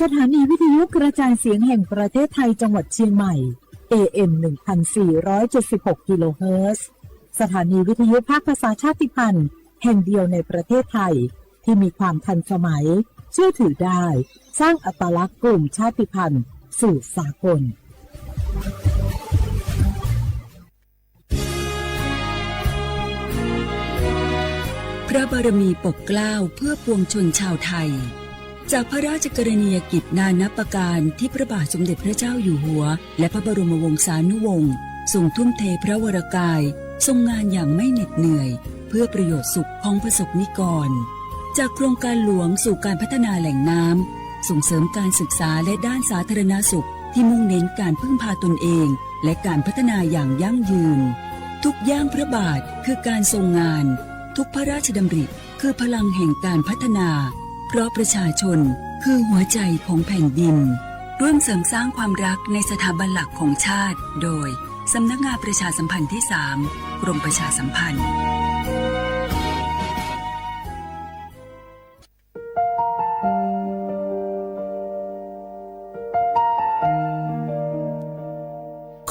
สถานีวิทยุกระจายเสียงแห่งประเทศไทยจังหวัดเชียงใหม่ เอ เอ็ม หนึ่งพันสี่ร้อยเจ็ดสิบหก กิโลเฮิรตซ์ สถานีวิทยุภาคภาษาชาติพันธุ์แห่งเดียวในประเทศไทย ที่มีความทันสมัย เชื่อถือได้ สร้างอัตลักษณ์กลุ่มชาติพันธุ์สู่สากล พระบารมีปกเกล้าเพื่อปวงชนชาวไทย จากพระราชกรณียกิจนานับประการที่พระบาทสมเด็จพระเจ้าอยู่หัว และพระบรมวงศานุวงศ์ทรงทุ่มเทพระวรกาย ทรงงานอย่างไม่เหน็ดเหนื่อย เพื่อประโยชน์สุขของประสบนิกร จากโครงการหลวงสู่การพัฒนาแหล่งน้ำ ส่งเสริมการศึกษาและด้านสาธารณสุขที่มุ่งเน้นการพึ่งพาตนเอง และการพัฒนาอย่างยั่งยืน ทุกย่างพระบาทคือการทรงงาน ทุกพระราชดำริคือพลังแห่งการพัฒนา เพราะประชาชนคือหัวใจของแผ่นดิน ร่วมเสริมสร้างความรักในสถาบันหลักของชาติ โดย สำนักงานประชาสัมพันธ์ที่สาม กรมประชาสัมพันธ์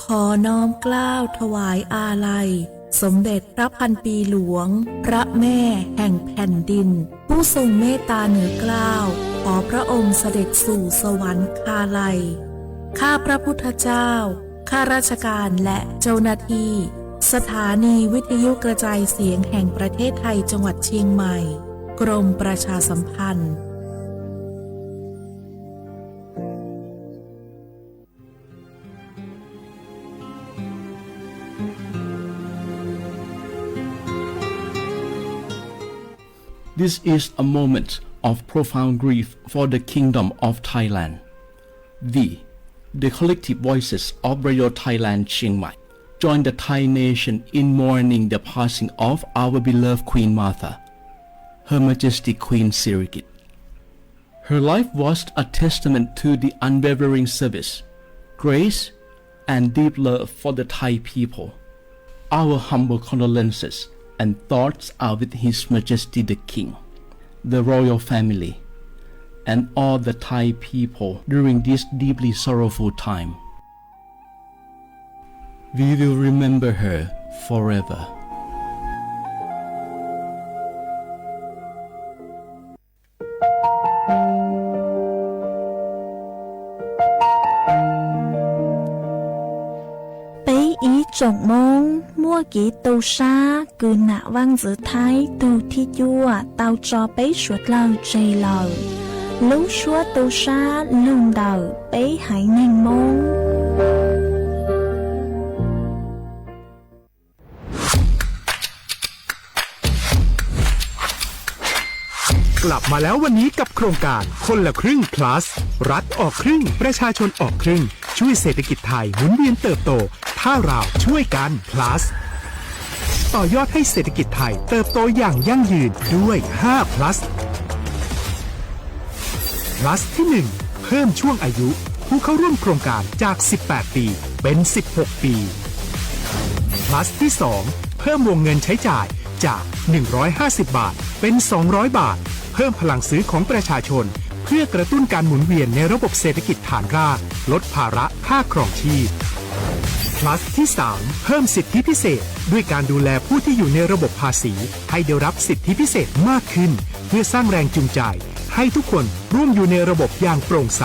ขอน้อมเกล้าถวายอาลัย สมเด็จพระพันปีหลวง พระแม่แห่งแผ่นดิน ผู้ทรงเมตตาเหนือเกล้า ขอพระองค์เสด็จสู่สวรรคาลัย ข้าพระพุทธเจ้า ข้าราชการและเจ้าหน้าที่ สถานีวิทยุกระจายเสียงแห่งประเทศไทยจังหวัดเชียงใหม่ กรมประชาสัมพันธ์ This is a moment of profound grief for the Kingdom of Thailand. We, the collective voices of Radio Thailand Chiang Mai, join the Thai nation in mourning the passing of our beloved Queen Mother, Her Majesty Queen Sirikit. Her life was a testament to the unwavering service, grace, and deep love for the Thai people. Our humble condolences and thoughts are with His Majesty the King, the royal family, and all the Thai people during this deeply sorrowful time. We will remember her forever. ปี๊อีจ๋งโม้ง มั่วกีตูซา คือหน้าว่างสือไทย ถูกที่จั่วเตาจอเป๊ะสวดเล่าใจเหล่า ลูกชั่วตูซา ลุ่มเดา เป๊ะหายแน่งโม้ง กลับมาแล้ววันนี้กับโครงการคนละครึ่ง plus รัฐออกครึ่ง ประชาชนออกครึ่ง ช่วยเศรษฐกิจไทยหมุนเวียนเติบโต ถ้าเราช่วยกัน plus ต่อยอดให้เศรษฐกิจไทยเติบโตอย่างยั่งยืนด้วย ห้า plus plus ที่ หนึ่ง เพิ่มช่วงอายุผู้เข้าร่วมโครงการจาก สิบแปด ปี เป็น สิบหก ปี plus ที่ สอง เพิ่มวงเงินใช้จ่ายจาก หนึ่งร้อยห้าสิบ บาท เป็น สองร้อย บาท เพิ่มพลังซื้อของประชาชน เพื่อกระตุ้นการหมุนเวียนในระบบเศรษฐกิจฐานราก ลดภาระค่าครองชีพ plus ที่ สาม เพิ่มสิทธิพิเศษ ด้วยการดูแลผู้ที่อยู่ในระบบภาษี ให้ได้รับสิทธิพิเศษมากขึ้น เพื่อสร้างแรงจูงใจ ให้ทุกคนร่วมอยู่ในระบบอย่างโปร่งใส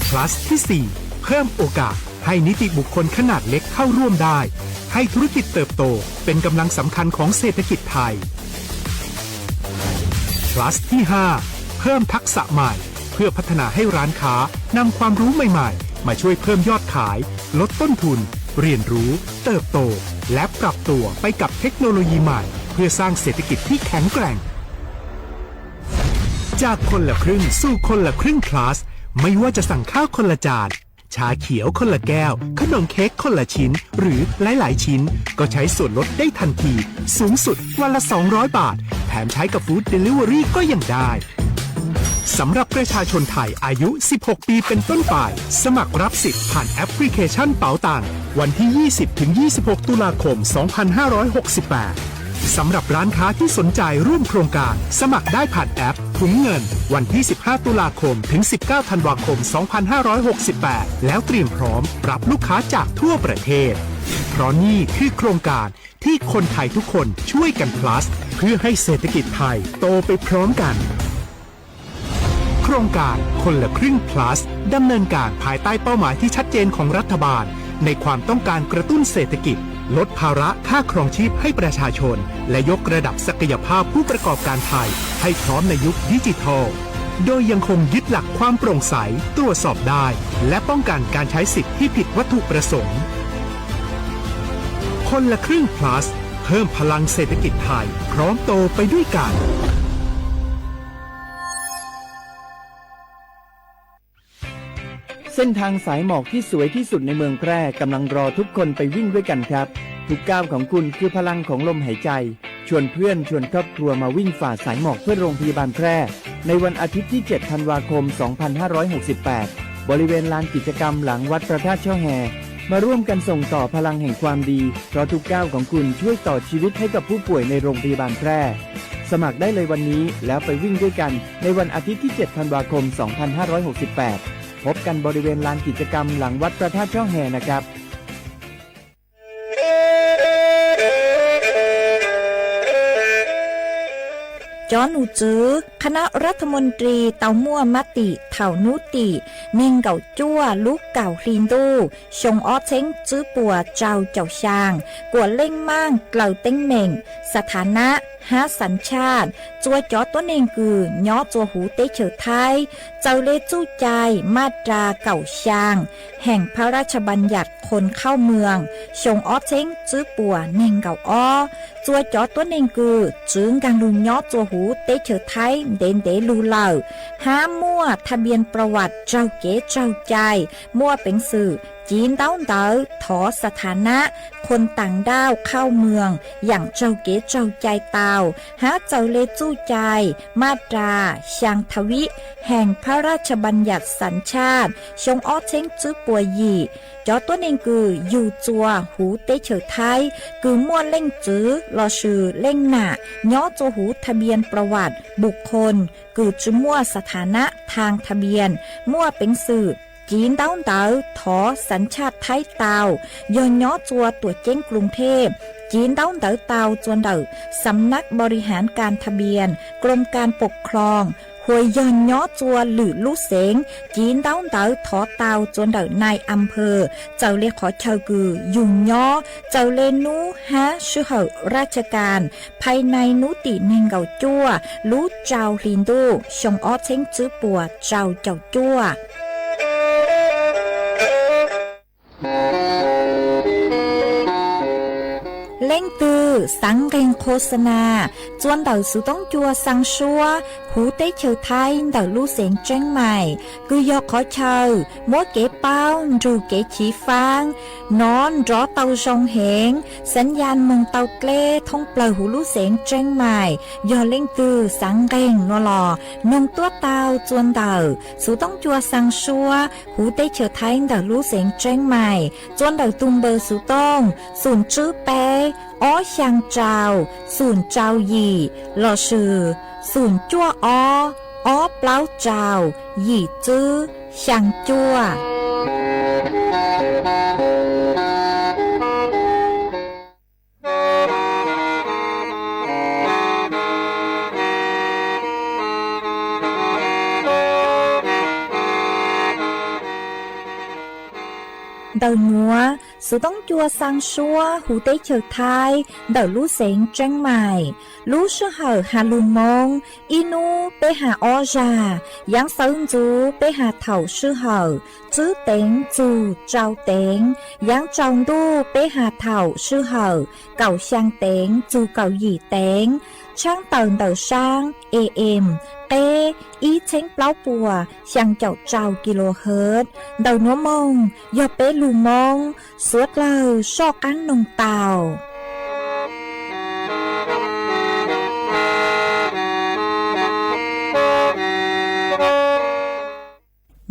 plus ที่ สี่ เพิ่มโอกาสให้นิติบุคคลขนาดเล็กเข้าร่วมได้ ให้ธุรกิจเติบโตเป็นกำลังสำคัญของเศรษฐกิจไทย plus ที่ ห้า เพิ่มทักษะใหม่ เพื่อพัฒนาให้ร้านค้านำความรู้ใหม่ๆ มาช่วยเพิ่มยอดขาย ลดต้นทุน เรียนรู้ เติบโต และปรับตัวไปกับเทคโนโลยีใหม่ เพื่อสร้างเศรษฐกิจที่แข็งแกร่ง จากคนละครึ่งสู่คนละครึ่ง plus ไม่ว่าจะสั่งข้าวคนละจาน ชาเขียวคนละแก้ว ขนมเค้กคนละชิ้น หรือหลายๆ ชิ้น ก็ใช้ส่วนลดได้ทันที สูงสุดวันละ สองร้อย บาท แถมใช้กับ Food Delivery ก็ยังได้ สำหรับประชาชนไทยอายุ สิบหก ปีเป็นต้นไป สมัครรับสิทธิ์ผ่านแอปพลิเคชันเป๋าตัง วันที่ ยี่สิบ ถึง ยี่สิบหก ตุลาคม สองพันห้าร้อยหกสิบแปด สำหรับร้านค้าที่สนใจร่วมโครงการ สมัครได้ผ่านแอปถุงเงิน วันที่ สิบห้า ตุลาคม ถึง สิบเก้า ธันวาคม สองพันห้าร้อยหกสิบแปด แล้วเตรียมพร้อมรับลูกค้าจากทั่วประเทศ เพราะนี่คือโครงการที่คนไทยทุกคนช่วยกัน plus เพื่อให้เศรษฐกิจไทยโตไปพร้อมกัน โครงการคนละครึ่ง plus ดำเนินการภายใต้เป้าหมายที่ชัดเจนของรัฐบาล ในความต้องการกระตุ้นเศรษฐกิจ ลดภาระค่าครองชีพให้ประชาชน และยกระดับศักยภาพผู้ประกอบการไทยให้พร้อมในยุคดิจิทัล โดยยังคงยึดหลักความโปร่งใส ตรวจสอบได้ และป้องกันการใช้สิทธิ์ที่ผิดวัตถุประสงค์ คนละครึ่ง plus เพิ่มพลังเศรษฐกิจไทย พร้อมโตไปด้วยกัน เส้นทางสายหมอกที่สวยที่สุดในเมืองแพร่กำลังรอทุกคนไปวิ่งด้วยกันครับ ทุกก้าวของคุณคือพลังของลมหายใจ ชวนเพื่อนชวนครอบครัวมาวิ่งฝ่าสายหมอกเพื่อโรงพยาบาลแพร่ ในวันอาทิตย์ที่ เจ็ด ธันวาคม สองพันห้าร้อยหกสิบแปด บริเวณลานกิจกรรมหลังวัดพระธาตุช่อแฮ มาร่วมกันส่งต่อพลังแห่งความดี เพราะทุกก้าวของคุณช่วยต่อชีวิตให้กับผู้ป่วยในโรงพยาบาลแพร่ สมัครได้เลยวันนี้แล้วไปวิ่งด้วยกันในวันอาทิตย์ที่ เจ็ด ธันวาคม สองพันห้าร้อยหกสิบแปด พบกันบริเวณลานกิจกรรมหลังวัดพระธาตุช่อแฮนะครับ Cov num tswv คณะรัฐมนตรี tau muaj mab tim thaum hnub tim neeg nkaum cuaj lub kaum hli ntuj xyoo ob txheeb tswb puas rau caum xyaa, kuam leej maaj dlaws teeb meem, สถานะ hab สัญชาติ txua cov tuab neeg kws nyob txua huv teb chaws Thaib, txawm le txuj cai maj ras kaum xyaa แห่งพระราชบัญญัติคนเข้าเมือง xyoo ob txheeb tswb puas neeg nkaum ob. Txua cov tuab neeg kws tsi nkaag lug nyob txua huv teb chaws Thaib ntev ntev lug lawm, hab muaj ทะเบียนประวัติ raug kev tsaug cai, muaj peev xwm civ ntaub ntawv thov สถานะ คนต่างด้าวเข้าเมือง yaam raug kev tsaug cai tau, hab txawm le txuj cai maj ras xyaa thawv แห่งพระราชบัญญัติสัญชาติ xyoo ob txheeb tswb puas yim. Cov tuab neeg kws yug txua huv teb chaws Thaib kws muaj leej txwv lossis leej nam nyob txua huv ทะเบียนประวัติบุคคล kws tsi muaj สถานะทางทะเบียน muaj peev xwm civ ntaub ntawv thov สัญชาติไทย tau, yog nyob txua tuam ceeb กรุงเทพ civ ntaub ntawv tau txua ntawm สำนักบริหารการทะเบียน กรมการปกครอง hua yog nyob txua lwm lub xeev civ ntaub ntawv thov tau txua ntawm นายอำเภอ txawm le qhov chaw kws yug nyob, txawm le nub hab sij hawm ราชการ ภายใน hnub tim neeg nkaum cuaj lub rau hli ntuj xyoo ob txheeb tswb puas rau caum cuaj. Leej twg xaav nqeeg โฆษณา txua ntawm xuv toob cua xaa suab huv teb chaws Thaib ntawm lub xeev Tseeb Mais, kws yog qhov chaw muab kev paub nrug kev chiv faab nov nrov tau zoo heev, สัญญาณ moog tau dleb thoob plawg huv lub xeev Tseeb Mais. Yog leej twg xaav nqeeg nuav los noog tuab tau txua ntawm xuv toob cua xaa suab huv teb chaws Thaib ntawm lub xeev Tseeb Mais txua ntawm tug npawb xuv tooj xoom tswb peb ob xyaa rau xoom rau yim lossis xoom cuaj ob ob plaub rau yim tswb xyaa cuaj. Ntawm nuav, xuv toob cua xaa suab huv teb chaws Thaib ntawm lub xeev Tseeb Mais, lub sij hawm has lug Moob, ib nub peb has ob zag, yaav sawv ntxuv peb has thaum sij hawm tswb teev txug rau teev, yaav tsaus ntuj peb has thaum sij hawm kaum xyaa teev txug kaum yim teev, tshaab tawm ntawm saab A M qeb ib txheeb plaub puas xyaa caum rau kilohertz. Ntawm nuav moog yog peb lug Moob, suav dlawg soj qaab noog tau.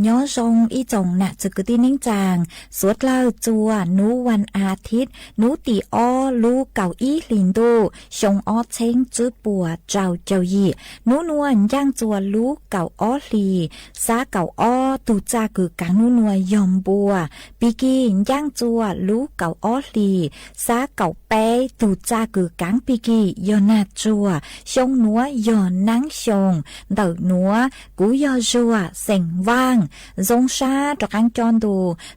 Nyob zoo ib tsoom nam txwv kwv tij neej tsaa, suav dlawg txua nub vas as thiv, nub tim ob lub kaum ib hlis ntuj xyoo ob txheeb tsib puas rau caum yim. Nub nuav ncaaj txua lub kaum ob hlis xab kaum ob, tug txaj kws kaav nub nuav yog npua. Pig kig ncaaj txua lub kaum ob hlis xab kaum peb, tug txaj kws kaav pig kig yog nag tsuag. Xyoo nuav yog naab xyoo, ntawm nuav kuv yog Zuag xeem Vaaj. Zoo sab rov qaab coj ntu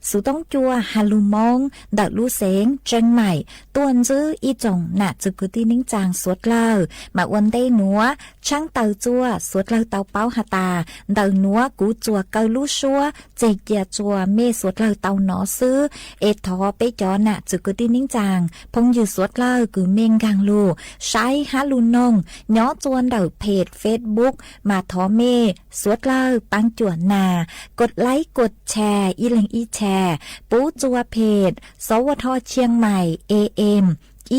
xuv toob cua has lug Moob ntawm lub xeev Tseeb Maim tuaj ntsib ib tsoom nam txwv kwv tij neej tsaa suav dlawg. Mas ua ntej nuav tshaab taws txua suav dlawg tau paub has tas, ntawm nuav kuv txuas kaw lub suab txeg cia txua mej suav dlawg tau nov xwb. Es thov peb cov nam txwv kwv tij neej tsaa phooj ywg suav dlawg kws mej nkaag lug saib hab lug noog nyob txua ntawm phem Facebook, mas thov mej suav dlawg paab cuam nas, kos laib kos tshas ib leeg ib tshas, pub txua phem xov ua dho Chiang Mai A M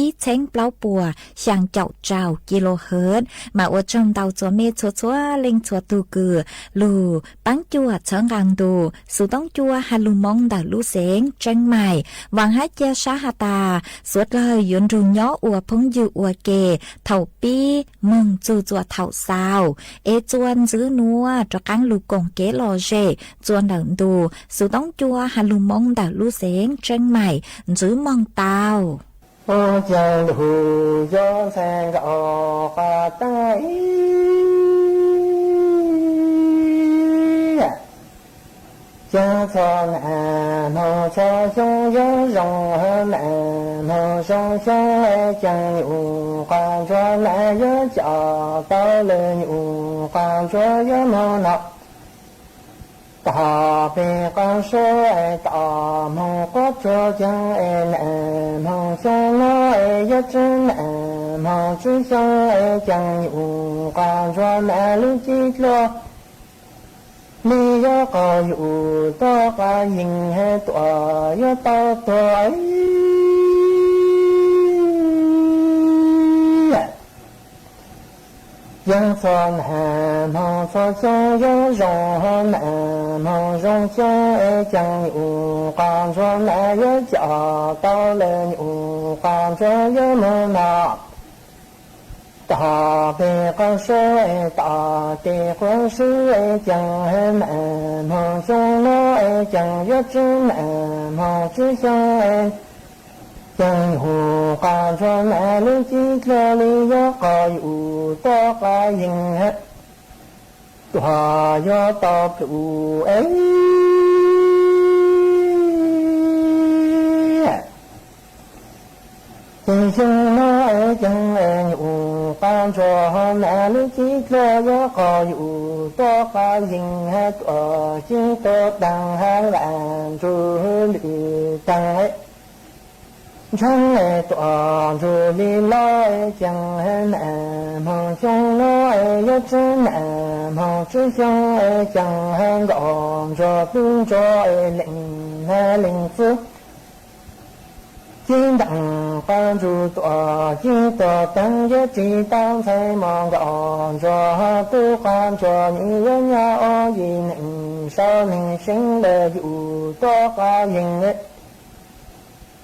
ib txheeb plaub puas xyaa caum rau kilohertz. Mas ua tsaug ntau txua mej txhua txhua leej txhua tug kws lug paab cuam txhawb nqaa ntu xuv toob cua has lug Moob ntawm lub xeev Tseeb Maim. Vaam hab ca sab has tas, suav dlawg yuav nrug nyob ua phooj ywg ua ke thaum pib moog txug txua thaum xaus. Es txua ntsib nuav rov qaab lug koom kev lom zem txua ntawm ntu xuv toob cua has lug Moob ntawm lub xeev Tseeb Maim. Ntsib moog tau. Ua caag lug yuav ntxhais nkaus quas taag ib, caag txhua nam moog txhua xyoo yuav zoo, nam moog zoo xyoo caag nyuj quas ntsuag nam yuav coj tau lawm, nyuj quas ntsuag yuav moog noj tog peg quas suav, tom moog quas tsuag caag, nam moog xyoo nuav yuav tsi nam moog tsi xyoo caag nyuj quas ntsuag nam lub cib dlua li yuav qaug yus tuab quas yeeg tuam yuav tau tuag. Caag txhua nam moog txhua xyoo yuav zoo, nam moog zoo xyoo caag nyuj quas ntsuag nam yuav coj tau lawm, nyuj quas ntsuag yuav moog noj tog peg quas suav, tom tej quas suav caag, nam moog xyoo nuav caag yuav tsi nam moog tsi xyoo caag nyuj quas ntsuag nam lub cib dlua li yuav qaug yus tuab quas yeeg tuam yuav tau plhum. Caag xyoo nuav caag nyuj quas ntsuag nam lub cib dlua yuav qaug yus tuab quas yeeg tuam cib tuam taag hab nqaj ntsug lwm taag ntshaw tuam ntsug li loj caag, nam moog xyoo nuav yuav tsi nam moog tsi xyoo caag hab nkaus ntsuag tub ntsuag leej nab leej txwv. Cib ntaam quas ntsug tuam cib tuam taag yuav tsi tau ntxhais mos nkaus ntsuag tub quas ntsuag nyiam yuav nyab ua yim neeg saum neeg seev lawm yus tuab quas yeeg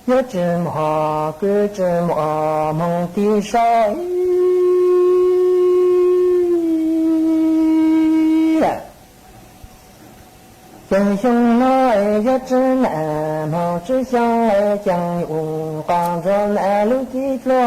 yuav tsi muaj kwv tsi muaj moog tig saib. Caag xyoo nuav yuav tsi nam moog tsi xyoo caag nyuj quas ntsuag nam lub cib dlua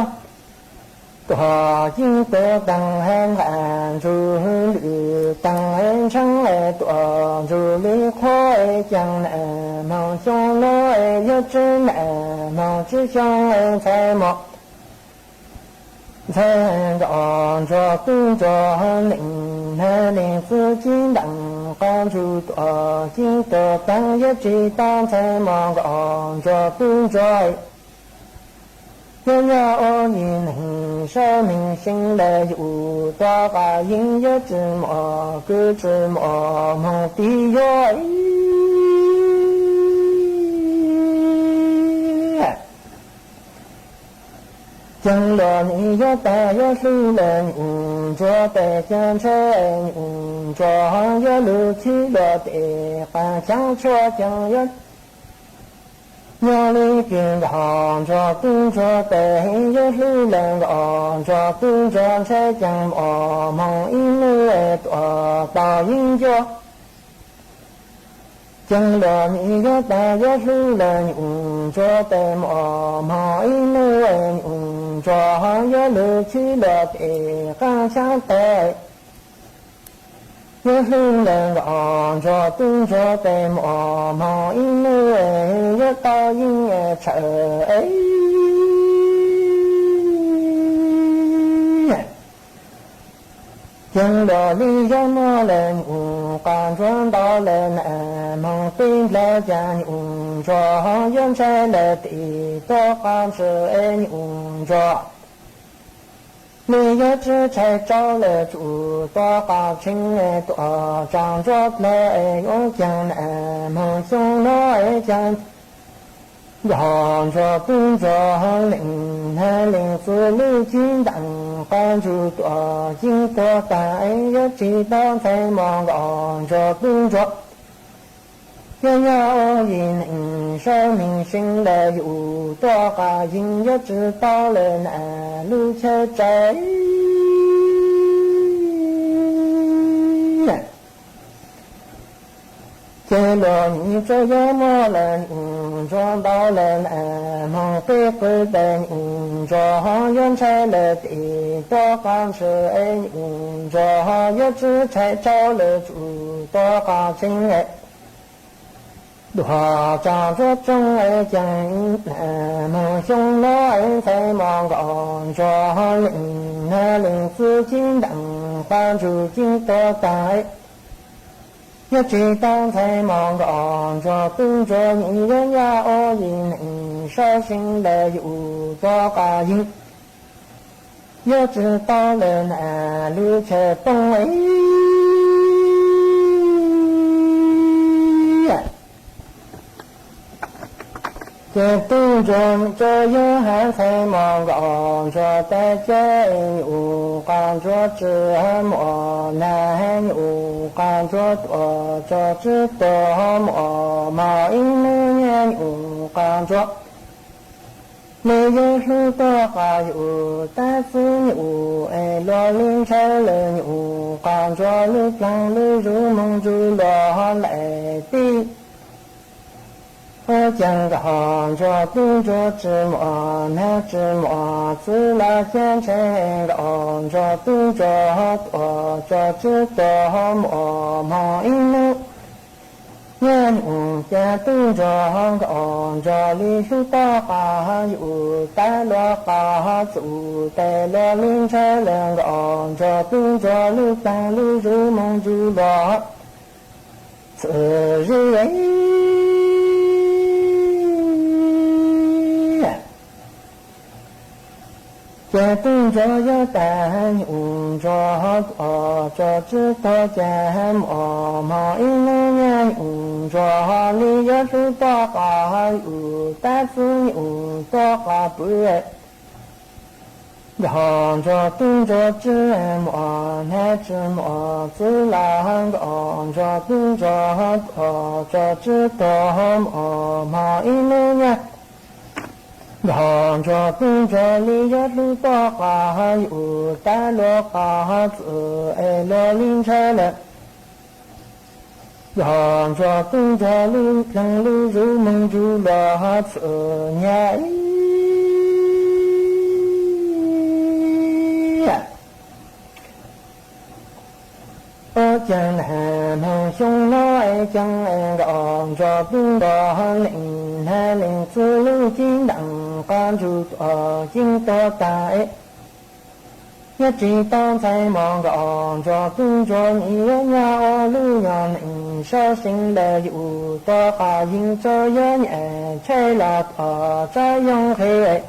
tuam cib tuam taag hab nqaj ntsug lwm taag ntshaw tuam ntsug li qhuav caag nam moog xyoo nuav yuav tsi nam moog tsi xyoo ntxhais mos ntxhais nkaus ntsuag tub ntsuag leej nab leej txwv. Cib ntaam quas ntsug tuam cib tuam taag yuav tsi tau ntxhais mos nkaus ntsuag tub ntsuag yuav nyab ua yim neeg saum neeg seev lawm yus tuab quas yeeg yuav tsi muaj kwv tsi muaj moog tig yuav. Caag Los nim yuav tag yuav hlub lawm nyuj ntsuag tes, cia ntshe nyuj ntsuag yuav lug chim los tes, qas xyaav tshuaj ces yuav nyob li kws nkauj ntsuag tub ntsuag tes, yuav hlub lawm nkauj ntsuag tub ntsuag ntshe ces mos moog ib hnub tuaj tau yeeb ncuab. Ces los nim yuav tag yuav hlub lawm nyuj ntsuag tes, mos moog ib hnub nyuj ntsuag yuav lug chim los tes, qas xyaav tag yuav hlub lawm nkauj ntsuag tub ntsuag tes, mos moog ib hnub yuav tau yeeb tshawm. Ces los nim yuav muaj lawm nyuj qas ntsuag ntau lawm na, moog peb nplhaib ces nyuj ntsuag yuav ntshai lawm tes, tuaj qas ntshai nyuj ntsuag li yuav tsi tshai tsau lawm, tsum tuaj qas tshee tuaj tsaam ntsuab dlawg yuav ceeb na, moog xyoo no ces nkauj ntsuag tub ntsuag leej hab leej txwv lub cim ntees, qas ntsug tuaj yeeb tuag tag yuav tsi tau ntxhais mos nkauj ntsuag tub ntsuag. Yog yog ua yim neej sab neeg seev lawm yus tuaj qas yeeb yuav tsi tau lawm na lub chaw tsav. Ces los nim tsuas yuav muaj lawm nyuj ntsuag ntau lawm na, moog peb qw tes nyuj ntsuag yuav ntshai lawm tes, tuaj qas ntshai nyuj ntsuag yuav tsi tshai tsau lawm, tsum tuaj qas tshee dua tsaam ntsuab tsoo ceeb na, moog xyoo no ntxhais mos nkauj ntsuag leej hab leej txwv cim ntees, qas ntsug cim tuag tag yuav tsi tau ntxhais mos nkauj ntsuag tub ntsuag, nim yuav yog ua yim neej sab seev lawm yus tuaj qas yeeb yuav tsi tau lawm na lub chaw poob. Ces tub ntsuag tsuas yog hab ntxhais mos nkauj ntsuag tas ces nyuj qas ntsuag tsi muaj na, nyuj qas ntsuag tuaj tso tsi tuag muaj mog ib hnub nyuj qas ntsuag li yuav hlub tuaj qas yus tab xwb nyuj es luag li ntshaw lawm nyuj qas ntsuag lub dlaag lub zug moog ntsug luag laim teb. Ua cas nkauj ntsuag tub ntsuag tsi muaj nab tsi muaj txwv los xyaav ntshe nkauj ntsuag tub ntsuag tuaj tso tsi tuag muaj mog ib hnub nyuj, nyuj cas tub ntsuag nkauj ntsuag li hlub tuaj qas yus tab luag qas txum tes luag li ntshaw lawm nkauj ntsuag tub ntsuag lub dlaag lub zug moog ntsug luag txwv zib. Ces tub ntsuag yuav tas nyuj ntsuag tuaj tso tsi tuag ces muaj mog ib hnub nyuj ntsuag li yuav hlub tuaj qas yus tab xwb nyuj tuaj qas pw. Nkauj ntsuag tub ntsuag tsi muaj nab tsi muaj txwv los nkauj ntsuag tub ntsuag tuaj tso tsi tuag muaj mog ib hnub nyuj. Nkauj ntsuag tub ntsuag li yuav hlub tuaj qas yus tab luag qas txwv es luag li ntshaw lawm nkauj ntsuag tub ntsuag lub dlaag lub zug moog ntsug luag txwv nyuj. Ua cas nag moog xyoo no es ceeb es nkauj ntsuag tub ntsuag leej nag leej txwv lub cim ntees qas ntsug tuaj yeeb tuag tag es yuav tsi tau ntxhais mos nkauj ntsuag tub ntsuag nim yuav nyuaj ua lub nyuag neej sab seev lawm yus tuaj qas yeeb tsuas yuav nyam tshaib los tuaj tsav yoog nqhis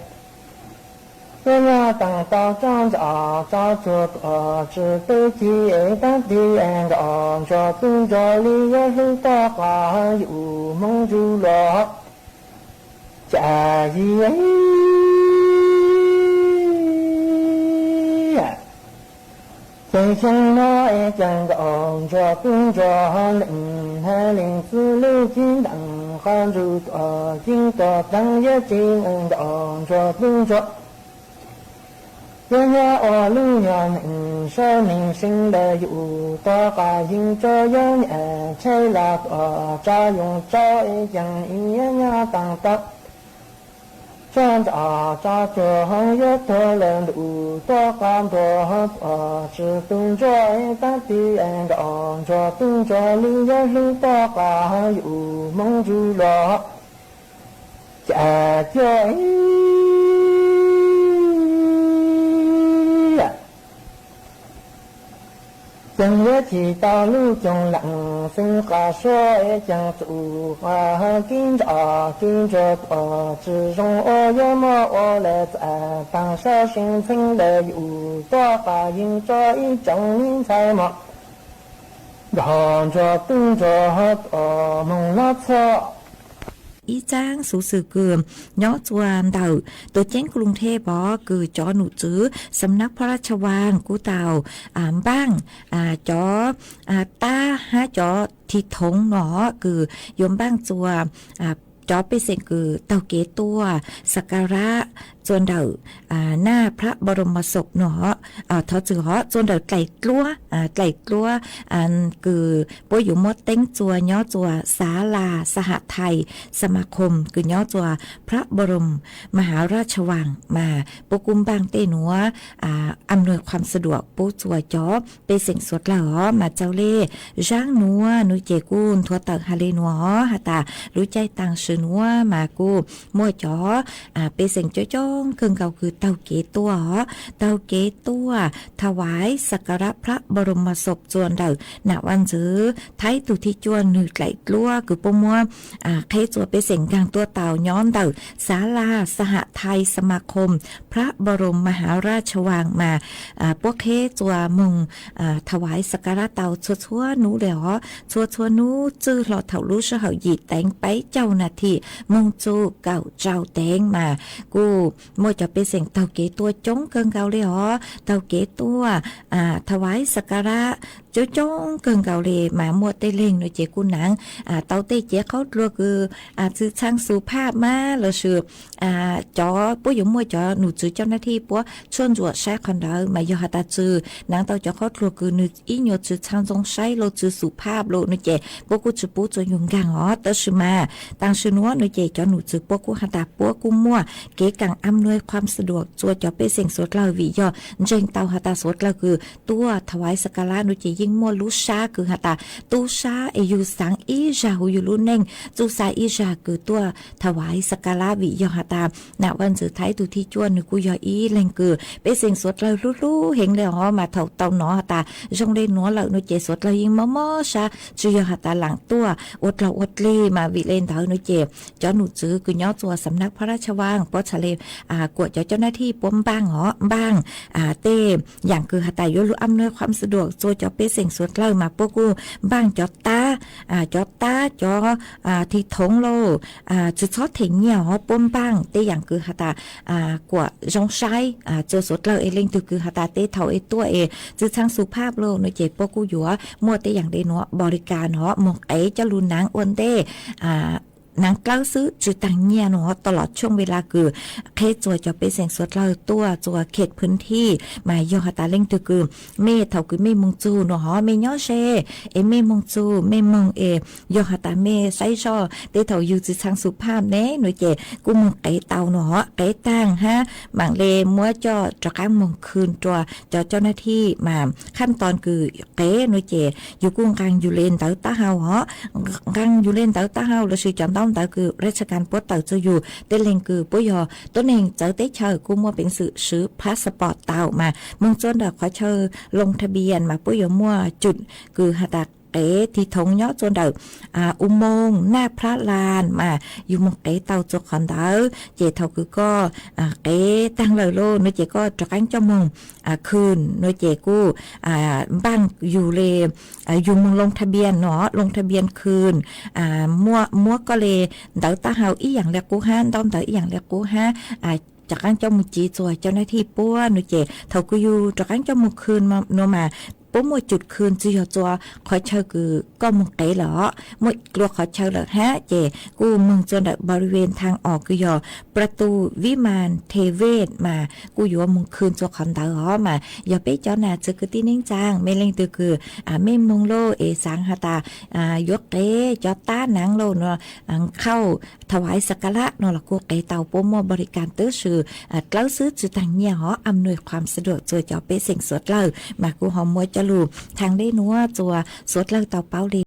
yuav nyuaj taag tau tsob ntsa tsob tsuag tuaj tsi pub ci es taab tig nkauj ntsuag tub ntsuag li yuav hlub tuaj qas yus moog ntsug luag cas yig. Ces xyoo no es cas nkauj ntsuag tub ntsuag leej hais leej txwv lub cib ntees qhov ntsug tuaj ceeb tuaj ceev yeb tsis nkauj ntsuag tub ntsuag. Yog nyob ua lub nyuag neej sab neej seev ntawm yus tuaj qas yeej tso yog niam tsheb los tuaj tsa yoos tso es cas ib yam nyob taag tau tsa ntsaj tsa cuag yog tuag lawm ntuj tuaj qas ntuag tuaj tsis tu ntsuag es tab tis es nkauj ntsuag tub ntsuag li yog hlub tuaj qas yus hmoov ntsws los cas cuag ib yam. Ceeb yeb tsis tau lub coog leej xeev qas suab es ceeb txuj qas kib ntsaj kib ntsuag tuaj tsis zoo ua yog muab ua lawm txaj taag sab seev ntxheev ntawm yus tuaj qas yeej tso ib tsoom niam ntxhais mog nkauj ntsuag tub ntsuag tuaj moog nov txhua. Ib tsaab xuv xwm kws nyob txuas ntawm tuam ceeb kruv theb pov kws cov num tswv xam nab phab lab tsha vaas kuj tau npaaj cov tab hab cov thi thoov no kws yuav npaaj txuas cov pej xeem kws taug kev tuaj xakarab txuas ntawm naj phrab npau roos mas xom no, thov txwm hov txuas ntawm dlaim dluab, dlaim dluab kws puab yuav muab teeb txuas nyob txuas xav las xav ham thais xav mas khoom kws nyob txuas phrab npau roos mas hav raj tsha vaas mas puab kuj npaaj tej nuav am nuaj khuam xa duam pub txuas cov pej xeem suav dlawg hov mas txaus le. Zaab nuav nua ces kuj nthuav tawm has le nuav hov has tas lub caij taag sim nuav mas kuj muaj cov pej xeem coob coob kawg nkaus kws taug kev tuaj hov, taug kev tuaj thawais xakarab phrab npau roos mas xom txuas ntawm nam vaj ntxwv Thaib tug thib cuaj nwg dlaim dluab kws puab muab qheb txuas pej xeem nkaag tuaj tau nyob ntawm xav las xav ham thais xav mas khoom phrab npau roos mas hav raj tsha vaas mas puab qheb txuas moog thawais xakarab tau txhua txhua nub le hov, txhua txhua nub txwj hlo thaum lub sij hawm yim teev peb caug nas this moog txug kaum rau teev mas kuj muaj cov pej xeem taug kev tuaj coob kawg nkaus le hov, taug kev tuaj thawais xakarab coob coob kawg nkaus le mas muaj tej leeg nua ces kuj naav tau tej cev qhaub dluag kws txwv txheej xu phaj mas lossis cov puab yuav muaj cov num tswv coj nab thij puab tshuaj ntsuam saib qhov ntawd mas yog has tas txwv naav tau cov qhaub dluag kws nwg ib nyuas txwv txheej zoo saib los txwv xu phaj los nua ces puab kuj tsi pub txuas yug nkaag hov. Tab sis mas taag sim nuav nua ces cov num tswv puab kuj has tas puab kuj muaj kev kaam am nuaj khuam xa duam txuas cov pej xeem suav dlawg vim yog ntseeg tau has tas suav dlawg kws tuaj thawais xakarab nua ces yeej muaj lub sab kws has tas tub sab es yug xaav ib zag huv yug lub neej, tub sab ib zag kws tuaj thawais xakarab vim yog has tas nam vaj ntxwv Thaib tug thib cuaj nws kuj yog ib leeg kws pej xeem suav dlawg hlub hlub heev le hov mas thaum tau nov has tas zoo le nuav lawm nua ces suav dlawg yeej mob mob sab tsi yog has tas laam tuaj ua dlaug ua dlig mas vim le ntawd nua ces cov num tswv kws nyob txuas xam nab phab lab tsha vaas puab txhad le kuam cov coj nab thij puab npaaj hov, npaaj tej yaam kws has tas yuav lug am nuaj khuam xa duam txuas cov pej xeem suav dlawg mas puab kuj npaaj cov tab, cov tab cov thi thoov lauj, tsi txhob them nyiaj hov puab npaaj tej yaam kws has tas kuam zoo saib txuas suav dlawg es leej twg kws has tas tej thaum es tuaj es txwv txheej xu phaj lauj nua ces puab kuj yuav muaj tej yaam le nuav npaus li kas hov moog qev coj lug naav ua ntej naav dlawb xwb tsi taag nyiaj nua hov. Tau los tshooj ve la kws qheb txuas cov pej xeem suav dlawg tuaj txuas khem phwv thij mas yog has tas leej twg kws mej thaum kws mej moog txug nua hov mej nyob ze es mej moog txug mej moog es yog has tas mej saib zoj tej thaum yug txwv txheej xu phaj ne nua ces kuj moog qev tau nua hov. Qev taag hab maam le muab coj rov qaab moog khwm rua cov coj nab thij mas khaj toos kws qev nua ces yug kuj nqaa yug le ntawv tab hau hov, nqaa yug le ntawv tab hau lossis cov ntaub ntawv kws laj tshaj kas puab tawm txug yug. Tej leeg kws puab yog tuab neeg txawv teb chaws kuj muaj peev xwm swv passport tau mas moog txug ntawm qhov chaw loo tha npias mas puab yuav muaj cwm kws has tas qev thi thoov nyob txug ntawm u moog naj phlab las mas yug moog qev tau txug qhov ntawd ces thaum kws koj qev taag lawm lauj nua ces koj rov qaab coj moog khwm nua ces kuj npaaj yug le yug moog loo tha npias nua, loo tha npias khwm muab koj le ntawv tab hau ib yaam le qub hab, ntaub ntawv ib yaam le qub hab rov qaab coj moog ci txug cov nab thij puab nua ces thaum kws yug rov qaab coj moog khw nua mas puab muaj cus khw tsi yog txua qhov chaw kws koj moog qev lawm os, muaj dlua qhov chaw lawm hab ces kuj moog txua ntawm บริเวณทางออก kws yog ประตูวิมานเทเวศ mas kuj yuav moog khw txua qhov ntawd os. Mas yog peb cov nam txiv kwv tij neej tsaa mej leej twg kws mej moog lauj es xaav has tas yuav qev cov tab naav lauj nua, qhauj ถวายสักการะ nua los kuj qev tau, puab muaj บริการ twb sis dlawb xwb tsi taag nyiaj hov, อำนวยความสะดวก txua cov pej xeem suav dlawg mas kuj ho muaj coj lug thaag dlej nuav txua suav dlawg tau paub le.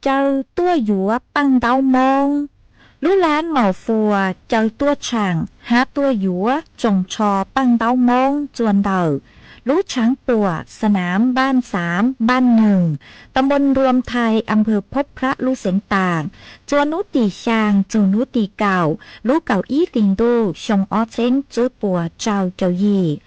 Caw tuaj yuav paaj ntaub Moob. Lub lab Mos Fuas caw tuaj tshaam hab tuaj yuav tsoos tsho paaj ntaub Moob txua ntawm lub tshaav puam Sanaam Npaaj Xaav Npaaj Nwg, ta npoo Nruam Thais, amphaw Phob Phrab lub xeev Taas, txua nub tim xyaa txug nub tim kaum lub kaum ib hlis ntuj xyoo ob txheeb tswb puas tsawg caug yim.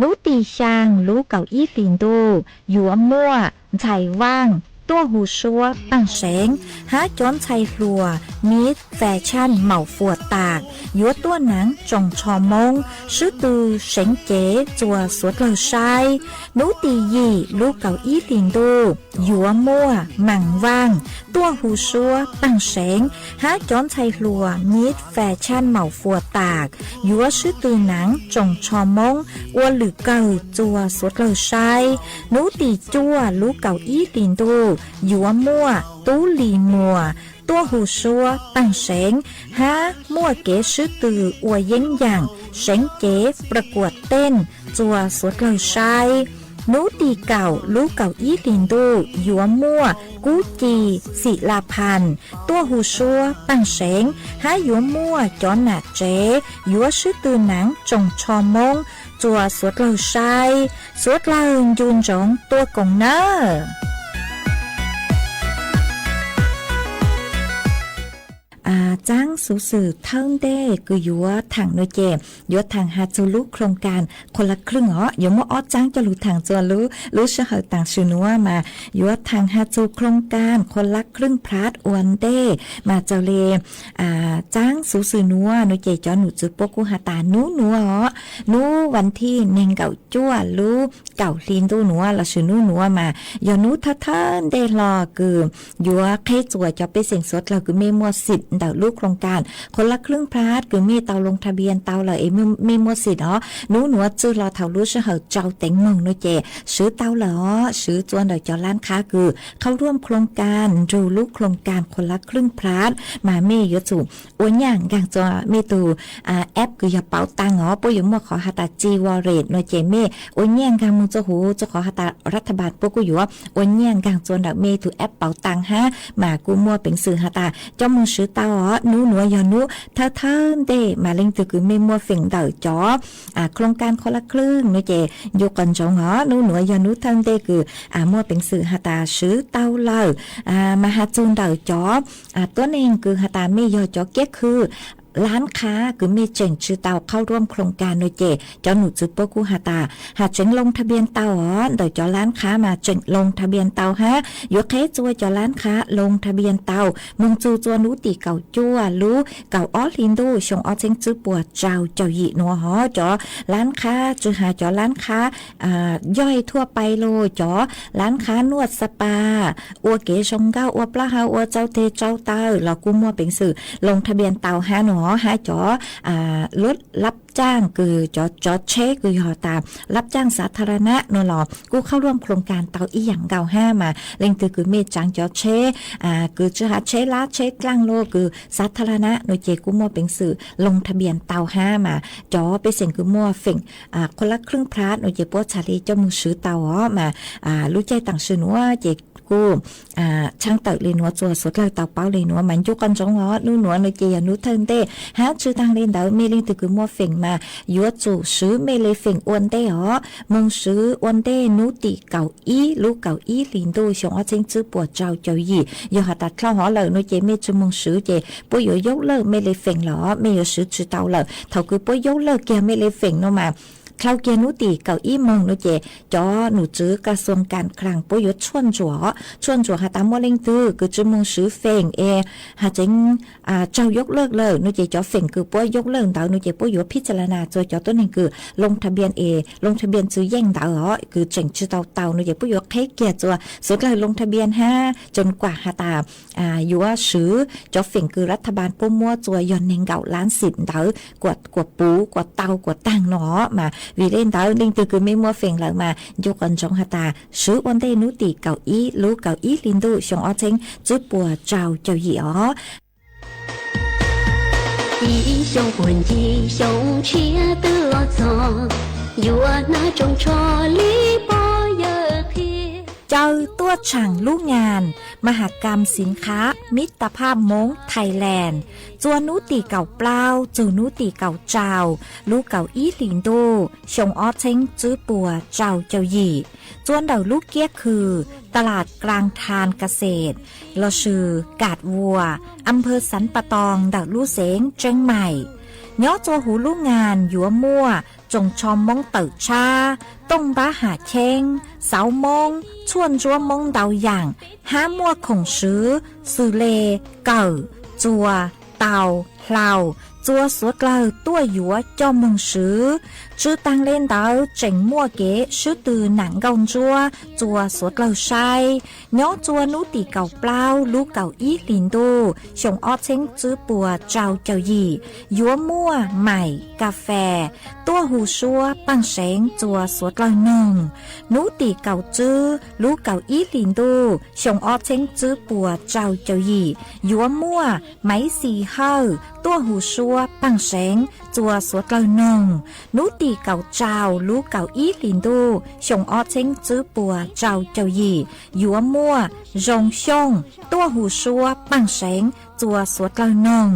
Nub tim xyaa lub kaum ib hlis ntuj yuav muaj Ntxhais Vaaj tuaj hu suab paaj seev hab cov ntxhais hluas Miss Fashion Maum Fuam Tam yuav tuaj naav tsoos tsho Moob swb tw seev cev txua suav dlawg saib. Nub tim yim lub kaum ib hlis ntuj yuav muaj Maam Vaaj tuaj hu suab paaj seev hab cov ntxhais hluas Miss Fashion Maum Fuam Tam yuav swb tw naav tsoos tsho Moob ua lwm kawg txua suav dlawg saib. Nub tim cuaj lub kaum ib hlis ntuj yuav muaj Tub Lis Muas tuaj hu suab paaj seev hab muaj kev swb tw ua yeeb yaam seev cev pla kuam teej txua suav dlawg saib. Nub tim kaum lub kaum ib hlis ntuj yuav muaj Kub Ci Xim La Phan tuaj hu suab paaj seev hab yuav muaj cov nam tsev yuav swb tw naav tsoos tsho Moob txua suav dlawg saib. Suav dlawg ncu ntsoov tuaj koom nawb. Txaab xuv xwm thawj ntej kws yuav thaam nuav ces yuav thaam has txug lub โครงการ คนละครึ่ง os, yuav muab ob txaab coj lug thaam txug lub sij hawm taam sim nuav mas yuav thaam has txug โครงการ คนละครึ่ง พลัส ua ntej mas txawm le txaab xuv xwm nuav nuav ces cov num txwv puab kuj has tas nub nuav os, nub vas thij neeg nkaum cuaj lub kaum hli ntuj nuav lossis nub nuav mas yog nub thawj thawj ntej hlo kws yuav qheb txuas cov pej xeem suav dlawg kws mej muaj xim ntawm lub โครงการ คนละครึ่ง พลัส kws mej tau ลงทะเบียน tau lawm es mej muaj xim os. Nub nuav txwj hlo thaum lub sij hawm rau teev moog nuav ces swv tau lawm os, swv txua ntawm cov ร้านค้า kws เข้าร่วม โครงการ nrug lub โครงการ คนละครึ่ง พลัส mas mej yuav tsum ua nyaj nkaag txua mej tug app kws yog เป๋าตัง os, puab yuav muaj qhov has tas จี Wallet nuav ces mej ua nyaj nkaag moog txua huv txug qhov has tas รัฐบาล puab kuj yuav ua nyaj nkaag txua ntawm mej tug app เป๋าตัง hab mas kuj muaj peev xwm has tas coj moog swv tau os. Nub nuav yog nub thawj thawj ntej mas leej twg kws mej muaj feem ntawm cov โครงการ คนละครึ่ง nuav ces ncu qhov ntsoov os, nub nuav yog nub thawj ntej kws muaj peev xwm has tas swv tau lawm. Mas has txug ntawm cov tuab neeg kws has tas mej yog cov kiab khw ร้านค้า kws mej tseem tsi tau เข้าร่วม โครงการ nuav ces cov num txwv puab kuj has tas has tseev ลงทะเบียน tau os, ntawm cov ร้านค้า mas tseem ลงทะเบียน tau hab yuav qheb txua cov ร้านค้า ลงทะเบียน tau moog txug txua nub tim kaum cuaj lub kaum ob hli ntuj xyoo ob txheeb tswb puas rau caum yim nuav hov. Cov ร้านค้า tsi has cov ร้านค้า ย่อยทั่วไป los cov ร้านค้า นวด สปา ua kev zoo nkauj, ua plaub hau, ua tsau teg tsau taw los kuj muaj peev xwm ลงทะเบียน tau hab nuav hov. Hab cov รถรับจ้าง kws cov tsheb kws yog tas รับจ้างสาธารณะ nuav los kuj เข้าร่วม โครงการ tau ib yaam nkaus hab mas leej twg kws mej tsaav cov tsheb kws tsi has tsheb lab tsheb dlaaj los kws สาธารณะ nuav ces kuj muaj peev xwm ลงทะเบียน tau hab mas cov pej xeem kws muaj feem คนละครึ่ง พลัส nuav ces puab txhad le coj moog swv tau os mas lub caij taam sim nuav ces kuj tshaaj tawm le nuav txua suav dlawg tau paub le nuav mas ncu qhov ntsoov os, nub nuav nuav ces yog nub thawj ntej hab tsi taag le ntawd mej leej twg kws muaj feem mas yuav tsum swv mej le feem ua ntej os, moog swv ua ntej nub tim kaum ib lub kaum ib hli ntuj xyoo ob txheeb tswb puas rau caum yim. Yog has tas dlhau hov lawm nuav ces mej tsi moog swv ces puab yuav ยกเลิก mej le feem lawm os, mej yuav swv tsi tau lawm. Thaum kws puab ยกเลิก kiag mej le feem nuav mas dlhau kiag nub tim kaum ib moog nuav ces cov num txwv กระทรวงการคลัง puab yuav tshuaj ntsuam, tshuaj ntsuam has tas muaj leej twg kws tsi moog swv feem es has tseev raug ยกเลิก lawm nuav ces cov feem kws puab ยกเลิก ntawd nuav ces puab yuav พิจารณา txua cov tuab neeg kws ลงทะเบียน es ลงทะเบียน tsi yeej ntawd os, kws tseem tsi tau tau nuav ces puab yuav qheb kiag txua suav dlawg ลงทะเบียน hab จนกว่า has tas yuav swv cov feem kws รัฐบาล puab muab txua yog neeg nkaum lab xim ntawd kuas puv kuas tau kuas taag nuav os mas vim le ntawd leej twg kws mej muaj feem lawm mas ncu qhov ntsoov has tas swv ua ntej nub tim kaum ib lub kaum ib hli ntuj xyoo ob txheeb tswb puas rau caum yim os. Ib xyoo puag ncig xyoo tshiab twb los txog, yuav hnav tsoos tsho li pog yawg qhia. Caw tuaj tshaam lub nyas มหกรรมสินค้ามิตรภาพม้ง Thailand txua nub tim kaum plaub txug nub tim kaum rau lub kaum ib hli ntuj xyoo ob txheeb tswb puas rau caum yim, txua ntawm lub kiab khw ตลาดกลางธารเกษตร lossis Kas Vuas, อำเภอสันป่าตอง ntawm lub xeev Tsheeb Maim. Nyob txua huv lub ngas yuav muaj tsoos tsho Moob tawm tshab, tooj npab ham cheeb, xauv Moob, tshuaj ntsuab Moob ntau yaam, hab muaj khoom swv xws le kawm, txuas, taus, hlaus, txua suav dlawg tuaj yuav coj moog swv. Tsw taag le ntawd tseem muaj kev swb tw nam nkauj ntsuab txua suav dlawg saib. Nyob txua nub tim kaum plaub lub kaum ib hlis ntuj xyoo ob txheeb tswb puas tsau caum yim, yuav muaj Maim Kas Fes tuaj hu suab paaj seev txua suav dlawg noog. Nub tim kaum tswb lub kaum ib hlis ntuj xyoo ob txheeb tswb puas tsau caum yim, yuav muaj Maiv Xis Hawj tuaj hu suab paaj seev txua suav dlawg noog. Nub tim kaum tsau lub kaum ib hlis ntuj xyoo ob txheeb tswb puas tsau caum yim, yuav muaj Zoo Xyooj tuaj hu suab paaj seev txua suav dlawg noog.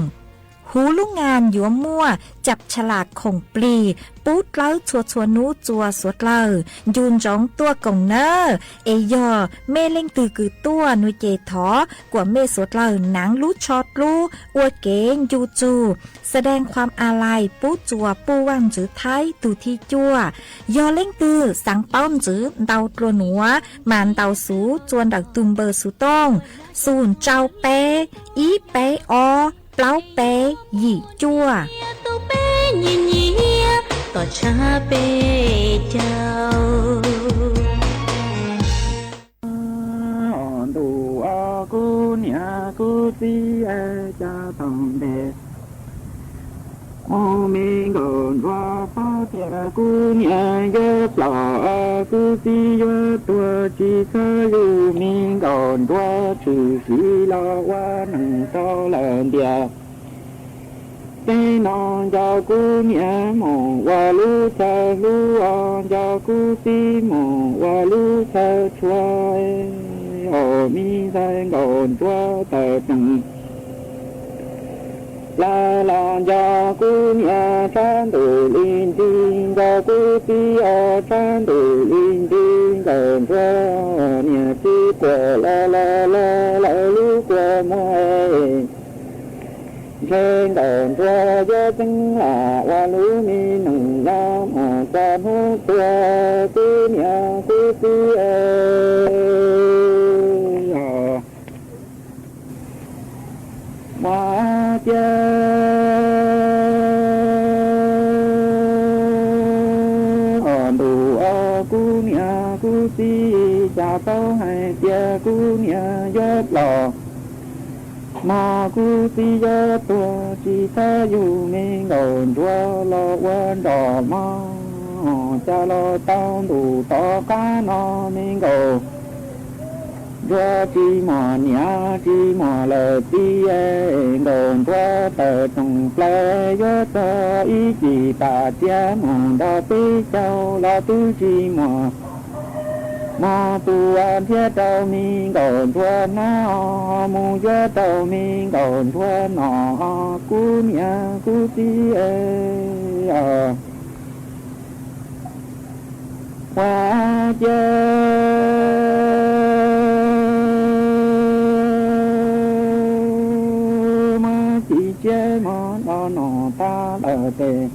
Huv lub ngas yuav muaj cam tsha lam khoom plig pub dlawb txhua txhua nub txua suav dlawg. Ncu ntsoov tuaj koom nawb. Es yog mej leej twg kws tuaj nuav ces thov kuas mej suav dlawg naav lub tsho dlub ua kev ncu txug แสดงความอาลัย pub txua puj vaaj ntxwv Thaib tug thib cuaj. Yog leej twg xaav paub ntxwv ntau dlua nuav mas ntaus xuv txua ntawm tug npawb xuv tooj xum tsau peb ib peb ob plaub peb yim cuaj. Ntuj os kuv niam kuv txiv, cas tau ntev mus me nkaum nruab paub tias kuv niam yuav ploj, kuv txiv yuav tuag, tsis txhob yug me nkaum nruab, tshwm sim los ua neeg rau lawm ntiag. Teb no nco kuv niam mus ua lub chaw hlub os, nco kuv txiv mus ua lub chaw tshua os, me ntxhais nkaum nruab tawm tsees plaws los nco kuv niam tshav ntuj li nrig, nco kuv txiv os tshav ntuj li nrig, nkaum nruab niam txiv quaj los los los lawv lub kua muag. Ntshe nkaum nruab yuav txeeb lam ua lub me neeg los mus txog hnub tuag, kuv niam kuv txiv os. Ua ciav os ntuj os kuv niam kuv txiv, cas paub hais tias kuv niam yuav ploj, mog kuv txiv yuav tuag, tsis txhob yug me nkaum nruab los ua nroj mog, cas los tau ntuj tom qab no me nkaum nruab tsis muaj niam tsis muaj lawm txiv, nkaum nruab tawm tsees plaws yuav txog ib cim tas tsiab mus nrog peb caug los twb tsis muaj mog, tus nrhiav rau me nkaum nruab hnab, mus yuav rau me nkaum nruab no, kuv niam kuv txiv os. Ua ciav muab txim tsiab mog, los noj tag lawm tes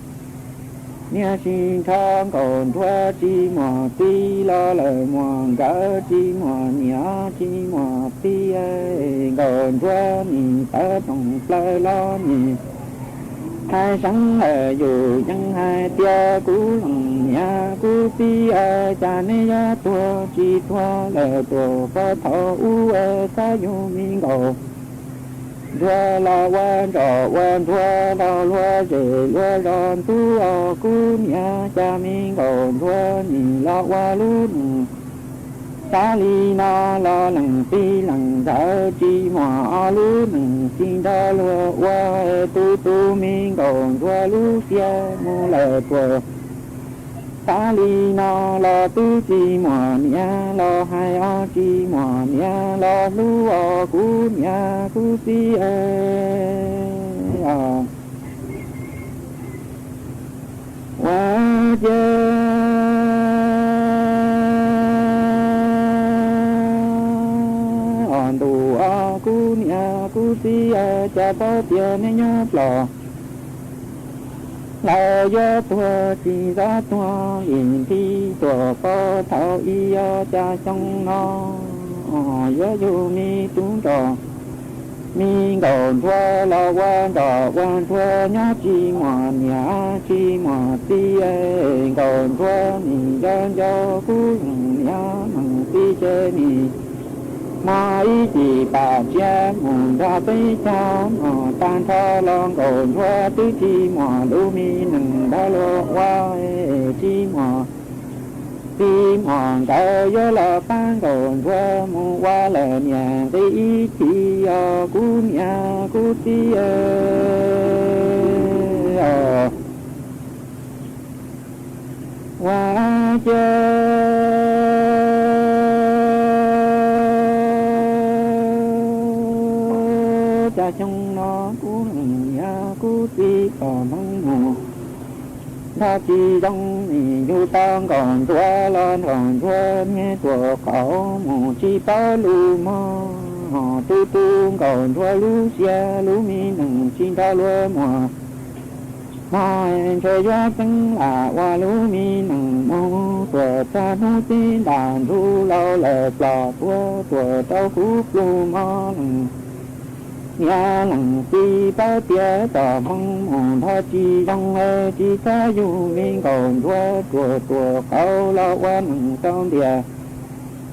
niam sib nrho, nkaum nruab tsis muaj txiv los lawm muaj nkawd, tsis muaj niam tsis muaj txiv, nkaum nruab nim tawm rooj plaws los nim hais seev lawm yus yeej hais tias kuv leej niam kuv txiv, cas neb yuav tuag tsis tuag lawm tuag, puag thaum ub txhob yug me nkaum nruab los ua nroj ua nruab, los luag zej luag zos ntxub os kuv niam, cas me nkaum nruab nim los ua lub neej xav li no los leej txiv leej nkawd tsis muaj lub neej tsis nrog luag ua, tus tus me nkaum nruab lub siab mus lawm tuag. Xav li no los twb tsis muaj niam los hais os, tsis muaj niam los hlub os kuv niam kuv txiv os. Ua ciav os ntuj os kuv niam kuv txiv, cas paub tias neb nyob ploj, Lawv yuav tuag tsis txhob tuag vim nthi tuam qaub thaum ib ob xya xyoo no, yuav yug me tub nrog me nkauj ntsuag los ua nrog ua ntsuag nyob tsis muaj niam tsis muaj txiv. Nkauj ntsuag nim nco nco kuv leej niam leej txiv ces nim hmo ib chim pam tsiab mus nrog peb caug no tag nrho los nkauj ntsuag twb tsis muaj lub me neej nrog luag ua, tsis muaj txiv muaj nkawd yuav los pab nkauj ntsuag mus ua lawm niam nqi ib chim os kuv niam kuv txiv os. Ua ciav cas xyoo no kuv leej niam kuv txiv txom hmoov mus nrog tsis zoo, nim yug tau nkauj ntsuag los nrog ntsuag niag tuam qaub mus tsis paub lus mog. Tu tu nkauj ntsuag lub siab lub me neej tsis nrog luag muaj hmo, ntshe yuav txeeb lam ua lub me neej mus tuam txog hnub txij nram ntuj laus lawm plom tuag tuam rau kuv plhu mog. Leej niam leej txiv paub tias txom hmoov mus nrog tsis zoo, tsis txhob yug me nkauj ntsuag tuam tuam qaub los ua neej rau ntiaj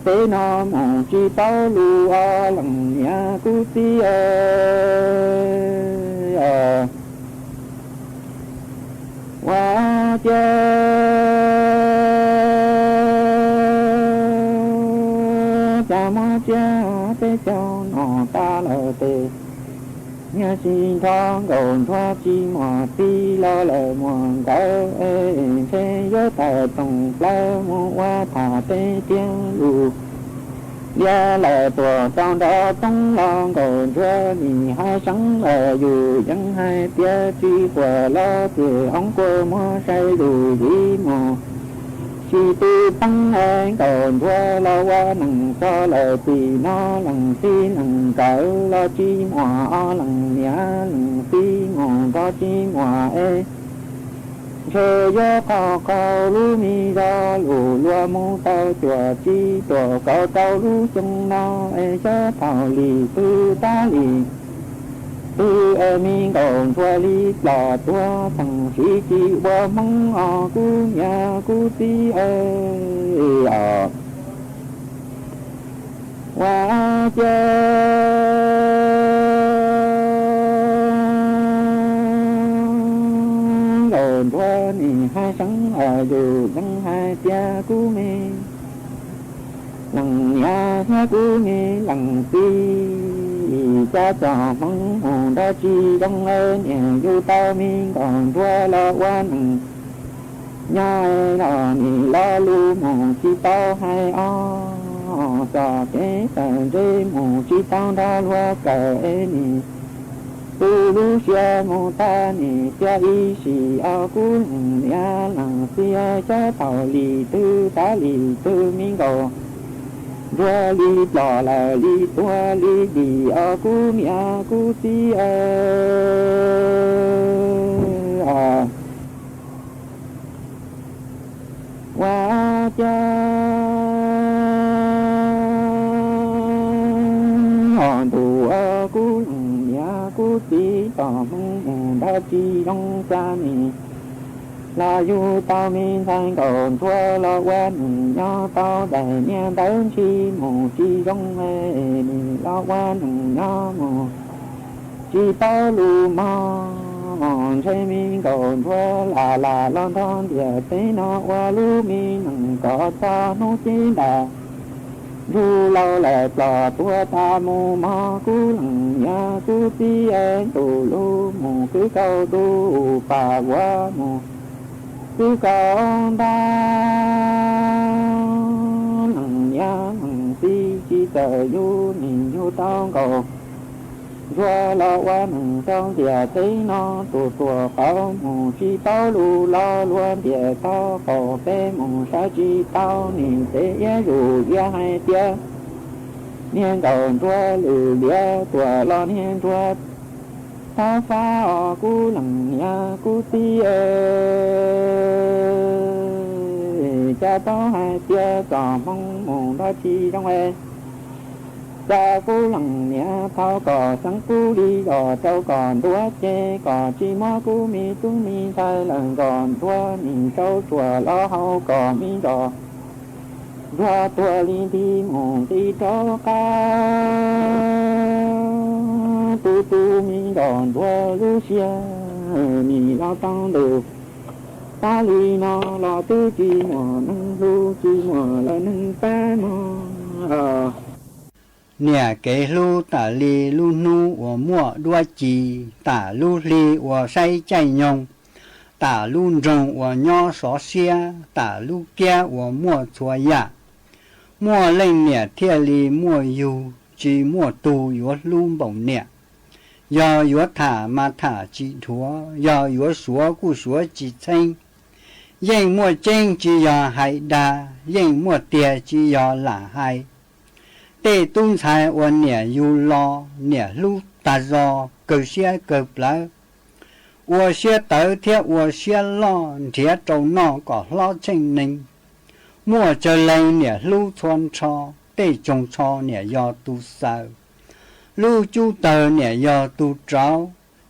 teb no mus tsis paub lus os leej niam kuv txiv os. Ua ciav cas mob siab peb caug no tas lawm tes, niag tsis nrog nkauj ntsuag tsis muaj txiv los lawm muaj nkawd, ntshe yuav tawm toom plaws mus ua tham teb tiag lus liab lawm tuam rau nraud toob los nkauj ntsuag nim hais seev lawm yus yeej hais tias tsis quaj los ces hoob kuaj muag sai lus zim mus tsis tu poob es nkauj ntsuag los ua neej txog lawm tim no leej txiv leej nkawm los tsis muaj os leej niam leej txiv mus nrog tsis muaj es ntshe yuav qaug qaug lub me zog lus luag mus tau cuaj tsib tuam kaum rau lub xyoo no es xyov thaum li twg tab li twg es me nkauj ntsuag li plom tuag txheej siv tsis ua hmoov os kuv niam kuv txiv os. Ua ciav nkauj ntsuag nim hais seev lawm yus yeej hais tias kuv me leej niam thiab kuv me leej txiv cas txom hmoov mus nrog tsis zoo, niam yug tau me nkauj ntsuag los ua neej nyob los nim lo lus mus tsis tau hais os, txoj kev tawm ntse mus tsis tau nrog luag kawm es nim tu lub siab mus tag nim cia ib sim os kuv leej niam leej txiv, xyov thaum li twg tab li twg me nkauj ntsuag li plom lawm li tuag li dim os kuv niam kuv txiv os. Ua ciav ho ntuj os kuv leej niam kuv txiv, txom hmoov mus nrog tsis zoo cas nim los yug tau me ntxhais nkauj ntsuag los ua neej nyob tau daim niag ntawv ntshis mus tsis zoo, nim los ua neej nyob mus tsis paub lus mog. Ntshe me nkauj ntsuag lam lam los nrog ntiaj teb no ua lub me neej kom txog hnub txij nram ntuj laus lawm plom tuag tas mus mog kuv leej niam kuv txiv, ntuj lub mus kwv kaus ntuj pam vuav mus kwv kaus ntag. Leej niam leej txiv tsis txawj yug nim yug tau nkauj ntsuag los ua neej rau ntiaj teb no, tus tuam qaub mus tsis paub lus los luag ntiaj teb qaum peb mus saib tsis tau nim teb iab zus iab hais tias niag nkauj ntsuag lwm liab tuam los niag ntsuag Thov fab os kuv leej niam kuv txiv, cas paub hais tias txoj hmoo mus dab tsi zoo es, cas kuv leej niam thov kom xeeb kuv li zos rau kom ntuav ces kom tsis muab kuv me tub me ntxhais lawm kom ntuav nim rau tsuam los hau kom me zos ntuav tuag li nti mus nti rau qab. Tus tus me zos ntuav lub siab nim los tau ntuj, tas li no los twb tsis muaj neeg hlub tsis muaj lawm neeg pab mog. Niam kev hlub tam li lub hnub uas muaj duab ci, tam lub hli uas saib caij nyoog, tam lub nroog uas nyob sov siab, tam lub kiab uas muaj txhua yam. Muaj leej niam thiaj li muaj yug, tsis muaj tug yuav hlub npaum niam. Yog yuav tham mas tham tsis dhuav, yog yuav suav kuj suav tsis txheeb. Yeej muaj tseeb tsis yog hais dag, yeej muaj tiag tsis yog lam hais. Tej tub ntxhais uas niam yug los, niam hlub tag zog kawg siab kawg plawv. Ua siab tawv thiab ua siab loj, nrhiav rau noj kom hlob tsheej neeg. Muaj tsawg leeg niam hlub txhua nrho, tej tsoos tsho niam yog tus xaws. Lub cub tawg niam yog tus rauv,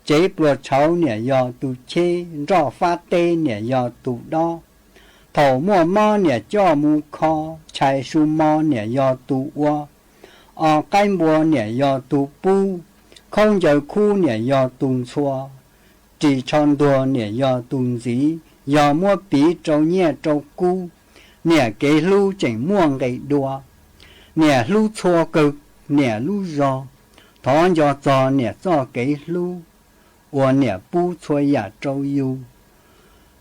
tsev pluas tshauv niam yog tus cheb, nroj fab teb niam yog tus dob. Thaum muaj mob niam coj mus kho, tshais su mo niam yog tus ua. Os qaib npua niam yog tus pub, khaub ncaws khub niam yog tus ntxhua. Ris tsho ntuag niam yog tus ntxiv, yog muab piv rau nyiaj rau kub. Niam kev hlub tseem muaj nqis dua, niam hlub txhua kawg niam lub zog. Thov nco txog niam txoj kev hlub, uas niam pub txhua yam rau yus.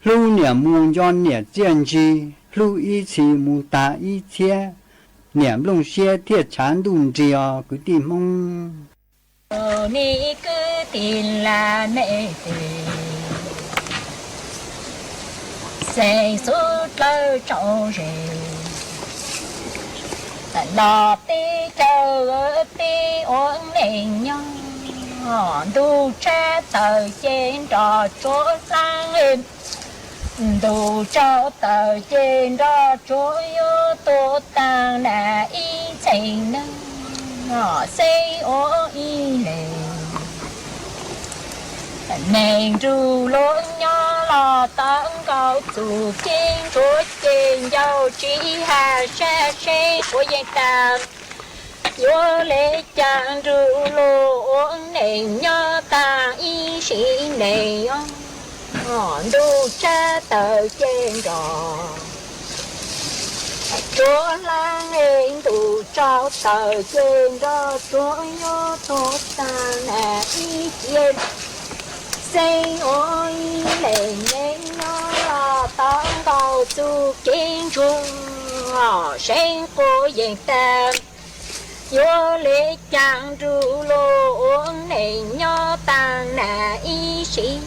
Hlub niam mus nco niam txiaj ntsig, hlub ib txhis mus tas ib txhiab. Niam nplooj siab thiaj tshav ntuj nrig os kwv tij Hmoob. Ni kwv tij las mej tij, xeem xub dlawb tsaus ze, los teb chaws teb ua neej nyob, ntuj tshab tawm ces nroj tsuav hlaab, ntuj tsaus tawm ces nroj tsuav yuav tuag taag na ib txheej neeg, xeeb ua ib leeg. Neeg nrug luag nyob los tawv nkaus txuj kev ntsuag ces ncauj tsis has sab seb quav yeej tag. Yuav le caag nrug luag ua neej nyob taag ib sim neej os, ntuj tshab tawm ces nroj tsuav hlaab, ntuj tsaus tawm ces nroj tsuav yuav tuag taag na ib cia. Xeeb ua ib leeg neeg nyob los tawv nkaus txuj kev ntsuag, seeb quav yeej tag. Yuav le caag nrug luag ua neej nyob taag na ib sim,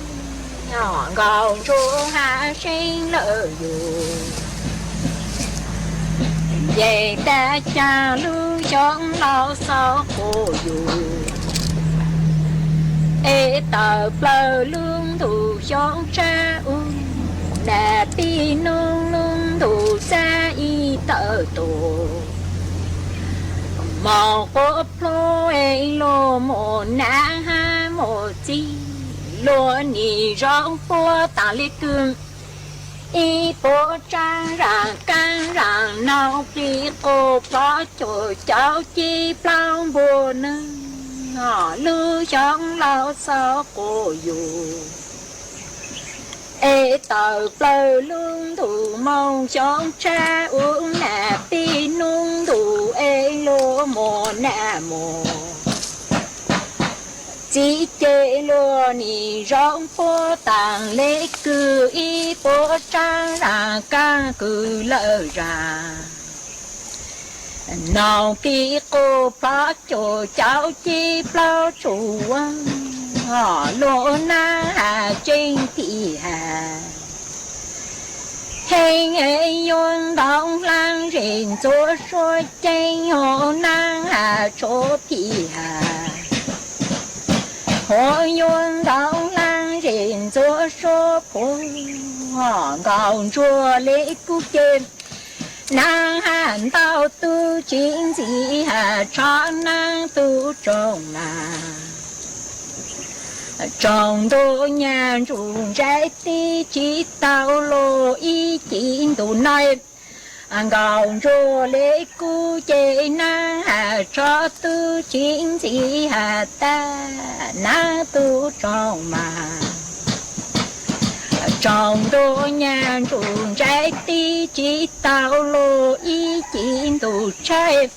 nkaus ntsuag has seeb lawm yus. Yeej tag caag lub xyoo laus xaus quas yus, es tawm plaws lub ntuj xyoo tshab ub, na pib nub lub ntuj xab ib tawm tuaj. Moog quas plhu es luag mus nam hab mus txib, luag nim zoo puab taag le kws ib puab tsaab zaam kaab zaam noog plig quas plhov cuam cauv ci plaub npuag nwg. Lub xyoo laus xaus quas yus, es tawm plaws lub ntuj moog xyoo tshab ub, nam pib nub ntuj es luag mus nam mus txib, ces luag nim zoo puab taag le kws ib puab tsaab zaam kaab kws lawm zaam noog plig quas plhov cuam cauv ci plaub tsuav. Luag naab has tseeb tim has, heev es yuav ntoo hlaab zes ntxuav suab ceeb, luag naab has tshuav tim has. Phuv yuav ntaus leej zem ntxuav suab phuv, Nkauj Ntsuab li kuj ces neeb hab ntau tub tsis ntxim has tsho neeb tub tsoom mas. Tsoom ntuj nyaj ntsuj ntsais tib tsis tau los ib cim ntuj no. Nkauj Ntsuab li kuj ces neeb has tsho tub tsis ntxim has tag neeb tub tsoom mas. Tsoom ntuj nyaj ntsuj ntsais tib tsis tau los ib cim ntuj tshaib.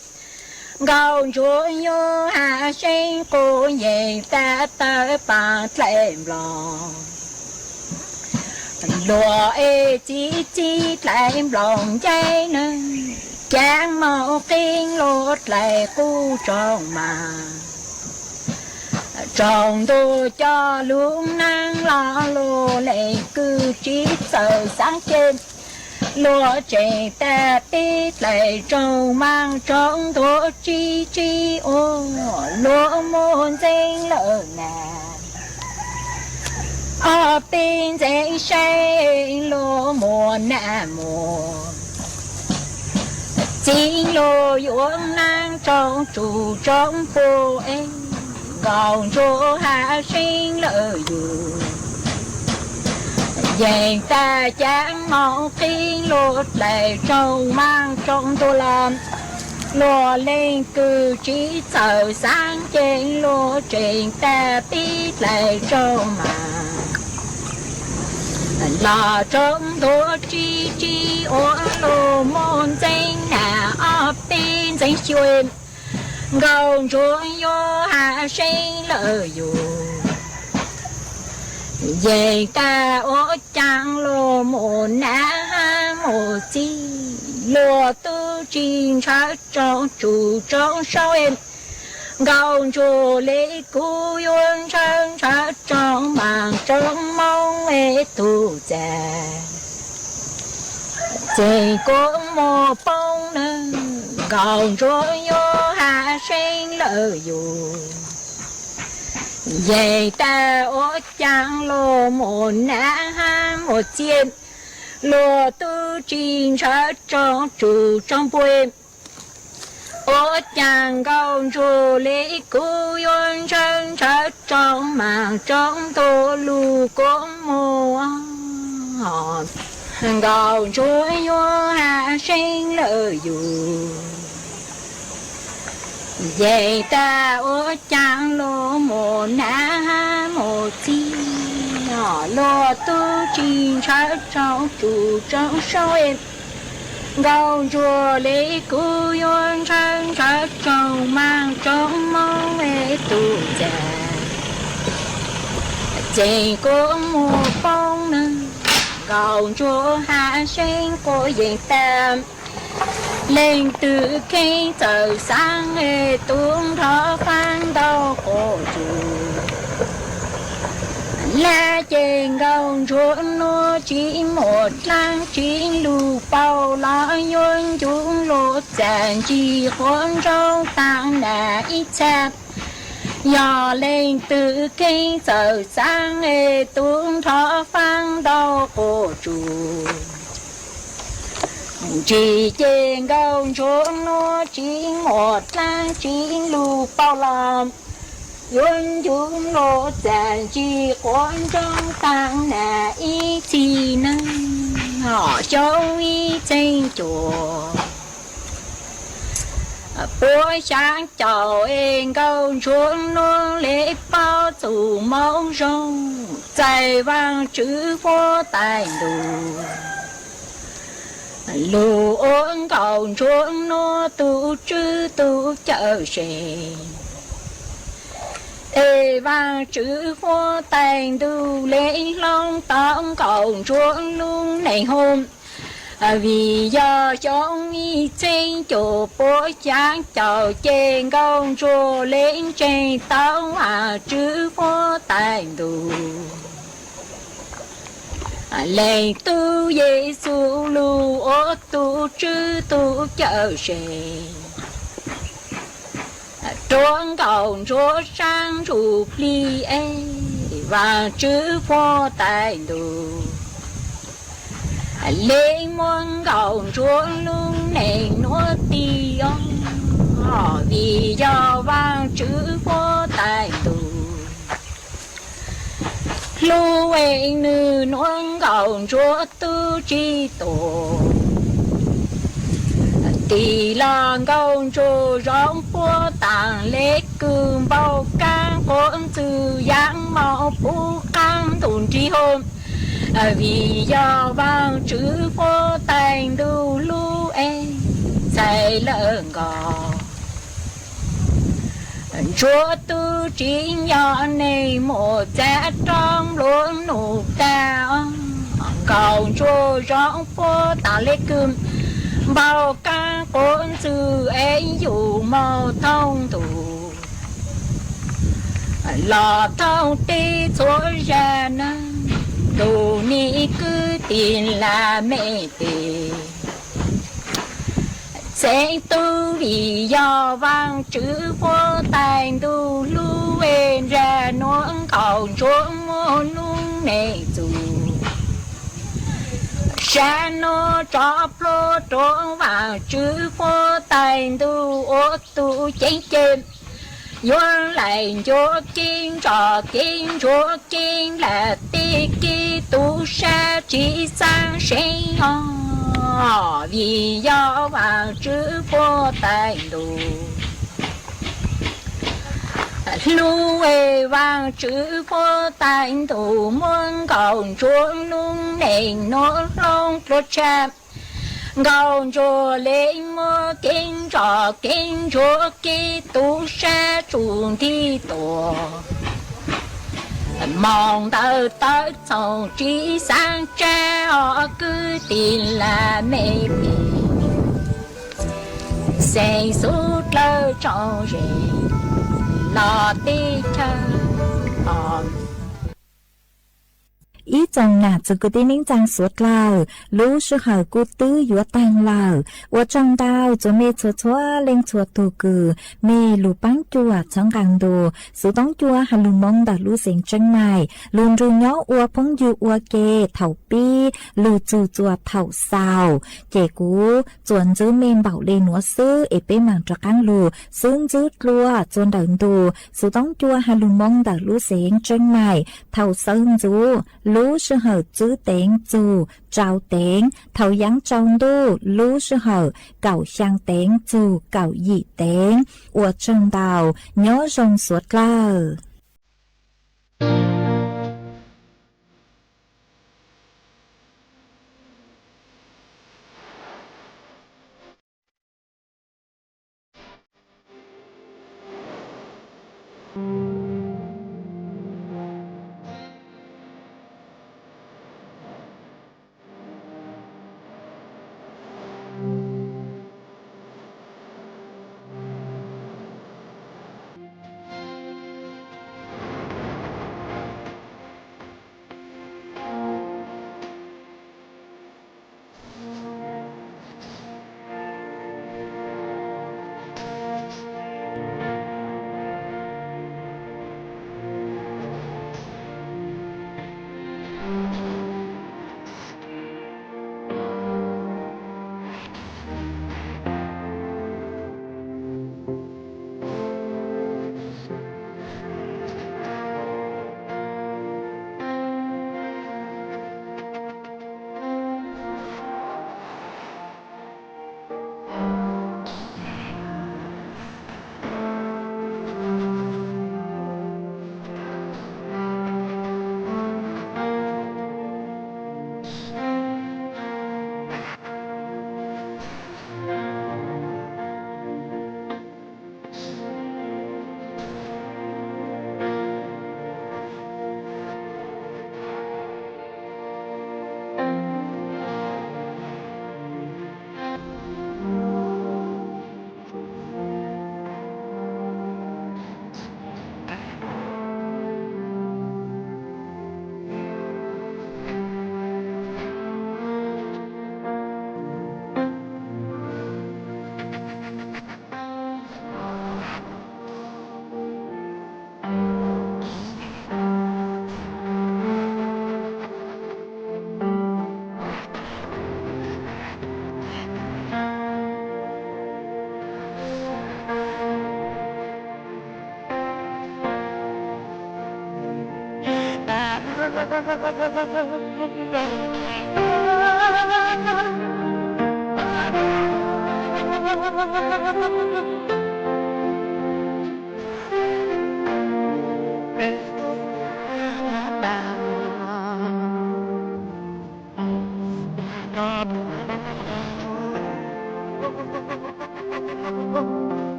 Nkauj Ntsuab yuav has seeb quas yeej tag tawm paas dlaim nploos. Luag es txi txib dlaim nploos ncaim neeg, cav moos qeeb luag dlaim qub tsoom mas. Tsoom ntuj coj lug neeb los luag leej kws tsis txawj xaav ces luag tseem tag pib dlaim tsoom mas tsoom ntuj tsis tsis ua luag muaj ntxeev lawm na. Ob peb ntxeev saib luag muaj nab muaj txiv luag yuav neeb tsoom tsuj tsoom puj es Nkauj Ntsuab has seeb lawm yus. Yeej tag cav moos qeeb luag dlaim tsoom mas tsoom ntuj los luag leej kws tsis txawj xaav ces luag tseem tag pib dlaim tsoom mas. Los tsoom ntuj tsis tsis ua luag muaj ntxeev na. Ob peb ntxeev xyuas Nkauj Ntsuab yuav has seeb lawm yus. Yeej tag ua caag luag muaj nab muaj txiv, luag tub tsis ntshaw tsoom tsuj tsoom saub. Nkauj Ntsuab li kuj yuav ntshaw ntshaw tsoom mas tsoom moog es tug txag. Txeeg kuv muag poob na, Nkauj Ntsuab yuav has seeb lawm yus. Yeej tag ua caag luag muaj nab muaj txiv, luag tub tsis ntshaw tsoom tsuj tsoom puj. Ua caag Nkauj Ntsuab li kuj yuav ntshaw ntshaw tsoom mas tsoom ntuj lug kuv muag. Nkauj Ntsuab yuav has seeb lawm yus. Yeej tag ua caag luag muaj nab muaj txiv, luag tub tsis ntshaw tsoom tsuj tsoom saub. Nkauj Ntsuab li kuj yuav ntshaw ntshaw tsoom mas tsoom moog es tug txag. Txeeg kuv muag poob na, Nkauj Ntsuab has seeb quas yeej tag. Leej twg kheev txawj xaav es tub nrho faab ntau quas tsuj. Lab ces Nkauj Ntsuab nuav tsis muaj dlaab tsi lug paub los yuav ncu luag txag ntsis quas ntsoog taag nag ib txha. Yog leej twg kheev txawj xaav es tub nrho faab ntau quas tsuj. Ntsis ces Nkauj Ntsuab nuav tsis muaj dlaab tsi lug paub los yuav ncu luag txag ntsis quas ntsoog taag nag ib txhis neeg. Xyoo ib txheeb cuaj puas xyaa caum es Nkauj Ntsuab nuav le paub txuj moo zoo, txais Vaajtswv huab tais ntuj lug ua Nkauj Ntsuab nuav tug tswv tug cawm seej. Es Vaajtswv huab tais ntuj le hloov tau Nkauj Ntsuab lub neej hov. Vim yog xyoo ib txheeb cuaj puas xyaa caum ces Nkauj Ntsuab le ntseeg tau Vaajtswv huab tais ntuj, leej tub Yexus lug ua tug tswv tug cawm seej. Rua nkaus ntsuab saab ntsuj plig es, Vaajtswv puab taag ntuj. Le muab nkaus ntsuab lub neej nuav tig os, vim yog Vaajtswv puab taag ntuj. Hlub es nwg nuav nkaus ntsuab tub tsi tuam, tig los nkaus ntsuab zoo puab taag le kws npau kaab quav ntxwg yaav moog puv qaab ntuj nrig hab. Vim yog Vaajtswv puab taag ntuj hlub es ntxhais lawm nkaus. Ntsuab tub tsi yog neeg muaj txav rua nplua nuj taag, nkaus ntsuab zoo puab taag le kws npau kaab quav ntxwg es yug moog thoob ntuj los thoob teb txhua zag na, ntuj nim kwv tij laj mej teg. Txheeb tub vim yog Vaajtswv puab taag ntuj hlub es nraag nuav nkaus ntsuab muab lub neej txug. Sab nuav tso plhuav rua Vaajtswv puab taag ntuj ua tug ceeb ceeb, yuav laim ncuav kev ntso kev ntsuav kev lam tej kev tub sab tsi xaav seev os, vim yog Vaajtswv puab taag ntuj hlub es Vaajtswv puab taag ntuj muab nkaus ntsuab lub neej nuav hloov dlua tshaj, nkaus ntsuab le muab kev ntso kev ntsuav kev tub sab tsuj nthi tuam. Moog ntawm tawv txhoov tsi xaav tsav os kwv tij laj mej teg, xeeb xub dlawb tsoom zeej los teb chaws os. Ib tsoom nam txiv kwv tij neej tsaa suav dlawg, lub sij hawm kuj twb yuav taag lawm. Ua tsaug ntau txug mej txhua txhua leej txhua tug kws mej lug paab cuam txhawb nqaa ntu Xuv Toob Cua has lug moo ntawm lub xeev Tseeb Maim lug nrug nyob ua phooj ywg ua ke thaum pib lug txug txuas thaum xaus. Ces kuv txuas ntxwv mej npaum le nuav xwb es peb maam rov qaab lug xwb ntxwv dlua txuas ntawm ntu Xuv Toob Cua has lug moo ntawm lub xeev Tseeb Maim thaum sawv ntxuv lub sij hawm tsib teev txug rau teev, thaum yaav tsaus ntuj lub sij hawm kaum xyaa teev txug kaum yim teev. Ua tsaug ntau, nyob zoo suav dlawg.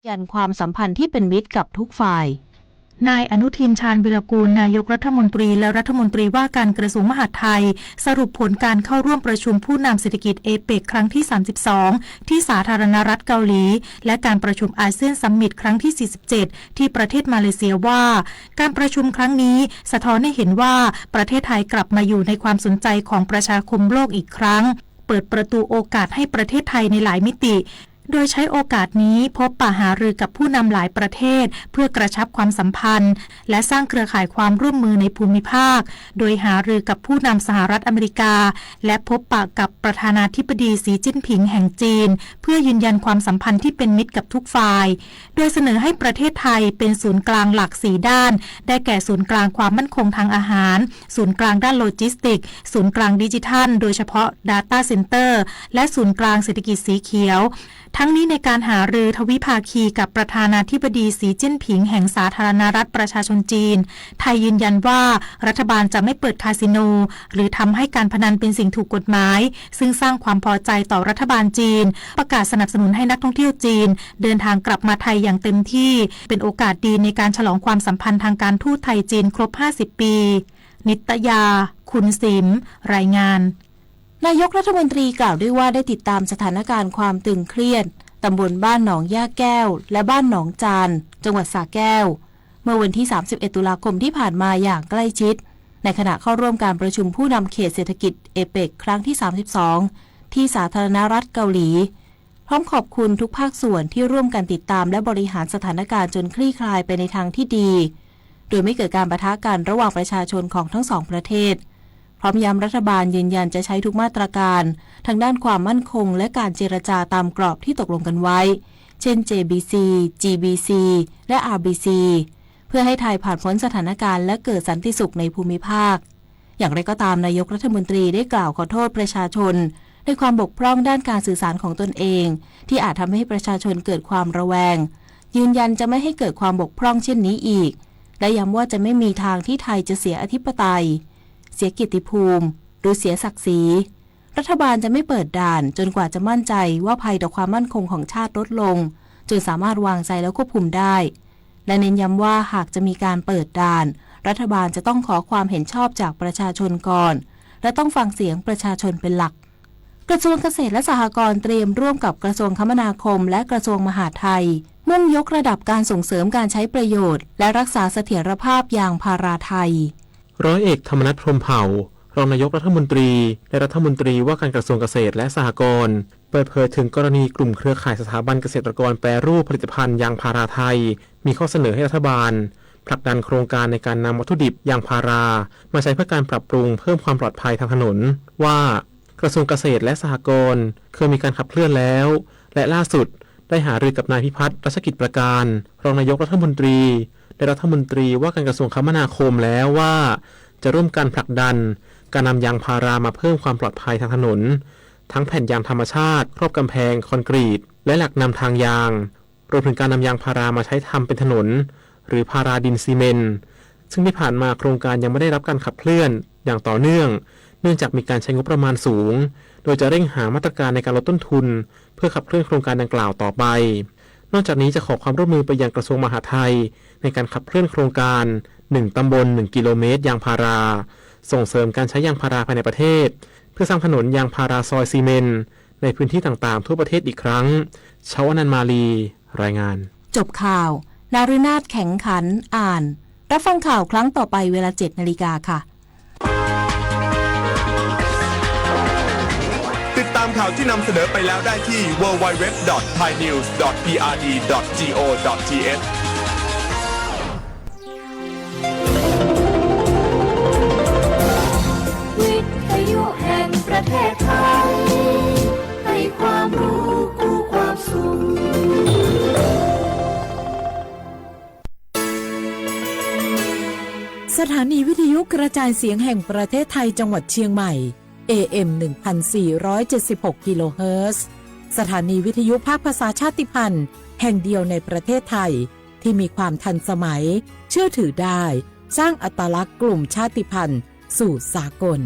ยันความสัมพันธ์ที่เป็นมิตรกับทุกฝ่าย นายอนุทิน ชาญวีรกูร นายกรัฐมนตรี และรัฐมนตรีว่าการกระทรวงมหาดไทย สรุปผลการเข้าร่วมประชุมผู้นำเศรษฐกิจ เอเปก ครั้งที่ สามสิบสอง ที่สาธารณรัฐเกาหลี และการประชุมอาเซียนซัมมิตครั้งที่ สี่สิบเจ็ด ที่ประเทศมาเลเซียว่า การประชุมครั้งนี้สะท้อนให้เห็นว่าประเทศไทยกลับมาอยู่ในความสนใจของประชาคมโลกอีกครั้ง เปิดประตูโอกาสให้ประเทศไทยในหลายมิติ โดยใช้โอกาสนี้พบปะหารือกับผู้นำหลายประเทศ เพื่อกระชับความสัมพันธ์ และสร้างเครือข่ายความร่วมมือในภูมิภาค โดยหารือกับผู้นำสหรัฐอเมริกา และพบปะกับประธานาธิบดีสีจิ้นผิงแห่งจีน เพื่อยืนยันความสัมพันธ์ที่เป็นมิตรกับทุกฝ่าย โดยเสนอให้ประเทศไทยเป็นศูนย์กลางหลักสี่ด้าน ได้แก่ศูนย์กลางความมั่นคงทางอาหาร ศูนย์กลางด้านโลจิสติกส์ ศูนย์กลางดิจิทัล โดยเฉพาะ Data Center และศูนย์กลางเศรษฐกิจสีเขียว ทั้งนี้ในการหารือทวิภาคีกับประธานาธิบดีสีจิ้นผิงแห่งสาธารณรัฐประชาชนจีน ไทยยืนยันว่ารัฐบาลจะไม่เปิดคาสิโน หรือทำให้การพนันเป็นสิ่งถูกกฎหมาย ซึ่งสร้างความพอใจต่อรัฐบาลจีน ประกาศสนับสนุนให้นักท่องเที่ยวจีน เดินทางกลับมาไทยอย่างเต็มที่ เป็นโอกาสดีในการฉลองความสัมพันธ์ทางการทูตไทย-จีนครบ ห้าสิบ ปี นิตยา คุณสิม รายงาน นายกรัฐมนตรีกล่าวด้วยว่าได้ติดตามสถานการณ์ความตึงเครียดตำบลบ้านหนองหญ้าแก้ว และบ้านหนองจาน จังหวัดสระแก้ว เมื่อวันที่ สามสิบเอ็ด ตุลาคมที่ผ่านมาอย่างใกล้ชิด ในขณะเข้าร่วมการประชุมผู้นำเขตเศรษฐกิจ เอเปก ครั้งที่ สามสิบสอง ที่สาธารณรัฐเกาหลี พร้อมขอบคุณทุกภาคส่วนที่ร่วมกันติดตามและบริหารสถานการณ์จนคลี่คลายไปในทางที่ดี โดยไม่เกิดการปะทะกันระหว่างประชาชนของทั้งสองประเทศ พร้อมย้ำรัฐบาลยืนยันจะใช้ทุกมาตรการทางด้านความมั่นคงและการเจรจาตามกรอบที่ตกลงกันไว้ เช่น เจ บี ซี จี บี ซี และ อาร์ บี ซี เพื่อให้ไทยผ่านพ้นสถานการณ์และเกิดสันติสุขในภูมิภาค อย่างไรก็ตามนายกรัฐมนตรีได้กล่าวขอโทษประชาชน ในความบกพร่องด้านการสื่อสารของตนเอง ที่อาจทำให้ประชาชนเกิดความระแวง ยืนยันจะไม่ให้เกิดความบกพร่องเช่นนี้อีก และย้ำว่าจะไม่มีทางที่ไทยจะเสียอธิปไตย เสียเกียรติภูมิ หรือเสียศักดิ์ศรี รัฐบาลจะไม่เปิดด่านจนกว่าจะมั่นใจว่าภัยต่อความมั่นคงของชาติลดลง จนสามารถวางใจและควบคุมได้ และเน้นย้ำว่าหากจะมีการเปิดด่าน รัฐบาลจะต้องขอความเห็นชอบจากประชาชนก่อน และต้องฟังเสียงประชาชนเป็นหลัก กระทรวงเกษตรและสหกรณ์เตรียมร่วมกับกระทรวงคมนาคมและกระทรวงมหาดไทย มุ่งยกระดับการส่งเสริมการใช้ประโยชน์ และรักษาเสถียรภาพยางพาราไทย ร้อยเอกธรรมนัส พรหมเผ่า รองนายกรัฐมนตรี และรัฐมนตรีว่าการกระทรวงเกษตรและสหกรณ์ เปิดเผยถึงกรณีกลุ่มเครือข่ายสถาบันเกษตรกรแปรรูปผลิตภัณฑ์ยางพาราไทย มีข้อเสนอให้รัฐบาลผลักดันโครงการในการนำวัตถุดิบยางพารามาใช้เพื่อการปรับปรุงเพิ่มความปลอดภัยทางถนน ว่า กระทรวงเกษตรและสหกรณ์เคยมีการขับเคลื่อนแล้ว และล่าสุดได้หารือกับนายพิพัฒน์ รัชกิจประการ รองนายกรัฐมนตรี และรัฐมนตรีว่าการกระทรวงคมนาคมแล้วว่า จะร่วมกันผลักดันการนำยางพารามาเพิ่มความปลอดภัยทางถนน ทั้งแผ่นยางธรรมชาติ ครอบกำแพง คอนกรีต และหลักนำทางยาง รวมถึงการนำยางพารามาใช้ทำเป็นถนน หรือพาราดินซีเมนต์ ซึ่งที่ผ่านมาโครงการยังไม่ได้รับการขับเคลื่อนอย่างต่อเนื่อง เนื่องจากมีการใช้งบประมาณสูง โดยจะเร่งหามาตรการในการลดต้นทุน เพื่อขับเคลื่อนโครงการดังกล่าวต่อไป นอกจากนี้จะขอความร่วมมือไปยังกระทรวงมหาดไทย ในการขับเคลื่อนโครงการ หนึ่งตำบล หนึ่งกิโลเมตรยางพารา ส่งเสริมการใช้ยางพาราภายในประเทศ เพื่อสร้างถนนยางพาราซอยซีเมนต์ ในพื้นที่ต่างๆ ทั่วประเทศอีกครั้ง ชาวอนันต์มาลี รายงาน จบข่าว นารุนาถ แข็งขัน อ่าน รับฟังข่าวครั้งต่อไปเวลา เจ็ดนาฬิกาค่ะ ติดตามข่าวที่นำเสนอไปแล้วได้ที่ ดับเบิลยู ดับเบิลยู ดับเบิลยู ดอท ไทยนิวส์ ดอท พีอาร์ดี ดอท จีโอ ดอท ทีเอช วิทยุแห่งประเทศไทย ให้ความรู้คู่ความสุข สถานีวิทยุกระจายเสียงแห่งประเทศไทยจังหวัดเชียงใหม่ เอ เอ็ม หนึ่งพันสี่ร้อยเจ็ดสิบหก กิโลเฮิรตซ์ สถานีวิทยุภาคภาษาชาติพันธุ์แห่งเดียวในประเทศไทย ที่มีความทันสมัย เชื่อถือได้ สร้างอัตลักษณ์กลุ่มชาติพันธุ์สู่สากล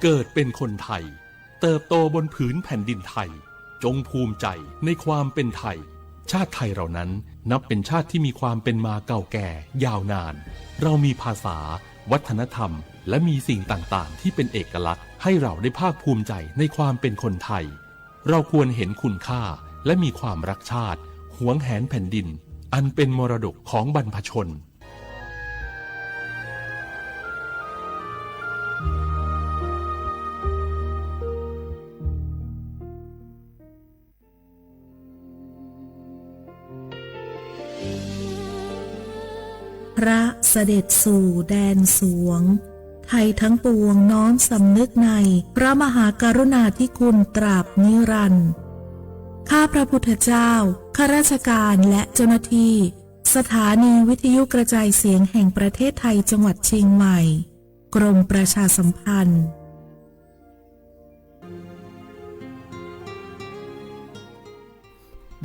เกิดเป็นคนไทย เติบโตบนผืนแผ่นดินไทย จงภูมิใจในความเป็นไทย ชาติไทยเรานั้นนับเป็นชาติที่มีความเป็นมาเก่าแก่ยาวนาน เรามีภาษา วัฒนธรรม และมีสิ่งต่างๆ ที่เป็นเอกลักษณ์ ให้เราได้ภาคภูมิใจในความเป็นคนไทย เราควรเห็นคุณค่า และมีความรักชาติ หวงแหนแผ่นดิน อันเป็นมรดกของบรรพชน พระเสด็จสู่แดนสวง ไทยทั้งปวงน้อมสำนึกในพระมหากรุณาธิคุณตราบนิรันดร์ ข้าพระพุทธเจ้า ข้าราชการและเจ้าหน้าที่ สถานีวิทยุกระจายเสียงแห่งประเทศไทยจังหวัดเชียงใหม่ กรมประชาสัมพันธ์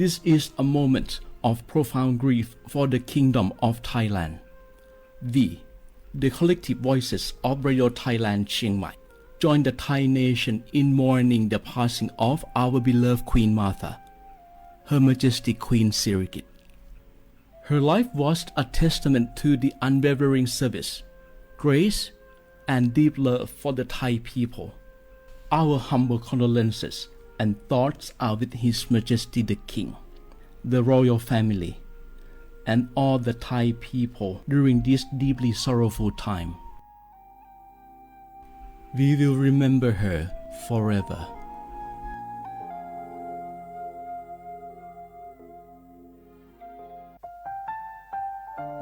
This is a moment of profound grief for the Kingdom of Thailand. We, the collective voices of Radio Thailand Chiang Mai, join the Thai nation in mourning the passing of our beloved Queen Mother, Her Majesty Queen Sirikit. Her life was a testament to the unwavering service, grace, and deep love for the Thai people. Our humble condolences and thoughts are with His Majesty the King, the royal family, and all the Thai people during this deeply sorrowful time. We will remember her forever.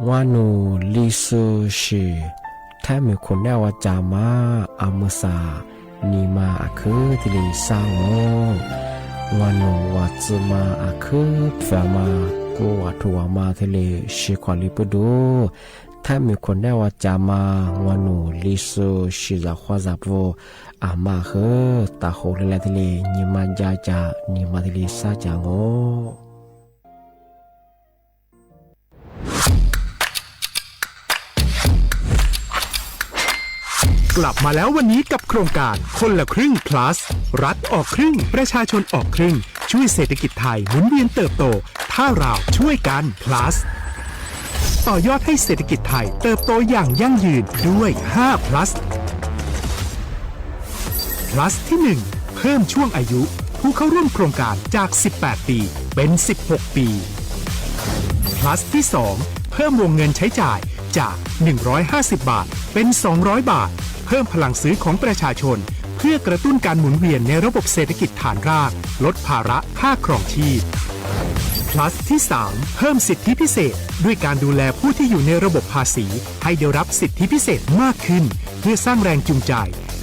ငွၼ်းနူ လီသူ she's ထၢၼ်မုၢ်ခိၣ်နၢ်ဝၢၼ်ၸၢင်မး အမုသး နံၤမၤအခု ထံလံ ဆၢလီၤ ငွၼ်းနူ ဝၢ်ၸိမၤ အခု ဖျၢၣ်မၤ pub ua thuv ua ma thiaj li siv kom li pub dub. Thaj mws khuam nej ua cas mas ua num li xu siv zam qhuav zam pub a mas hwv tas hauv li lawm thiaj li nyias mas ncav cas nyias mas thiaj li sab cas os. กลับมาแล้ววันนี้กับโครงการคนละครึ่ง plus รัฐออกครึ่งประชาชนออกครึ่งช่วยเศรษฐกิจไทยหมุนเวียนเติบโตถ้าเราช่วยกัน plus ต่อยอดให้เศรษฐกิจไทยเติบโตอย่างยั่งยืนด้วย ห้า plus plus ที่ หนึ่ง เพิ่มช่วงอายุผู้เข้าร่วมโครงการจาก สิบแปด ปี เป็น สิบหก ปี plus ที่ สอง เพิ่มวงเงินใช้จ่ายจาก หนึ่งร้อยห้าสิบ บาท เป็น สองร้อย บาท เพิ่มพลังซื้อของประชาชน เพื่อกระตุ้นการหมุนเวียนในระบบเศรษฐกิจฐานราก ลดภาระค่าครองชีพ plus ที่ สาม เพิ่มสิทธิพิเศษ ด้วยการดูแลผู้ที่อยู่ในระบบภาษี ให้ได้รับสิทธิพิเศษมากขึ้น เพื่อสร้างแรงจูงใจ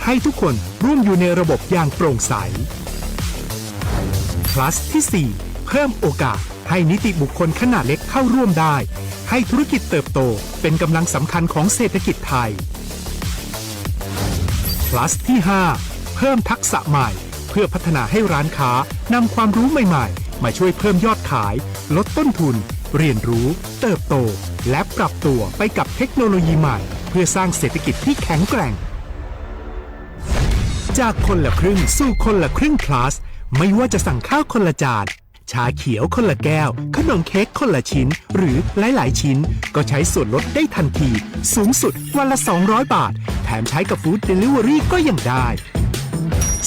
ให้ทุกคนร่วมอยู่ในระบบอย่างโปร่งใส plus ที่ สี่ เพิ่มโอกาสให้นิติบุคคลขนาดเล็กเข้าร่วมได้ ให้ธุรกิจเติบโตเป็นกำลังสำคัญของเศรษฐกิจไทย plus ที่ ห้า เพิ่มทักษะใหม่ เพื่อพัฒนาให้ร้านค้านำความรู้ใหม่ๆ มาช่วยเพิ่มยอดขาย ลดต้นทุน เรียนรู้ เติบโต และปรับตัวไปกับเทคโนโลยีใหม่ เพื่อสร้างเศรษฐกิจที่แข็งแกร่ง จากคนละครึ่งสู่คนละครึ่ง plus ไม่ว่าจะสั่งข้าวคนละจาน ชาเขียวคนละแก้ว ขนมเค้กคนละชิ้น หรือหลายๆ ชิ้น ก็ใช้ส่วนลดได้ทันที สูงสุดวันละ สองร้อย บาท แถมใช้กับ Food Delivery ก็ยังได้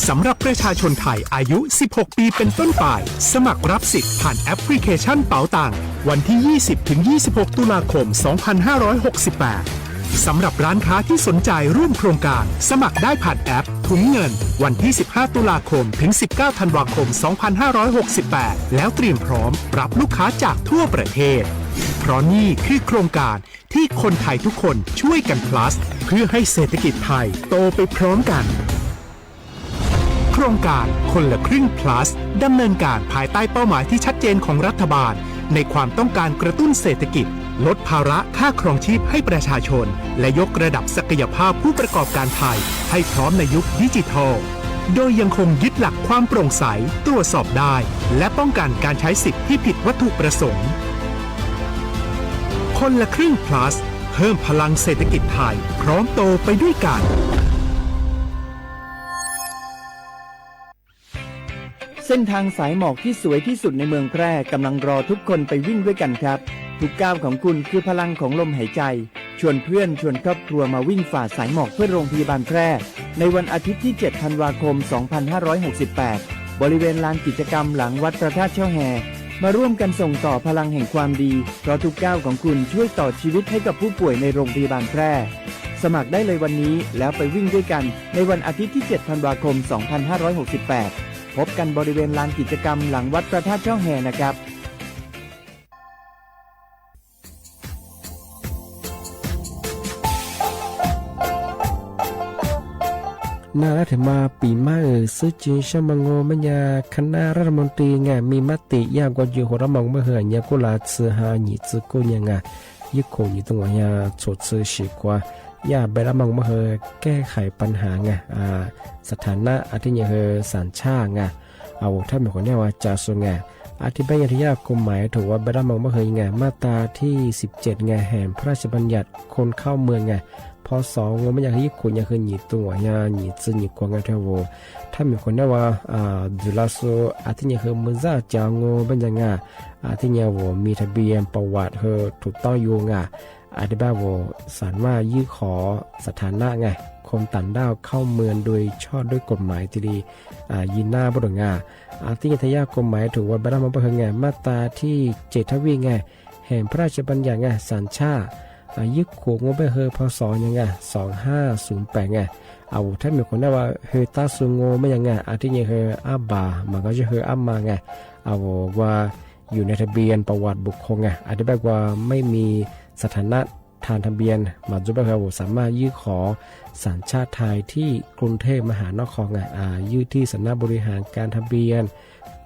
สำหรับประชาชนไทยอายุ สิบหก ปีเป็นต้นไป สมัครรับสิทธิ์ผ่านแอปพลิเคชันเปาตัง วันที่ ยี่สิบ ถึง ยี่สิบหก ตุลาคม สองพันห้าร้อยหกสิบแปด สำหรับร้านค้าที่สนใจร่วมโครงการ สมัครได้ผ่านแอปถุงเงิน วันที่ สิบห้า ตุลาคม ถึง สิบเก้า ธันวาคม สองพันห้าร้อยหกสิบแปด แล้วเตรียมพร้อมรับลูกค้าจากทั่วประเทศ เพราะนี่คือโครงการที่คนไทยทุกคนช่วยกัน plus เพื่อให้เศรษฐกิจไทยโตไปพร้อมกัน โครงการคนละครึ่ง plus ดำเนินการภายใต้เป้าหมายที่ชัดเจนของรัฐบาล ในความต้องการกระตุ้นเศรษฐกิจ ลดภาระค่าครองชีพให้ประชาชน และยกระดับศักยภาพผู้ประกอบการไทยให้พร้อมในยุคดิจิทัล โดยยังคงยึดหลักความโปร่งใส ตรวจสอบได้ และป้องกันการใช้สิทธิ์ที่ผิดวัตถุประสงค์ คนละครึ่ง plus เพิ่มพลังเศรษฐกิจไทย พร้อมโตไปด้วยกัน เส้นทางสายหมอกที่สวยที่สุดในเมืองแพร่กำลังรอทุกคนไปวิ่งด้วยกันครับ ทุกก้าวของคุณคือพลังของลมหายใจ ชวนเพื่อนชวนครอบครัวมาวิ่งฝ่าสายหมอกเพื่อโรงพยาบาลแพร่ ในวันอาทิตย์ที่ เจ็ด ธันวาคม สองพันห้าร้อยหกสิบแปด บริเวณลานกิจกรรมหลังวัดพระธาตุช่อแฮ มาร่วมกันส่งต่อพลังแห่งความดี เพราะทุกก้าวของคุณช่วยต่อชีวิตให้กับผู้ป่วยในโรงพยาบาลแพร่ สมัครได้เลยวันนี้แล้วไปวิ่งด้วยกันในวันอาทิตย์ที่ เจ็ด ธันวาคม สองพันห้าร้อยหกสิบแปด พบกันบริเวณลานกิจกรรมหลังวัดพระธาตุช่อแฮนะครับ Naj lab them mas pim mab xwb ces sab mog ngu mej nyag khab nab rab rab moog ti nga mej mab tim yaj kua yug huv rab moog mej hwm nyag kuj lav txwv ha nyim txwv kuj nyag nga, yub khum nyim tub uas nyag txhum txwv sim khuav yaj npe rab moog mej hwm kej hais pav has nga, xav tham nab a thib nyag hwm xav tshaj nga, a ua thab mem khuam nej ua cas xu nga, a thib peb nyag thib yaj kuj mais thuam ua npe rab moog mej hwm nga maj tas thib sib ceg nga hem pha raj xi paj nyam khon khauj mws nga, pho xov ngu mej nyag hwm yub khum nyag hwm nyim tub uas nyag nyim txwv nyim khuav nga thab vus, thab mem khuam nej ua ntxwv lav xu, a thib nyag hwm mws zaj cas ngu mej nyag nga, a thib nyag vus mib thab pia pov vam hwm thum toj yus nga, a thib peb vus xav maj ywj qhov xav tham nab nga, khon tam ntaj khauj mws dua tshoj dua kuj mais thiaj li yig nab puab dua nga, a thib nyag thib yaj kuj mais thuam ua npe rab moog mej hwm nga maj tas thib ceg thab vij nga, hem pha raj xi paj nyam nga xav tshaj, yub khum ngu mej hwm pho xov nyag nga xov haj xu pem nga, a ua thab mem khuam nej ua hwm tab xu ngu mej nyag nga, a thib nyag hwm ab npam mas koj zej hwm ab mas nga, a ua ua yus nab thab pia pov vam bus khon nga, a thib peb ua mej mib xav tham nab ทำทะเบียน mas จุดบังคับ สามารถยื่นขอสัญชาติไทยที่กรุงเทพมหานคร อ่ะ อ่า ยื่นที่สำนักบริหารการทะเบียน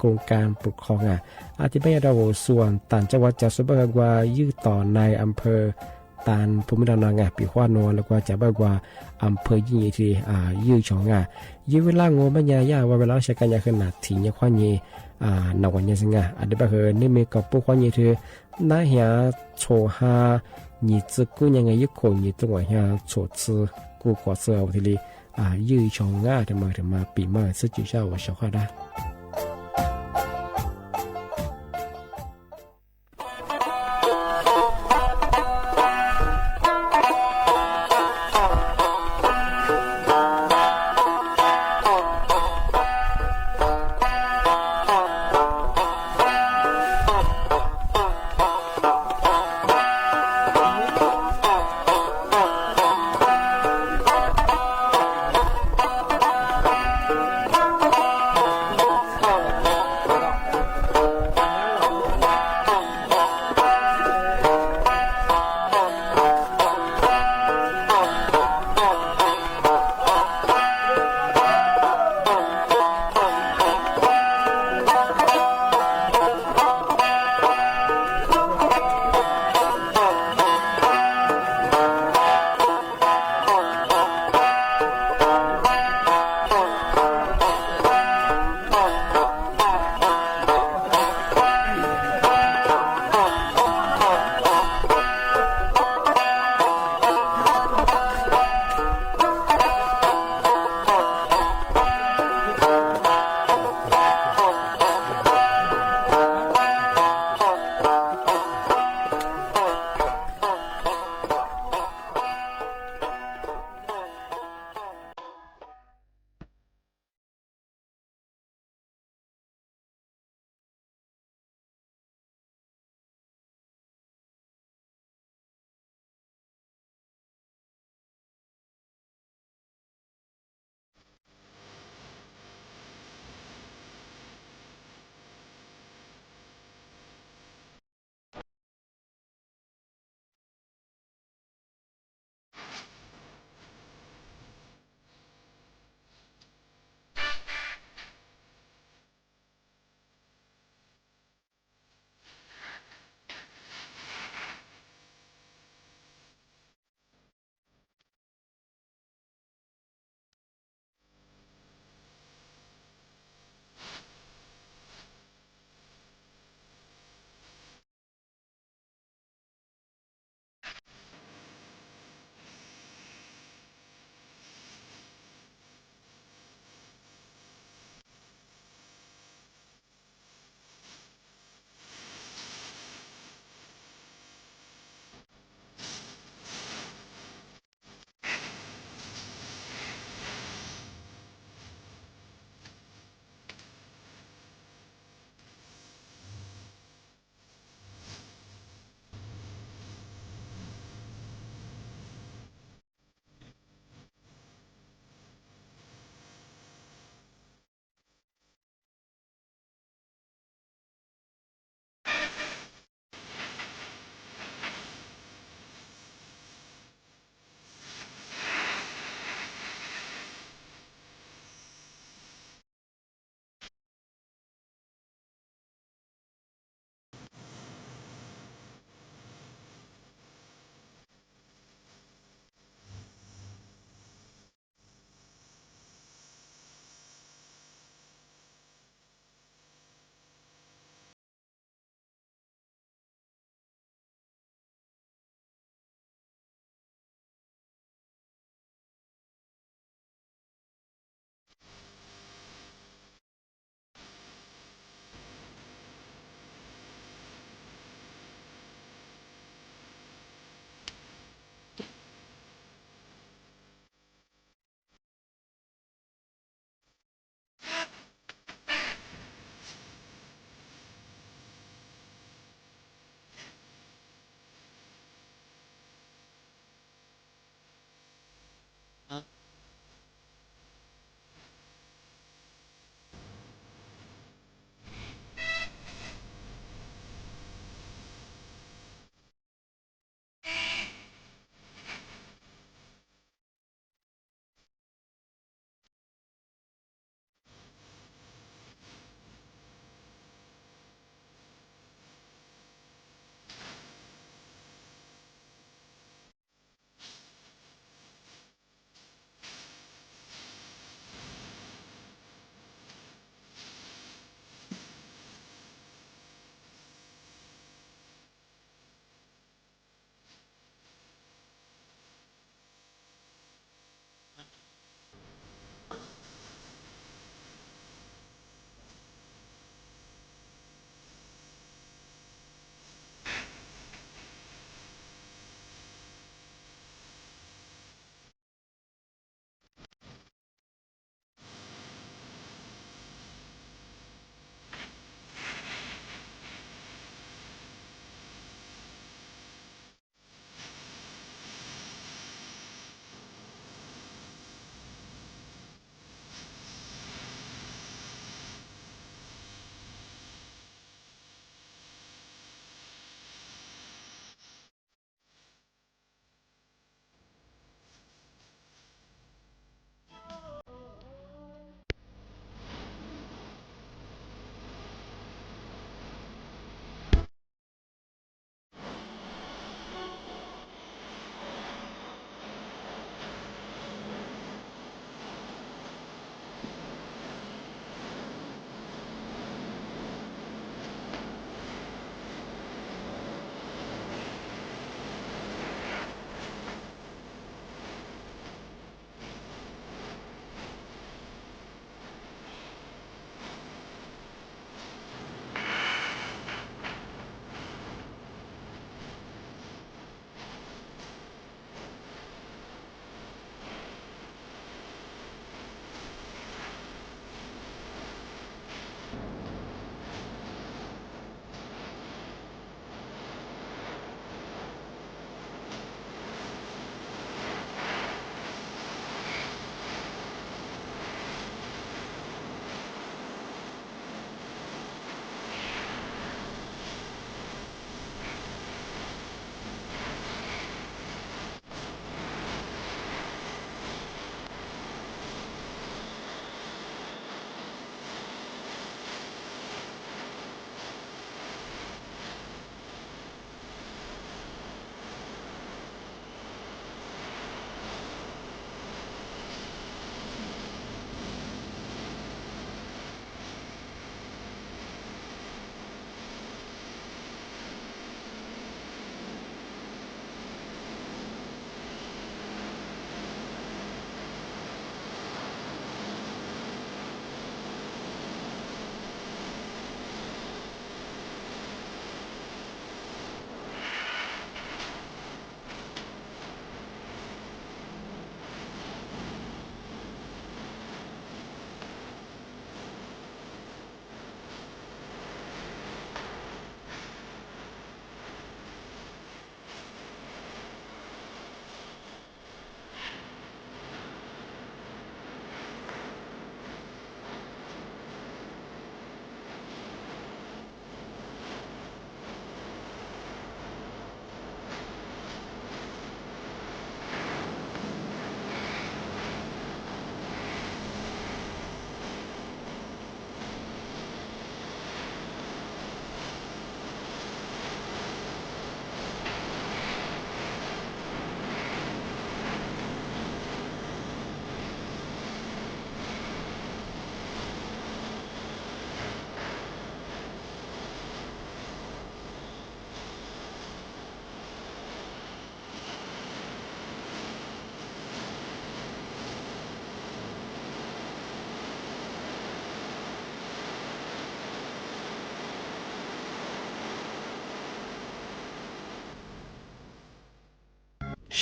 กรมการปกครอง อ่ะ อ่ะ ที่ไม่ได้ ส่วนต่างจังหวัดจะสามารถ ยื่นต่อในอำเภอตามภูมิลำเนา อ่ะ ปิดข้อมูล แล้วก็จะบอกว่าอำเภอ ยื่น ที่ อ่า ยื่น ชอง อ่ะ Yog vaj laj ngua maj nyaj yaj vaj laj sab kaj nyaj hwv nam thim nyaj qhuab nyeg, nam vaj nyaj xwb, a dib paj hwv nej me kom pub qhuab nyeg hwv, nab hiav txhum ha nyim txwv kub nyaj nqe yub khum nyim txwv nqaim hnya txhum txwv kub kov txwv ua thiaj li ywj tshoo nqaj rau mas pim mas xwb tsis sab uas sau qhaj dab.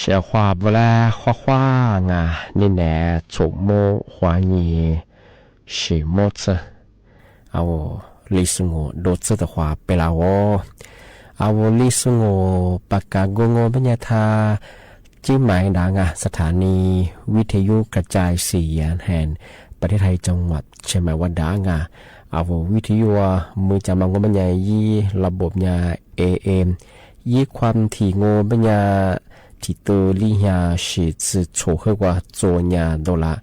Sia huaj bu la huaj huaj nga, nej nam txhum muab huaj nyi sim muab txhawb, au, li xu ngu dua txhawb tau huaj peb la ua, au, li xu ngu pas kas ngu ngu peb nya tha cib mais dav nga, สถานีวิทยุกระจายเสียงแห่งประเทศไทย จังหวัดเชียงใหม่ ua dav nga, au, วิทยุ mus cas mas ngu peb nya yib lo bum nya AM, yib khuam thim ngu peb nya thim tu li nya sim txhwm txhum hwj ua txua nya dollar.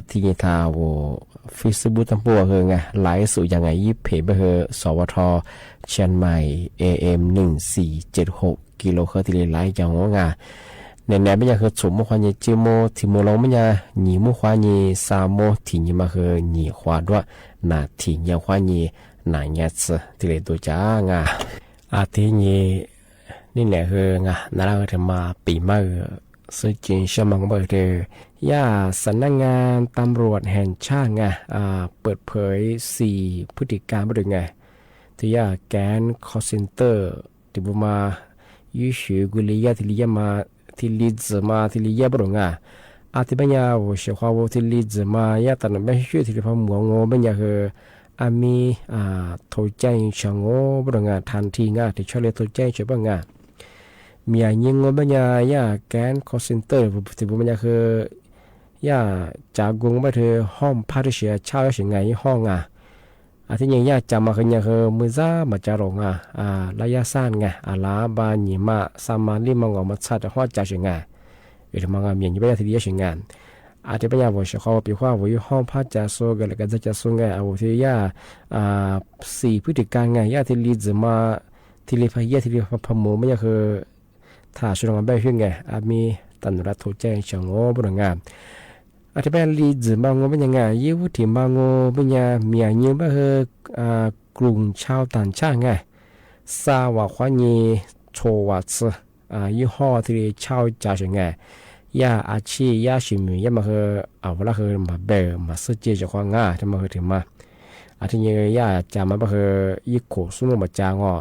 Thiab nyi tha au, Facebook tau npuaj hwj nga, laiv xum ya nga yib phem peb hwj sov ua rho เชียงใหม่ AM หนึ่งสี่เจ็ดหก กิโลเฮิรตซ์ thiaj li laiv ya ua nga. Nim no peb nya hwj txhum muab huaj nyi tsib muab thim mus los peb nya nyim muab huaj nyi xa muab thim nyi mas hwj nyim huaj duab, nas thim nya huaj nyi nas nya txhawb thiaj li tu cas nga. Thiab nyi nej nam hwj nga, nas laj hwj rau mas pim maj xwb ces sab mas ngu peb hwj, yaj สำนักงานตำรวจแห่งชาติ nga, เปิดเผยสี่พฤติการ peb rau nga, thiab yaj kab call center, tis npu mas yib swm kws li yaj thiaj li yaj mas thiaj li txwm mas thiaj li yaj peb rau nga. Thiab peb nya au, sim huaj au thiaj li txwm mas yaj tas num peb swb thiaj li pab muam ngu peb nya hwj, a mi, thau caij tshav ngu peb rau nga, tha thi nga, tis tshaj li thau caij tshav peb nga. Miam nyi ngu peb nya yaj kab call center, tis npu mas nya hwj, yaj cas ngu peb hwj hoj phaj rau siav tshaj ua sim nga yib hoj nga. Thiab nyi yaj cas mas hwj nya hwj mus zab mas cas rau nga, laj yaj xaj nga, a lav npaj nyim mas xa mas li mas nkaus mas txhaj rau hoj cas sim nga. Vim rau mas miam nyi peb yaj thiaj li yaj sim nga. Thiab peb nya au, sim huaj au pim huaj au yib hoj phaj cas xu, ga le ka txag cas xu nga, au thiab yaj xim pwb ris ka nga, yaj thiaj li txwm mas thiaj li pab yaj thiaj li pab mus peb nya hwj, tham sawv rau npaj hwj nga, a mi tas num laj thau caij tshav ngu peb rau nga. Thiab peb li txwm mas ngu peb nya nga, yib pwb ris mas ngu peb nya miam nyi peb hwj, krum tshau tas tshaj nga, xa vam huab nyi txhua vam txhw, yib hoj thiaj li tshau cas sim nga. Yaj a tshij yaj sim mws yaj mas hwj, a laj hwj mas npeeg mas xwb ces sim huaj nga thiab mas hwj ris mas. Thiab nyi yaj cas mas peb hwj yib khum xub muaj mas cas ngo,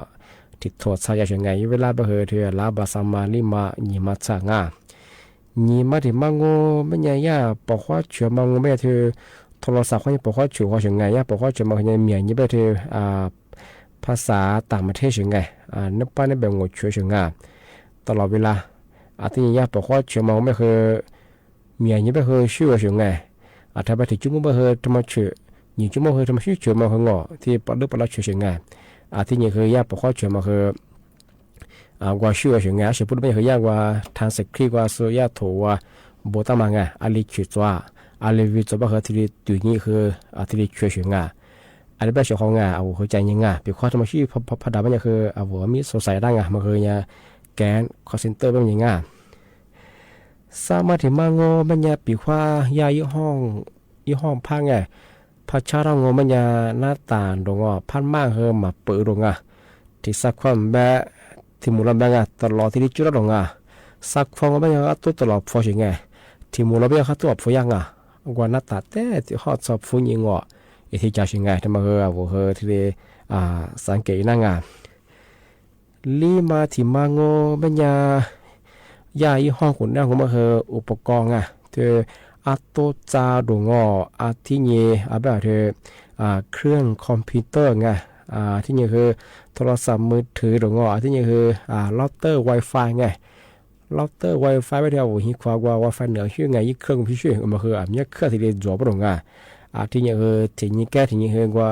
ris txhua txhaj yaj sim nga, yib peb laj peb hwj thiaj lav npaj xa mas li mas nyim mas txhaj nga. Nyim mas ris mas ngu peb nya yaj pom huab tshua mas ngu peb nya thiaj, thau los xam huab nyi pom huab tshua huaj sim nga, yaj pom huab tshua mas hwj nya miam nyi peb thiaj, phaj xav tas mas thiaj sim nga, neb pab neb npeeg nkaus tshua sim nga. Tas los vim laj, thiab nyi yaj pom huab tshua mas ngu peb hwj, miam nyi peb hwj swb ua sim nga. Thiab peb thiaj cub muab peb hwj rau mas tshwm, nyim cub muab hwj rau mas swb tshua mas hwj ngo thiaj pom lub pom laj tshua sim nga. Thiab nyi hwj yaj pom huab tshua mas hwj, nqa swb ua sim nga, tab sis pub rau peb nya hwj yaj nqa tha xes khij nqa xu yaj thaum ua npau tab mas nga, a li tshwm txuas, a li vim txuas peb hwj thiaj li twm nyi hwj, thiaj li tshua sim nga. A li peb sim huaj nga, a hwj cas nyi nga, pim huaj rau mas swb phaj dam peb nya hwj, a vim mi xau xais dab nga mas hwj nya, kab call center peb nyi nga. Xa mas ris mas ngu peb nya pim huaj yaj yib hoj phaj nga, phaj tshaj rau ngu peb nya nab tas nraum ngo phaj maj hwj mas pwm rau nga. Ris xa khuaj npab, thim mus los npab nga, tas los thiaj li tswb rau nga. Xa khuaj ngu peb nya qab tub tas los phuav sim nga. Thim mus los peb nya qab tub los phuav yaj nga. Nqa nab tas teb tim hoj txog phuav nyi ngo, es thiaj cas sim nga, rau mas hwj a vim hwj thiaj li, xav kev nab nga. Li mas thim mas ngu peb nya yaj yib hoj khuv nab ngu mas hwj ua pov ko nga, thiab a tub txa rau ngo, a thiab nyi, a peb hwj, khwj computer nga, thiab nyi hwj, thau los xam mws thwv rau ngo, a thiab nyi hwj, loj tawj wifi nga. Loj tawj wifi peb thiaj vim hi khuav nqa wifi nws swb nga yib khwj xwb mas hwj a mi khwj thiaj li ntxuav peb rau nga. A thiab nyi hwj thim nyi kab thim nyi hwj nqa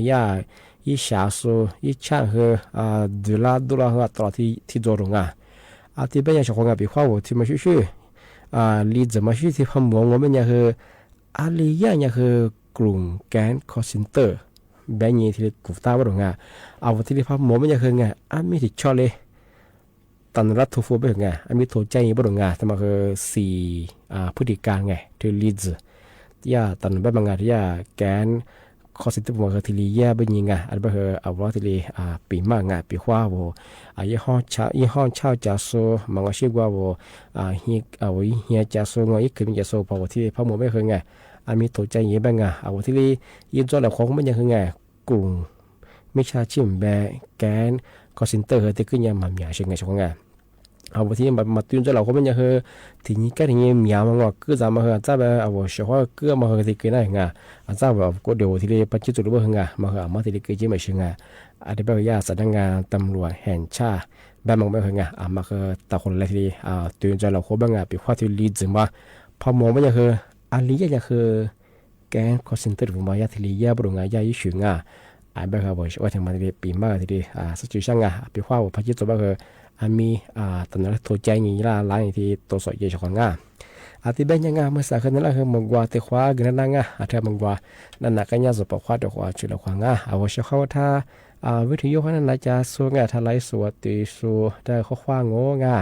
yaj yib sav xu yib tshaj hwj, ntws laj dub laj hwj tas los thiaj ntxuav rau nga. A thiab peb nya sim huaj nga pim huaj vim thiaj mas swb swb, li txwm mas swb thiaj phaj mus ngu peb nya hwj, a li yaj nya hwj krum kab call center, npab nyi thiaj li krum tab peb rau nga. A vim thiaj li phaj mus peb nya hwj nga, a mi ris tshaj li tas num laj thau fu peb hwj nga, a mi thau caij nyi peb rau nga, tas mas hwj xim pwb ris ka nga thiaj li txwm, yaj tas num peb mas nga thiab yaj kab call center mas hwj thiaj li yaj peb nyi nga, a peb hwj a vim thiaj li pim maj nga pim huaj vim, yib hoj tshaj cas xu mas nqa sib nqa vim, vim hiav cas xu nqa ib khwv me cas xu pom vim thiaj li phaj mus peb hwj nga, a mi thau caij nyi peb nga, a vim thiaj li yij ntxuav lawm qhuav peb nya hwj nga, krum me tshaj tshij npab kab call center hwj tej kwj nya mas miam sim nga sim huaj nga. Hos vus thiaj mas tw ntsa laus qhuab nyob hu, thim nyij kab thim nyij miav mas nqos kwj zam mas hu txaj, a vus sawv huab kwj mas hu thiaj kev na nga, txaj vus kuj dua thiaj li pab cib txuj lub npaj hu nga mas hu a mob thiaj li kev cib mam sw nga. A di pab hu yaj xav dab nga tam luas heem tshaj, npaj mas hu nga a mas hu tau qhuas lawm thiaj li tw ntsa laus qhuab nyob nga pem huab thiaj li ntxwv mas, phoj mos npaj nyob hu, a li yaj nyob hu, kev kho xim twj vus mas yaj thiaj li yaj npaj dua nga yaj ib swm nga. A npaj hu a vus ua thiaj mas thiaj li pem mas thiaj li xab tsw sab nga pem huab vus pab cib txuj npaj hu, a mi tam no thau cai nyi laj laj thiaj tau xom ye saum qhov nga. A tib npaj nyob nga mas xav hu na laj hu mus nkuas tes qhuav kws na na nga a rhaj mus nkuas, na na qab nyob txog pom qhuab rau qhuav tshwm lawm qhuav nga a vus sawv huab thaj, vib rhwv yuav huab na na cas xu nga rhaj laj xu ua tw xu rau qhuab qhuab ngu nga.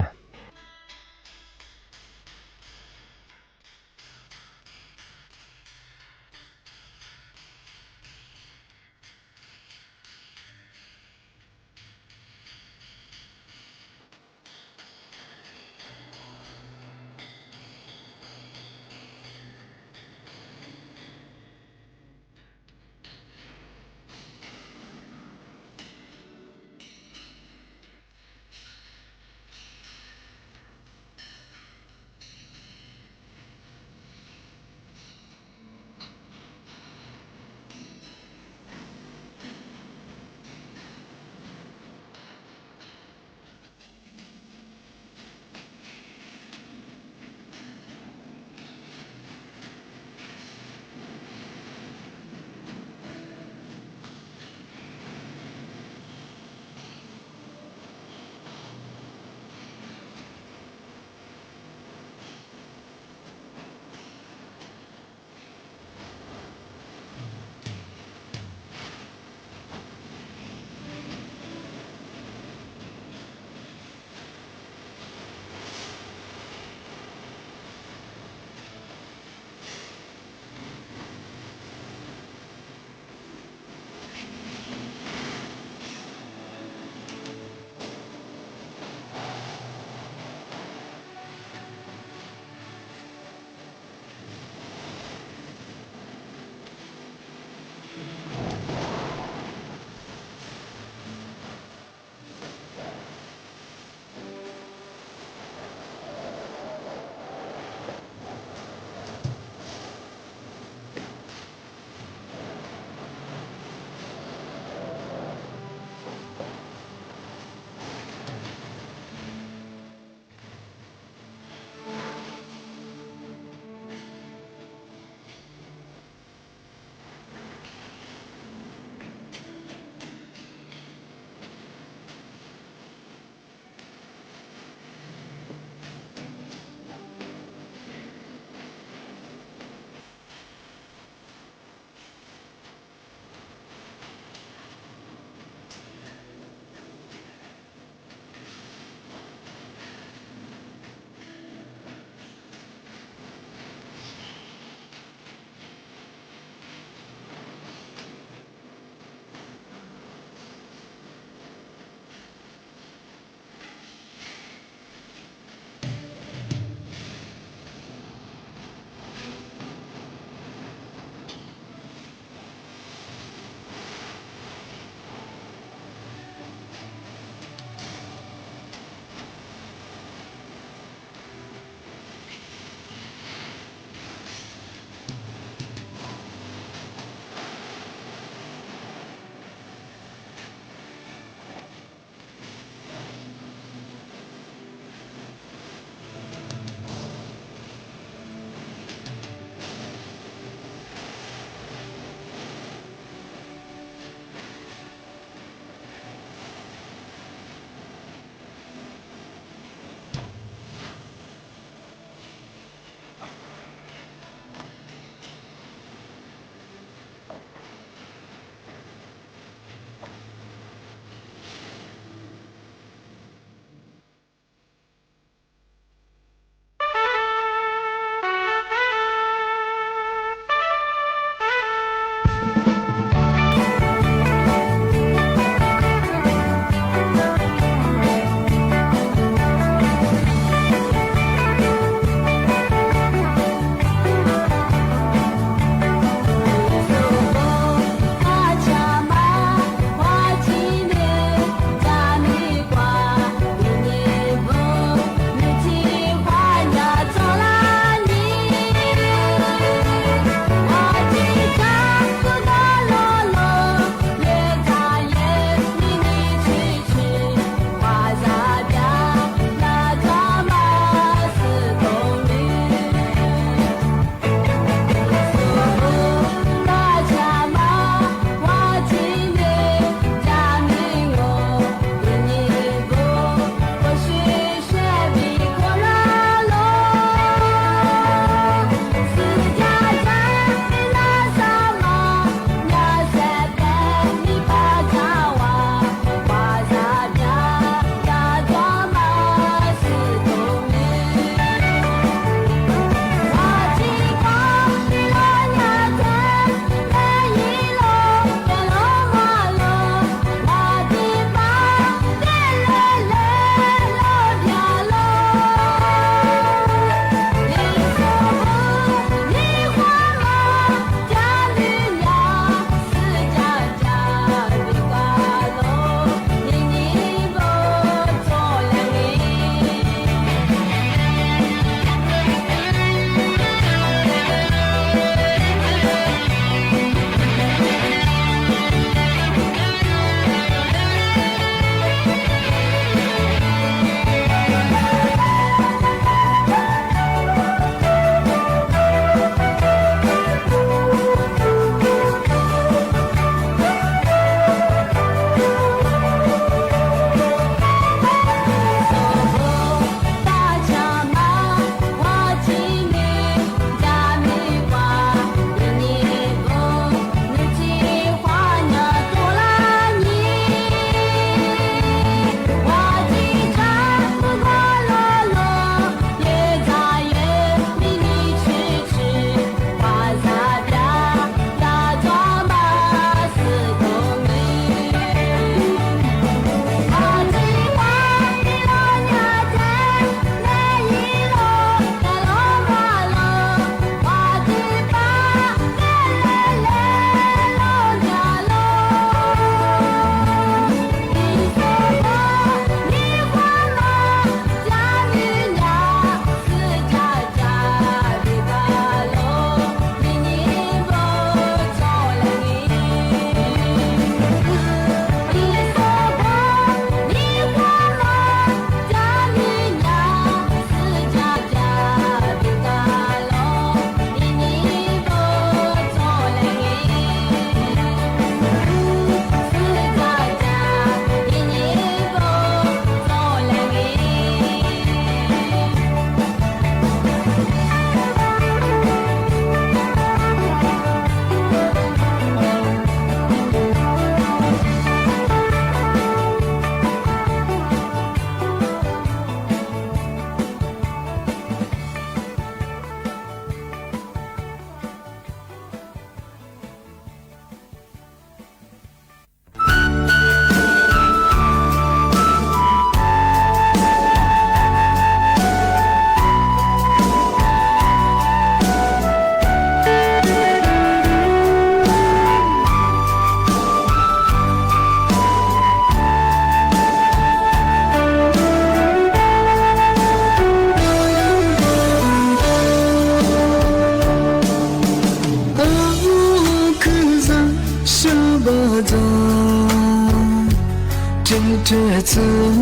Txwv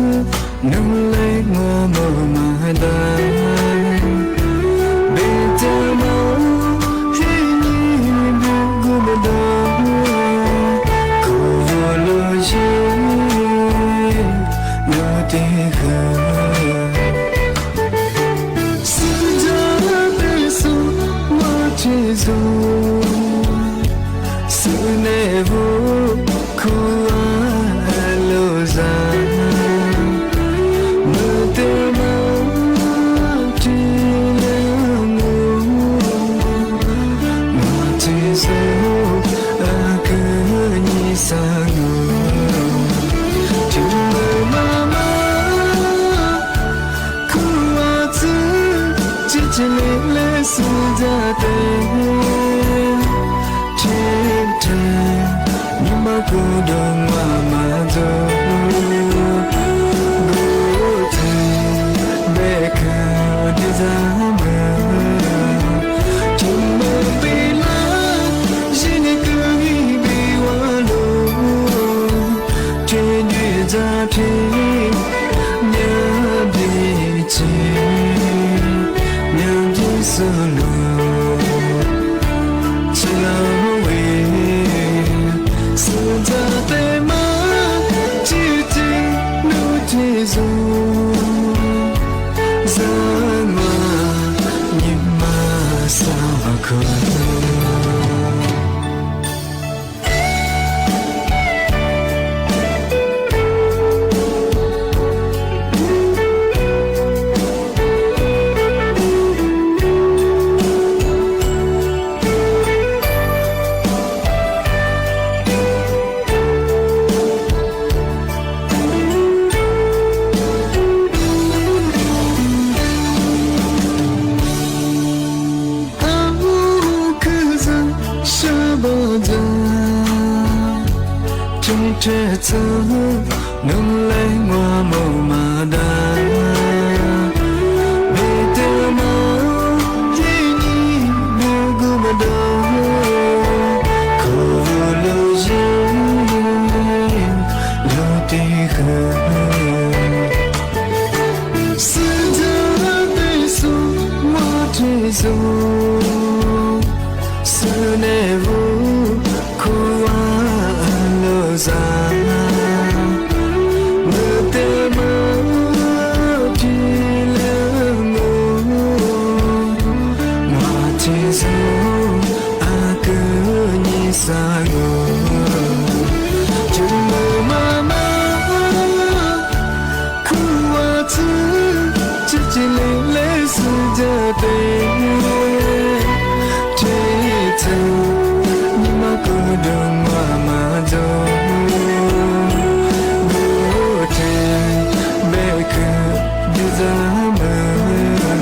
nug leej muaj mos mas das, npe tias mos, thiab yim nws kuj npe das, khuv vos los yim lub teb hawm. Xwb ntxov tej xub muaj tsis zoo, xwb neb vub khuv lub zag, nws tej mos tsis leej mus, mos tsis zoo, kwv nyi xav mus, tsis mus mas mas. Khuv ua txwv tsis tsim li lej xwb ntxa tes, tsis tsis nws mas kuv dua mas mas ntxuv, nkuj txwv npe khwv dib zag mus, tsis mus pib laj zib nws kwv nyi pib ua lug, tsis ntsib ntxa tsis nyiam ntsib tsis nyiam ntsib xws lug, tsis lawv vim xwb ntxa tes mas tsis tsim nub tsis zoo, zaj mas nyiam mas xav vas khwv. Ab, khwv zaj sab npog ntxag, tsis rhe txwv nug leej muaj mos mas das, npe tias mos, thiab yim nws kuj npe das, khuv vos los yim lub teb hawm. Xwb ntxov tej xub muaj tsis zoo, xwb neb vub khuv lub zag, nws tej mos tsis leej mus, mos tsis zoo, kwv nyi xav mus, tsis mus mas mas. Khuv ua txwv tsis tsim li lej xwb ntxa tes, tsis txwv nws mas kuv dua mas mas ntxuv, nkuj txwv npe khwv dib zag mus,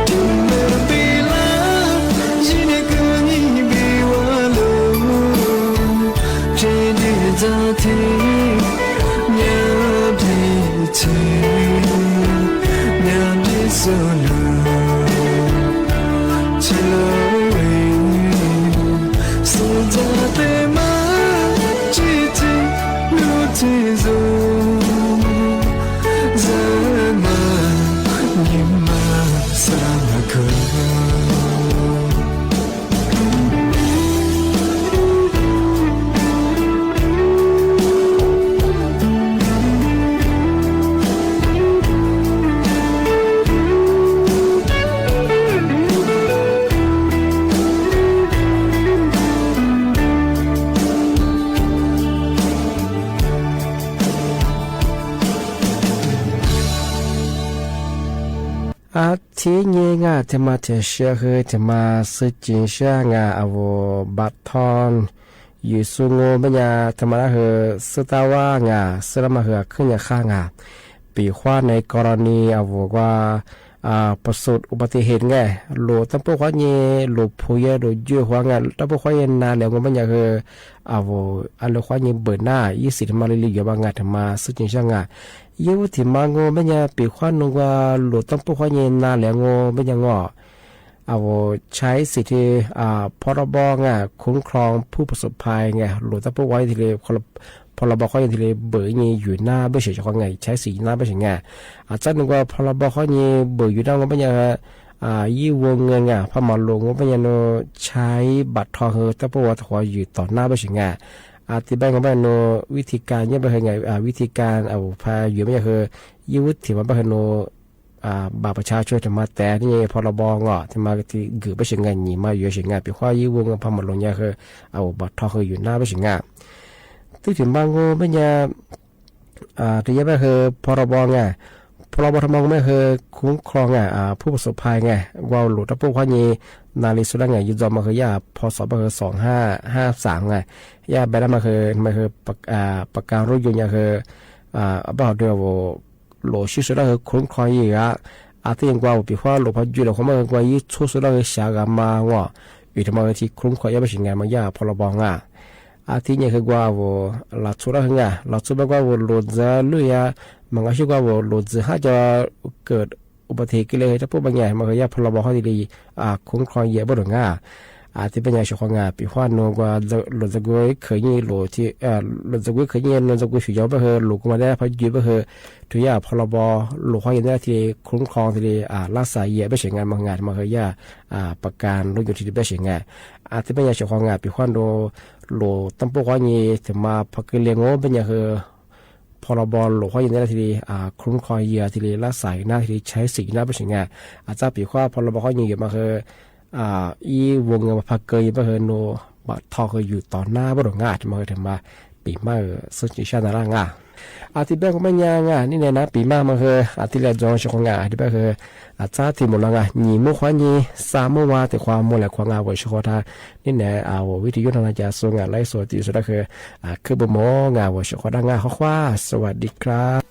tsis mus pib laj zib nws kwv nyi pib ua lug, tsis ntsib ntxa tsis nyiam ntsib tsis nyiam ntsib xws lug, tsis lawv vim xwb ntxa tes mas tsis tsim nub tsis zoo, zaj mas nyiam mas xav mas khwv. Ab, thib nyeg nga tes mas thiaj siab hwb tes mas xwb ceev siab nga a vus npa thoj yus xub ngu me nyuam tes mas dab hwv xwb tab vab nga xwb dab mas hwv khwb nyam qhab nga. Pim huab ne kos los ni a vus ua pas xus uas pas tis hes nga, lus tab pub huab nyeg lus phu yog lus ncw huab nga, tab pub huab nyeg na li ngu me nyuam hwv a vus a lus huab nyeg npawm na ib xim tes mas li li yuav mas nga tes mas xwb ceev siab nga. Yog vub tes mas ngu me nyuam pim huab nug ua lus tab pub huab nyeg na li ngu me nyuam ngu a vus tshais xim tes phob rab npob nga, khub khloo phuj pas xus phais nga, lus tab pub huab nyeg thiaj li Phau Los Npos Qhob Nyiaj thiaj li npawm nyiaj yus nab peb sim, qhov nyiaj tshaib xis nab peb sim nga. Txawm nws ua Phau Los Npos Qhob Nyiaj npawm yus nab ua peb nyiaj yib vuag nyiaj nga, phau Mos Lus ua peb nyiaj nus tshaib npam rho hwv tab pub ua qhov yus tom nab peb sim nga. Tiv peb nus vib thi kas nyiaj peb hwv nga, vib thi kas pha yuav peb nyiaj hwv yib vuag thi mas peb hwv nus npam pas tshav tsua tus mas tes nyiaj Phau Los Npos Qhob Nyiaj thiaj mas gum peb sim nga, nyiaj mas yuav sim nga, pim huab yib vuag nyiaj phau Mos Lus nyiaj hwv npam rho hwv yus nab peb sim nga. Twb tis npaj ngu peb nyiaj rau yab peb hwv Phau Los Npos Qhob Nyiaj nga, Phau Los Npos Qhob Nyiaj thiaj mas ngu peb hwv khub khlo nga, phub pas xus phais nga, ua lus rau pub qhob nyiaj nas li xu dab nga, yus txom mas hwv yaj phau xom peb hwv xom hab xam nga, yaj peb dab mas hwv mas hwv pas kas lub yus nyiaj hwv peb hom dua lus sib xu dab hwv khub khlo yig a. Thiab yeej ua pim huab lus phau yus lus qhuav mas hwv ua yib txhub xu dab hwv xya gam mas ngo, vim rau mas hwv thi khub khlo yab peb sim nga mas yaj Phau Los Npos Qhob Nyiaj nga. Thiab nyiaj hwv ua los txhub dab hwv nga, los txhub peb ua lus ntxwv lub yam mas nqa sib ua lus ntxwv hab cov kawm ua pas thim kws le tab pub peb nyiaj mas hwv yaj Phau Los Npos Qhob Nyiaj thiaj li khub khlo yig peb sim nga. Thiab peb nyiaj sim qhov nga pim huab nus ua lus ntxwv kuv khwv nyiaj lus, lus ntxwv kuv khwv nyiaj nus ntxwv kuv xyum yau peb hwv lus kuv mas dab phau yus peb hwv rau yaj Phau Los Npos lus qhob yig nab thiaj li khub khlo thiaj li lab xav yig peb sim nga mas nga mas hwv yaj pas kas lub yus thiaj li peb sim nga. Thiab peb nyiaj sim qhov nga pim huab nus lus tab pub qhob nyiaj thiaj mas phau kws le ngu peb nyiaj hwv Phau Los Npos lus qhob yig nab thiaj li khub khlo yig thiaj li lab xav nab thiaj li tshaib xis nab peb sim nga. Txab pim huab Phau Los Npos Qhob Nyiaj yuav mas hwv ib vuag nyiaj mas pha kaw yig peb hwv nus npam rho hwv yus tom nab peb sim nga, mas hwv thiaj mas pim mas xwb tsis sab ntag laj nga. Thiab peb kuv peb nyiaj nga niaj hnub no pim mas mas hwv thiaj li zoo sim qhov nga thiab peb hwv txab thim mus los nga, nyiaj muaj qhob nyiaj, xa muaj vaj, tim qhov muaj lawm qhov nga ua sim qhov dab. Niaj hnub no ua vib thi yub no no cas xu nga lawv xu tim xu dab hwv khwb puas mus nga ua sim qhov dab nga qhov huab xu a di kab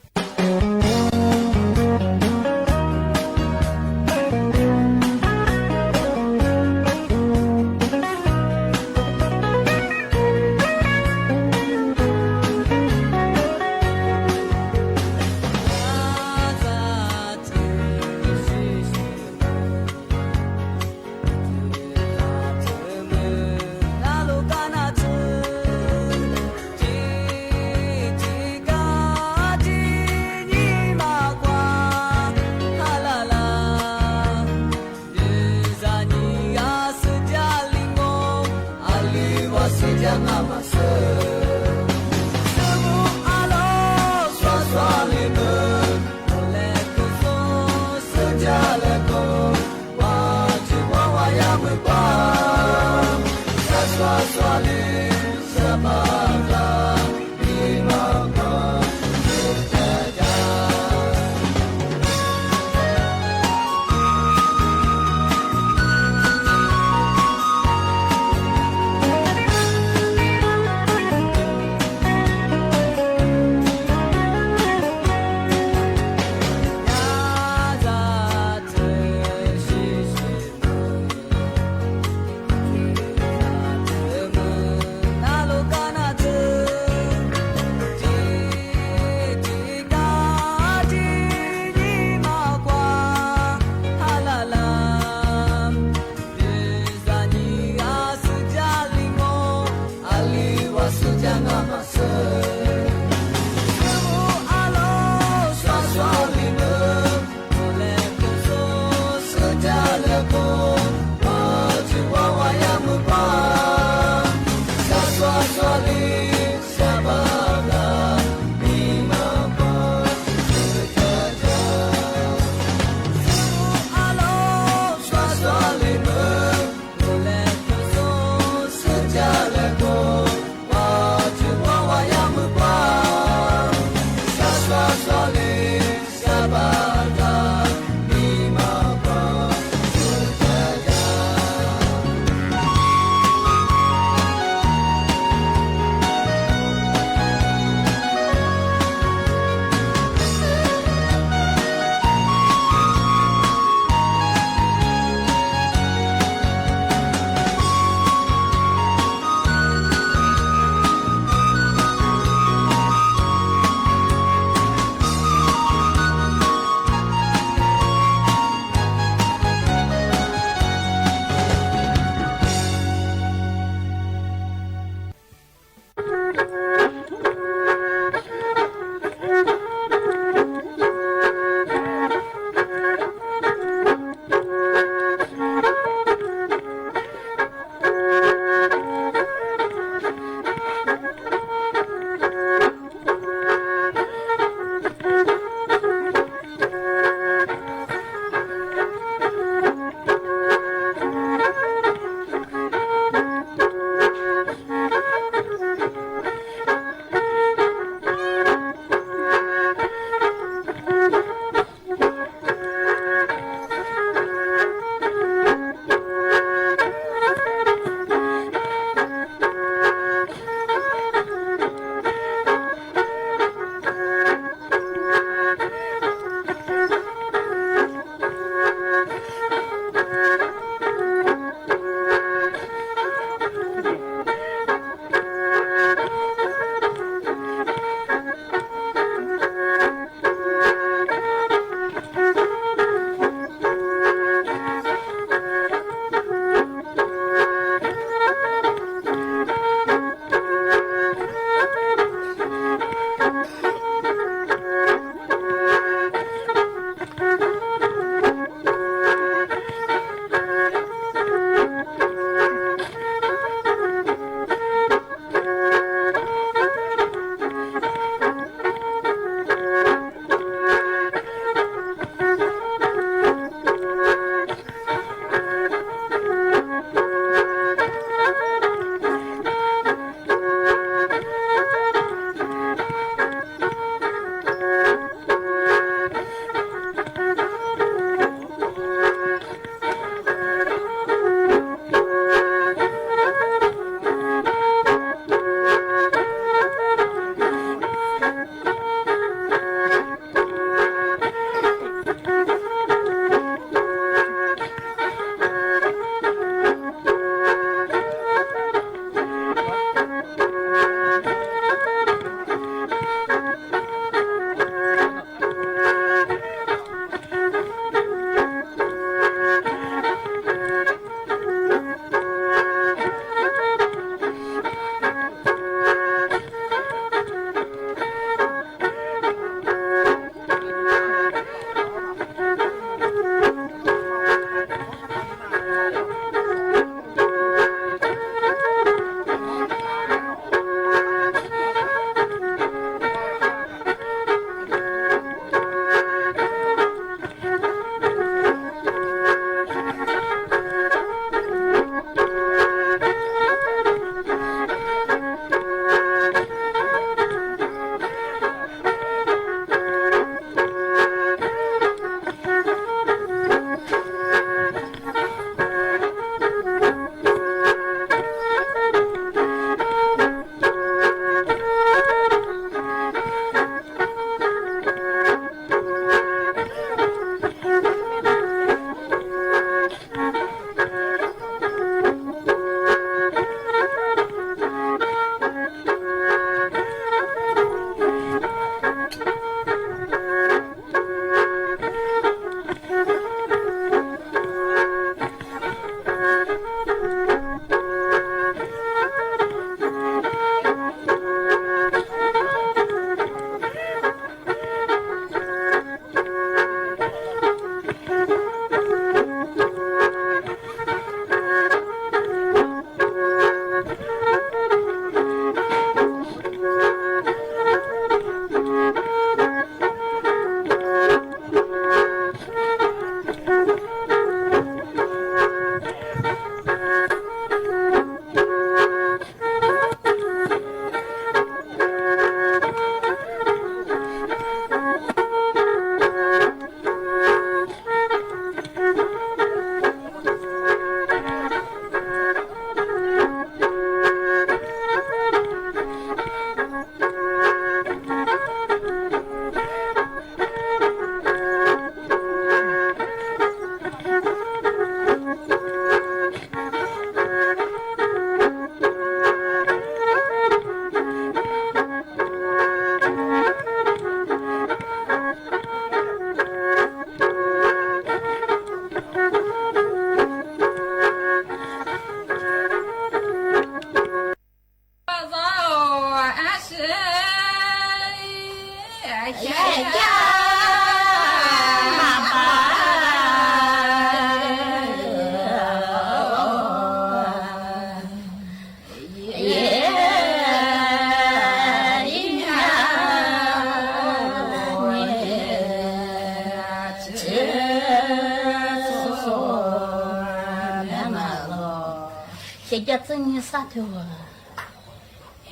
Ces cov txwj nyiag sab twg?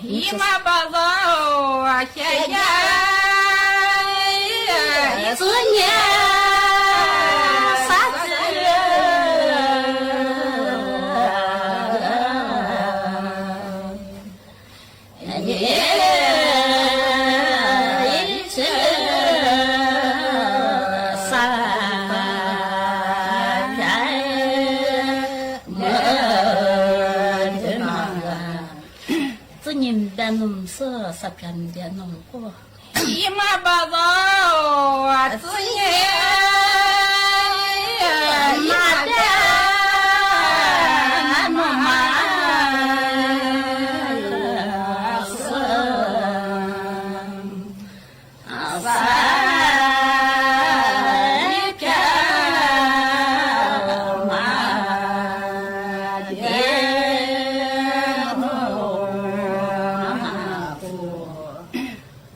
Ib mab pov xov xya yam, txwj nyiag sab twg? Txwj nyiag npias noog xwb, xav piav npias noog quaj. Ib mab pov xov, txwj nyiag, ib mab dab, mab noog mas xwb. Xav piav mas ces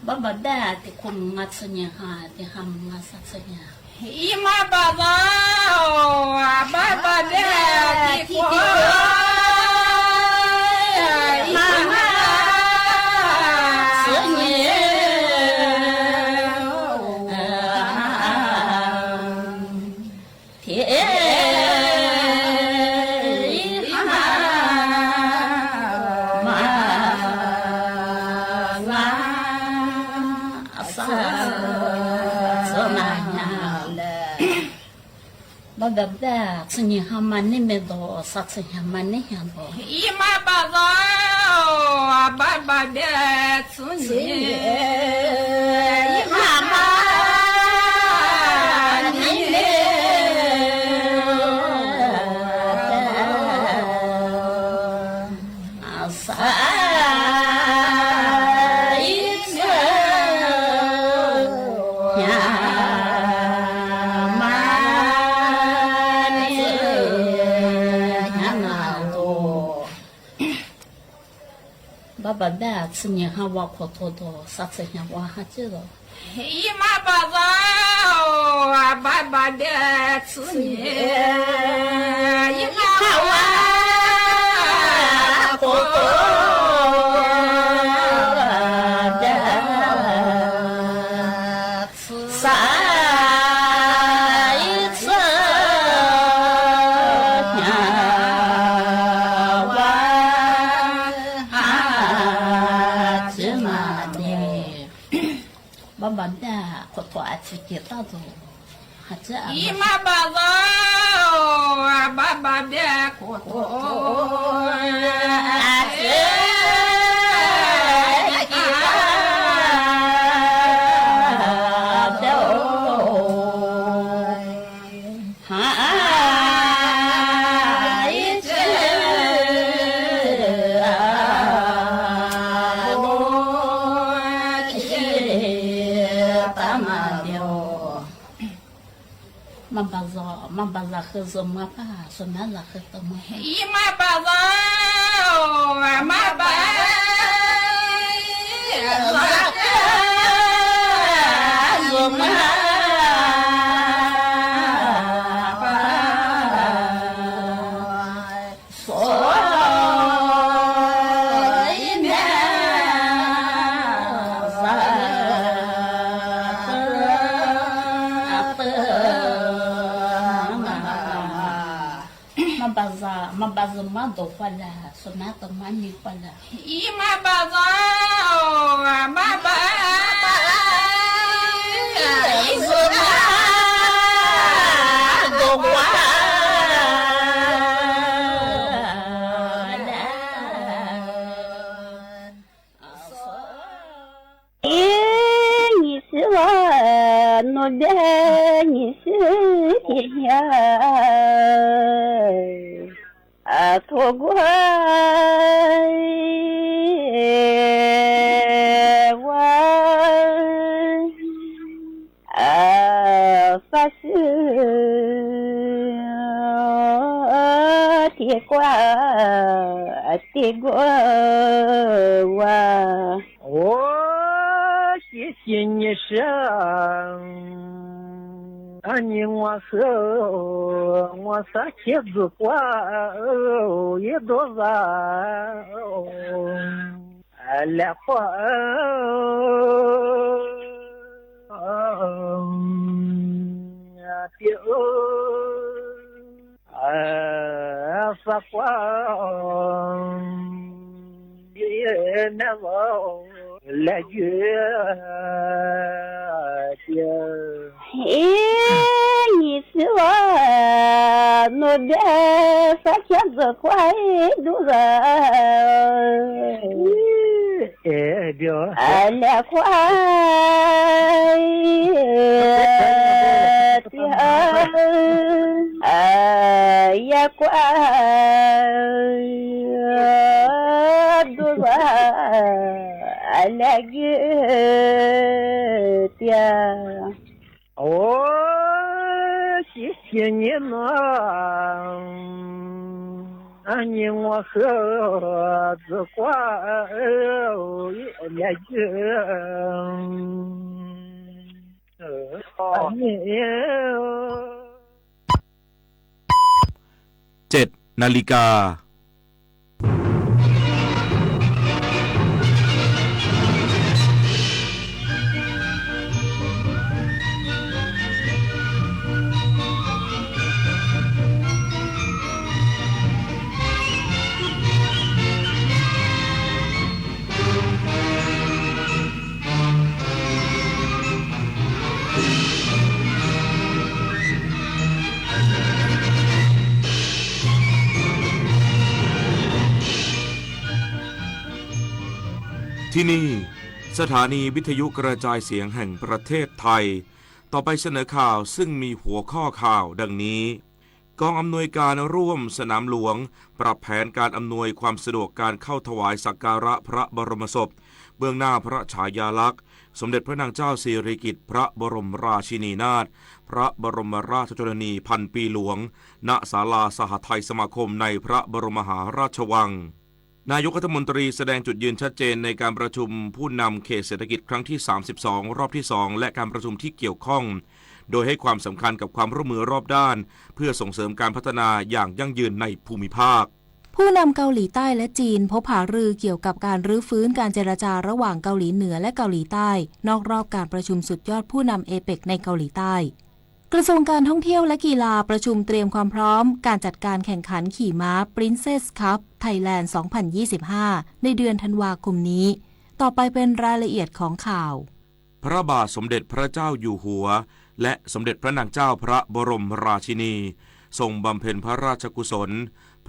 npab npab dab, tis kuv mas txwj nyiag, tis ha mas xav txwj nyiag. Ib mab pov xov, mab npab dab, tis kuv mas xav txwj nyiag. Thiab ib ha mas xav txwj nyiag. Npab npab dab, txwj nyiag ha mas neb me ntaus, xav txwj nyiag mas neb nyiag ntaus. Ib mab pov xov, mab npab dab, txwj nyiag, ib ha mas neb me xav txwj nyiag mas neb Pab npaj txwv nyem ha ua qhuav tuag tuag, xav txhim hnyav ua ha tsi los. Ib mab npaj zos, pab npaj npaj txwv nyem, ib mab ha ua qhuav tuag, xav txhim hnyav ua ha tsi mas ne. Pab npaj npaj qhuav tuag, txwv nyem tau tus ha tsi. Ib mab npaj zos, pab npaj npaj qhuav tuag, txwv nyem tau tus ha tsi ua tsi pab mas li. Mab npaj zos, mab npaj zos hwj zos muab pab, zos mab zos hwj tau muab. Ib mab npaj zos, mab npaj zos hwj zos muab pab, xav ib mab zos hwj tau mab npaj zos, mab npaj zos muab ntaus pab lawm, xav mab tau mab nyiaj pab lawm. Ib mab npaj zos, mab npaj zos muab ntaus pab lawm. Ib nyuag sij los, nus dej nyuag sij tiag, thuav kuv ua fab sib tiag, kuv tiag kuv ua. Ua siab cia nyias sib, nyias ua xwb, ua xav khiav ntxuag kuab ib ntu vas lam quaj tiag, xav quaj nab vauv lam ywj tiag. Ib nyuag sij los, nus dej fab khiav ntxuag kuab ib ntu vas lam quaj tiag, yog kuab ntu vas lam ywj tiag. Ua siab cia nyias no, nyias ua xwb, ntxuag kuab lam ywj. Tsiab nais li kas.ที่นี่ สถานีวิทยุกระจายเสียงแห่งประเทศไทย ต่อไปเสนอข่าวซึ่งมีหัวข้อข่าวดังนี้ กองอำนวยการร่วมสนามหลวง ปรับแผนการอำนวยความสะดวกการเข้าถวายสักการะพระบรมศพ เบื้องหน้าพระฉายาลักษณ์สมเด็จพระนางเจ้าสิริกิติ์พระบรมราชินีนาถ พระบรมราชชนนีพันปีหลวง ณ ศาลาสหทัยสมาคมในพระบรมมหาราชวัง นายกรัฐมนตรีแสดงจุดยืนชัดเจนในการประชุมผู้นำเขตเศรษฐกิจครั้งที่ สามสิบสอง รอบที่ สอง และการประชุมที่เกี่ยวข้อง โดยให้ความสำคัญกับความร่วมมือรอบด้าน เพื่อส่งเสริมการพัฒนาอย่างยั่งยืนในภูมิภาค ผู้นำเกาหลีใต้และจีนพบหารือเกี่ยวกับการรื้อฟื้นการเจรจาระหว่างเกาหลีเหนือและเกาหลีใต้ นอกรอบการประชุมสุดยอดผู้นำเอเปกในเกาหลีใต้ กระทรวงการท่องเที่ยวและกีฬาประชุมเตรียมความพร้อมการจัดการแข่งขันขี่ม้า Princess Cup Thailand สองพันยี่สิบห้า ในเดือนธันวาคมนี้ ต่อไปเป็นรายละเอียดของข่าว พระบาทสมเด็จพระเจ้าอยู่หัว และสมเด็จพระนางเจ้าพระบรมราชินี ทรงบำเพ็ญพระราชกุศล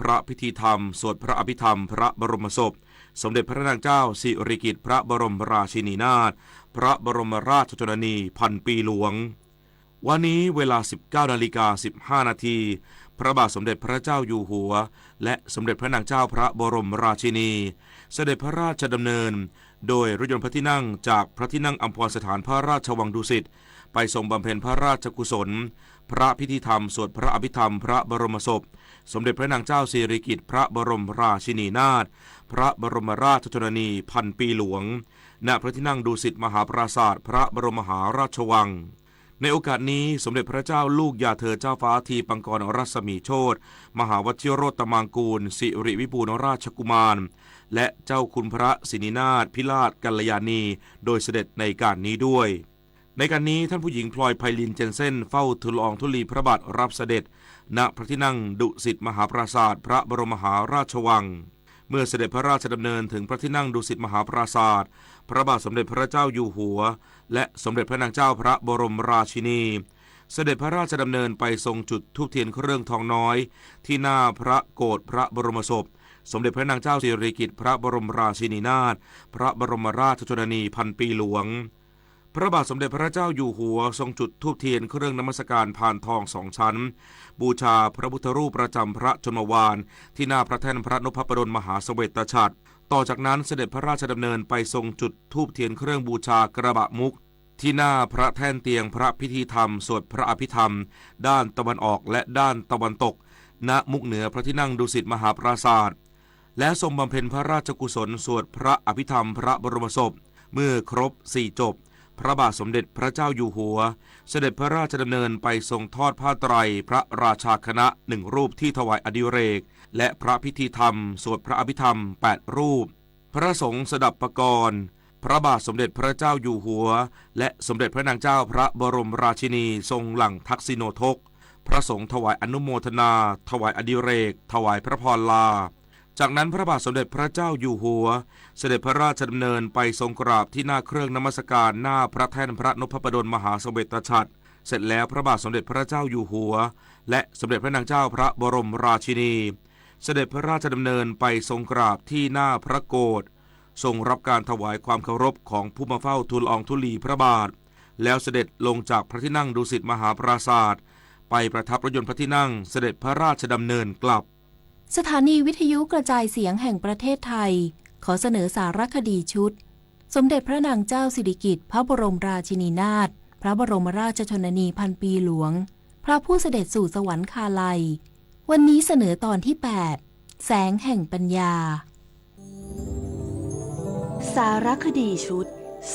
พระพิธีธรรม สวดพระอภิธรรมพระบรมศพ สมเด็จพระนางเจ้าสิริกิติ์พระบรมราชินีนาถ พระบรมราชชนนีพันปีหลวง วันนี้เวลา สิบเก้านาฬิกาสิบห้านาที พระบาทสมเด็จพระเจ้าอยู่หัว และสมเด็จพระนางเจ้าพระบรมราชินี เสด็จพระราชดำเนิน โดยรถยนต์พระที่นั่งจากพระที่นั่งอัมพรสถานพระราชวังดุสิต ไปทรงบำเพ็ญพระราชกุศล พระพิธีธรรมสวดพระอภิธรรมพระบรมศพ สมเด็จพระนางเจ้าสิริกิติ์พระบรมราชินีนาถ พระบรมราชชนนีพันปีหลวง ณ พระที่นั่งดุสิตมหาปราสาทพระบรมมหาราชวัง ในโอกาสนี้ สมเด็จพระเจ้าลูกยาเธอเจ้าฟ้าทีปังกรรัศมีโชติ มหาวชิโรตมังกูร สิริวิปูลราชกุมาร และเจ้าคุณพระสินีนาถพิราชกัลยาณี โดยเสด็จในการนี้ด้วย ในการนี้ท่านผู้หญิงพลอยไพลินเจนเซ่นเฝ้าทูลละอองธุลีพระบาทรับเสด็จ ณ พระที่นั่งดุสิตมหาปราสาทพระบรมมหาราชวัง เมื่อเสด็จพระราชดำเนินถึงพระที่นั่งดุสิตมหาปราสาท พระบาทสมเด็จพระเจ้าอยู่หัว และสมเด็จพระนางเจ้าพระบรมราชินี เสด็จพระราชดำเนินไปทรงจุดธูปเทียนเครื่องทองน้อย ที่หน้าพระโกศพระบรมศพ สมเด็จพระนางเจ้าสิริกิติ์พระบรมราชินีนาถ พระบรมราชชนนีพันปีหลวง พระบาทสมเด็จพระเจ้าอยู่หัวทรงจุดธูปเทียนเครื่องนมัสการพานทองสองชั้น บูชาพระพุทธรูปประจำพระชนมวาล ที่หน้าพระแท่นพระนพประดลมหาเสวตฉัตร ต่อจากนั้นเสด็จพระราชดำเนินไปทรงจุดธูปเทียนเครื่องบูชากระบะมุก ที่หน้าพระแท่นเตียงพระพิธีธรรมสวดพระอภิธรรม ด้านตะวันออกและด้านตะวันตก ณ มุกเหนือพระที่นั่งดุสิตมหาปราสาท แล้วทรงบำเพ็ญพระราชกุศลสวดพระอภิธรรมพระบรมศพ เมื่อครบสี่จบ พระบาทสมเด็จพระเจ้าอยู่หัว เสด็จพระราชดำเนินไปทรงทอดผ้าไตรพระราชาคณะหนึ่งรูปที่ถวายอดิเรก และพระพิธีธรรมสวดพระอภิธรรมแปดรูป พระสงฆ์สดับปกรณ์ พระบาทสมเด็จพระเจ้าอยู่หัว และสมเด็จพระนางเจ้าพระบรมราชินีทรงหลั่งทักษิโณทก พระสงฆ์ถวายอนุโมทนา ถวายอดิเรก ถวายพระพรลา จากนั้นพระบาทสมเด็จพระเจ้าอยู่หัว เสด็จพระราชดำเนินไปทรงกราบที่หน้าเครื่องนมัสการหน้าพระแท่นพระนพประดลมหาเสวตฉัตร เสร็จแล้วพระบาทสมเด็จพระเจ้าอยู่หัว และสมเด็จพระนางเจ้าพระบรมราชินี เสด็จพระราชดำเนินไปทรงกราบที่หน้าพระโกศ ทรงรับการถวายความเคารพของผู้มาเฝ้าทูลละอองธุลีพระบาท แล้วเสด็จลงจากพระที่นั่งดุสิตมหาปราสาท ไปประทับรถยนต์พระที่นั่งเสด็จพระราชดำเนินกลับ สถานีวิทยุกระจายเสียงแห่งประเทศไทย ขอเสนอสารคดีชุด สมเด็จพระนางเจ้าสิริกิติ์พระบรมราชินีนาถ พระบรมราชชนนีพันปีหลวง พระผู้เสด็จสู่สวรรคาลัย วันนี้เสนอตอนที่แปด แสงแห่งปัญญา สารคดีชุด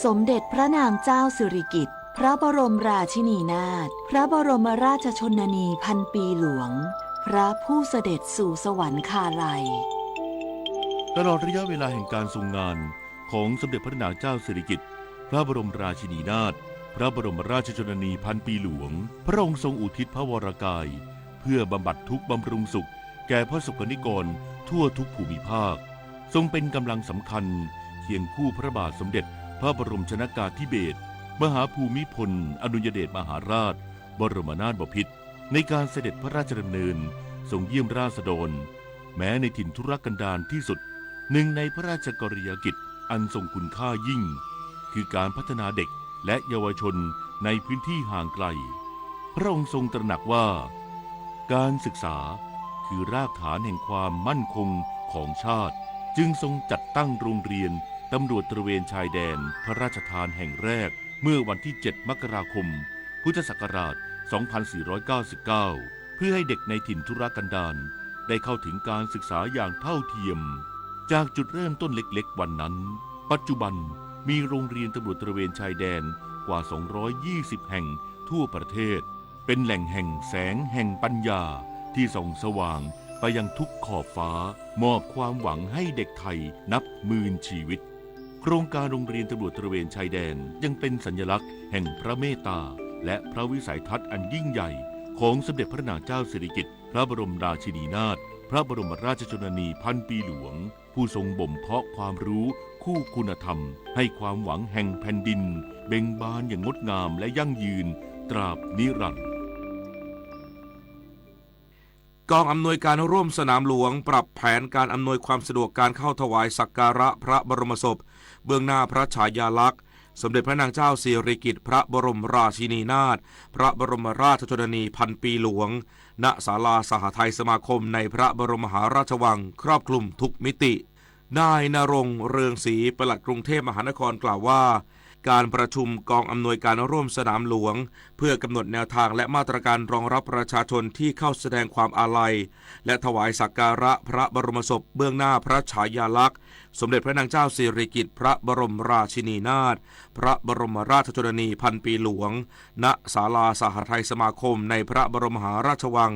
สมเด็จพระนางเจ้าสิริกิติ์พระบรมราชินีนาถ พระบรมราชชนนีพันปีหลวง พระผู้เสด็จสู่สวรรคาลัย ตลอดระยะเวลาแห่งการทรงงานของสมเด็จพระนางเจ้าสิริกิติ์พระบรมราชินีนาถ พระบรมราชชนนีพันปีหลวง พระองค์ทรงอุทิศพระวรกาย เพื่อบำบัดทุกข์บำรุงสุขแก่พระสงฆ์นิกรทั่วทุกภูมิภาค ทรงเป็นกำลังสำคัญเคียงคู่พระบาทสมเด็จพระบรมชนกาธิเบศรมหาภูมิพลอดุลยเดชมหาราชบรมนาถบพิตร ในการเสด็จพระราชดำเนินทรงเยี่ยมราษฎร แม้ในถิ่นทุรกันดารที่สุด หนึ่งในพระราชกรณียกิจอันทรงคุณค่ายิ่ง คือการพัฒนาเด็กและเยาวชนในพื้นที่ห่างไกล พระองค์ทรงตระหนักว่า การศึกษาคือรากฐานแห่งความมั่นคงของชาติ จึงทรงจัดตั้งโรงเรียนตำรวจตระเวนชายแดนพระราชทานแห่งแรก เมื่อวันที่ เจ็ด มกราคม พุทธศักราช สองพันสี่ร้อยเก้าสิบเก้า เพื่อให้เด็กในถิ่นทุรกันดารได้เข้าถึงการศึกษาอย่างเท่าเทียม จากจุดเริ่มต้นเล็กๆวันนั้น ปัจจุบันมีโรงเรียนตำรวจตระเวนชายแดนกว่า สองร้อยยี่สิบ แห่งทั่วประเทศ เป็นแหล่งแห่งแสงแห่งปัญญาที่ส่องสว่างไปยังทุกขอบฟ้า มอบความหวังให้เด็กไทยนับหมื่นชีวิต โครงการโรงเรียนตำรวจตระเวนชายแดนยังเป็นสัญลักษณ์แห่งพระเมตตา และพระวิสัยทัศน์อันยิ่งใหญ่ของสมเด็จพระนางเจ้าสิริกิติ์ พระบรมราชินีนาถ พระบรมราชชนนีพันปีหลวง ผู้ทรงบ่มเพาะความรู้คู่คุณธรรม ให้ความหวังแห่งแผ่นดินเบ่งบานอย่างงดงามและยั่งยืนตราบนิรันดร์ กองอำนวยการร่วมสนามหลวงปรับแผนการอำนวยความสะดวกการเข้าถวายสักการะพระบรมศพ เบื้องหน้าพระฉายาลักษณ์สมเด็จพระนางเจ้าสิริกิติ์ พระบรมราชินีนาถ พระบรมราชชนนีพันปีหลวง ณ ศาลาสหทัยสมาคมในพระบรมมหาราชวัง ครอบคลุมทุกมิติ นายณรงค์ เรืองศรี ปลัดกรุงเทพมหานครกล่าวว่า การประชุมกองอำนวยการร่วมสนามหลวง เพื่อกำหนดแนวทางและมาตรการรองรับประชาชนที่เข้าแสดงความอาลัย และถวายสักการะพระบรมศพเบื้องหน้าพระฉายาลักษณ์สมเด็จพระนางเจ้าสิริกิติ์ พระบรมราชินีนาถ พระบรมราชชนนีพันปีหลวง ณ ศาลาสหทัยสมาคมในพระบรมมหาราชวัง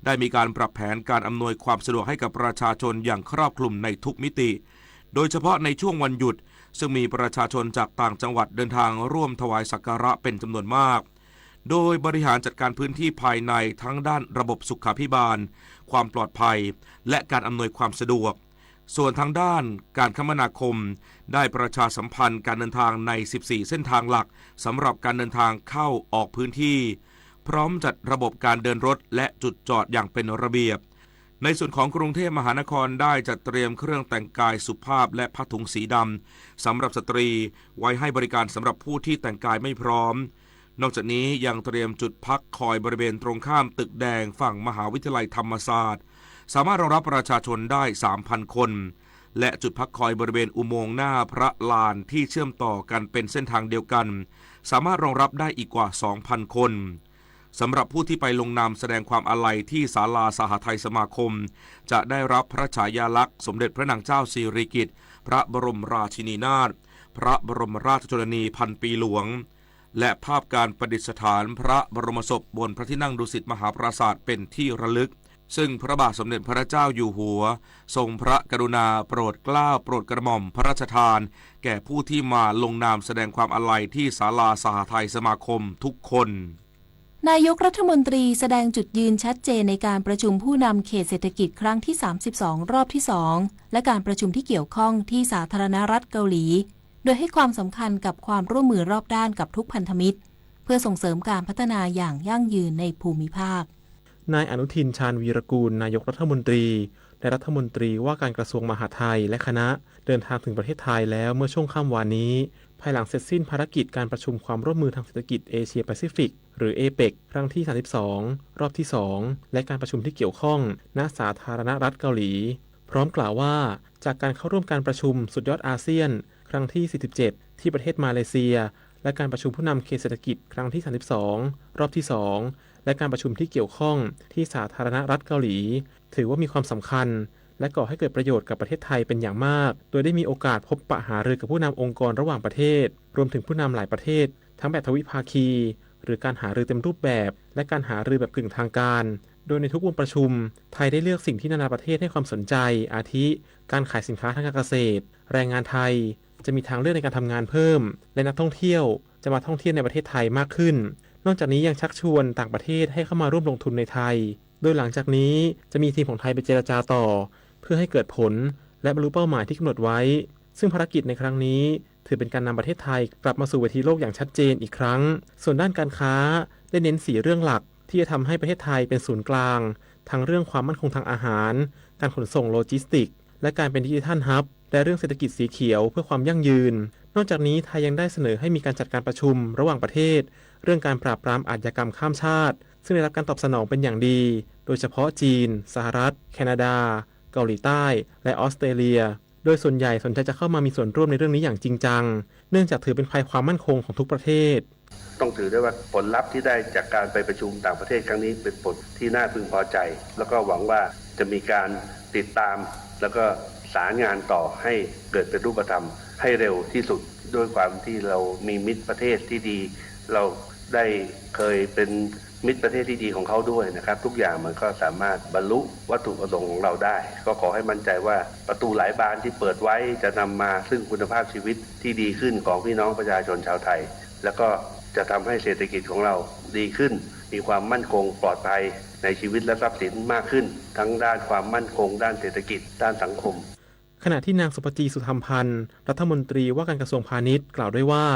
ได้มีการปรับแผนการอำนวยความสะดวกให้กับประชาชนอย่างครอบคลุมในทุกมิติ โดยเฉพาะในช่วงวันหยุด ซึ่งมีประชาชนจากต่างจังหวัดเดินทางร่วมถวายสักการะเป็นจำนวนมาก โดยบริหารจัดการพื้นที่ภายในทั้งด้านระบบสุขาภิบาล ความปลอดภัย และการอำนวยความสะดวก ส่วนทางด้านการคมนาคม ได้ประชาสัมพันธ์การเดินทางใน สิบสี่ เส้นทางหลัก สำหรับการเดินทางเข้าออกพื้นที่ พร้อมจัดระบบการเดินรถและจุดจอดอย่างเป็นระเบียบ ในส่วนของกรุงเทพมหานครได้จัดเตรียมเครื่องแต่งกายสุภาพและผ้าถุงสีดำสำหรับสตรี ไว้ให้บริการสำหรับผู้ที่แต่งกายไม่พร้อม นอกจากนี้ยังเตรียมจุดพักคอยบริเวณตรงข้ามตึกแดงฝั่งมหาวิทยาลัยธรรมศาสตร์ สามารถรองรับประชาชนได้ สามพัน คน และจุดพักคอยบริเวณอุโมงค์หน้าพระลานที่เชื่อมต่อกันเป็นเส้นทางเดียวกัน สามารถรองรับได้อีกกว่า สองพัน คน สำหรับผู้ที่ไปลงนามแสดงความอาลัยที่ศาลาสหทัยสมาคม จะได้รับพระฉายาลักษณ์สมเด็จพระนางเจ้าสิริกิติ์ พระบรมราชินีนาถ พระบรมราชชนนีพันปีหลวง และภาพการประดิษฐานพระบรมศพบนพระที่นั่งดุสิตมหาปราสาทเป็นที่ระลึก ซึ่งพระบาทสมเด็จพระเจ้าอยู่หัว ทรงพระกรุณาโปรดเกล้าโปรดกระหม่อมพระราชทาน แก่ผู้ที่มาลงนามแสดงความอาลัยที่ศาลาสหทัยสมาคมทุกคน นายกรัฐมนตรีแสดงจุดยืนชัดเจนในการประชุมผู้นำเขตเศรษฐกิจครั้งที่ สามสิบสอง รอบที่ สอง และการประชุมที่เกี่ยวข้องที่สาธารณรัฐเกาหลี โดยให้ความสำคัญกับความร่วมมือรอบด้านกับทุกพันธมิตร เพื่อส่งเสริมการพัฒนาอย่างยั่งยืนในภูมิภาค นายอนุทิน ชาญวีรกูล นายกรัฐมนตรี และรัฐมนตรีว่าการกระทรวงมหาดไทยและคณะ เดินทางถึงประเทศไทยแล้วเมื่อช่วงค่ำวานนี้ ภายหลังเสร็จสิ้นภารกิจการประชุมความร่วมมือทางเศรษฐกิจเอเชียแปซิฟิก หรือ เอเปก ครั้งที่ สามสิบสอง รอบที่ สอง และการประชุมที่เกี่ยวข้อง ณ สาธารณรัฐเกาหลี พร้อมกล่าวว่า จากการเข้าร่วมการประชุมสุดยอดอาเซียน ครั้งที่ สี่สิบเจ็ด ที่ประเทศมาเลเซีย และการประชุมผู้นำเขตเศรษฐกิจครั้งที่ สามสิบสอง รอบที่ สอง และการประชุมที่เกี่ยวข้องที่สาธารณรัฐเกาหลี ถือว่ามีความสำคัญ และก่อให้เกิดประโยชน์กับประเทศไทยเป็นอย่างมาก โดยได้มีโอกาสพบปะหารือกับผู้นำองค์กรระหว่างประเทศ รวมถึงผู้นำหลายประเทศ ทั้งแบบทวิภาคี หรือการหารือเต็มรูปแบบ และการหารือแบบกึ่งทางการ โดยในทุกวงประชุม ไทยได้เลือกสิ่งที่นานาประเทศให้ความสนใจ อาทิ การขายสินค้าทางการเกษตร แรงงานไทย จะมีทางเลือกในการทำงานเพิ่ม และนักท่องเที่ยวจะมาท่องเที่ยวในประเทศไทยมากขึ้น นอกจากนี้ยังชักชวนต่างประเทศให้เข้ามาร่วมลงทุนในไทย โดยหลังจากนี้จะมีทีมของไทยไปเจรจาต่อ เพื่อให้เกิดผล และบรรลุเป้าหมายที่กำหนดไว้ ซึ่งภารกิจในครั้งนี้ ถือเป็นการนำประเทศไทยกลับมาสู่เวทีโลกอย่างชัดเจนอีกครั้ง ส่วนด้านการค้า ได้เน้นสี่เรื่องหลัก ที่จะทำให้ประเทศไทยเป็นศูนย์กลาง ทั้งเรื่องความมั่นคงทางอาหาร การขนส่งโลจิสติกส์ และการเป็นดิจิทัลฮับ และเรื่องเศรษฐกิจสีเขียวเพื่อความยั่งยืน นอกจากนี้ไทยยังได้เสนอให้มีการจัดการประชุมระหว่างประเทศ เรื่องการปราบปรามอาชญากรรมข้ามชาติ ซึ่งได้รับการตอบสนองเป็นอย่างดี โดยเฉพาะจีน สหรัฐ แคนาดา เกาหลีใต้ และออสเตรเลีย โดยส่วนใหญ่สนใจจะเข้ามามีส่วนร่วมในเรื่องนี้อย่างจริงจัง เนื่องจากถือเป็นภัยความมั่นคงของทุกประเทศ ต้องถือได้ว่าผลลัพธ์ที่ได้จากการไปประชุมต่างประเทศครั้งนี้เป็นผลที่น่าพึงพอใจ แล้วก็หวังว่าจะมีการติดตาม แล้วก็เขียน สารงานต่อให้เกิดเป็นรูปธรรมให้เร็วที่สุด ด้วยความที่เรามีมิตรประเทศที่ดี เราได้เคยเป็นมิตรประเทศที่ดีของเขาด้วยนะครับ ทุกอย่างมันก็สามารถบรรลุวัตถุประสงค์ของเราได้ ก็ขอให้มั่นใจว่าประตูหลายบานที่เปิดไว้จะนำมาซึ่งคุณภาพชีวิตที่ดีขึ้นของพี่น้องประชาชนชาวไทย แล้วก็จะทำให้เศรษฐกิจของเราดีขึ้น มีความมั่นคงปลอดภัยในชีวิตและทรัพย์สินมากขึ้น ทั้งด้านความมั่นคงด้านเศรษฐกิจ ด้านสังคม ขณะที่นางสุภจี สุธรรมพันธ์ รัฐมนตรีว่าการกระทรวงพาณิชย์ กล่าวด้วยว่า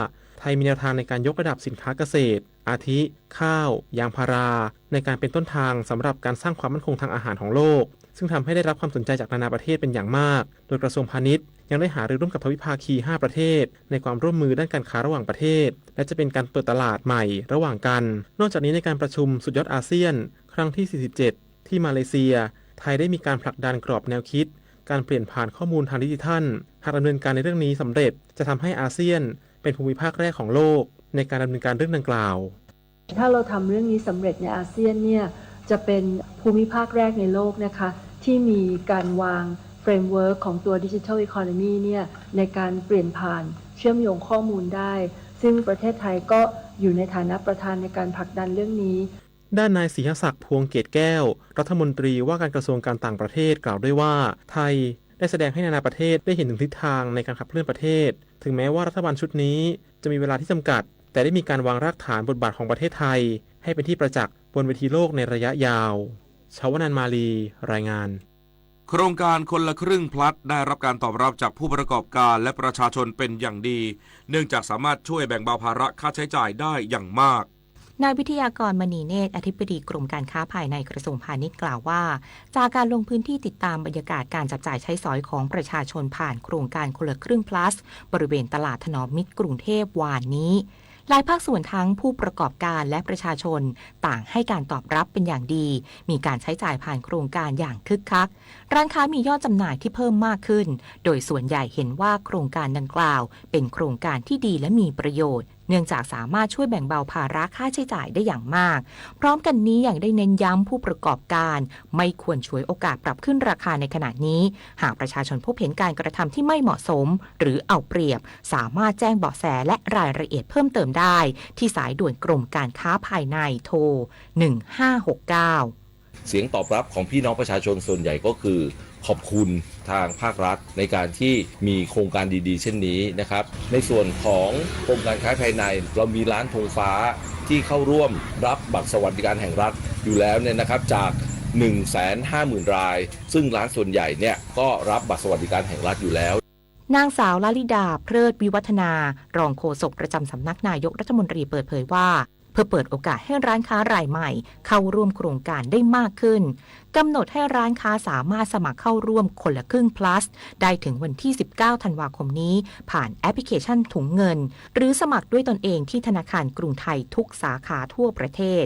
ไทยมีแนวทางในการยกระดับสินค้าเกษตร อาทิ ข้าว ยางพารา ในการเป็นต้นทางสำหรับการสร้างความมั่นคงทางอาหารของโลก ซึ่งทำให้ได้รับความสนใจจากนานาประเทศเป็นอย่างมาก โดยกระทรวงพาณิชย์ยังได้หารือร่วมกับทวิภาคี ห้า ประเทศ ในความร่วมมือด้านการค้าระหว่างประเทศ และจะเป็นการเปิดตลาดใหม่ระหว่างกัน นอกจากนี้ในการประชุมสุดยอดอาเซียน ครั้งที่ สี่สิบเจ็ด ที่มาเลเซีย ไทยได้มีการผลักดันกรอบแนวคิด การเปลี่ยนผ่านข้อมูลทางดิจิทัล หากดำเนินการในเรื่องนี้สำเร็จ จะทำให้อาเซียนเป็นภูมิภาคแรกของโลก ในการดำเนินการเรื่องดังกล่าว ถ้าเราทำเรื่องนี้สำเร็จในอาเซียนเนี่ยจะเป็นภูมิภาคแรกในโลกนะคะที่มีการวาง framework ของตัว digital economy เนี่ยในการเปลี่ยนผ่านเชื่อมโยงข้อมูลได้ ซึ่งประเทศไทยก็อยู่ในฐานะประธานในการผลักดันเรื่องนี้ ด้านนายศรีหศักดิ์ พวงเกตแก้ว รัฐมนตรีว่าการกระทรวงการต่างประเทศ กล่าวด้วยว่า ไทยได้แสดงให้นานาประเทศได้เห็นถึงทิศทางในการขับเคลื่อนประเทศ ถึงแม้ว่ารัฐบาลชุดนี้จะมีเวลาที่จำกัด แต่ได้มีการวางรากฐานบทบาทของประเทศไทย ให้เป็นที่ประจักษ์บนเวทีโลกในระยะยาว ชาวนันมาลี รายงาน โครงการคนละครึ่ง Plus ได้รับการตอบรับจากผู้ประกอบการและประชาชนเป็นอย่างดี เนื่องจากสามารถช่วยแบ่งเบาภาระค่าใช้จ่ายได้อย่างมาก นายวิทยากร มณีเนตร อธิบดีกรมการค้าภายในกระทรวงพาณิชย์กล่าวว่า จากการลงพื้นที่ติดตามบรรยากาศการจับจ่ายใช้สอยของประชาชนผ่านโครงการคนละครึ่ง Plus บริเวณตลาดถนอมมิตรกรุงเทพวานนี้ หลายภาคส่วนทั้งผู้ประกอบการและประชาชน ต่างให้การตอบรับเป็นอย่างดี มีการใช้จ่ายผ่านโครงการอย่างคึกคัก ร้านค้ามียอดจำหน่ายที่เพิ่มมากขึ้น โดยส่วนใหญ่เห็นว่าโครงการดังกล่าว เป็นโครงการที่ดีและมีประโยชน์ เนื่องจากสามารถช่วยแบ่งเบาภาระค่าใช้จ่ายได้อย่างมาก พร้อมกันนี้ยังได้เน้นย้ำผู้ประกอบการ ไม่ควรฉวยโอกาสปรับขึ้นราคาในขณะนี้ หากประชาชนพบเห็นการกระทำที่ไม่เหมาะสม หรือเอาเปรียบ สามารถแจ้งเบาะแสและรายละเอียดเพิ่มเติมได้ ที่สายด่วนกรมการค้าภายใน โทร หนึ่งห้าหกเก้า เสียงตอบรับของพี่น้องประชาชนส่วนใหญ่ก็คือขอบคุณทางภาครัฐในการที่มีโครงการดีๆ เช่นนี้นะครับ ในส่วนของกรมการค้าภายใน เรามีร้านธงฟ้าที่เข้าร่วมรับบัตรสวัสดิการแห่งรัฐอยู่แล้วเนี่ยนะครับ จาก หนึ่งแสนห้าหมื่น ราย ซึ่งร้านส่วนใหญ่เนี่ยก็รับบัตรสวัสดิการแห่งรัฐอยู่แล้ว นางสาวลลิดา เพลิดวิวัฒนา รองโฆษกประจำสำนักนายกรัฐมนตรีเปิดเผยว่า เพื่อเปิดโอกาสให้ร้านค้ารายใหม่ เข้าร่วมโครงการได้มากขึ้น กำหนดให้ร้านค้าสามารถสมัครเข้าร่วมคนละครึ่ง Plus ได้ถึงวันที่ สิบเก้า ธันวาคมนี้ ผ่านแอปพลิเคชันถุงเงิน หรือสมัครด้วยตนเองที่ธนาคารกรุงไทยทุกสาขาทั่วประเทศ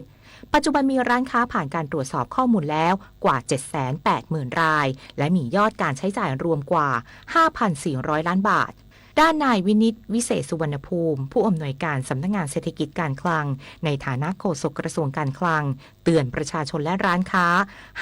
ปัจจุบันมีร้านค้าผ่านการตรวจสอบข้อมูลแล้วกว่า เจ็ดแสนแปดหมื่น ราย และมียอดการใช้จ่ายรวมกว่า ห้าพันสี่ร้อย ล้านบาท ด้านนายวินิต วิเศษสุวรรณภูมิ ผู้อำนวยการสำนักงานเศรษฐกิจการคลัง ในฐานะโฆษกกระทรวงการคลัง เตือนประชาชนและร้านค้า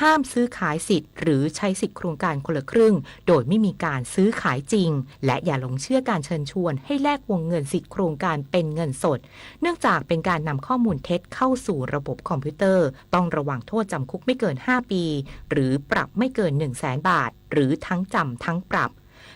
ห้ามซื้อขายสิทธิ์ หรือใช้สิทธิ์โครงการคนละครึ่ง โดยไม่มีการซื้อขายจริง และอย่าหลงเชื่อการเชิญชวนให้แลกวงเงินสิทธิ์โครงการเป็นเงินสด เนื่องจากเป็นการนำข้อมูลเท็จเข้าสู่ระบบคอมพิวเตอร์ ต้องระวังโทษจำคุกไม่เกิน ห้า ปี หรือปรับไม่เกิน หนึ่งแสน บาท หรือทั้งจำทั้งปรับ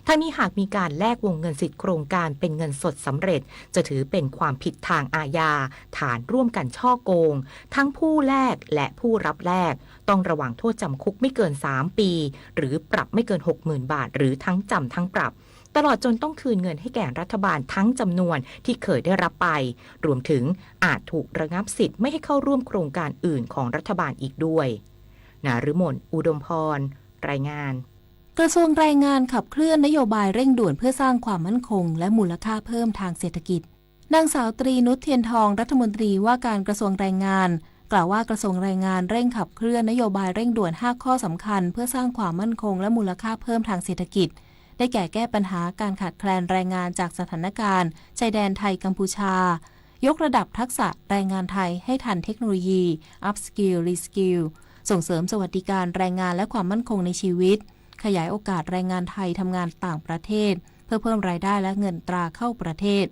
ทั้งนี้หากมีการแลกวงเงินสิทธิ์โครงการเป็นเงินสดสำเร็จ จะถือเป็นความผิดทางอาญา ฐานร่วมกันฉ้อโกง ทั้งผู้แลกและผู้รับแลก ต้องระวังโทษจำคุกไม่เกิน สาม ปี หรือปรับไม่เกิน หกหมื่น บาท หรือทั้งจำทั้งปรับ ตลอดจนต้องคืนเงินให้แก่รัฐบาลทั้งจำนวนที่เคยได้รับไป รวมถึงอาจถูกระงับสิทธิ์ไม่ให้เข้าร่วมโครงการอื่นของรัฐบาลอีกด้วย นฤมล อุดมพร รายงาน กระทรวงแรงงานขับเคลื่อนนโยบายเร่งด่วนเพื่อสร้างความมั่นคงและมูลค่าเพิ่มทางเศรษฐกิจ นางสาวตรีนุช เทียนทอง รัฐมนตรีว่าการกระทรวงแรงงาน กล่าวว่ากระทรวงแรงงานเร่งขับเคลื่อนนโยบายเร่งด่วน ห้า ข้อสำคัญ เพื่อสร้างความมั่นคงและมูลค่าเพิ่มทางเศรษฐกิจ ได้แก่แก้ปัญหาการขาดแคลนแรงงานจากสถานการณ์ชายแดนไทยกัมพูชา ยกระดับทักษะแรงงานไทยให้ทันเทคโนโลยี upskill reskill ส่งเสริมสวัสดิการแรงงานและความมั่นคงในชีวิต ขยายโอกาสแรงงานไทยทำงานต่างประเทศ เพื่อเพิ่มรายได้และเงินตราเข้าประเทศ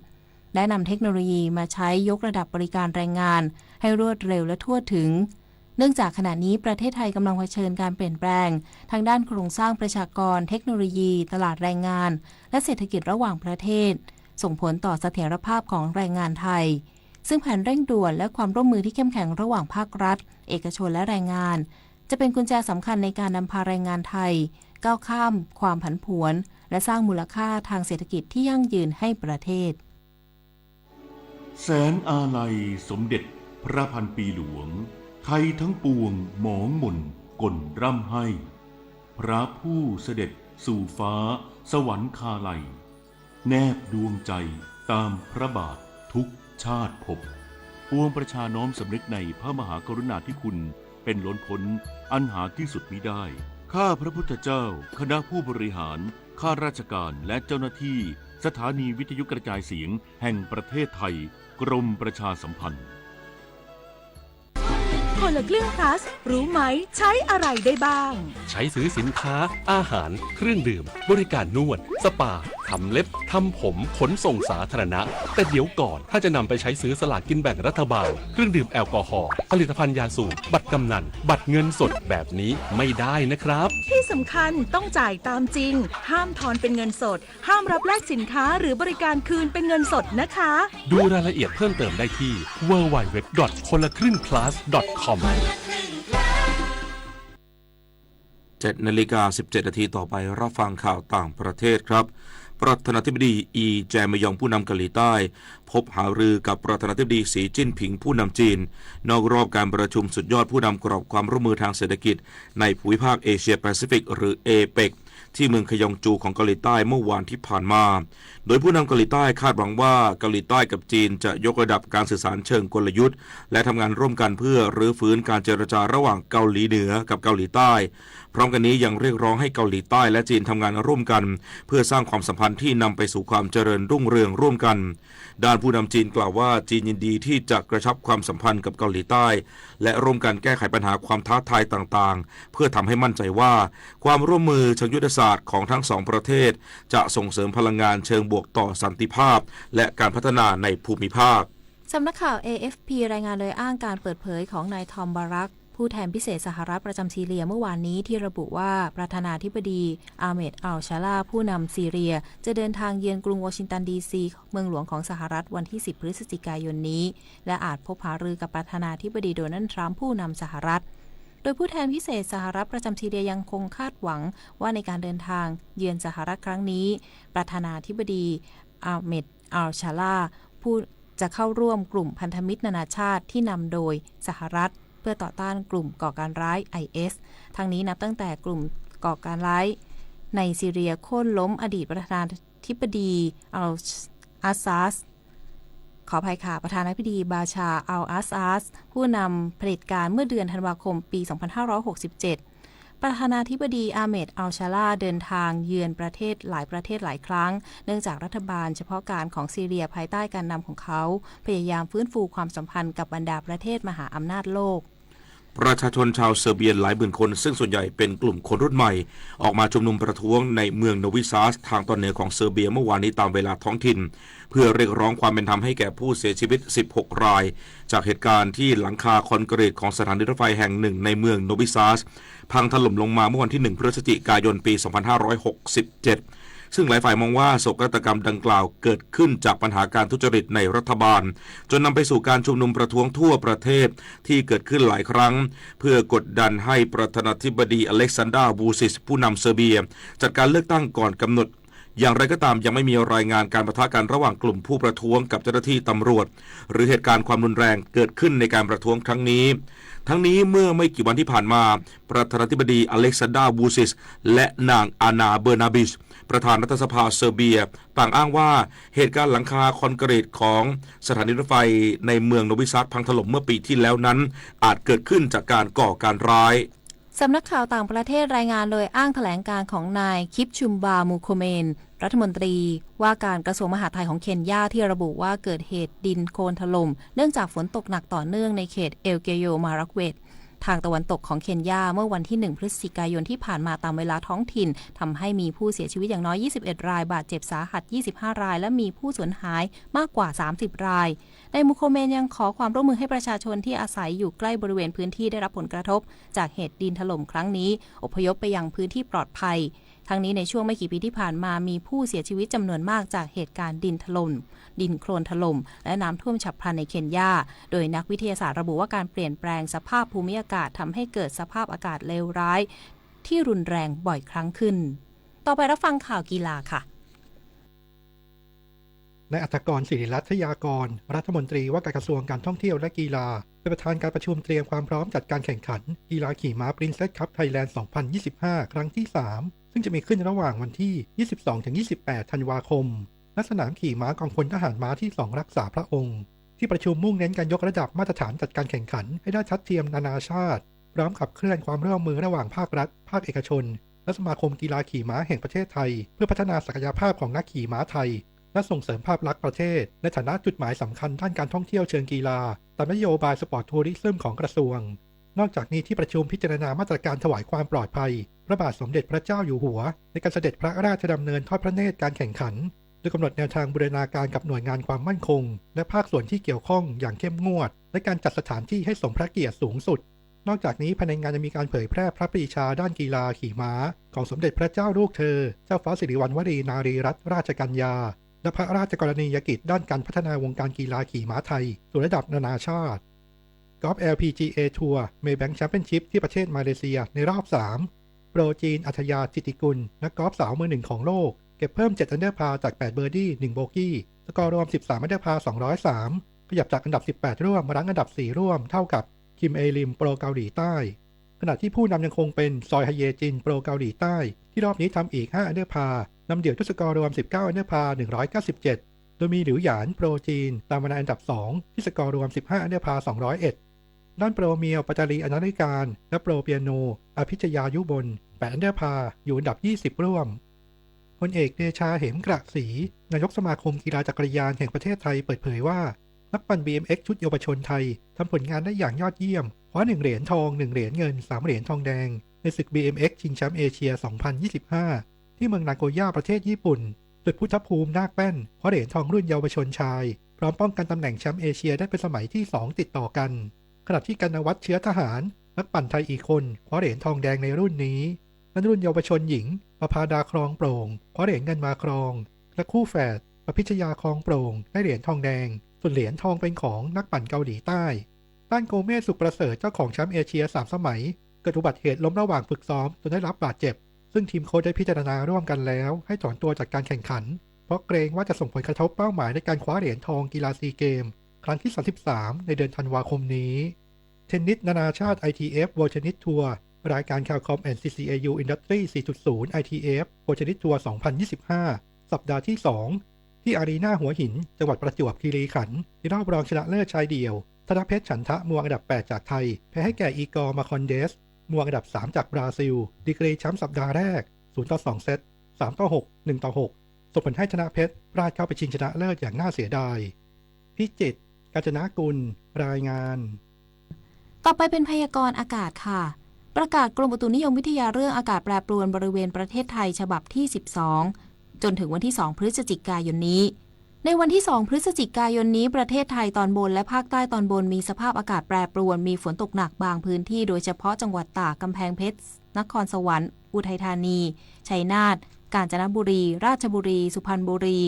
และนำเทคโนโลยีมาใช้ยกระดับบริการแรงงานให้รวดเร็วและทั่วถึง เนื่องจากขณะนี้ประเทศไทยกำลังเผชิญการเปลี่ยนแปลงทางด้านโครงสร้างประชากร เทคโนโลยี ตลาดแรงงาน และเศรษฐกิจระหว่างประเทศ ส่งผลต่อเสถียรภาพของแรงงานไทย ซึ่งแผนเร่งด่วนและความร่วมมือที่เข้มแข็งระหว่างภาครัฐ เอกชน และแรงงาน จะเป็นกุญแจสำคัญในการนำพาแรงงานไทย ก้าวข้ามความผันผวน และสร้างมูลค่าทางเศรษฐกิจที่ยั่งยืนให้ประเทศ แสงอาลัยสมเด็จพระพันปีหลวง ไทยทั้งปวงหมองหม่นก่นร่ำไห้ พระผู้เสด็จสู่ฟ้าสวรรคาลัย แนบดวงใจตามพระบาททุกชาติภพ ปวงประชาน้อมสำนึกในพระมหากรุณาธิคุณเป็นล้นพ้นอันหาที่สุดมิได้ ข้าพระพุทธเจ้า คณะผู้บริหาร ข้าราชการ และเจ้าหน้าที่ สถานีวิทยุกระจายเสียงแห่งประเทศไทย กรมประชาสัมพันธ์ คนละครึ่ง plus รู้ไหมใช้อะไรได้บ้าง ใช้ซื้อสินค้า อาหาร เครื่องดื่ม บริการนวด สปา ทำเล็บ ทำผม ขนส่งสาธารณะ แต่เดี๋ยวก่อน ถ้าจะนำไปใช้ซื้อสลากกินแบ่งรัฐบาล เครื่องดื่มแอลกอฮอล์ ผลิตภัณฑ์ยาสูบ บัตรกำนัล บัตรเงินสดแบบนี้ไม่ได้นะครับ ที่สำคัญต้องจ่ายตามจริง ห้ามทอนเป็นเงินสด ห้ามรับแลกสินค้าหรือบริการคืนเป็นเงินสดนะคะ ดูรายละเอียดเพิ่มเติมได้ที่ www.คนละครึ่ง plus com เจ็ดนาฬิกาสิบเจ็ดนาที ต่อไปรับฟังข่าวต่างประเทศครับ ประธานาธิบดีอีแจมยองผู้นำเกาหลีใต้ พบหารือกับประธานาธิบดีสีจิ้นผิงผู้นำจีน นอกรอบการประชุมสุดยอดผู้นำกรอบความร่วมมือทางเศรษฐกิจในภูมิภาคเอเชียแปซิฟิกหรือเอเปกที่เมืองคยองจูของเกาหลีใต้เมื่อวานที่ผ่านมา โดยผู้นำเกาหลีใต้คาดหวังว่าเกาหลีใต้กับจีนจะยกระดับการสื่อสารเชิงกลยุทธ์ และทำงานร่วมกันเพื่อรื้อฟื้นการเจรจาระหว่างเกาหลีเหนือกับเกาหลีใต้ พร้อมกันนี้ยังเรียกร้องให้เกาหลีใต้และจีนทำงานร่วมกัน เพื่อสร้างความสัมพันธ์ที่นำไปสู่ความเจริญรุ่งเรืองร่วมกัน ด้านผู้นำจีนกล่าวว่าจีนยินดีที่จะกระชับความสัมพันธ์กับเกาหลีใต้ และร่วมกันแก้ไขปัญหาความท้าทายต่างๆ เพื่อทำให้มั่นใจว่า ความร่วมมือเชิงยุทธศาสตร์ของทั้งสองประเทศ จะส่งเสริมพลังงานเชิงบวกต่อสันติภาพ และการพัฒนาในภูมิภาค สำนักข่าว เอ เอฟ พี รายงานโดยอ้างการเปิดเผยของนายทอม บารัก ผู้แทนพิเศษสหรัฐประจำซีเรียเมื่อวานนี้ที่ระบุว่าประธานาธิบดีอาเหมด อัลชาลา ผู้นำซีเรีย จะเดินทางเยือนกรุงวอชิงตันดีซี เมืองหลวงของสหรัฐวันที่สิบพฤศจิกายนนี้ และอาจพบหารือกับประธานาธิบดีโดนัลด์ทรัมป์ผู้นำสหรัฐ โดยผู้แทนพิเศษสหรัฐประจำซีเรียยังคงคาดหวังว่าในการเดินทางเยือนสหรัฐครั้งนี้ ประธานาธิบดีอาเหมด อัลชาลา ผู้จะเข้าร่วมกลุ่มพันธมิตรนานาชาติที่นำโดยสหรัฐ เพื่อต่อต้านกลุ่มก่อการร้าย ไอเอส ทั้งนี้นับตั้งแต่กลุ่มก่อการร้ายในซีเรียโค่นล้มอดีตประธานาธิบดีอัลอาซาด ขออภัยค่ะ ประธานาธิบดีบาชาร์ อัลอาซาด ผู้นำเผด็จการเมื่อเดือนธันวาคมปี สองพันห้าร้อยหกสิบเจ็ด ประธานาธิบดีอาเหมด อัลชาลา เดินทางเยือนประเทศหลายประเทศหลายครั้ง เนื่องจากรัฐบาลเฉพาะการของซีเรียภายใต้การนำของเขา พยายามฟื้นฟูความสัมพันธ์กับบรรดาประเทศมหาอำนาจโลก ประชาชนชาวเซอร์เบียหลายหมื่นคน ซึ่งส่วนใหญ่เป็นกลุ่มคนรุ่นใหม่ ออกมาชุมนุมประท้วงในเมืองโนวิซาดทางตอนเหนือของเซอร์เบียเมื่อวานนี้ตามเวลาท้องถิ่น เพื่อเรียกร้องความเป็นธรรมให้แก่ผู้เสียชีวิต สิบหก ราย จากเหตุการณ์ที่หลังคาคอนกรีตของสถานีรถไฟแห่งหนึ่งในเมืองโนวิซาดพังถล่มลงมาเมื่อวันที่ หนึ่ง พฤศจิกายน ปี สองพันห้าร้อยหกสิบเจ็ด ซึ่งหลายฝ่ายมองว่าโศกนาฏกรรมดังกล่าวเกิดขึ้นจากปัญหาการทุจริตในรัฐบาล จนนำไปสู่การชุมนุมประท้วงทั่วประเทศที่เกิดขึ้นหลายครั้ง เพื่อกดดันให้ประธานาธิบดีอเล็กซานดรา วูซิช ผู้นำเซอร์เบีย จัดการเลือกตั้งก่อนกำหนด อย่างไรก็ตามยังไม่มีรายงานการปะทะกันระหว่างกลุ่มผู้ประท้วงกับเจ้าหน้าที่ตำรวจ หรือเหตุการณ์ความรุนแรงเกิดขึ้นในการประท้วงครั้งนี้ ทั้งนี้เมื่อไม่กี่วันที่ผ่านมา ประธานาธิบดีอเล็กซานดรา วูซิช และนางอานา เบอร์นาบิช ประธานรัฐสภาเซอร์เบีย ต่างอ้างว่าเหตุการณ์หลังคาคอนกรีตของสถานีรถไฟในเมืองโนวิซาดพังถล่มเมื่อปีที่แล้วนั้น อาจเกิดขึ้นจากการก่อการร้าย สำนักข่าวต่างประเทศรายงานโดยอ้างแถลงการของนายคิปชุมบา มูโคเมน รัฐมนตรีว่าการกระทรวงมหาดไทยของเคนยา ที่ระบุว่าเกิดเหตุดินโคลนถล่ม เนื่องจากฝนตกหนักต่อเนื่องในเขตเอลเกโย มารักเวต ทางตะวันตกของเคนยาเมื่อวันที่หนึ่งพฤศจิกายนที่ผ่านมาตามเวลาท้องถิ่น ทำให้มีผู้เสียชีวิตอย่างน้อยยี่สิบเอ็ดราย บาดเจ็บสาหัสยี่สิบห้าราย และมีผู้สูญหายมากกว่าสามสิบราย นายมูโคเมนยังขอความร่วมมือให้ประชาชนที่อาศัยอยู่ใกล้บริเวณพื้นที่ได้รับผลกระทบจากเหตุดินถล่มครั้งนี้ อพยพไปยังพื้นที่ปลอดภัย ทั้งนี้ในช่วงไม่กี่ปีที่ผ่านมามีผู้เสียชีวิตจำนวนมากจากเหตุการณ์ดินถล่ม ดินโคลนถล่ม และน้ำท่วมฉับพลันในเคนยา โดยนักวิทยาศาสตร์ระบุว่าการเปลี่ยนแปลงสภาพภูมิอากาศทำให้เกิดสภาพอากาศเลวร้ายที่รุนแรงบ่อยครั้งขึ้น ต่อไปรับฟังข่าวกีฬาค่ะ นายอัฏฐกร ศิริรัตยากร รัฐมนตรีว่าการกระทรวงการท่องเที่ยวและกีฬา เป็นประธานการประชุมเตรียมความพร้อมจัดการแข่งขันกีฬาขี่ม้า Princess Cup Thailand สองพันยี่สิบห้า ครั้งที่ สาม ซึ่งจะมีขึ้นระหว่างวันที่ ยี่สิบสองถึงยี่สิบแปด ธันวาคม ณ สนามขี่ม้ากองพลทหารม้าที่ สอง รักษาพระองค์ ที่ประชุมมุ่งเน้นการยกระดับมาตรฐานจัดการแข่งขันให้ได้ทัดเทียมนานาชาติ พร้อมขับเคลื่อนความร่วมมือระหว่างภาครัฐ ภาคเอกชน และสมาคมกีฬาขี่ม้าแห่งประเทศไทย เพื่อพัฒนาศักยภาพของนักขี่ม้าไทย และส่งเสริมภาพลักษณ์ประเทศในฐานะจุดหมายสำคัญด้านการท่องเที่ยวเชิงกีฬา ตามนโยบาย Sport Tourism ของกระทรวง นอกจากนี้ที่ประชุมพิจารณามาตรการถวายความปลอดภัย พระบาทสมเด็จพระเจ้าอยู่หัว ในการเสด็จพระราชดำเนินทอดพระเนตรการแข่งขัน โดยกำหนดแนวทางบูรณาการกับหน่วยงานความมั่นคง และภาคส่วนที่เกี่ยวข้องอย่างเข้มงวด และการจัดสถานที่ให้สมพระเกียรติสูงสุด นอกจากนี้ภายในงานยังมีการเผยแพร่พระปรีชาด้านกีฬาขี่ม้า ของสมเด็จพระเจ้าลูกเธอ เจ้าฟ้าสิริวัณวรีนารีรัตนราชกัญญา และพระราชกรณียกิจด้านการพัฒนาวงการกีฬาขี่ม้าไทยสู่ระดับนานาชาติ กอล์ฟ แอล พี จี เอ Tour Maybank Championship ที่ประเทศมาเลเซียในรอบ สาม โปรจีน อัธยา จิตติกุล นักกอล์ฟสาวมือหนึ่งของโลก เก็บเพิ่ม เจ็ด อันเดอร์พาร์ จาก แปด เบิร์ดี้ หนึ่ง โบกี้ สกอร์รวม สิบสาม อันเดอร์พาร์ สองร้อยสาม ขยับจากอันดับ สิบแปด ร่วม รั้งอันดับ สี่ ร่วม เท่ากับ คิม เอลิม โปรเกาหลีใต้ ขณะที่ผู้นำยังคงเป็น ซอย ฮเยจิน โปรเกาหลีใต้ ที่รอบนี้ทำอีก ห้า อันเดอร์พาร์ นำเดี่ยวด้วยสกอร์รวม สิบเก้า อันเดอร์พาร์ หนึ่งร้อยเก้าสิบเจ็ด โดยมีหลิวหยาน โปรจีน ตามมาในอันดับ สอง ที่สกอร์รวม สิบห้า อันเดอร์พาร์ สองร้อยเอ็ด ด้านโปรเมียว ปาจารี อนาริการ และโปรเปียโน อภิชยายุบล แปด อันเดอร์พาร์ อยู่อันดับ ยี่สิบ ร่วม พลเอกเดชา เหมกระศรี นายกสมาคมกีฬาจักรยานแห่งประเทศไทยเปิดเผยว่า นักปั่น บีเอ็มเอ็กซ์ ชุดเยาวชนไทยทำผลงานได้อย่างยอดเยี่ยม คว้า หนึ่ง เหรียญทอง หนึ่ง เหรียญเงิน สาม เหรียญทองแดง ในศึก บีเอ็มเอ็กซ์ ชิงแชมป์เอเชีย สองพันยี่สิบห้า ที่เมืองนาโกย่าประเทศญี่ปุ่น โดยพุทธภูมิ นาคแป้น คว้าเหรียญทองรุ่นเยาวชนชาย พร้อมป้องกันตำแหน่งแชมป์เอเชียได้เป็นสมัยที่ สอง ติดต่อกัน ขณะที่กนวัฒน์ เชื้อทหาร นักปั่นไทยอีกคนคว้าเหรียญทองแดงในรุ่นนี้ ด้านรุ่นเยาวชนหญิง ประภาดา คลองโปร่ง คว้าเหรียญเงินมาครอง และคู่แฝด อภิชยา คลองโปร่ง ได้เหรียญทองแดง ส่วนเหรียญทองเป็นของนักปั่นเกาหลีใต้ ด้านโกเมศ สุขประเสริฐ เจ้าของแชมป์เอเชีย สาม สมัย เกิดอุบัติเหตุล้มระหว่างฝึกซ้อมจนได้รับบาดเจ็บ ซึ่งทีมโค้ชได้พิจารณาร่วมกันแล้วให้ถอนตัวจากการแข่งขัน เพราะเกรงว่าจะส่งผลกระทบเป้าหมายในการคว้าเหรียญทองกีฬาซีเกม ครั้งที่ สามสิบสาม ในเดือนธันวาคมนี้ เทนนิสนานาชาติ ไอทีเอฟ World Tennis Tour รายการ Qualcomm and ซี ซี เอ ยู Industry สี่จุดศูนย์ ไอทีเอฟ World Tennis Tour สองพันยี่สิบห้า สัปดาห์ที่ สอง ที่อารีนาหัวหิน จังหวัดประจวบคีรีขันธ์ ในรอบรองชนะเลิศชายเดี่ยว ธนเพชร ฉันทะ มวงอันดับ แปด จากไทย แพ้ให้แก่อีกอร์ มาคอนเดส มวงอันดับ สาม จากบราซิล ดีกรีแชมป์สัปดาห์แรก ศูนย์ต่อสอง เซต สามต่อหก หนึ่งต่อหก ส่งผลให้ธนเพชรพลาดเข้าไปชิงชนะเลิศอย่างน่าเสียดาย พิจิตร กาญจนกุล รายงาน ต่อไปเป็นพยากรณ์อากาศค่ะ ประกาศกรมอุตุนิยมวิทยาเรื่องอากาศแปรปรวนบริเวณประเทศไทยฉบับที่ สิบสอง จนถึงวันที่ สอง พฤศจิกายนนี้ ในวันที่ สอง พฤศจิกายนนี้ ประเทศไทยตอนบนและภาคใต้ตอนบนมีสภาพอากาศแปรปรวน มีฝนตกหนักบางพื้นที่ โดยเฉพาะจังหวัดตาก กำแพงเพชร นครสวรรค์ อุทัยธานี ชัยนาท กาญจนบุรี ราชบุรี สุพรรณบุรี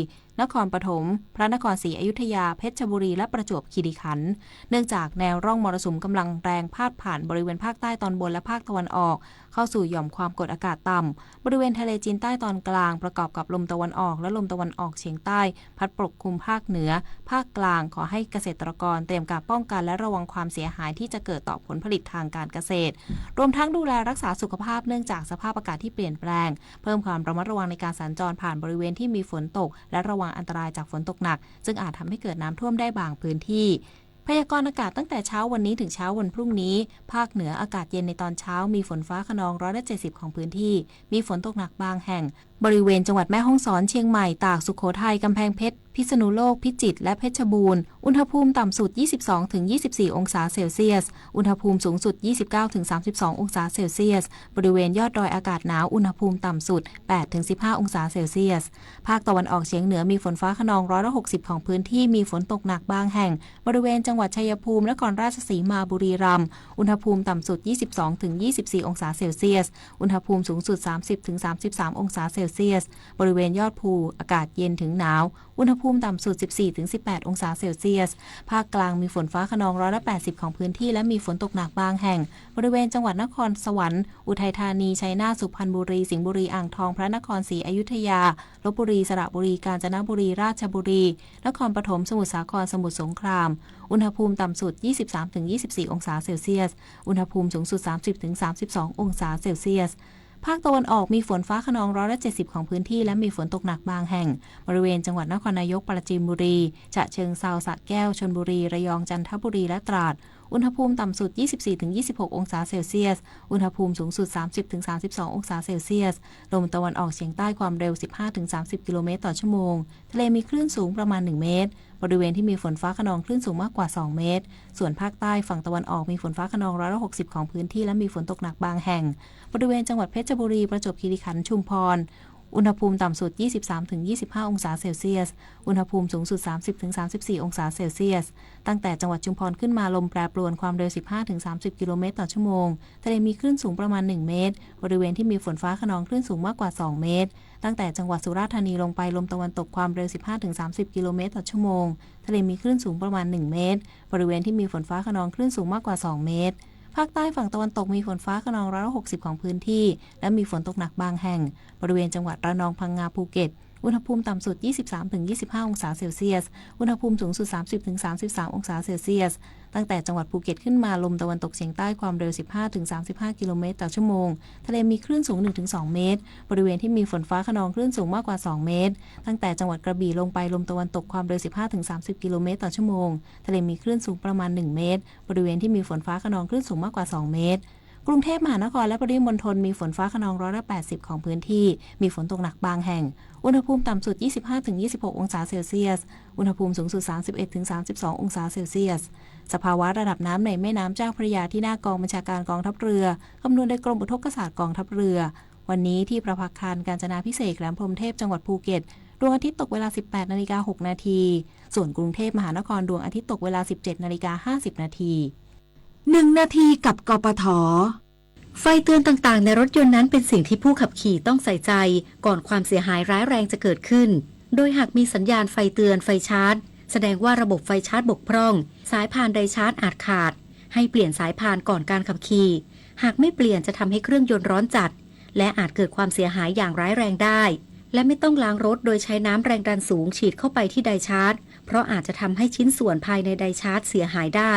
นครปฐม พระนครศรีอยุธยา เพชรบุรี และประจวบคีรีขันธ์ เนื่องจากแนวร่องมรสุมกำลังแรงพาดผ่านบริเวณภาคใต้ตอนบนและภาคตะวันออก เข้าสู่หย่อมความกดอากาศต่ำ บริเวณทะเลจีนใต้ตอนกลาง ประกอบกับลมตะวันออกและลมตะวันออกเฉียงใต้ พัดปกคลุมภาคเหนือ ภาคกลาง ขอให้เกษตรกรเตรียมการป้องกันและระวังความเสียหายที่จะเกิดต่อผลผลิตทางการเกษตร รวมทั้งดูแลรักษาสุขภาพเนื่องจากสภาพอากาศที่เปลี่ยนแปลง เพิ่มความระมัดระวังในการสัญจรผ่านบริเวณที่มีฝนตก และระวังอันตรายจากฝนตกหนัก ซึ่งอาจทำให้เกิดน้ำท่วมได้บางพื้นที่ พยากรณ์อากาศตั้งแต่เช้าวันนี้ถึงเช้าวันพรุ่งนี้ ภาคเหนืออากาศเย็นในตอนเช้า มีฝนฟ้าคะนองร้อยละเจ็ดสิบของพื้นที่ มีฝนตกหนักบางแห่ง บริเวณจังหวัดแม่ฮ่องสอน เชียงใหม่ ตาก สุโขทัย กำแพงเพชร พิษณุโลก พิจิตร และเพชรบูรณ์ อุณหภูมิต่ำสุด ยี่สิบสองถึงยี่สิบสี่องศาเซลเซียส อุณหภูมิสูงสุด ยี่สิบเก้าถึงสามสิบสององศาเซลเซียส บริเวณยอดดอยอากาศหนาว อุณหภูมิต่ำสุด แปดถึงสิบห้าองศาเซลเซียส ภาคตะวันออกเฉียงเหนือมีฝนฟ้าคะนองร้อยละหกสิบของพื้นที่ มีฝนตกหนักบางแห่ง บริเวณจังหวัดชัยภูมิ นครราชสีมา บุรีรัมย์ อุณหภูมิต่ำสุด ยี่สิบสองถึงยี่สิบสี่องศาเซลเซียส อุณหภูมิสูงสุด สามสิบถึงสามสิบสามองศาเซลเซียส บริเวณยอดภูอากาศเย็นถึงหนาว อุณหภูมิต่ำสุด สิบสี่ถึงสิบแปดองศาเซลเซียส ภาคกลางมีฝนฟ้าคะนองร้อยละแปดสิบของพื้นที่ และมีฝนตกหนักบางแห่ง บริเวณจังหวัดนครสวรรค์ อุทัยธานี ชัยนาท สุพรรณบุรี สิงห์บุรี อ่างทอง พระนครศรีอยุธยา ลพบุรี สระบุรี กาญจนบุรี ราชบุรี นครปฐม สมุทรสาคร สมุทรสงคราม อุณหภูมิต่ำสุด ยี่สิบสามถึงยี่สิบสี่องศาเซลเซียส อุณหภูมิสูงสุด สามสิบถึงสามสิบสององศาเซลเซียส ภาคตะวันออกมีฝนฟ้าคะนองร้อยละเจ็ดสิบของพื้นที่ และมีฝนตกหนักบางแห่ง บริเวณจังหวัดนครนายก ปราจีนบุรี ฉะเชิงเทรา สระแก้ว ชลบุรี ระยอง จันทบุรี และตราด อุณหภูมิต่ำสุด ยี่สิบสี่ถึงยี่สิบหกองศาเซลเซียส อุณหภูมิสูงสุด สามสิบถึงสามสิบสององศาเซลเซียส ลมตะวันออกเฉียงใต้ความเร็ว สิบห้าถึงสามสิบกิโลเมตรต่อชั่วโมง ทะเลมีคลื่นสูงประมาณ หนึ่งเมตร บริเวณที่มีฝนฟ้าคะนองคลื่นสูงมากกว่า สองเมตร ส่วนภาคใต้ฝั่งตะวันออกมีฝนฟ้าคะนองร้อยละหกสิบของพื้นที่ และมีฝนตกหนักบางแห่ง บริเวณจังหวัดเพชรบุรี ประจวบคีรีขันธ์ ชุมพร อุณหภูมิต่ำสุด ยี่สิบสามถึงยี่สิบห้าองศาเซลเซียส อุณหภูมิสูงสุด สามสิบถึงสามสิบสี่องศาเซลเซียส ตั้งแต่จังหวัดชุมพรขึ้นมาลมแปรปรวนความเร็ว สิบห้าถึงสามสิบกิโลเมตรต่อชั่วโมง ทะเลมีคลื่นสูงประมาณ หนึ่งเมตร บริเวณที่มีฝนฟ้าคะนองคลื่นสูงมากกว่า สองเมตร ตั้งแต่จังหวัดสุราษฎร์ธานีลงไปลมตะวันตกความเร็ว สิบห้าถึงสามสิบกิโลเมตรต่อชั่วโมง ทะเลมีคลื่นสูงประมาณ หนึ่งเมตร บริเวณที่มีฝนฟ้าคะนองคลื่นสูงมากกว่า สองเมตร ภาคใต้ฝั่งตะวันตกมีฝนฟ้าคะนองร้อยละหกสิบของพื้นที่ และมีฝนตกหนักบางแห่ง บริเวณจังหวัดระนอง พังงา ภูเก็ต อุณหภูมิต่ำสุด ยี่สิบสามถึงยี่สิบห้าองศาเซลเซียส อุณหภูมิสูงสุด สามสิบถึงสามสิบสามองศาเซลเซียส ตั้งแต่จังหวัดภูเก็ตขึ้นมาลมตะวันตกเฉียงใต้ความเร็ว สิบห้าถึงสามสิบห้ากิโลเมตรต่อชั่วโมง ทะเลมีคลื่นสูง หนึ่งถึงสองเมตร บริเวณที่มีฝนฟ้าคะนองคลื่นสูงมากกว่า สองเมตร ตั้งแต่จังหวัดกระบี่ลงไปลมตะวันตกความเร็ว สิบห้าถึงสามสิบกิโลเมตรต่อชั่วโมง ทะเลมีคลื่นสูงประมาณ หนึ่งเมตร บริเวณที่มีฝนฟ้าคะนองคลื่นสูงมากกว่า สองเมตร กรุงเทพมหานครและปริมณฑลมีฝนฟ้าคะนองร้อยละแปดสิบของพื้นที่ มีฝนตกหนักบางแห่ง อุณหภูมิต่ำสุด ยี่สิบห้าถึงยี่สิบหกองศาเซลเซียส อุณหภูมิสูงสุด สามสิบเอ็ดถึงสามสิบสององศาเซลเซียส สภาวะระดับน้ำในแม่น้ำเจ้าพระยาที่หน้ากองบัญชาการกองทัพเรือ คำนวณโดยกรมอุทกศาสตร์กองทัพเรือ วันนี้ที่ประภาคารกาญจนาภิเษก แหลมพรหมเทพ จังหวัดภูเก็ต ดวงอาทิตย์ตกเวลา สิบแปดนาฬิกา หกนาที ส่วนกรุงเทพมหานครดวงอาทิตย์ตกเวลา สิบเจ็ดนาฬิกา ห้าสิบนาที หนึ่งนาทีกับ กปท. ไฟเตือนต่างๆในรถยนต์นั้นเป็นสิ่งที่ผู้ขับขี่ต้องใส่ใจก่อนความเสียหายร้ายแรงจะเกิดขึ้น โดยหากมีสัญญาณไฟเตือนไฟชาร์จ แสดงว่าระบบไฟชาร์จบกพร่อง สายพานไดชาร์จอาจขาด ให้เปลี่ยนสายพานก่อนการขับขี่ หากไม่เปลี่ยนจะทำให้เครื่องยนต์ร้อนจัด และอาจเกิดความเสียหายอย่างร้ายแรงได้ และไม่ต้องล้างรถโดยใช้น้ำแรงดันสูงฉีดเข้าไปที่ไดชาร์จ เพราะอาจจะทำให้ชิ้นส่วนภายในไดชาร์จเสียหายได้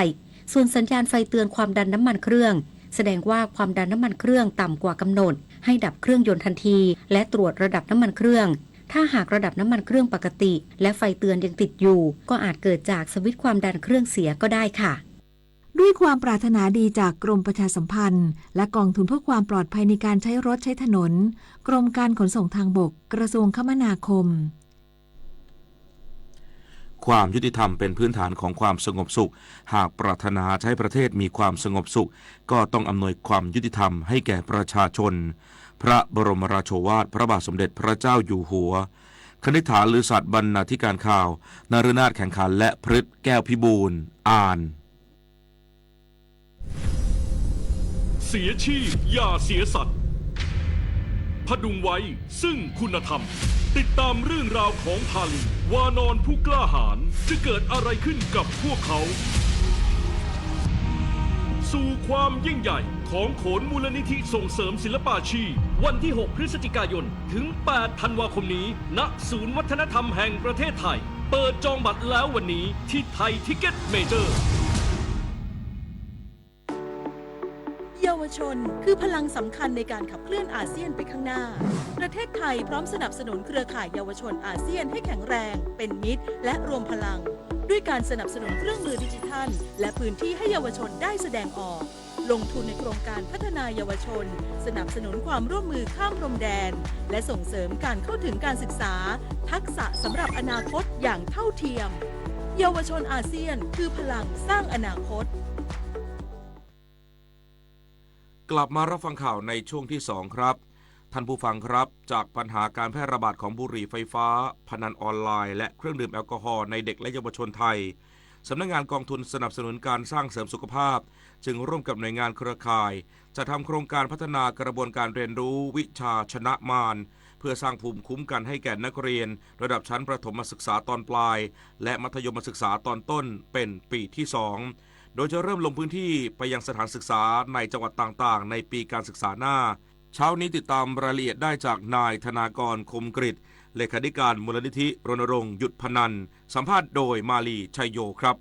ส่วนสัญญาณไฟเตือนความดันน้ำมันเครื่อง แสดงว่าความดันน้ำมันเครื่องต่ำกว่ากำหนด ให้ดับเครื่องยนต์ทันที และตรวจระดับน้ำมันเครื่อง ถ้าหากระดับน้ำมันเครื่องปกติ และไฟเตือนยังติดอยู่ ก็อาจเกิดจากสวิตช์ความดันเครื่องเสียก็ได้ค่ะ ด้วยความปรารถนาดีจากกรมประชาสัมพันธ์ และกองทุนเพื่อความปลอดภัยในการใช้รถใช้ถนน กรมการขนส่งทางบก กระทรวงคมนาคม ความยุติธรรมเป็นพื้นฐานของความสงบสุข หากปรารถนาจะให้ประเทศมีความสงบสุข ก็ต้องอำนวยความยุติธรรมให้แก่ประชาชน พระบรมราโชวาทพระบาทสมเด็จพระเจ้าอยู่หัว คณิษฐา ลือสัตย์ บรรณาธิการข่าว นฤนาถ แข็งขัน และพฤษ แก้วพิบูลย์ อ่าน เสียชีพอย่าเสียสัตว์ ผดุงไว้ซึ่งคุณธรรม ติดตามเรื่องราวของพาลี วานอนผู้กล้าหาญ จะเกิดอะไรขึ้นกับพวกเขา สู่ความยิ่งใหญ่ของโขนมูลนิธิส่งเสริมศิลปาชีพ วันที่ หก พฤศจิกายน ถึง แปด ธันวาคมนี้ ณ ศูนย์วัฒนธรรมแห่งประเทศไทย เปิดจองบัตรแล้ววันนี้ที่ไทยทิกเก็ตเมเจอร์ เยาวชนคือพลังสำคัญในการขับเคลื่อนอาเซียนไปข้างหน้า ประเทศไทยพร้อมสนับสนุนเครือข่ายเยาวชนอาเซียนให้แข็งแรง เป็นมิตร และรวมพลัง ด้วยการสนับสนุนเครื่องมือดิจิทัล และพื้นที่ให้เยาวชนได้แสดงออก ลงทุนในโครงการพัฒนายาวชน สนับสนุนความร่วมมือข้ามพรมแดน และส่งเสริมการเข้าถึงการศึกษา ทักษะสำหรับอนาคตอย่างเท่าเทียม เยาวชนอาเซียนคือพลังสร้างอนาคต กลับมารับฟังข่าวในช่วงที่สองครับ ท่านผู้ฟังครับ จากปัญหาการแพร่ระบาดของบุหรี่ไฟฟ้า พนันออนไลน์ และเครื่องดื่มแอลกอฮอล์ในเด็กและเยาวชนไทย สำนักงานกองทุนสนับสนุนการสร้างเสริมสุขภาพ จึงร่วมกับหน่วยงานเครือข่าย จัดทำโครงการพัฒนากระบวนการเรียนรู้วิชาชนะมาร เพื่อสร้างภูมิคุ้มกันให้แก่นักเรียน ระดับชั้นประถมศึกษาตอนปลาย และมัธยมศึกษาตอนต้นเป็นปีที่สอง โดยจะเริ่มลงพื้นที่ไปยังสถานศึกษาในจังหวัดต่างๆ ในปีการศึกษาหน้า เช้านี้ติดตามรายละเอียดได้จากนายธนากร คมกฤษ เลขาธิการมูลนิธิรณรงค์หยุดพนัน สัมภาษณ์โดยมาลี ชัยโย ครับ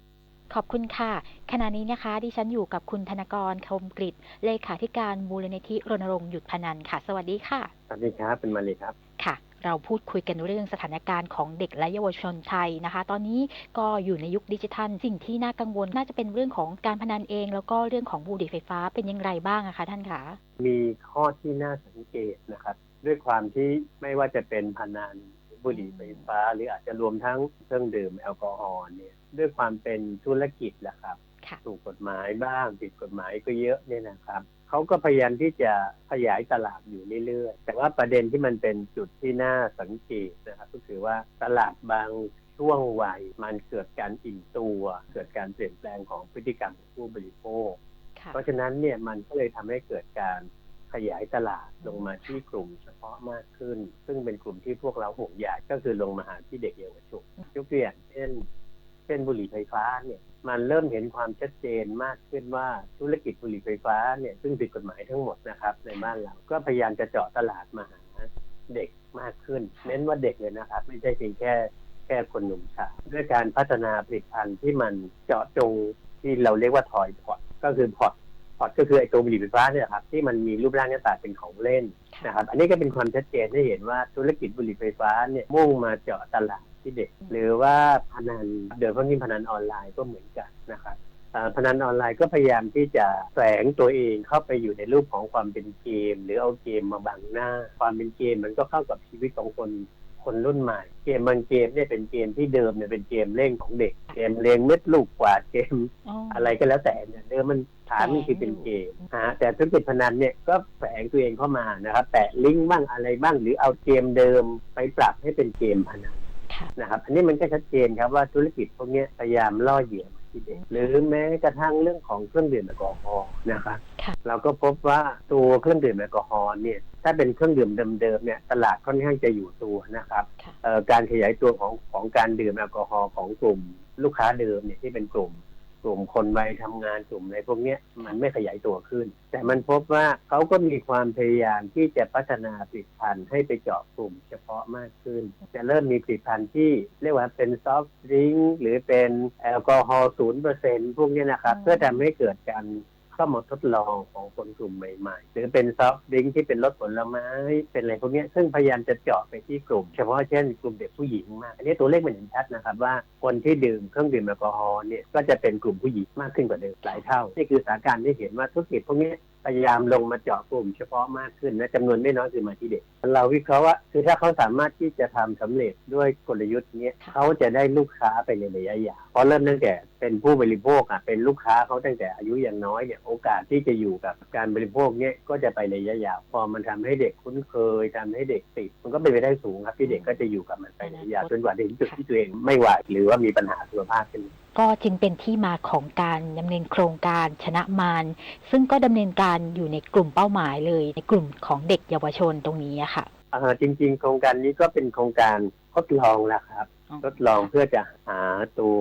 ขอบคุณค่ะ ขณะนี้นะคะ ดิฉันอยู่กับคุณธนากร คมกฤษ เลขาธิการมูลนิธิรณรงค์หยุดพนันค่ะ สวัสดีค่ะ สวัสดีครับ คุณมาลีครับ ค่ะ เราพูดคุยกันเรื่องสถานการณ์ของเด็กและเยาวชนไทยนะคะ ตอนนี้ก็อยู่ในยุคดิจิทัล สิ่งที่น่ากังวลน่าจะเป็นเรื่องของการพนันเอง แล้วก็เรื่องของบุหรี่ไฟฟ้า เป็นอย่างไรบ้างอะคะท่านคะ มีข้อที่น่าสังเกตนะครับ ด้วยความที่ไม่ว่าจะเป็นพนัน บุหรี่ไฟฟ้า หรืออาจจะรวมทั้งเครื่องดื่มแอลกอฮอล์เนี่ย ด้วยความเป็นธุรกิจแหละครับ ค่ะ ถูกกฎหมายบ้าง ผิดกฎหมายก็เยอะเนี่ยนะครับ เขาก็พยายามที่จะขยายตลาดอยู่เรื่อยๆ แต่ว่าประเด็นที่มันเป็นจุดที่น่าสังเกตนะครับ ก็คือว่าตลาดบางช่วงวัย มันเกิดการอิ่มตัว เกิดการเปลี่ยนแปลงของพฤติกรรมของผู้บริโภค ค่ะ เพราะฉะนั้นเนี่ย มันก็เลยทำให้เกิดการขยายตลาดลงมาที่กลุ่มเฉพาะมากขึ้น ซึ่งเป็นกลุ่มที่พวกเราห่วงใย ก็คือลงมาหาที่เด็กเยาวชน ยกตัวอย่างเช่น เช่นบุหรี่ไฟฟ้าเนี่ย มันเริ่มเห็นความชัดเจนมากขึ้นว่าธุรกิจบุหรี่ไฟฟ้าเนี่ย ซึ่งผิดกฎหมายทั้งหมดนะครับ ในบ้านเรา ก็พยายามจะเจาะตลาดมาหาเด็กมากขึ้น เน้นว่าเด็กเลยนะครับ ไม่ใช่เพียงแค่ แค่คนหนุ่มสาว ด้วยการพัฒนาผลิตภัณฑ์ที่มันเจาะจง ที่เราเรียกว่า toy pot ก็คือ pot pot ก็คือไอ้ตัวบุหรี่ไฟฟ้าเนี่ยครับ ที่มันมีรูปร่างหน้าตาเป็นของเล่น ค่ะ นะครับ อันนี้ก็เป็นความชัดเจนให้เห็นว่าธุรกิจบุหรี่ไฟฟ้าเนี่ย มุ่งมาเจาะตลาดที่เด็ก หรือว่าพนัน โดยเฉพาะยิ่งพนันออนไลน์ก็เหมือนกันนะครับ เอ่อ พนันออนไลน์ก็พยายามที่จะแฝงตัวเองเข้าไปอยู่ในรูปของความเป็นเกม หรือเอาเกมมาบังหน้า ความเป็นเกมมันก็เข้ากับชีวิตของคน คนรุ่นใหม่ เกมบางเกมเนี่ยเป็นเกมที่เดิมเนี่ยเป็นเกมเล่นของเด็ก เกมเรียงเม็ดลูกกวาด เกม อ๋อ อะไรก็แล้วแต่เนี่ย เดิมมันฐานมันคือเป็นเกม ฮะ แต่ธุรกิจพนันเนี่ยก็แฝงตัวเองเข้ามานะครับ แปะลิงก์บ้างอะไรบ้าง หรือเอาเกมเดิมไปปรับให้เป็นเกมพนัน ค่ะ นะครับ อันนี้มันก็ชัดเจนครับว่าธุรกิจพวกเนี้ยพยายามล่อเหยื่อมาที่เด็ก หรือแม้กระทั่งเรื่องของเครื่องดื่มแอลกอฮอล์นะครับ ค่ะ เราก็พบว่าตัวเครื่องดื่มแอลกอฮอล์เนี่ย ถ้าเป็นเครื่องดื่มเดิมๆเนี่ย ตลาดค่อนข้างจะอยู่ตัวนะครับ ค่ะ เอ่อ การขยายตัวของ ของการดื่มแอลกอฮอล์ของกลุ่มลูกค้าเดิมเนี่ย ที่เป็นกลุ่ม กลุ่มคนวัยทำงาน กลุ่มอะไรพวกเนี้ย มันไม่ขยายตัวขึ้น แต่มันพบว่าเขาก็มีความพยายามที่จะพัฒนาผลิตภัณฑ์ให้ไปเจาะกลุ่มเฉพาะมากขึ้น จะเริ่มมีผลิตภัณฑ์ที่เรียกว่าเป็นซอฟต์ดริงก์ หรือเป็นแอลกอฮอล์ศูนย์เปอร์เซ็นต์ พวกเนี้ยนะครับ อ๋อ เพื่อทำให้เกิดการ เข้ามาทดลองของคนกลุ่มใหม่ๆ หรือเป็นซอฟต์ดริงก์ที่เป็นรสผลไม้ เป็นอะไรพวกเนี้ย ซึ่งพยายามจะเจาะไปที่กลุ่ม เฉพาะเช่นกลุ่มเด็กผู้หญิงมาก อันนี้ตัวเลขมันเห็นชัดนะครับว่าคนที่ดื่มเครื่องดื่มแอลกอฮอล์เนี่ย ก็จะเป็นกลุ่มผู้หญิงมากขึ้นกว่าเดิมหลายเท่า นี่คือสถานการณ์ที่เห็นว่าธุรกิจพวกเนี้ยพยายามลงมาเจาะกลุ่มเฉพาะมากขึ้น และจำนวนไม่น้อยคือมาที่เด็ก เราวิเคราะห์ว่า คือถ้าเขาสามารถที่จะทำสำเร็จด้วยกลยุทธ์เนี้ย ค่ะ เขาจะได้ลูกค้าไปในระยะยาว เพราะเริ่มตั้งแต่เป็นผู้บริโภคอ่ะ เป็นลูกค้าเขาตั้งแต่อายุยังน้อยเนี่ย โอกาสที่จะอยู่กับการบริโภคเนี้ยก็จะไปในระยะยาว พอมันทำให้เด็กคุ้นเคย ทำให้เด็กติด มันก็เป็นไปได้สูงครับ ที่เด็กก็จะอยู่กับมันไปในระยะยาว จนกว่าถึงจุดที่ตัวเองไม่ไหว หรือว่ามีปัญหาสุขภาพขึ้นมา ก็จึงเป็นที่มาของการดำเนินโครงการชนะมาร ซึ่งก็ดำเนินการอยู่ในกลุ่มเป้าหมายเลย ในกลุ่มของเด็กเยาวชนตรงนี้อะค่ะ อ่า จริงๆ โครงการนี้ก็เป็นโครงการทดลองแหละครับ อ๋อ ทดลองเพื่อจะหาตัว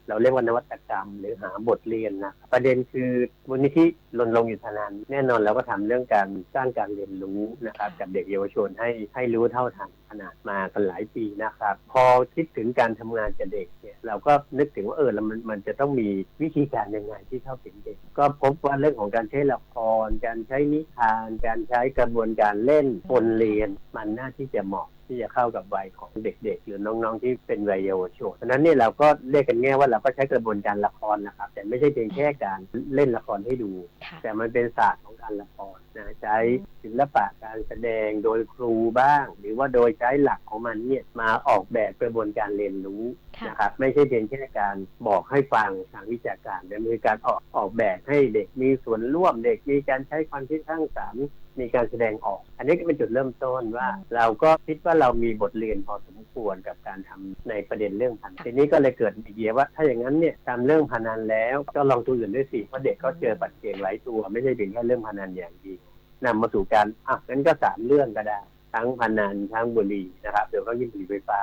เราเรียกว่านวัตกรรม หรือหาบทเรียนนะครับ ประเด็นคือมูลนิธิรณรงค์หยุดพนัน แน่นอนเราก็ทำเรื่องการสร้างการเรียนรู้นะครับ กับเด็กเยาวชนให้ ให้รู้เท่าทันพนันมากันหลายปีนะครับ พอคิดถึงการทำงานกับเด็กเนี่ย เราก็นึกถึงว่า เออ แล้วมัน มันจะต้องมีวิธีการยังไงที่เข้าถึงเด็ก ก็พบว่าเรื่องของการใช้ละคร การใช้นิทาน การใช้กระบวนการเล่นปนเรียน มันน่าที่จะเหมาะ ที่จะเข้ากับวัยของเด็กๆหรือน้องๆที่เป็นวัยเยาวชน เพราะฉะนั้นเนี่ยเราก็เรียกกันง่ายว่าเราก็ใช้กระบวนการละครนะครับ แต่ไม่ใช่เพียงแค่การเล่นละครให้ดู แต่มันเป็นศาสตร์ของการละครนะ ใช้ศิลปะการแสดงโดยครูบ้าง หรือว่าโดยใช้หลักของมันเนี่ยมาออกแบบกระบวนการเรียนรู้นะครับ ไม่ใช่เพียงแค่การบอกให้ฟังทางวิชาการแต่มันคือการออกออกแบบให้เด็กมีส่วนร่วม เด็กมีการใช้ความคิดสร้างสรรค์ มีการแสดงออก อันนี้ก็เป็นจุดเริ่มต้นว่าเราก็คิดว่าเรามีบทเรียนพอสมควรกับการทำในประเด็นเรื่องพนัน ทีนี้ก็เลยเกิดไอเดียว่าถ้าอย่างนั้นเนี่ยทำเรื่องพนันแล้วก็ลองตัวอื่นด้วยสิ เพราะเด็กก็เจอปัจเจกหลายตัว ไม่ใช่เพียงแค่เรื่องพนันอย่างเดียวนำมาสู่การอ่ะงั้นก็สามเรื่องก็ได้ ทั้งพนันทั้งบุหรี่นะครับ โดยเฉพาะยิ่งบุหรี่ไฟฟ้า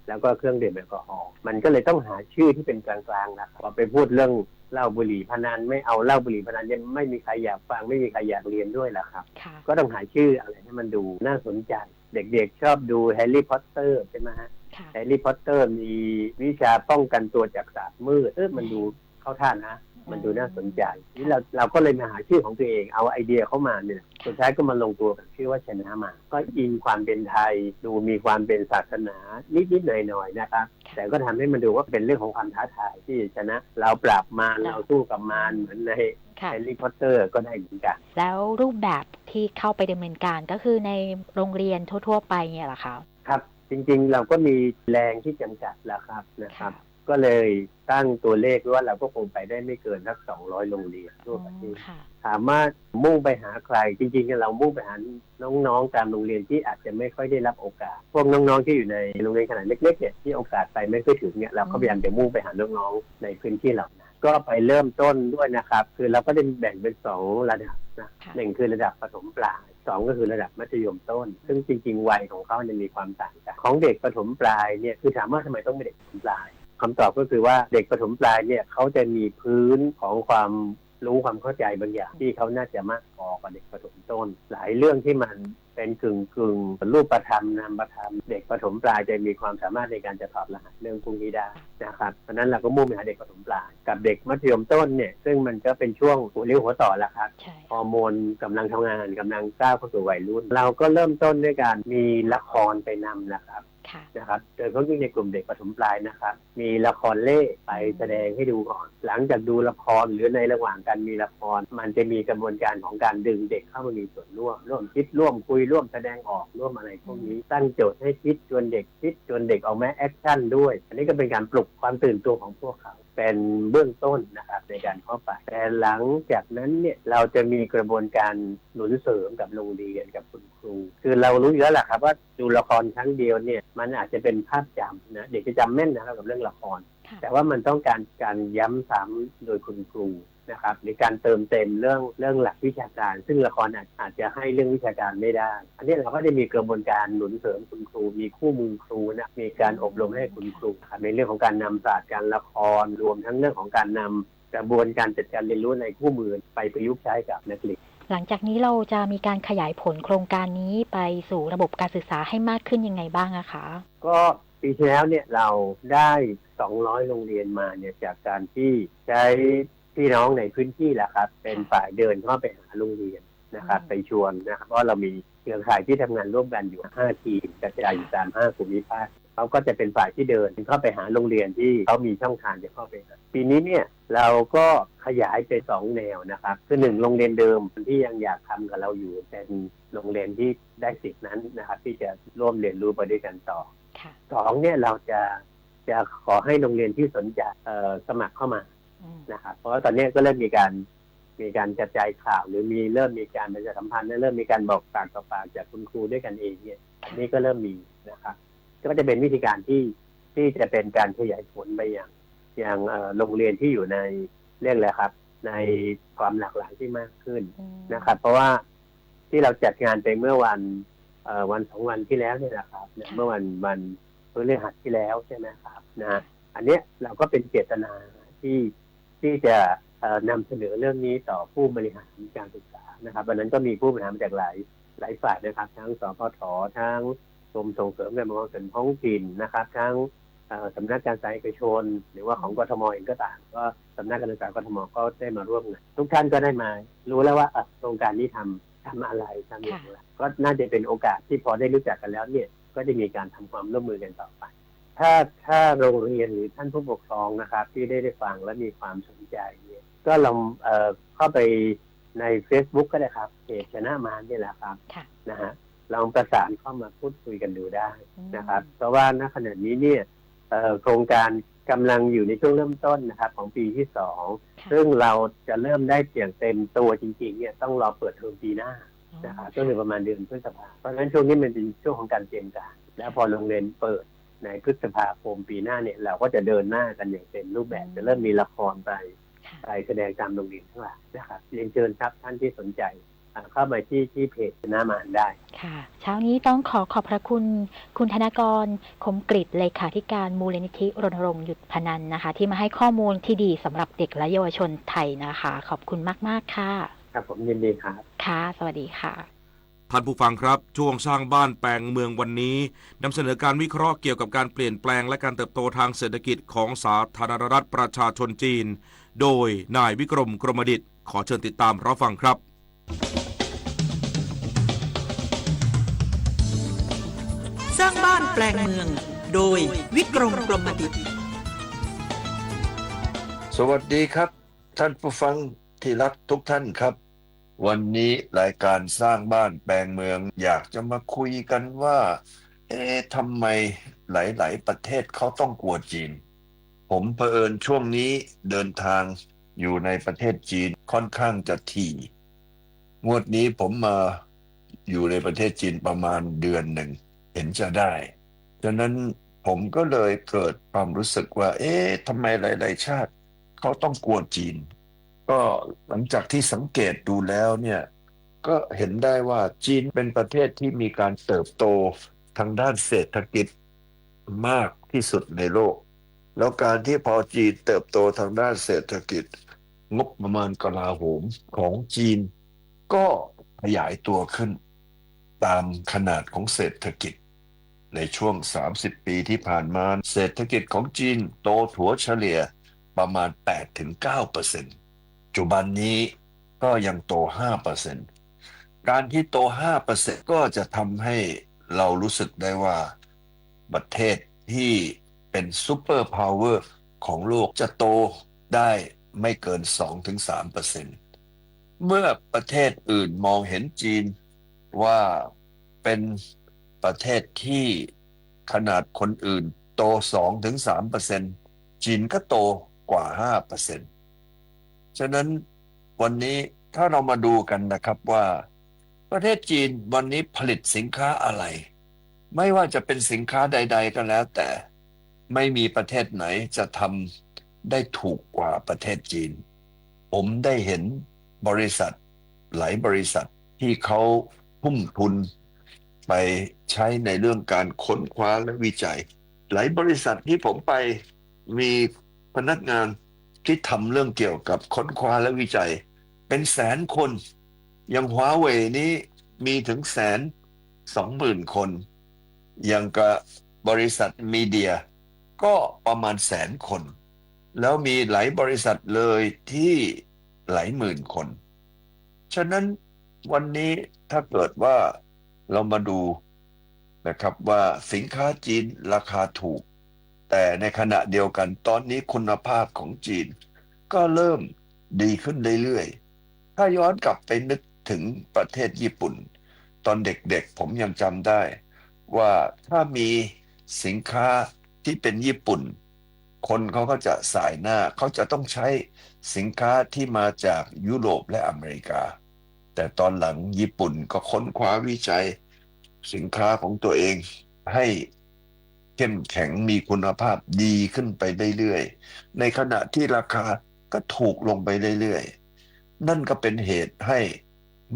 แล้วก็เครื่องดื่มแอลกอฮอล์ มันก็เลยต้องหาชื่อที่เป็นกลางๆนะครับ พอไปพูดเรื่องเหล้าบุหรี่พนัน ไม่เอาเหล้าบุหรี่พนันเนี่ยไม่มีใครอยากฟัง ไม่มีใครอยากเรียนด้วยแล้วครับ ก็ต้องหาชื่ออะไรให้มันดูน่าสนใจ เด็กๆชอบดูแฮร์รี่พอตเตอร์ใช่ไหมฮะ แฮร์รี่พอตเตอร์มีวิชาป้องกันตัวจากศาสตร์มืดเออมันดูเข้าท่านะ มันดูน่าสนใจ นี่เราเราก็เลยมาหาชื่อของตัวเอง เอาไอเดียเข้ามาเนี่ยสุดท้ายก็มาลงตัวกับชื่อว่าชนะมา ก็อิงความเป็นไทย ดูมีความเป็นศาสนานิดๆหน่อยๆนะครับ แต่ก็ทำให้มันดูว่าเป็นเรื่องของความท้าทายที่จะชนะ เราปราบมารเราสู้กับมารเหมือนในแฮร์รี่พอตเตอร์ก็ได้เหมือนกัน แล้วรูปแบบที่เข้าไปดำเนินการก็คือในโรงเรียนทั่วๆไปเนี่ยเหรอคะ ครับ จริงๆ เราก็มีแรงที่จำกัดแล้วครับนะครับ ก็เลยตั้งตัวเลขไว้ว่าเราก็คงไปได้ไม่เกินสักสองร้อยโรงเรียนทั่วประเทศ ถามว่ามุ่งไปหาใคร จริงๆ เรามุ่งไปหาน้องๆ ตามโรงเรียนที่อาจจะไม่ค่อยได้รับโอกาส พวกน้องๆ ที่อยู่ในโรงเรียนขนาดเล็กๆ เนี่ย ที่โอกาสไปไม่ค่อยถึงเนี่ย เราก็พยายามจะมุ่งไปหาน้องๆ ในพื้นที่เหล่านั้น ก็ไปเริ่มต้นด้วยนะครับ คือเราก็ได้แบ่งเป็นสองระดับนะ หนึ่งคือระดับประถมปลาย สองก็คือระดับมัธยมต้น ซึ่งจริงๆ วัยของเขาเนี่ยมีความต่างกัน ของเด็กประถมปลายเนี่ย คือถามว่าทำไมต้องเป็นเด็กประถมปลาย คำตอบก็คือว่าเด็กประถมปลายเนี่ยเขาจะมีพื้นของความรู้ความเข้าใจบางอย่างที่เขาน่าจะมากพอกว่าเด็กประถมต้น หลายเรื่องที่มันเป็นกึ่งกึ่งรูปธรรมนามธรรม เด็กประถมปลายจะมีความสามารถในการจะถอดรหัสเรื่องพวกนี้ได้นะครับ เพราะฉะนั้นเราก็มุ่งไปหาเด็กประถมปลาย กับเด็กมัธยมต้นเนี่ย ซึ่งมันก็เป็นช่วงหัวเลี้ยวหัวต่อแล้วครับ ฮอร์โมนกำลังทำงานกำลังก้าวเข้าสู่วัยรุ่น เราก็เริ่มต้นด้วยการมีละครไปนำนะครับนะครับ โดยเฉพาะยิ่งในกลุ่มเด็กประถมปลายนะครับ มีละครเล่ไปแสดงให้ดูก่อน หลังจากดูละครหรือในระหว่างการมีละคร มันจะมีกระบวนการของการดึงเด็กเข้ามามีส่วนร่วม ร่วมคิดร่วมคุยร่วมแสดงออกร่วมอะไรพวกนี้ ตั้งโจทย์ให้คิดชวนเด็กคิดชวนเด็กออกมาแอคชั่นด้วย อันนี้ก็เป็นการปลุกความตื่นตัวของพวกเขาเป็นเบื้องต้นนะครับในการเข้าไป แต่หลังจากนั้นเนี่ยเราจะมีกระบวนการหนุนเสริมกับโรงเรียนกับคุณครู คือเรารู้อยู่แล้วแหละครับว่าดูละครครั้งเดียวเนี่ยมันอาจจะเป็นภาพจำนะ เด็กจะจำแม่นนะครับกับเรื่องละคร แต่ว่ามันต้องการการย้ำซ้ำโดยคุณครูนะครับ หรือการเติมเต็มเรื่องเรื่องหลักวิชาการ ซึ่งละครอาจอาจจะให้เรื่องวิชาการไม่ได้ อันนี้เราก็จะมีกระบวนการหนุนเสริมคุณครู มีคู่มือครูนะ มีการอบรมให้คุณครูครับ ในเรื่องของการนำศาสตร์การละคร รวมทั้งเรื่องของการนำกระบวนการจัดการเรียนรู้ในคู่มือไปประยุกต์ใช้กับนักเรียน หลังจากนี้เราจะมีการขยายผลโครงการนี้ไปสู่ระบบการศึกษาให้มากขึ้นยังไงบ้างอะคะ ก็ปีที่แล้วเนี่ยเราได้สองร้อยโรงเรียนมาเนี่ยจากการที่ใช้พี่น้องในพื้นที่แหละครับเป็นฝ่ายเดินเข้าไปหาโรงเรียนนะครับไปชวนนะครับเพราะเรามีเครือข่ายที่ทำงานร่วมกันอยู่ห้าทีมกระจายอยู่ตามห้าภูมิภาคเขาก็จะเป็นฝ่ายที่เดินเข้าไปหาโรงเรียนที่เขามีช่องทางจะเข้าไปหาปีนี้เนี่ยเราก็ขยายเป็นสองแนวนะครับคือหนึ่งโรงเรียนเดิมที่ยังอยากทำกับเราอยู่เป็นโรงเรียนที่ได้สิทธิ์นั้นนะครับที่จะร่วมเรียนรู้ไปด้วยกันต่อสองเนี่ยเราจะจะขอให้โรงเรียนที่สนใจเอ่อสมัครเข้ามานะครับเพราะว่าตอนนี้ก็เริ่มมีการมีการกระจายข่าวหรือมีเริ่มมีการประชาสัมพันธ์และเริ่มมีการบอกปากต่อปากจากคุณครูด้วยกันเองเนี่ยอันนี้ก็เริ่มมีนะครับก็จะเป็นวิธีการที่ที่จะเป็นการขยายผลไปอย่างอย่างเอ่อโรงเรียนที่อยู่ในเรียกอะไรครับในความหลากหลายที่มากขึ้นนะครับเพราะว่าที่เราจัดงานไปเมื่อวันเอ่อวันสองวันที่แล้วเนี่ยนะครับนะเมื่อวันวันพฤหัสที่แล้วใช่ไหมครับนะอันเนี้ยเราก็เป็นเจตนาที่ที่จะเอ่อนำเสนอเรื่องนี้ต่อผู้บริหารการศึกษานะครับวันนั้นก็มีผู้บริหารมาจากหลายหลายฝ่ายนะครับทั้งสพททั้งกรมส่งเสริมการปกครองส่วนท้องถิ่นนะครับทั้งเอ่อสำนักการศึกษาเอกชน หรือว่าของกทมเองก็ตามก็สำนักการศึกษากทมก็ได้มาร่วมงานทุกท่านก็ได้มารู้แล้วว่าเอ่อโครงการนี้ทำทำอะไรทำอย่างไรก็น่าจะเป็นโอกาสที่พอได้รู้จักกันแล้วเนี่ย ก็จะมีการทำความร่วมมือกันต่อไป ถ้าถ้าโรงเรียนหรือท่านผู้ปกครองนะครับที่ได้ได้ฟังและมีความสนใจเนี่ยก็ลองเอ่อเข้าไปใน Facebook ก็ได้ครับ เพจชนะมารนี่แหละครับนะฮะ ลองประสานเข้ามาพูดคุยกันดูได้นะครับ เพราะว่าณขณะนี้เนี่ยเอ่อโครงการกำลังอยู่ในช่วงเริ่มต้นนะครับของปีที่สองซึ่งเราจะเริ่มได้อย่างเต็มตัวจริงๆเนี่ยต้องรอเปิดเทอมปีหน้านะครับก็คือประมาณเดือนพฤษภาเพราะฉะนั้นช่วงนี้มันเป็นช่วงของการเตรียมการแล้วพอโรงเรียนเปิดในพฤษภาคมปีหน้าเนี่ยเราก็จะเดินหน้ากันอย่างเต็มรูปแบบจะเริ่มมีละครไปไปแสดงตามโรงเรียนทั้งหลายนะครับเรียนเชิญครับท่านที่สนใจอ่าเข้ามาที่ที่เพจชนะมารได้ ค่ะ เช้านี้ต้องขอขอบพระคุณคุณธนกร คมกฤษ เลขาธิการมูลนิธิรณรงค์หยุดพนันนะคะ ที่มาให้ข้อมูลที่ดีสำหรับเด็กและเยาวชนไทยนะคะ ขอบคุณมากๆค่ะ ครับผมยินดีครับ ค่ะ สวัสดีค่ะ ท่านผู้ฟังครับ ช่วงสร้างบ้านแปลงเมืองวันนี้ นำเสนอการวิเคราะห์เกี่ยวกับการเปลี่ยนแปลงและการเติบโตทางเศรษฐกิจของสาธารณรัฐประชาชนจีน โดยนายวิกรม กรมดิต ขอเชิญติดตามรับฟังครับ สร้างบ้านแปลงเมือง โดย วิกรม กรมดิต สวัสดีครับท่านผู้ฟังที่รักทุกท่านครับ วันนี้รายการสร้างบ้านแปลงเมืองอยากจะมาคุยกันว่า เอ๊ะ ทำไมหลายๆประเทศเขาต้องกลัวจีน ผมเผอิญช่วงนี้เดินทางอยู่ในประเทศจีนค่อนข้างจะถี่ งวดนี้ผมมาอยู่ในประเทศจีนประมาณเดือนหนึ่ง เห็นจะได้ ฉะนั้นผมก็เลยเกิดความรู้สึกว่า เอ๊ะ ทำไมหลายๆชาติเขาต้องกลัวจีน ก็หลังจากที่สังเกตดูแล้วเนี่ย ก็เห็นได้ว่าจีนเป็นประเทศที่มีการเติบโตทางด้านเศรษฐกิจมากที่สุดในโลก แล้วการที่พอจีนเติบโตทางด้านเศรษฐกิจ งบประมาณกลาโหมของจีนก็ขยายตัวขึ้นตามขนาดของเศรษฐกิจ ในช่วงสามสิบปีที่ผ่านมา เศรษฐกิจของจีนโตถัวเฉลี่ยประมาณแปดถึงเก้าเปอร์เซ็นต์ ปัจจุบันนี้ก็ยังโตห้าเปอร์เซ็นต์ การที่โตห้าเปอร์เซ็นต์ก็จะทำให้เรารู้สึกได้ว่า ประเทศที่เป็นซูเปอร์พาวเวอร์ของโลกจะโตได้ไม่เกินสองถึงสามเปอร์เซ็นต์ เมื่อประเทศอื่นมองเห็นจีนว่าเป็นประเทศที่ขนาดคนอื่นโตสองถึงสามเปอร์เซ็นต์ จีนก็โตกว่าห้าเปอร์เซ็นต์ ฉะนั้นวันนี้ถ้าเรามาดูกันนะครับว่าประเทศจีนวันนี้ผลิตสินค้าอะไร ไม่ว่าจะเป็นสินค้าใดๆก็แล้วแต่ ไม่มีประเทศไหนจะทำได้ถูกกว่าประเทศจีน ผมได้เห็นบริษัทหลายบริษัทที่เขาทุ่มทุนไปใช้ในเรื่องการค้นคว้าและวิจัย หลายบริษัทที่ผมไปมีพนักงานที่ทำเรื่องเกี่ยวกับค้นคว้าและวิจัยเป็นแสนคน อย่างฮวาเว่ยนี้มีถึงแสนสองหมื่นคน อย่างกับบริษัทมีเดียก็ประมาณแสนคน แล้วมีหลายบริษัทเลยที่หลายหมื่นคน ฉะนั้นวันนี้ถ้าเกิดว่าเรามาดูนะครับว่าสินค้าจีนราคาถูก แต่ในขณะเดียวกันตอนนี้คุณภาพของจีนก็เริ่มดีขึ้นเรื่อยๆ ถ้าย้อนกลับไปนึกถึงประเทศญี่ปุ่น ตอนเด็กๆผมยังจำได้ว่าถ้ามีสินค้าที่เป็นญี่ปุ่น คนเขาก็จะสายหน้า เขาจะต้องใช้สินค้าที่มาจากยุโรปและอเมริกา แต่ตอนหลังญี่ปุ่นก็ค้นคว้าวิจัยสินค้าของตัวเองให้เข้มแข็งมีคุณภาพดีขึ้นไปเรื่อยๆ ในขณะที่ราคาก็ถูกลงไปเรื่อยๆ นั่นก็เป็นเหตุให้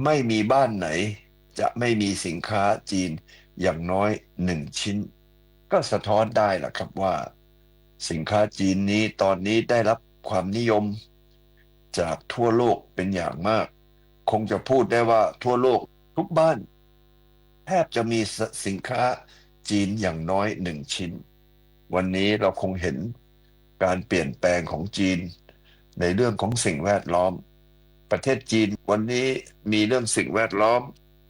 ไม่มีบ้านไหนจะไม่มีสินค้าจีนอย่างน้อยหนึ่งชิ้น ก็สะท้อนได้แหละครับว่าสินค้าจีนนี้ตอนนี้ได้รับความนิยมจากทั่วโลกเป็นอย่างมาก คงจะพูดได้ว่าทั่วโลกทุกบ้านแทบจะมีส- สินค้าจีนอย่างน้อยหนึ่งชิ้น วันนี้เราคงเห็นการเปลี่ยนแปลงของจีนในเรื่องของสิ่งแวดล้อม ประเทศจีนวันนี้มีเรื่องสิ่งแวดล้อม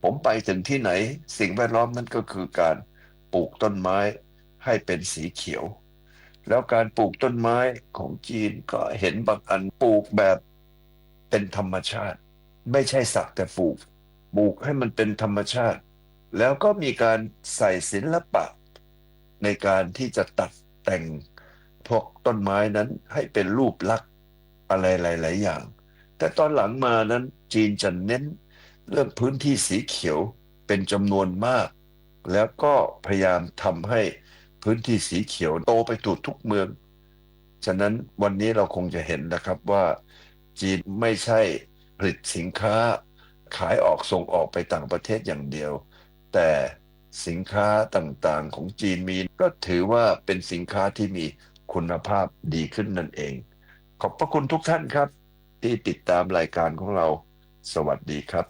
ผมไปถึงที่ไหน สิ่งแวดล้อมนั่นก็คือการ ปลูกต้นไม้ให้เป็นสีเขียว แล้วการปลูกต้นไม้ของจีนก็เห็นบางอันปลูกแบบเป็นธรรมชาติ ไม่ใช่สักแต่ปลูก ปลูกให้มันเป็นธรรมชาติ แล้วก็มีการใส่ศิลปะในการที่จะตัดแต่งพวกต้นไม้นั้นให้เป็นรูปลักษณ์อะไรหลายๆอย่าง แต่ตอนหลังมานั้นจีนจะเน้นเรื่องพื้นที่สีเขียวเป็นจำนวนมาก แล้วก็พยายามทำให้พื้นที่สีเขียวโตไปทั่วทุกเมือง ฉะนั้นวันนี้เราคงจะเห็นนะครับว่าจีนไม่ใช่ผลิตสินค้าขายออกส่งออกไปต่างประเทศอย่างเดียว แต่สินค้าต่างๆของจีนมีก็ถือว่าเป็นสินค้าที่มีคุณภาพดีขึ้นนั่นเอง ขอบพระคุณทุกท่านครับที่ติดตามรายการของเรา สวัสดีครับ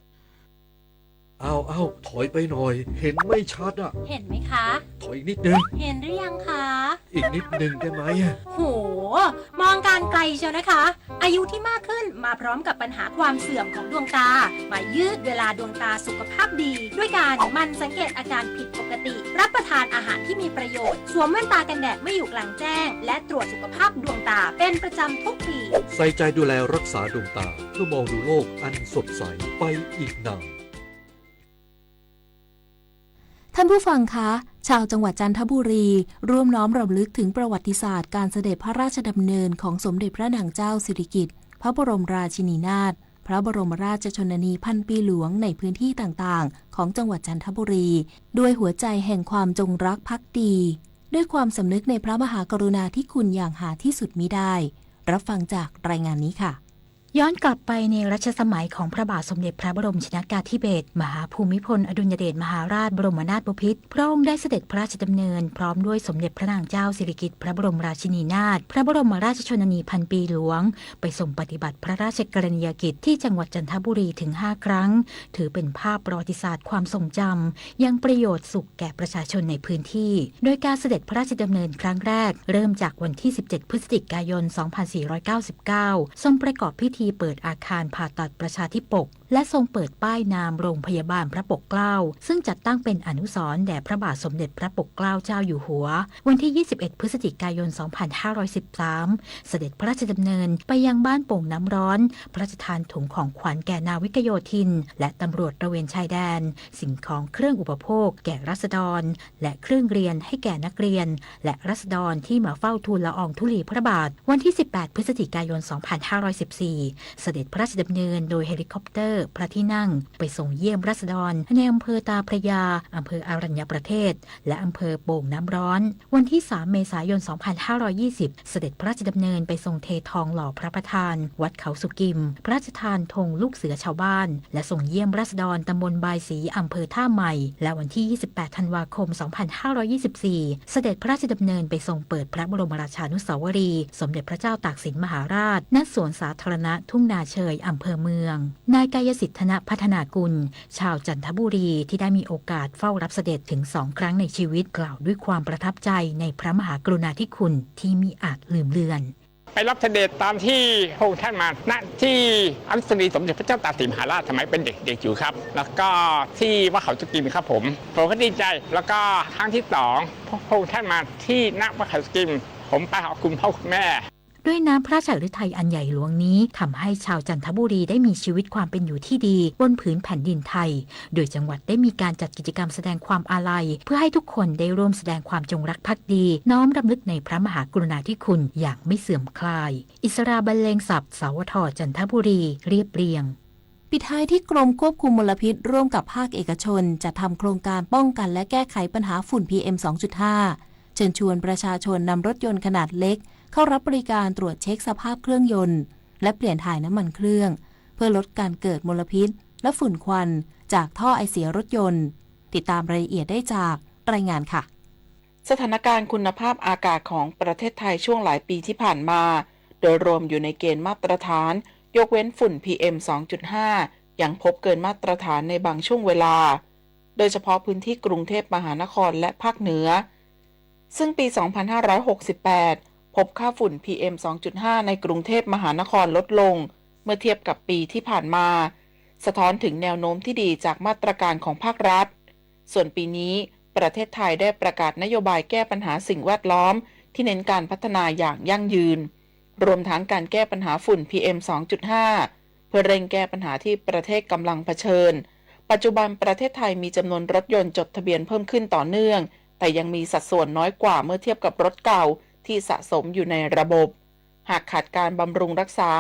อ้าว อ้าว ถอยไปหน่อย เห็นไม่ชัดอะ เห็นไหมคะ ถอยอีกนิดนึง เห็นหรือยังคะ อีกนิดนึงได้ไหม โห มองการไกลเชียวนะคะ อายุที่มากขึ้นมาพร้อมกับปัญหาความเสื่อมของดวงตา มายืดเวลาดวงตาสุขภาพดี ด้วยการหมั่นสังเกตอาการผิดปกติ รับประทานอาหารที่มีประโยชน์ สวมแว่นตากันแดดเมื่ออยู่กลางแจ้ง และตรวจสุขภาพดวงตาเป็นประจำทุกปี ใส่ใจดูแลรักษาดวงตา เพื่อมองดูโลกอันสดใสไปอีกนาน ท่านผู้ฟังคะ ชาวจังหวัดจันทบุรี ร่วมน้อมรำลึกถึงประวัติศาสตร์การเสด็จพระราชดำเนินของสมเด็จพระนางเจ้าสิริกิติ์ พระบรมราชินีนาถ พระบรมราชชนนีพันปีหลวงในพื้นที่ต่างๆ ของจังหวัดจันทบุรี ด้วยหัวใจแห่งความจงรักภักดี ด้วยความสำนึกในพระมหากรุณาธิคุณอย่างหาที่สุดมิได้ รับฟังจากรายงานนี้ค่ะ ย้อนกลับไปในรัชสมัยของพระบาทสมเด็จพระบรมชนกาธิเบศร มหาภูมิพลอดุลยเดชมหาราชบรมนาถบพิตร พระองค์ได้เสด็จพระราชดำเนินพร้อมด้วยสมเด็จพระนางเจ้าสิริกิติ์ พระบรมราชินีนาถ พระบรมราชชนนีพันปีหลวง ไปทรงปฏิบัติพระราชกรณียกิจที่จังหวัดจันทบุรีถึงห้าครั้ง ถือเป็นภาพประวัติศาสตร์ความทรงจำ ยังประโยชน์สุขแก่ประชาชนในพื้นที่ โดยการเสด็จพระราชดำเนินครั้งแรก เริ่มจากวันที่สิบเจ็ด พฤศจิกายน สองพันสี่ร้อยเก้าสิบเก้า ทรงประกอบพิธีเปิดอาคารผ่าตัดประชาธิปก และทรงเปิดป้ายนามโรงพยาบาลพระปกเกล้า ซึ่งจัดตั้งเป็นอนุสรณ์แด่พระบาทสมเด็จพระปกเกล้าเจ้าอยู่หัว วันที่ยี่สิบเอ็ด พฤศจิกายน สองพันห้าร้อยสิบสาม เสด็จพระราชดำเนินไปยังบ้านโป่งน้ำร้อน พระราชทานถุงของขวัญแก่นาวิกโยธิน และตำรวจตระเวนชายแดน สิ่งของเครื่องอุปโภคแก่ราษฎร และเครื่องเรียนให้แก่นักเรียน และราษฎรที่มาเฝ้าทูลละอองธุลีพระบาท วันที่สิบแปด พฤศจิกายน สองพันห้าร้อยสิบสี่ เสด็จพระราชดำเนินโดยเฮลิคอปเตอร์พระที่นั่ง ไปทรงเยี่ยมราษฎรในอำเภอตาพระยา อำเภออรัญญประเทศ และอำเภอโป่งน้ำร้อน วันที่สาม เมษายน สองพันห้าร้อยยี่สิบ เสด็จพระราชดำเนินไปทรงเททองหล่อพระประธาน วัดเขาสุกิม พระราชทานธงลูกเสือชาวบ้าน และทรงเยี่ยมราษฎรตำบลบายสี อำเภอท่าใหม่ และวันที่ยี่สิบแปด ธันวาคม สองพันห้าร้อยยี่สิบสี่ เสด็จพระราชดำเนินไปทรงเปิดพระบรมราชานุสาวรีย์สมเด็จพระเจ้าตากสินมหาราช ณ สวนสาธารณะทุ่งนาเชย อำเภอเมือง นายกายสิทธิ์ ธนพัฒนากุล ชาวจันทบุรีที่ได้มีโอกาสเฝ้ารับเสด็จถึงสองครั้งในชีวิต กล่าวด้วยความประทับใจในพระมหากรุณาธิคุณที่มิอาจลืมเลือน ไปรับเสด็จตอนที่พระองค์ท่านมาณที่อนุสาวรีย์สมเด็จพระเจ้าตากสินมหาราชสมัยเป็นเด็กๆอยู่ครับ แล้วก็ที่วัดเขาสุกิมครับผม ผมก็ดีใจ แล้วก็ครั้งที่สองพระองค์ท่านมาที่ณวัดเขาสุกิม ผมไปหาคุณพ่อคุณแม่ ด้วยน้ำพระราชฤทัยอันใหญ่หลวงนี้ทำให้ชาวจันทบุรีได้มีชีวิตความเป็นอยู่ที่ดีบนผืนแผ่นดินไทย โดยจังหวัดได้มีการจัดกิจกรรมแสดงความอาลัย เพื่อให้ทุกคนได้ร่วมแสดงความจงรักภักดี น้อมรำลึกในพระมหากรุณาธิคุณอย่างไม่เสื่อมคลาย อิสรา บรรเลงศัพท์ สวท จันทบุรี เรียบเรียง ปิดท้ายที่กรมควบคุมมลพิษร่วมกับภาคเอกชนจัดทำโครงการป้องกันและแก้ไขปัญหาฝุ่น พีเอ็ม สองจุดห้า เชิญชวนประชาชนนำรถยนต์ขนาดเล็กเข้ารับบริการตรวจเช็คสภาพเครื่องยนต์ และเปลี่ยนถ่ายน้ำมันเครื่อง เพื่อลดการเกิดมลพิษและฝุ่นควันจากท่อไอเสียรถยนต์ ติดตามรายละเอียดได้จากรายงานค่ะ สถานการณ์คุณภาพอากาศของประเทศไทยช่วงหลายปีที่ผ่านมา โดยรวมอยู่ในเกณฑ์มาตรฐาน ยกเว้นฝุ่น พีเอ็ม สองจุดห้า ยังพบเกินมาตรฐานในบางช่วงเวลา โดยเฉพาะพื้นที่กรุงเทพมหานครและภาคเหนือ ซึ่งปี สองพันห้าร้อยหกสิบแปด พบค่าฝุ่น พีเอ็ม สองจุดห้า ในกรุงเทพมหานครลดลง เมื่อเทียบกับปีที่ผ่านมา สะท้อนถึงแนวโน้มที่ดีจากมาตรการของภาครัฐ ส่วนปีนี้ ประเทศไทยได้ประกาศนโยบายแก้ปัญหาสิ่งแวดล้อมที่เน้นการพัฒนาอย่างยั่งยืน รวมทั้งการแก้ปัญหาฝุ่น พีเอ็ม สองจุดห้า เพื่อเร่งแก้ปัญหาที่ประเทศกำลังเผชิญ ปัจจุบันประเทศไทยมีจำนวนรถยนต์จดทะเบียนเพิ่มขึ้นต่อเนื่อง แต่ยังมีสัดส่วนน้อยกว่าเมื่อเทียบกับรถเก่าที่สะสมอยู่ในระบบ หากขาดการบำรุงรักษา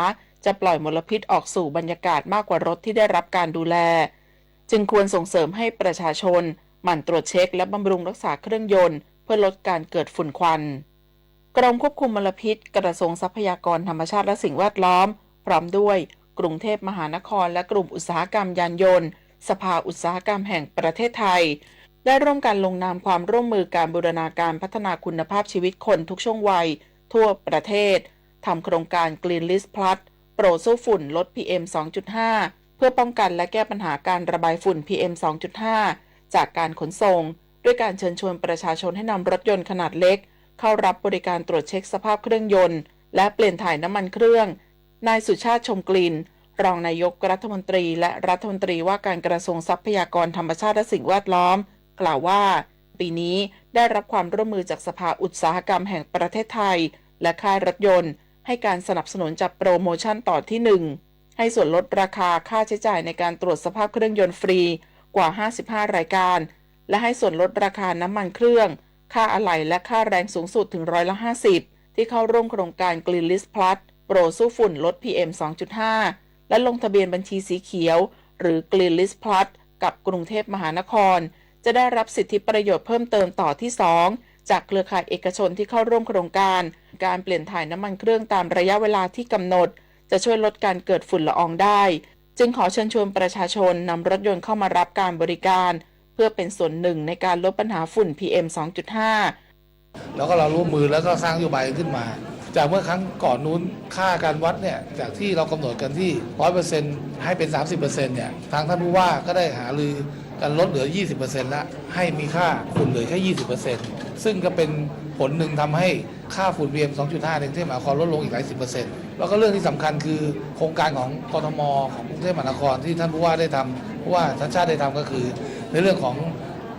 จะปล่อยมลพิษออกสู่บรรยากาศมากกว่ารถที่ได้รับการดูแล จึงควรส่งเสริมให้ประชาชนหมั่นตรวจเช็คและบำรุงรักษาเครื่องยนต์ เพื่อลดการเกิดฝุ่นควัน กรมควบคุมมลพิษ กระทรวงทรัพยากรธรรมชาติและสิ่งแวดล้อม พร้อมด้วยกรุงเทพมหานครและกลุ่มอุตสาหกรรมยานยนต์ สภาอุตสาหกรรมแห่งประเทศไทย ได้ร่วมกันลงนามความร่วมมือการบูรณาการพัฒนาคุณภาพชีวิตคนทุกช่วงวัยทั่วประเทศ ทำโครงการ Green List Plus โปรสู้ฝุ่นลด พีเอ็ม สองจุดห้า เพื่อป้องกันและแก้ปัญหาการระบายฝุ่น พีเอ็ม สองจุดห้า จากการขนส่ง ด้วยการเชิญชวนประชาชนให้นำรถยนต์ขนาดเล็ก เข้ารับบริการตรวจเช็คสภาพเครื่องยนต์ และเปลี่ยนถ่ายน้ำมันเครื่อง นายสุชาติ ชมกลิ่น รองนายกรัฐมนตรี และรัฐมนตรีว่าการกระทรวงทรัพยากรธรรมชาติและสิ่งแวดล้อม กล่าวว่า ปีนี้ได้รับความร่วมมือจากสภาอุตสาหกรรมแห่งประเทศไทย และค่ายรถยนต์ ให้การสนับสนุนจัดโปรโมชั่นต่อที่หนึ่ง ให้ส่วนลดราคาค่าใช้จ่ายในการตรวจสภาพเครื่องยนต์ฟรีกว่า ห้าสิบห้า รายการ และให้ส่วนลดราคาน้ำมันเครื่อง ค่าอะไหล่และค่าแรงสูงสุดถึงร้อยละห้าสิบ ที่เข้าร่วมโครงการ Green List Plus โปรสู้ฝุ่นลด พีเอ็ม สองจุดห้า และลงทะเบียนบัญชีสีเขียว หรือ Green List Plus กับกรุงเทพมหานคร จะได้รับสิทธิประโยชน์เพิ่มเติมต่อที่สอง จากเครือข่ายเอกชนที่เข้าร่วมโครงการ การเปลี่ยนถ่ายน้ำมันเครื่องตามระยะเวลาที่กำหนด จะช่วยลดการเกิดฝุ่นละอองได้ จึงขอเชิญชวนประชาชนนำรถยนต์เข้ามารับการบริการ เพื่อเป็นส่วนหนึ่งในการลดปัญหาฝุ่น พีเอ็ม สองจุดห้า แล้วก็เราร่วมมือแล้วก็สร้างนโยบายขึ้นมา จากเมื่อครั้งก่อนนู้นค่าการวัดเนี่ยจากที่เรากำหนดกันที่ร้อยเปอร์เซ็นต์ให้เป็นสามสิบเปอร์เซ็นต์เนี่ย ทางท่านผู้ว่าก็ได้หารือกันลดเหลือยี่สิบเปอร์เซ็นต์แล้ว ให้มีค่าฝุ่นเหลือแค่ยี่สิบเปอร์เซ็นต์ ซึ่งก็เป็นผลหนึ่งทำให้ค่าฝุ่น พีเอ็ม สองจุดห้า ในกรุงเทพมหานครลดลงอีกหลายสิบเปอร์เซ็นต์ แล้วก็เรื่องที่สำคัญคือโครงการของกทม ของกรุงเทพมหานครที่ท่านผู้ว่าได้ทำ ผู้ว่าชัชชาติได้ทำก็คือในเรื่องของ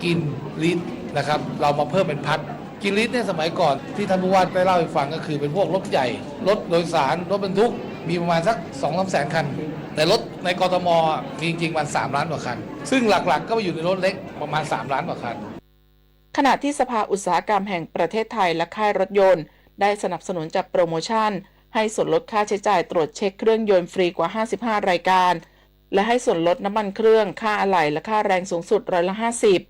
Green List นะครับ เรามาเพิ่มเป็น Plus Green List เนี่ยสมัยก่อนที่ท่านผู้ว่าได้เล่าให้ฟังก็คือเป็นพวกรถใหญ่ รถโดยสาร รถบรรทุก มีประมาณสักสองสามแสนคัน แต่รถในกทม มีจริงๆประมาณสามล้านกว่าคัน ซึ่งหลักๆก็ไปอยู่ในรถเล็กประมาณสามล้านกว่าคัน ขณะที่สภาอุตสาหกรรมแห่งประเทศไทยและค่ายรถยนต์ ได้สนับสนุนจัดโปรโมชั่น ให้ส่วนลดค่าใช้จ่ายตรวจเช็คเครื่องยนต์ฟรีกว่า ห้าสิบห้า รายการ และให้ส่วนลดน้ำมันเครื่อง ค่าอะไหล่และค่าแรงสูงสุดร้อยละห้าสิบ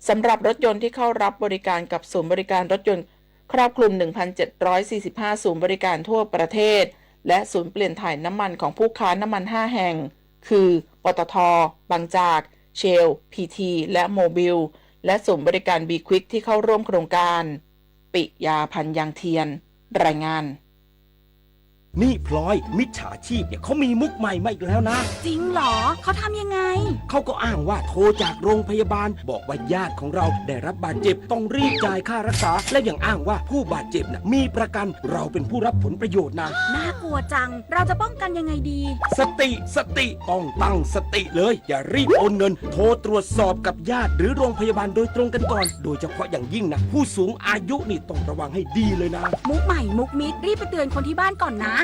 สำหรับรถยนต์ที่เข้ารับบริการกับศูนย์บริการรถยนต์ครอบคลุม หนึ่งพันเจ็ดร้อยสี่สิบห้า ศูนย์บริการทั่วประเทศ และศูนย์เปลี่ยนถ่ายน้ำมันของผู้ค้าน้ำมัน ห้า แห่ง คือ ปตท บางจาก Shell พีที และ Mobil และศูนย์บริการ B Quick ที่เข้าร่วมโครงการ ปิยา พันยางเทียน รายงาน นี่พลอย มิจฉาชีพเนี่ยเขามีมุกใหม่มาอีกแล้วนะ จริงเหรอ เขาทำยังไง เขาก็อ้างว่าโทรจากโรงพยาบาล บอกว่าญาติของเราได้รับบาดเจ็บ ต้องรีบจ่ายค่ารักษา และยังอ้างว่าผู้บาดเจ็บนะมีประกัน เราเป็นผู้รับผลประโยชน์นะ น่ากลัวจัง เราจะป้องกันยังไงดี สติ สติ ต้องตั้งสติเลย อย่ารีบโอนเงิน โทรตรวจสอบกับญาติหรือโรงพยาบาลโดยตรงกันก่อน โดยเฉพาะอย่างยิ่งนะ ผู้สูงอายุนี่ต้องระวังให้ดีเลยนะ มุกใหม่มุกมิด รีบไปเตือนคนที่บ้านก่อนนะ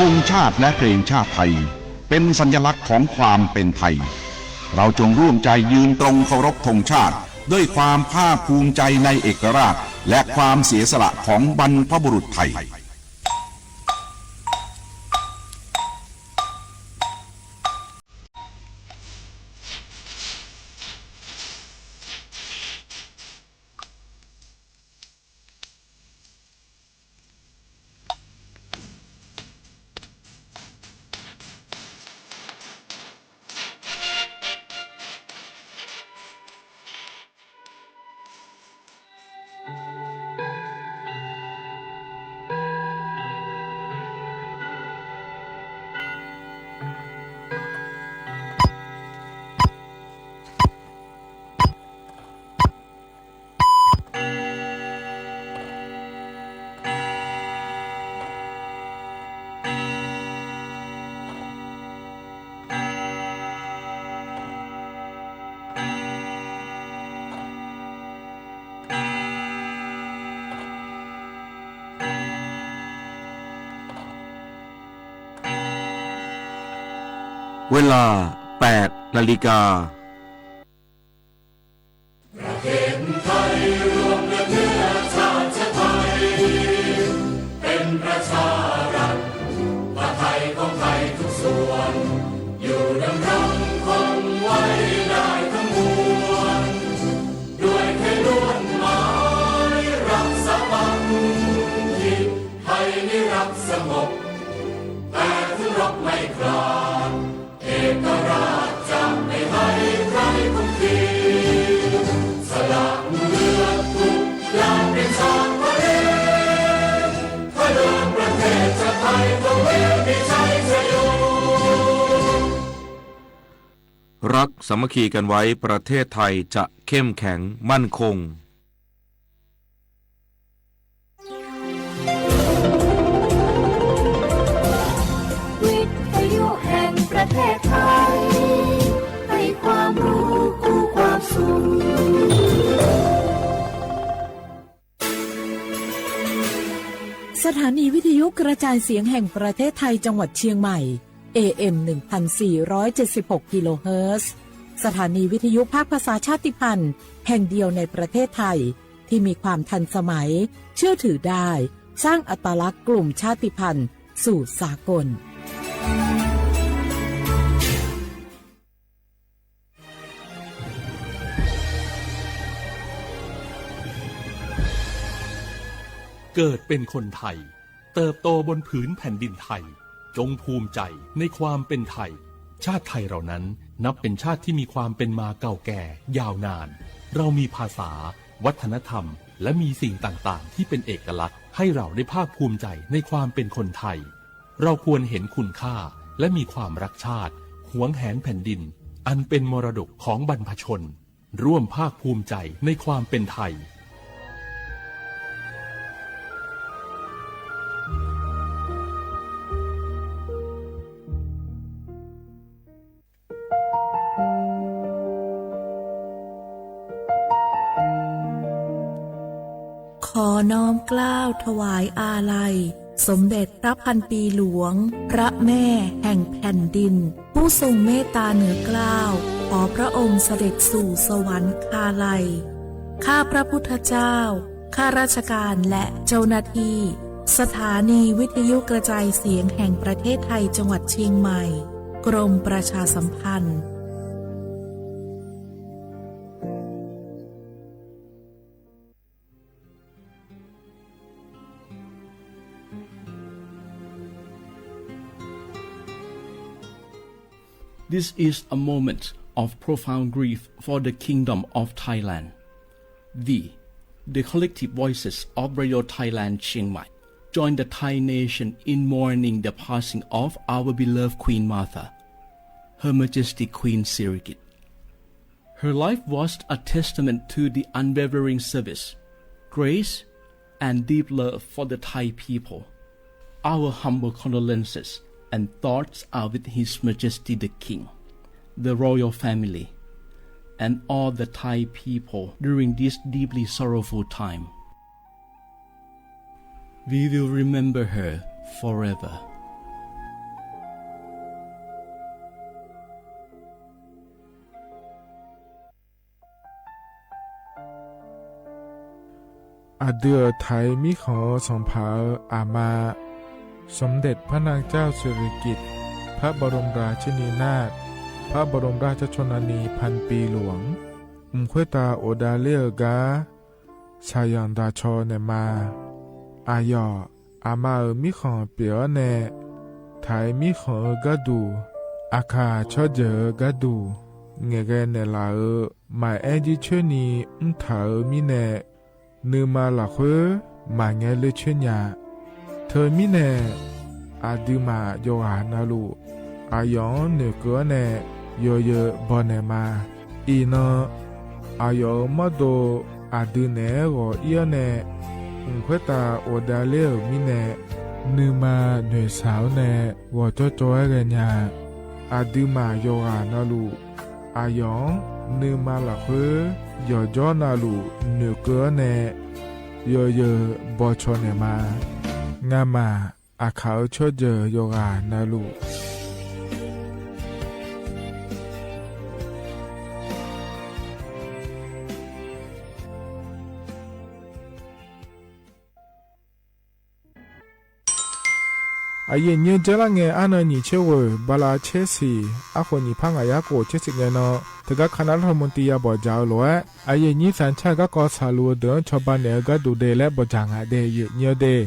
ธงชาติและเพลงชาติไทยเป็นสัญลักษณ์ของความเป็นไทย เราจงร่วมใจยืนตรงเคารพธงชาติด้วยความภาคภูมิใจในเอกราชและความเสียสละของบรรพบุรุษไทย เวลา แปดนาฬิกา นาฬิกา ประเทศไทยรวมเลือดเนื้อชาติไทย เป็นประชารัฐ ผ้าไทยของไทยทุกส่วน อยู่ดำรงคงไว้ได้ทั้งมวล ด้วยไทยล้วนหมาย รักสามัคคี ไทยนิรักสงบ แต่ถึงรบไม่ขาด เอกราชจะไม่ให้ใครคุมขีด สละเลือดทุกอย่างเป็นชาติทะเล ถ้าเดินประเทศชาติไทยก็มีมีชัยชโย รักสามัคคีกันไว้ ประเทศไทยจะเข้มแข็งมั่นคง วิทยุแห่งประเทศไทย ให้ความรู้คู่ความสุข สถานีวิทยุกระจายเสียงแห่งประเทศไทยจังหวัดเชียงใหม่ เอ เอ็ม หนึ่งพันสี่ร้อยเจ็ดสิบหก กิโลเฮิรตซ์ สถานีวิทยุภาคภาษาชาติพันธุ์แห่งเดียวในประเทศไทย ที่มีความทันสมัย เชื่อถือได้ สร้างอัตลักษณ์กลุ่มชาติพันธุ์สู่สากล เกิดเป็นคนไทย เติบโตบนผืนแผ่นดินไทย จงภูมิใจในความเป็นไทย ชาติไทยเรานั้นนับเป็นชาติที่มีความเป็นมาเก่าแก่ยาวนาน เรามีภาษา วัฒนธรรม และมีสิ่งต่างๆ ที่เป็นเอกลักษณ์ ให้เราได้ภาคภูมิใจในความเป็นคนไทย เราควรเห็นคุณค่า และมีความรักชาติ หวงแหนแผ่นดิน อันเป็นมรดกของบรรพชน ร่วมภาคภูมิใจในความเป็นไทย ขอน้อมเกล้าถวายอาลัย สมเด็จพระพันปีหลวง พระแม่แห่งแผ่นดิน ผู้ทรงเมตตาเหนือเกล้า ขอพระองค์เสด็จสู่สวรรคาลัย ข้าพระพุทธเจ้า ข้าราชการและเจ้าหน้าที่ สถานีวิทยุกระจายเสียงแห่งประเทศไทยจังหวัดเชียงใหม่ กรมประชาสัมพันธ์ This is a moment of profound grief for the Kingdom of Thailand. We, the collective voices of Radio Thailand Chiang Mai, join the Thai nation in mourning the passing of our beloved Queen Mother, Her Majesty Queen Sirikit. Her life was a testament to the unwavering service, grace, and deep love for the Thai people. Our humble condolences and thoughts are with His Majesty the King, the royal family, and all the Thai people during this deeply sorrowful time. We will remember her forever. As dw thaiv mib khoom xoom phawv as mas สมเด็จพระนางเจ้าสิริกิติ์ พระบรมราชินีนาถ พระบรมราชชนนีพันปีหลวง Mus khuab tas ua da li as kab, txhas yam ntag tsho ne mas. As yog, as mas mib khoom piam ne, thaiv mib khoom kab dug, as khas tshob cawg kab dug, nqe ne lawm mas eb ntsis tsheb ni mb thawv mib ne, nws mas lam khuab mas nyaj li tsheb nyam. Thawv mib ne, as dw mas yog as na lus, as yog nwm kawg ne, yog yawg pog ne mas. Ib no, as yog mob do, as dw ne, yog iab ne, mus khuab tas ua da li as mib ne, nws mas nwm xauv ne, yog cob cob nyam. As dw mas yog as na lus, as yog, nws mas lam khuab, yog cob na lus, nwm kawg ne, yog yawg pog tsho ne mas. Nyaj mas, as khas tshob cawg yog as na lus. As yim nyib ntsev laj nge ab no nyim tsheb vwm npa las tsheb xis ab qhuas nyim phab nga yab kaum tsheb xis nge no, thav kab khab nab laj thov mus ti ya pom cawv lawm. As yim nyib xav tshaj kab kos txhas lus dwm tsho npa niam kab dug dej lab pom cawv nga dej yim nyib dej.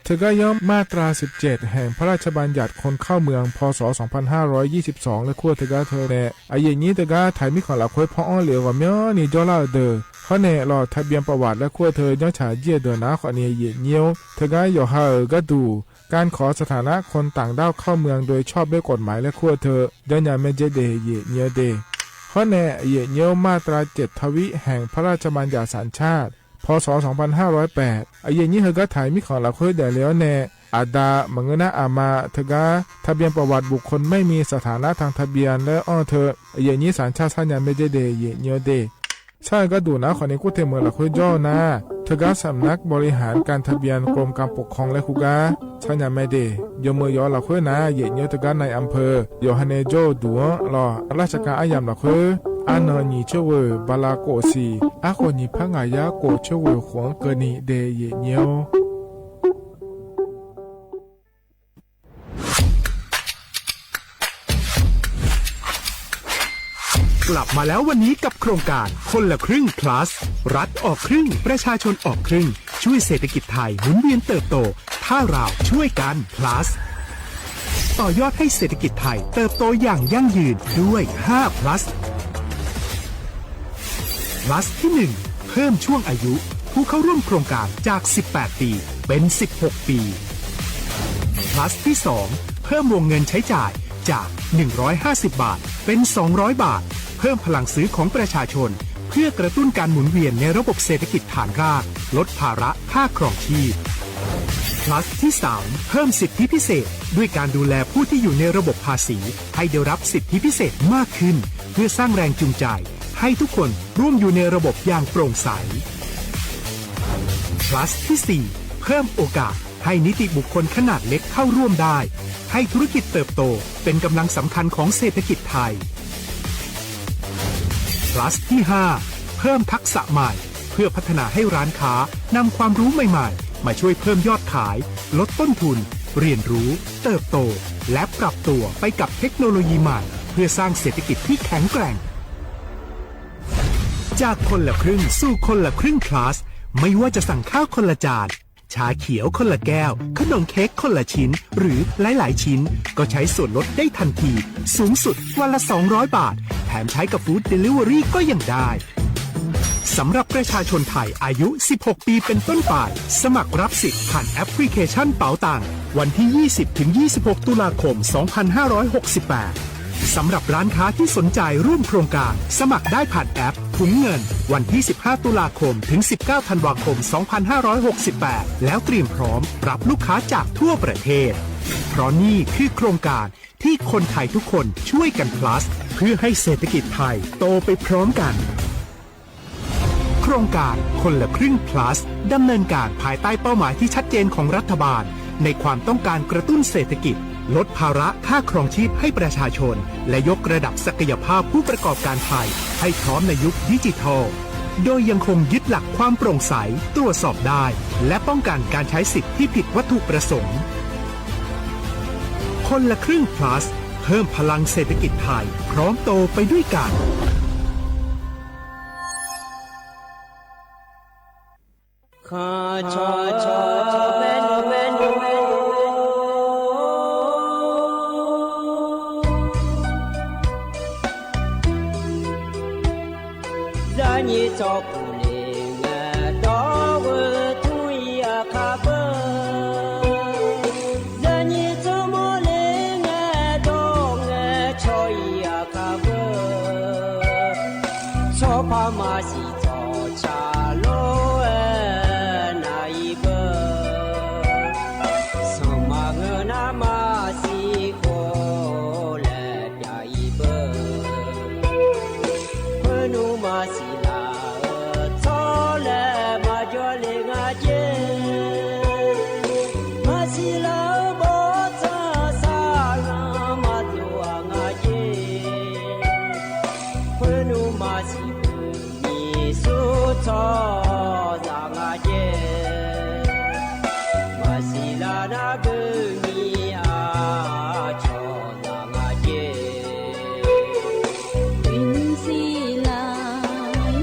Thav kab yog maj tras xib ceg heem phab laj tshaj npa yam khoom khauj mws phos xov xov pha hab rob yib xib xov laj khuaj thav kab thawv ne. As yim nyib thav kab thaiv mib khoom lam khuab phob ob li qhov myob ni cob laj dawm hov ne los thav bias pam vam laj khuaj thawv nyob tshav ciaj dawm nav qhov ni yim nyib. Thav kab yog hawm kab dug, kas khov xas tha nab khoom taam dab khauj mws dua tshoj peb kom maiv laj khuaj thawv nyob nyam me ntsev dej yim nyib dej. Hov ne, yim nyib maj tras ceg thav vib heem phab laj tshaj npa yam xav tshaj phos xov xov pha hab rob pem. As yim nyib thav kab thaiv mib khoom lam khuab daim li ob ne, as da mas nqe nab as mas thav kab thav bias pam vam bus khoom mej mi xas tha nab thav thav bias laj ob thawv, as yim nyib xav tshaj txhab nyam me ntsev dej yim nyib dej. Txhaj kab dug nav qhov ni kuj thim mws lam khuab cob na. Thav kab xam nab pos li hav kas thav bias kos kas pom khoom laj khuab kab txhab nyam me dej, yog mws yog lam khuab na yim nyib thav kab nai am phawv yog ha ne cob dug los laj tshaj kas ab yam lam khuab. Ab no nyim tsheb vwm npa las kaum xis ab qhuas nyim phab nga yab kaum tsheb vwm qhuav kawg ni dej yim nyib. กลับมาแล้ววันนี้กับโครงการคนละครึ่ง plus รัฐออกครึ่ง ประชาชนออกครึ่ง ช่วยเศรษฐกิจไทยหมุนเวียนเติบโต ถ้าเราช่วยกัน plus ต่อยอดให้เศรษฐกิจไทยเติบโตอย่างยั่งยืนด้วย ห้า plus plus ที่ หนึ่ง เพิ่มช่วงอายุผู้เข้าร่วมโครงการจาก สิบแปด ปี เป็น สิบหก ปี plus ที่ สอง เพิ่มวงเงินใช้จ่ายจาก หนึ่งร้อยห้าสิบ บาท เป็น สองร้อย บาท เพิ่มพลังซื้อของประชาชน เพื่อกระตุ้นการหมุนเวียนในระบบเศรษฐกิจฐานราก ลดภาระค่าครองชีพ plus ที่ สาม เพิ่มสิทธิพิเศษ ด้วยการดูแลผู้ที่อยู่ในระบบภาษี ให้ได้รับสิทธิพิเศษมากขึ้น เพื่อสร้างแรงจูงใจ ให้ทุกคนร่วมอยู่ในระบบอย่างโปร่งใส plus ที่ สี่ เพิ่มโอกาสให้นิติบุคคลขนาดเล็กเข้าร่วมได้ ให้ธุรกิจเติบโตเป็นกำลังสำคัญของเศรษฐกิจไทย plus ที่ ห้า เพิ่มทักษะใหม่ เพื่อพัฒนาให้ร้านค้านำความรู้ใหม่ๆ มาช่วยเพิ่มยอดขาย ลดต้นทุน เรียนรู้ เติบโต และปรับตัวไปกับเทคโนโลยีใหม่ เพื่อสร้างเศรษฐกิจที่แข็งแกร่ง จากคนละครึ่งสู่คนละครึ่ง plus ไม่ว่าจะสั่งข้าวคนละจาน ชาเขียวคนละแก้ว ขนมเค้กคนละชิ้น หรือหลายๆ ชิ้น ก็ใช้ส่วนลดได้ทันที สูงสุดวันละ สองร้อย บาท แถมใช้กับ Food Delivery ก็ยังได้ สำหรับประชาชนไทยอายุ สิบหก ปีเป็นต้นไป สมัครรับสิทธิ์ผ่านแอปพลิเคชันเป๋าตัง วันที่ ยี่สิบ ถึง ยี่สิบหก ตุลาคม สองพันห้าร้อยหกสิบแปด สำหรับร้านค้าที่สนใจร่วมโครงการ สมัครได้ผ่านแอปถุงเงิน วันที่ สิบห้า ตุลาคม ถึง สิบเก้า ธันวาคม สองพันห้าร้อยหกสิบแปด แล้วเตรียมพร้อมรับลูกค้าจากทั่วประเทศ เพราะนี่คือโครงการที่คนไทยทุกคนช่วยกัน plus เพื่อให้เศรษฐกิจไทยโตไปพร้อมกัน โครงการคนละครึ่ง plus ดำเนินการภายใต้เป้าหมายที่ชัดเจนของรัฐบาล ในความต้องการกระตุ้นเศรษฐกิจ ลดภาระค่าครองชีพให้ประชาชน และยกระดับศักยภาพผู้ประกอบการไทย ให้พร้อมในยุคดิจิทัล โดยยังคงยึดหลักความโปร่งใส ตรวจสอบได้ และป้องกันการใช้สิทธิ์ที่ผิดวัตถุประสงค์ คนละครึ่ง Plus เพิ่มพลังเศรษฐกิจไทย พร้อมโตไปด้วยกัน Zaj nyij txoj pum li nge dov vwm thoob ib yam qha vwm. Zaj nyij txoj muag li nge dov nge tsho ib yam qha vwm. Tsho phaj mas xis txhom tshav lub nas ib vwm. Xaum mas ngwg nab mas xis khuam lawm pam ib vwm. Qhwv nus mas xis lam txhob lawm mas cuag li nqa ceg. Mas xis lam npog txog xav los mas tuaj nqa ceg. Qhwv nus mas xis pwm mis xub txhob zam nqa ceg. Mas xis lam nab pwm mis a tso zam nqa ceg. Pwm xis lam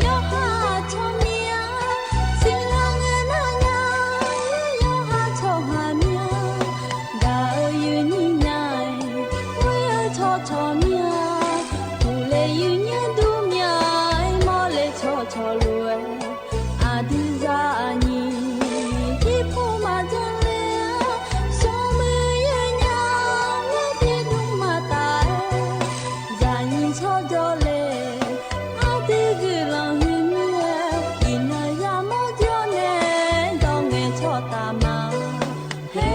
nyob haj tsho miab, xis lam nge nab nyab nyob haj tsho haj miab. Nqa yus nyiag nyab, ua yus tsho tsho miab. Tus le yus nyiag dub miab, mob le tsho tsho luag. As twg zaj nyij tib phooj mas txog le, xyoo me yus nyab muab tib dub mas tas. Zaj nyij tsho cov le, as twg kwv los hwm miab, ib nag zaj mob cov ne, ntau nqe tsho tas mas he.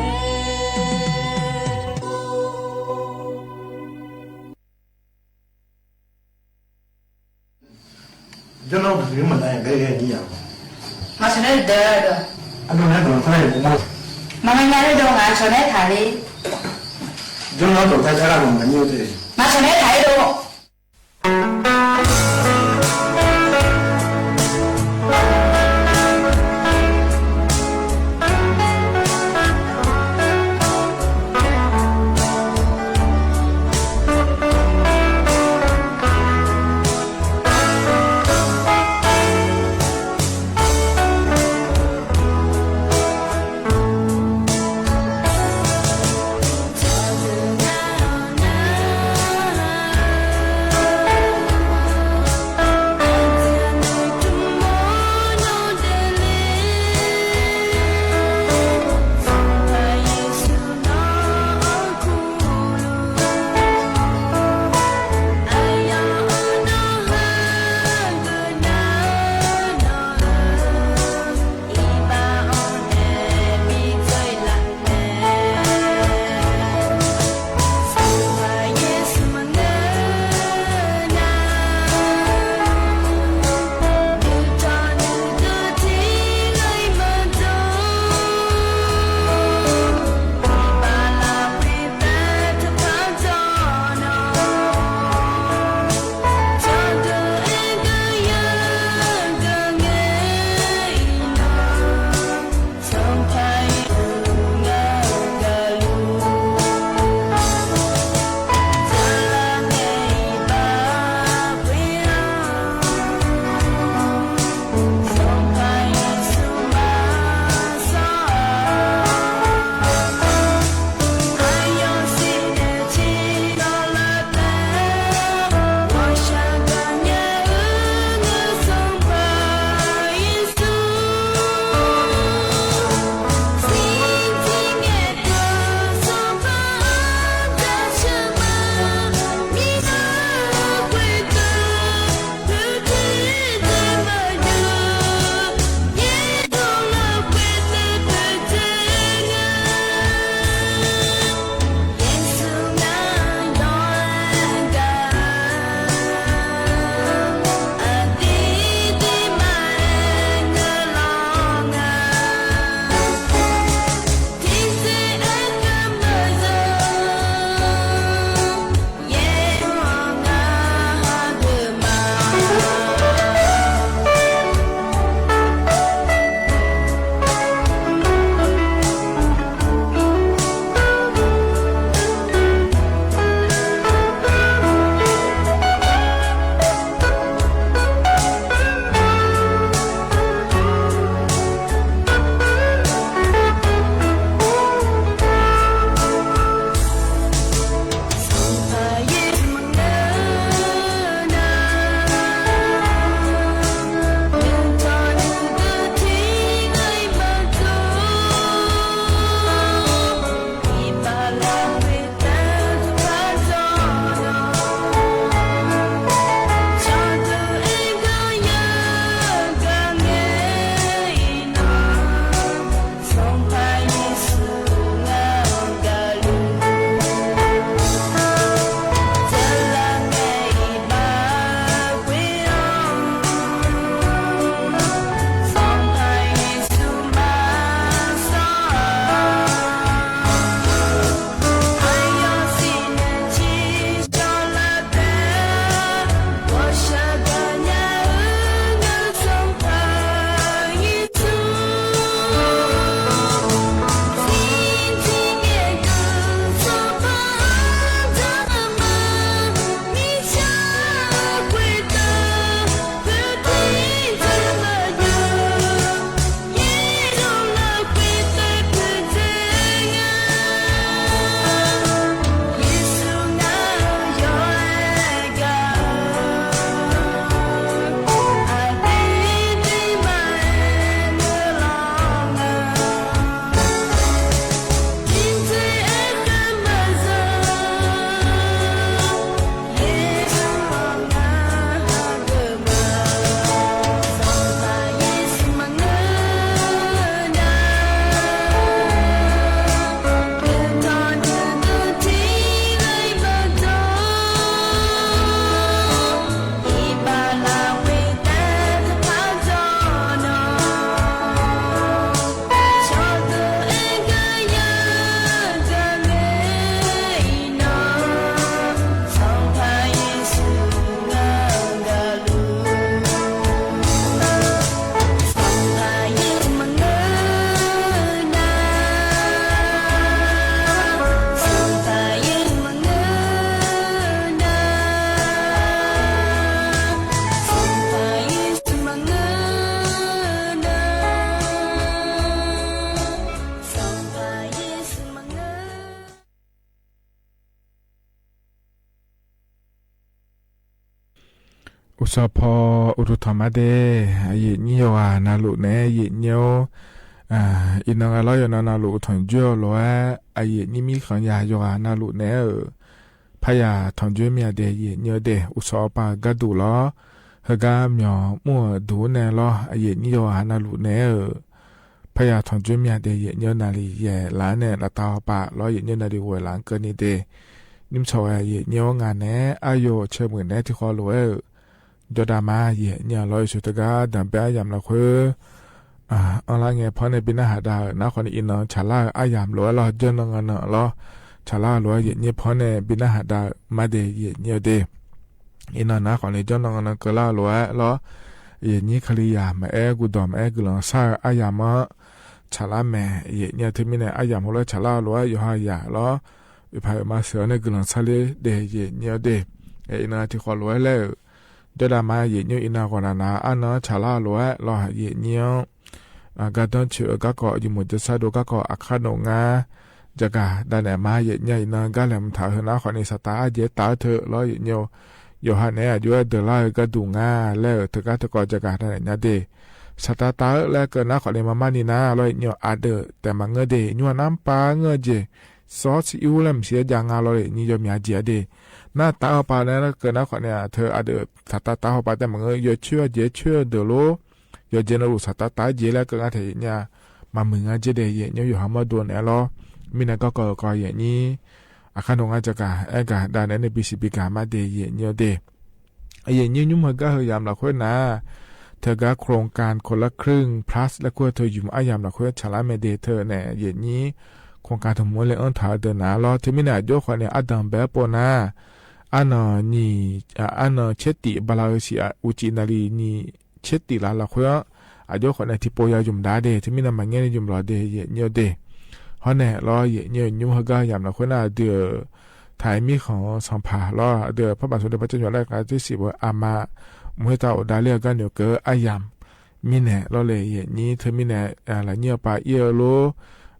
Mas mas nyas li dua, mas tshuav neb tham li. Mas tshuav neb tham li dua. Ua tsaug phoo ua tug thov mab dej, yim nyib yog na lus ne yim nyib. Ib no los yog no na lus thov ncuj luav, yim nyib mib qhov yam yog na lus ne. Phaj yam thov ncuj me nyuam dej yim nyib dej, ua tsaug pab kab dum los hawv kab me nyuam muaj duv ne los yim nyib yog na lus ne. Phaj yam thov ncuj me nyuam dej yim nyib na li yim lav ne lav tau pam los yim nyib na li ua lav kaw ni dej. Nyib txhua yim nyib nga ne, ab yus tshaw mwm ne ti qhov luav. Cov dam mas yim nyib los yus tau kab dam peb ab yam los qhwb. Ob lab nge phoj ne pib nab has dam na qhov ni ib no tsham laj ab yam luav los coj no no los tsham laj luav yim nyib phoj ne pib nab has dam mab dej yim nyib dej. Ib no na qhov ni coj no no kaw laj luav los yim nyib kha li yam mas eb kuv dom mas eb kws los xaj ab yam mog. Tsham laj me yim nyib thwb mi ne ab yam hauv lawv tsham laj luav yog haj yam los ib phav mas xwm ne kws los xaj li dej yim nyib dej. Ib no ti qhov luav lawm. Cov dam mas yim nyib ib no qhov na na ab no tsham laj luav los yim nyib kab toob tshwm kab kom yus mus cov xab dua kab kom a qhab nus ngab. Cov kag dam ne mas yim nyib ib no kab le mus tham hwv na qhov ni xav tas ab ncev tawv thwm los yim nyib. Yus haj ne yuav dawm laj kab dum ngab lawm thwm kab thwm kom cov kag dam ne nyab dej. Xav tas tawv lawm kaw na qhov ni mas maj ni na los yim nyib a dawm tes mas ngab dej nyuaj nab pas ngab ces xob txi ub lawm mus siav ca nga los yim nyib yog me nyuam dej. Nab tawv hauv pas na kaw na qhov ni thwm a dawm xav tas tawv hauv pas tes mas ngab yog tshuaj ncev tshuaj dawm lub. Yog ncev no lus xav tas tawv ncev lawm kaw na them yim nyib mas mwm ngab ntsej dej yim nyib yus ho muab dua ne los. Mi ne koj kaw ko yim nyib a qhab nus ngab cov kag eb kag dam ne ne pib si pib kag mab dej yim nyib dej. Yim nyib nyub hawv kab hawv yam los qhwb na. Thawm kab โครงการคนละครึ่ง plus lawv kuj thawm yus ab yam los qhwb tsham laj me dej thawm ne yim nyib. โครงการ thawm muab le ob thav dawm na los thwm mi ne cuab qhov ni ab dam npawv pom na. Ab no nyim, ab no tshiab tim npaj la si ua tsis na li nyim tshiab tim lav los qhwb. Cuab qhov ne ti pos yog yus dav dej thwm mi ne mas nyab yus los dej yim nyib dej. Hov ne los yim nyib nyub hawv kab yam los qhwb na dwm thaiv mib qhov xoo phaj los dwm phaj pam xoo dwm pab coj yuav laj qab tib si ua a mas mus hib tau ua da li kab nus kaw ab yam. Mi ne los le yim nyib thwm mi ne lawv nyij pas ib lub,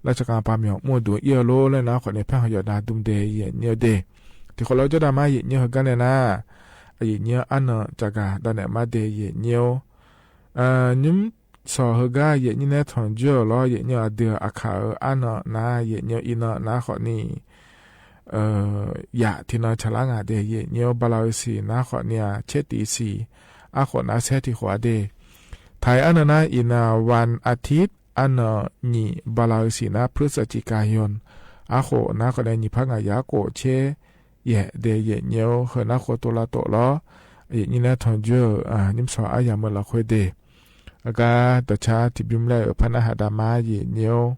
laj tsa qas pas me nyuam muaj duv ib lub lawm na qhov ni pheej ho yog da dum dej yim nyib dej. Tim qhov lawv cov dam mas yim nyib hawv kab ne na, yim nyib ab no cov kag dam ne mab dej yim nyib. Nyub txhua hawv kab yim nyib neb thom ncuj los yim nyib a dwm a khav ab no na yim nyib ib no na qhov ni yam tim no tsham laj nga dej yim nyib npaj la xis na qhov nias tshiab tim xis, ab qhuam na txhiab tim qhuav dej. Thaiv ab no na ib no วันอาทิตย์ ab no nyim npaj la xis na พฤศจิกายน, ab qhuam na qhov nias nyim phab nga yam kaum tshiab yam dej yim nyib hawv na qhuav tua laj tom los yim nyib neb thom ncuj nyub txhua ab yam mus los qhwb dej. Kab tau tshab tim pib lawm phaj nab has dam mas yim nyib.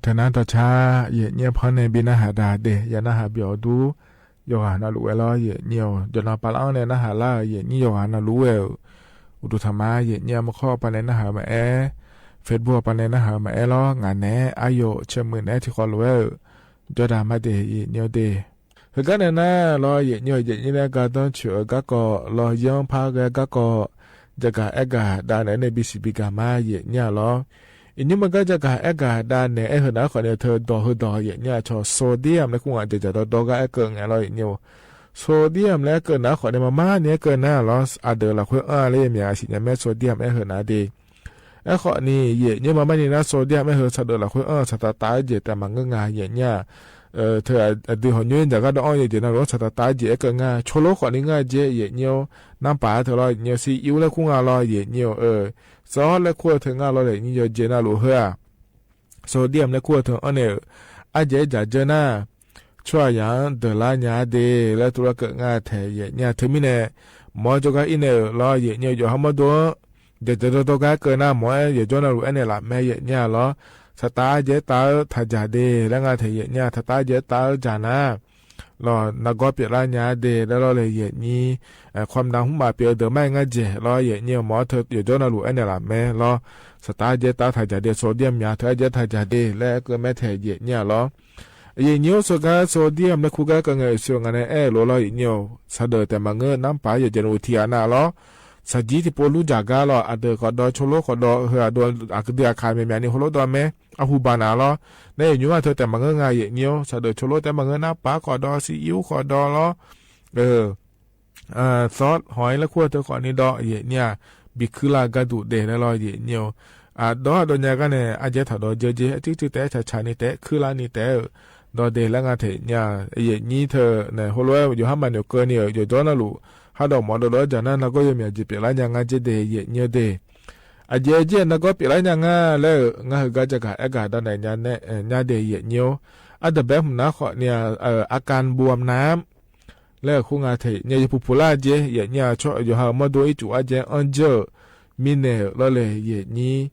Thaum nab tau tshab Yem Nyiab phab ne npis nab has dag des yam nab has pib dub, yog has no lus ua los Yem Nyiab cov no pa lab ne nab has lab Yem Nyiab yog has no lus ua. Ua tus tham mas Yem Nyiab mas qhov pa ne nab has mas es, Facebook pa ne nab has mas es los nqa ne ab yom tshia mws ne tsis qhov lus cov dag mas des Yem Nyiab des. Hwv kab ne na los Yem Nyiab Yem Nyiab ne ka toob tshwm kab ko los yeeb phab kab ko, ca kag eb kag da ne ne npis npis kag mas Yem Nyiab los. Yem Nyiab mas kab ca kag eb kag da ne es hwv na qhov niag thawj dog hwv dog Yem Nyiab tso sodium ne kuj ua cas cas dog dog kab eb kaw nqa los Yem Nyiab. Sodium ne kaw na qhov niag mas mas niag kaw na los a dawm lam khuv a li yam sim nyas me sodium es hwv na des. Es qhov niag Yem Nyiab mas mas niag na sodium es hwv txhaj dawm lam khuv a txhaj tav tav ces tas mas nqa nqa Yem Nyiab. Thawj a dwg hom nyuj ntawm kab do ob yam ces no lus txhaj tav tav ces es kaw nqa tshuav lub qhov niag nqa ces Yem Nyiab nab pas thawj los Yem Nyiab xib ib ub le kuj nqa los Yem Nyiab xob le kuj thawj nqa los Yem Nyiab yog ces no lus hwv sodium le kuj thawj ob ne ab ces cas jawb na. Tshuaj yaav dawm lab nyas des le tub lab kawm nqa them Yem Nyiab thwv mi ne. Mov cov kab ib ne los Yem Nyiab yuav hab muab dua. Ces cov rau tau kab kaw na mov yuav cov no lus eb ne lam me Yem Nyiab los. Txhaj tav ces tav thaj cas des le nqa them Yem Nyiab txhaj tav ces tav cas na. Los nag kob piam lab nyas des le los le Yem Nyiab. Qhuam ntav hub mas piam dawm maj nqa ces los Yem Nyiab mov thawj yuav cov no lus eb ne lam me los. Txhaj tav ces tav thaj cas des sodium nyas thawv ces thaj cas des le kaw me them Yem Nyiab los. Yem Nyiab xua kab sodium le kuj kab kaw nqa xua nqa ne es lus los Yem Nyiab txhaj dawm tas mas nqa nab pas yog ces nus thiab na los. Txhaj cib tis pua lub cas kab los a dawm qhov do tshuav lub qhov do hwv a dua a kwv tij a khas me me ni hauv lub do me a hu npas na los. Ne Yem Nyiab mas thawj tas mas nqa nqa Yem Nyiab txhaj dawm tshuav lub tas mas nqa nab pas qhov do xib ib ub qhov do los. Xob hov le kuj thawv qhov ni do Yem Nyiab npis khwb laj kab dum des le los Yem Nyiab. Dob do nyas kab ne a ces tham do ces ces tswb tswb tes tshav tshav ni tes khwb laj ni tes do des le nqa them nyas Yem Nyiab thawj ne hauv lub yuav hab mas nyuam kaw ni yuav cov no lus hab do mov do do cas na nag kob yuav me ces piam lab nyas nqa ces des Yem Nyiab des. A ces ces nag kob piam lab nyas nqa le nqa hwv kab ca kag eb kag da ne nyas des Yem Nyiab. A dam peb hum na qhom nias a kas npuam na le kuj nqa them nyas yog pum pum laj ces Yem Nyiab tso yuav hab muab dua ib cum a ces ob ncawg mi ne los le Yem Nyiab.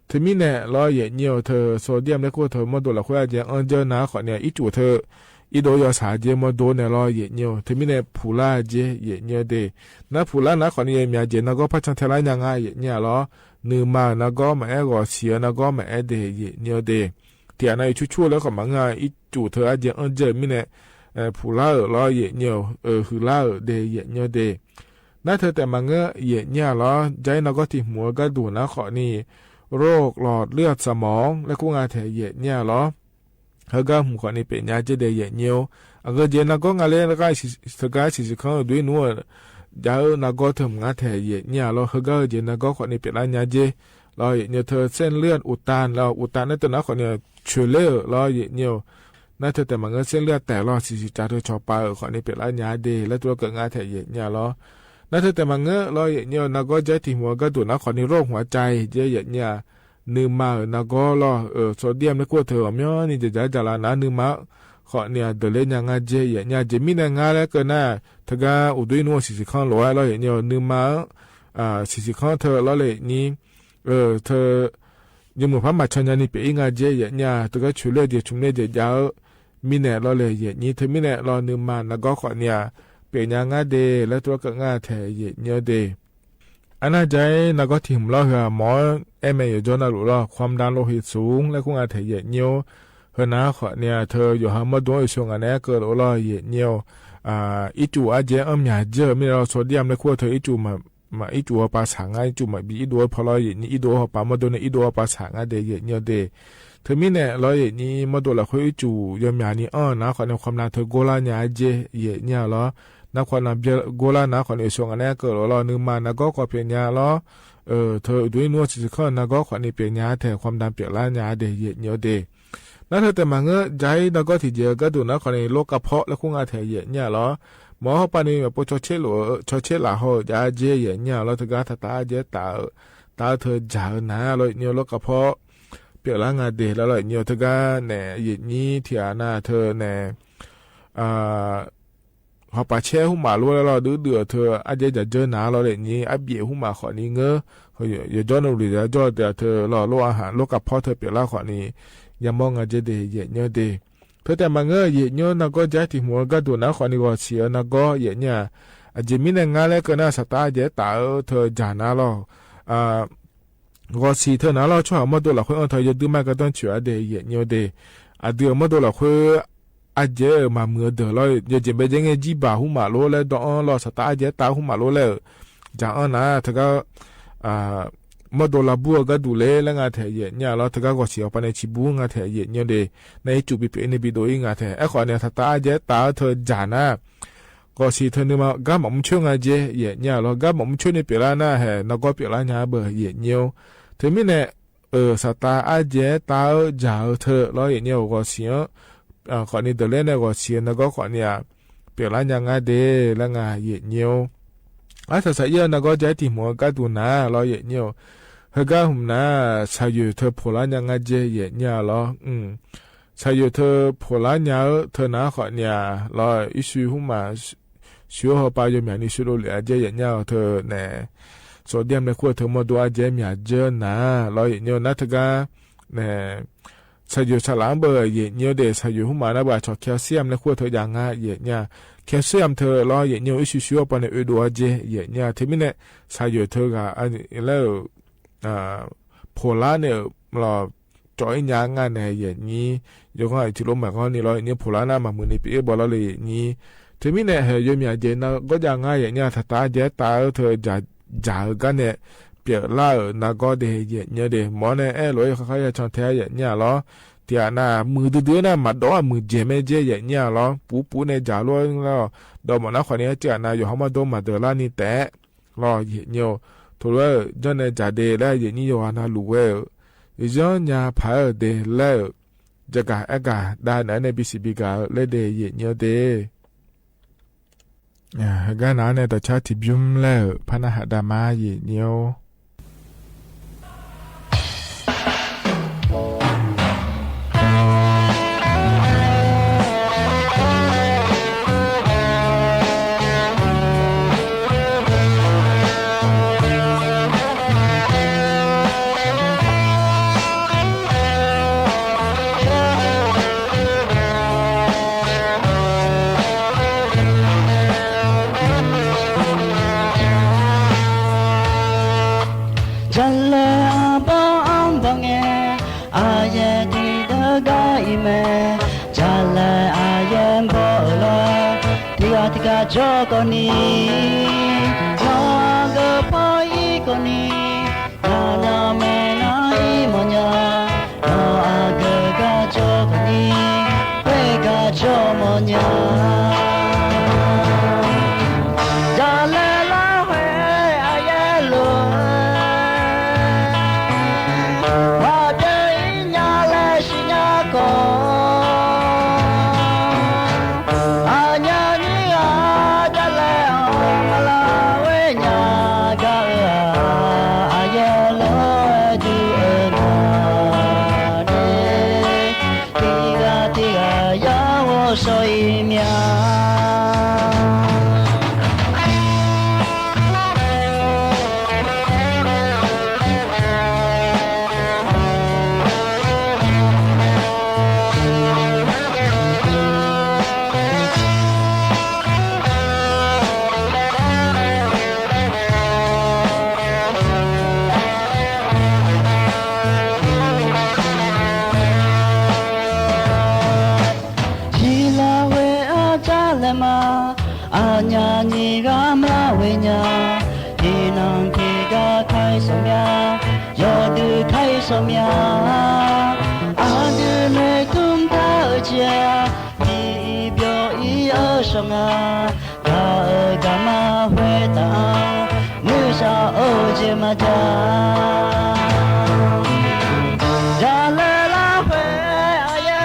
Thawv mi ne los Yem Nyiab thawv sodium le kuj thawv muab dua lam kuj a ces ob ncawg na qhom nias ib cum thawv ib dua yog xav ces muab dua ne los Yem Nyiab thawv mi ne pum laj ces Yem Nyiab des. Nab pum laj na qhom nias me ces nag kob phaj tshaj thiab lab nyas nqa Yem Nyiab los. Nws mas nag kob mas eb qos xiav nag kob mas eb des Yem Nyiab des. Tiam no yus tshuaj tshuaj le qhov mas nqa ib cum thawv a ces ob ncawg mi ne pum laj los Yem Nyiab hwv laj des Yem Nyiab des. Nab thawv tas mas nqa Yem Nyiab los ncaib nag kob tis hmuv kab dum na qhom nias roj los lwj xa moov le kuj nqa them Yem Nyiab los. Hawv kab hum qhom nias piam nyas ces des Yem Nyiab. Nqa ces nag kob nqa le thawv kab xis xis khoob dub ib nub cav nag kob thawv hum nqa them Yem Nyiab los hawv kab ces nag kob qhom nias piam lab nyas ces los Yem Nyiab thawv xeej lwj u tas los u tas nab tawg na qhom nias tshwm lej los Yem Nyiab. Nab thawv tas mas nqa xeej lwj tais los xis xis tsa thawv tsho pa qhom nias piam lab nyas des le tub lab kawm nqa them Yem Nyiab los. Nab thawv tas mas nqa los Yem Nyiab nag kob ncaib tis hmuv kab dum na qhom nias roj huav cai ces Yem Nyiab. Nws mas nag kob los sodium le kuj thawv myob ni ces cav cas los na nws mas qhom nias dawm le nyas nqa ces Yem Nyiab ces mi ne nqa le kaw na. Thawv kab u dub ib nub xis xis khoob luav los Yem Nyiab nws mas xis xis khoob thawv los le Yem Nyiab. Thawv yog mus phab mas tsho nyas ni piam ib nqa ces Yem Nyiab thawv kab tshwm lej ces tshwm lej ces cav mi ne los le Yem Nyiab thawv mi ne los nws mas nag kob qhom nias piam nyas nqa des le tub lab kawm nqa them Yem Nyiab des. A nab ncaib nag kob tis hmuv los hwv mov eb me yuav cov no lus los khuam nta los his xub le kuj nqa them Yem Nyiab. Hwv na qhom nias thawv yuav hab muab dua ib xyoo nqa ne kaw lus los Yem Nyiab. Ib cum a ces ob nyas ncawg mi ne los sodium le kuj thawv ib cum mas ib cum ua pa xam nqa ib cum mas bi ib dua phom los Yem Nyiab ib dua ho pa muab dua ne ib dua ua pa xam nqa des Yem Nyiab des. Thawv mi ne los Yem Nyiab muab dua lam qhuav ib cum yog me nyas ni ob na qhom nias khuam nta thawv nkaus laj nyas ces Yem Nyiab los. Nab khuam nta nkaus laj na qhom nias xyoo nqa ne kaw lus los nws mas nag kob qhom piam nyas los. Thawv dub ib nub xis xis khoob nag kob qhom nias piam nyas them khuam nta piam lab nyas des Yem Nyiab des. Nab thawj tes mas nkawd dai nag kob tim yev kab tus nab qhov ni lub kab phob lawv kuj nqa them yam nyaj los. Mov hauv pas ni mas pua tsho tsheb lam hau cav ab jeb yam nyaj los, thawj kab thaj tag ab jeb tas, tas thawj dzag na los yam nyaj lub kab phob piam lab nqa deg los los yam nyaj thawj kab ne yam nyij thiab na thawj ne hauv pas tsheb hub mam lub los dwb dwm thawj ab jeb cav jawb na los yam nyij ab piam hub mam qhov ni nkawd yog cov no lwm yam coj tias thawj los lub a has lub kab phob thawj piam lab qhov ni ya mob nqa jeb deg yam nyaj deg. Thawj tes mas nkawd yam nyaj nag kob dai tim hmuv kab tus nab qhov ni qos xis nag kob yam nyaj. Ces mi ne nqa le kawg na xav tas ab jeb tas thawj dzag na los qos xis thawj na los tsuas muaj tus lam qhuab o thawj yog twb maj kab tob tswm ab deg yam nyaj deg. Ab twb muaj tus lam qhuab ab jeb mas mws dawg los yog ces npe jeb nge jib pas hub mam lub le do o los xav tas ab jeb tas hub mam lub le cas o na thawj kab muaj tus lam pub kab tus le le nqa them yam nyaj los thawj kab qos xis hauv pas ne tsis pub nqa them yam nyaj deg. Na ib tsum pim pem ib ne pim dua ib nqa them ab qhov ni xav tas ab jeb tas thawj dzag na. Qos xis thawj nws mas kab mam muab tshuaj nqa jeb yam nyaj los kab mam muab tshuaj ni piam lab na has nag kob piam lab nyaj pab yam nyaj. Thawj mi ne xav tas ab jeb tas dzag thawj los yam nyaj qos xis qhov ni tawm le ne qos xis nag kob qhov ni piam lab nyaj nqa deg lab nqa yam nyaj. Ab txhais xav yaj nag kob dai tim hmuv kab tus na los yam nyaj. Hawj kab hum na xav yawm thawj phom lab nyaj nqa jeb yam nyaj los xav yawm thawj phom lab nyaj thawj na qhov ni los ib sw hub mas sw hauv pas yog miam ni sw dua liam jeb yam nyaj thawj ne. Txom diaj me kuaj thawj muaj dua ab jeb miam jeb na los yam nyaj nab thawj kab xav yawm xav lam npawg yam nyaj deg xav yawm hub mas nab npawg tso calcium le kuaj thawj yam nqa yam nyaj. Calcium thawj los yam nyaj ib sw sw hauv pas ne ua dua jeb yam nyaj thawj mi ne xav yawm thawj lab phom lab ne los tso ib nyaj nqa ne yam nyij. Yog koj tsis lub mam koj ni los yam nyaj phom lab na mas mws ni pem ib pas los li yam nyij. Thawj mi ne has yawm miam ces nag kob dai nqa yam nyaj xav tas ab jeb tas thawj dzag kab ne piam lab nag kob deg yam nyaj deg mov ne ab luag ib qhov qhab yog tshoo thiab yam nyaj los tias na mws twg twg na mas dob mws ceg me jeb yam nyaj los puv puv ne cas luaj do mov nab qhov ni tias na yog ho muaj dua mas dawm lab ni tes los yam nyaj. Thaum lub zog ne cas deg lab yam nyij yog na lus ua yog nyaj phav deg lawm. Ca kas ab kas da na ne pib xis pib kas le deg yam nyaj deg. Hawj kab na ne tau tshab tsis pub lawm phab na has da mab yam nyaj. Ca le a npog a npog nge, a yej tig dawb kab ib me. Ca le a yej npog los, tig tig kab tso koj ni, no kawg pog ib koj ni, no no me no ib mos nyog, no a kawg kab tso koj ni, peb kab tso mos nyog. Ca le laj hu a yej luag, a peb ib nyab le sib nyab ko, a nyab nyij a ca le a ma la ua nyab kab a yej luag tus no ne. Tig kab tig kab yog ua so ib miab. Yij laj hu a ca le mas, a nyab nyij kab mab hu nyab, tig no tig kab thaiv xom miab, yog twg thaiv xom miab, a twg me tub ntaj cia, tig ib pyo ib a so na, kab kab mab hu tas, nws xav ua tsis mas cas. Ca le laj hu a yej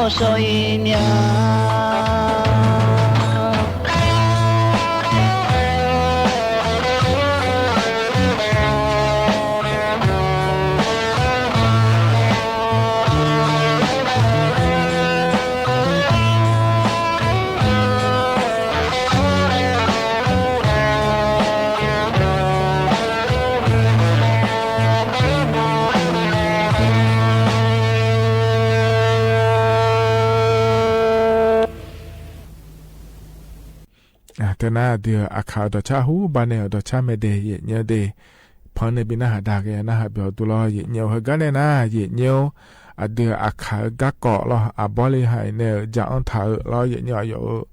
so ib niag. Teb na, twg Akhav dog tshab hub npaj ne, dog tshab me deg yem nyiab deg. Phov ne pib nab has dag ke nab has pib tus los yem nyiab hawb kab ne na, yem nyiab. Adwg Akhav kab kom los ab pob li hais ne, Jam Ob Thawm los yem nyiab yom.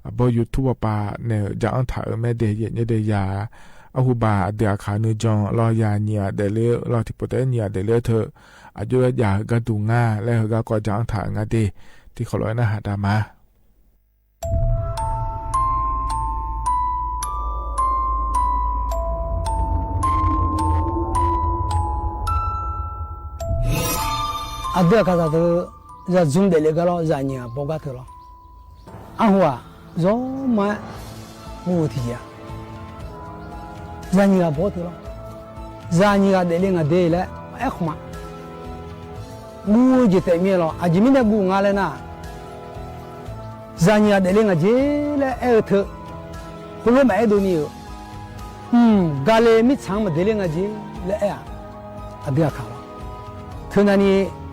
Ab pob YouTube pas ne, Jam Ob Thawm me deg yem nyiab deg yam. Ab hu pas adwg Akhav nws joog los yam nyiam dej li los tim pus teb nyiam dej li thawm. Ab cuj yam hawb kab tus nab le hawb kab kom Jam Ob Thawm nab deg. Tib qhov los nab has dag mas. Adwg Akhav thaum twg zam zoom dej li kab los zam nyiam pom kab thawm los. Ab hu as, zog mas mus thiab. Zam nyiam pom thawm los, zam nyiam dej li ngas dej lawm eb qhov mas. Mus ces tes miaj los, ab ces mi ne mus ngas le na. Zam nyiam dej li ngas dej lawm eb thawm. Kuv lub mas eb du ni, nkas le mi txheej mas dej li ngas dej lawm eb. Adwg Akhav los, thawm na ni,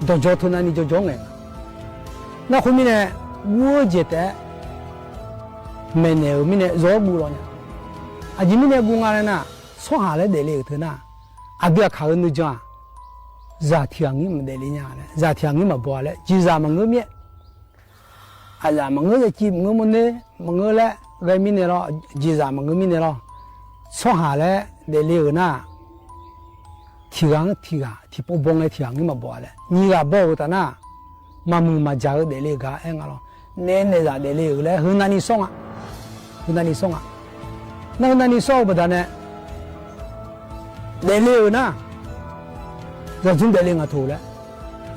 dog zog thawm na ni zog zog nqes. Nab qhuav mi ne, ua ces tes me ne mi ne zog mus los nyab. Ab ces mi ne mus ngas le na, txhob has le dej li thawm na. Adwg Akhav nws joog, zam thiab nyiam mas dej li nyab, zam thiab nyiam mas pom lawm, tsis zam mas nkawd miab. Ab zam mas nkawd yog ci mas nkawd muaj neb mas nkawd le, gai mi ne los, tsis zam mas nkawd mi ne los. Txhob has le dej li na. Thim gas, thim gas, thim poob poob le thim gas nyiam mas pom lawm, nyiam gas pom tas na. Mas mus mas zam dej li kab eb ngas los, ne ne zam dej li le hwv na ni xoob a, hwv na ni xoob a. Nab hwv na ni xoob pas tas ne, dej li na. Zam zoom dej li ngas thum le,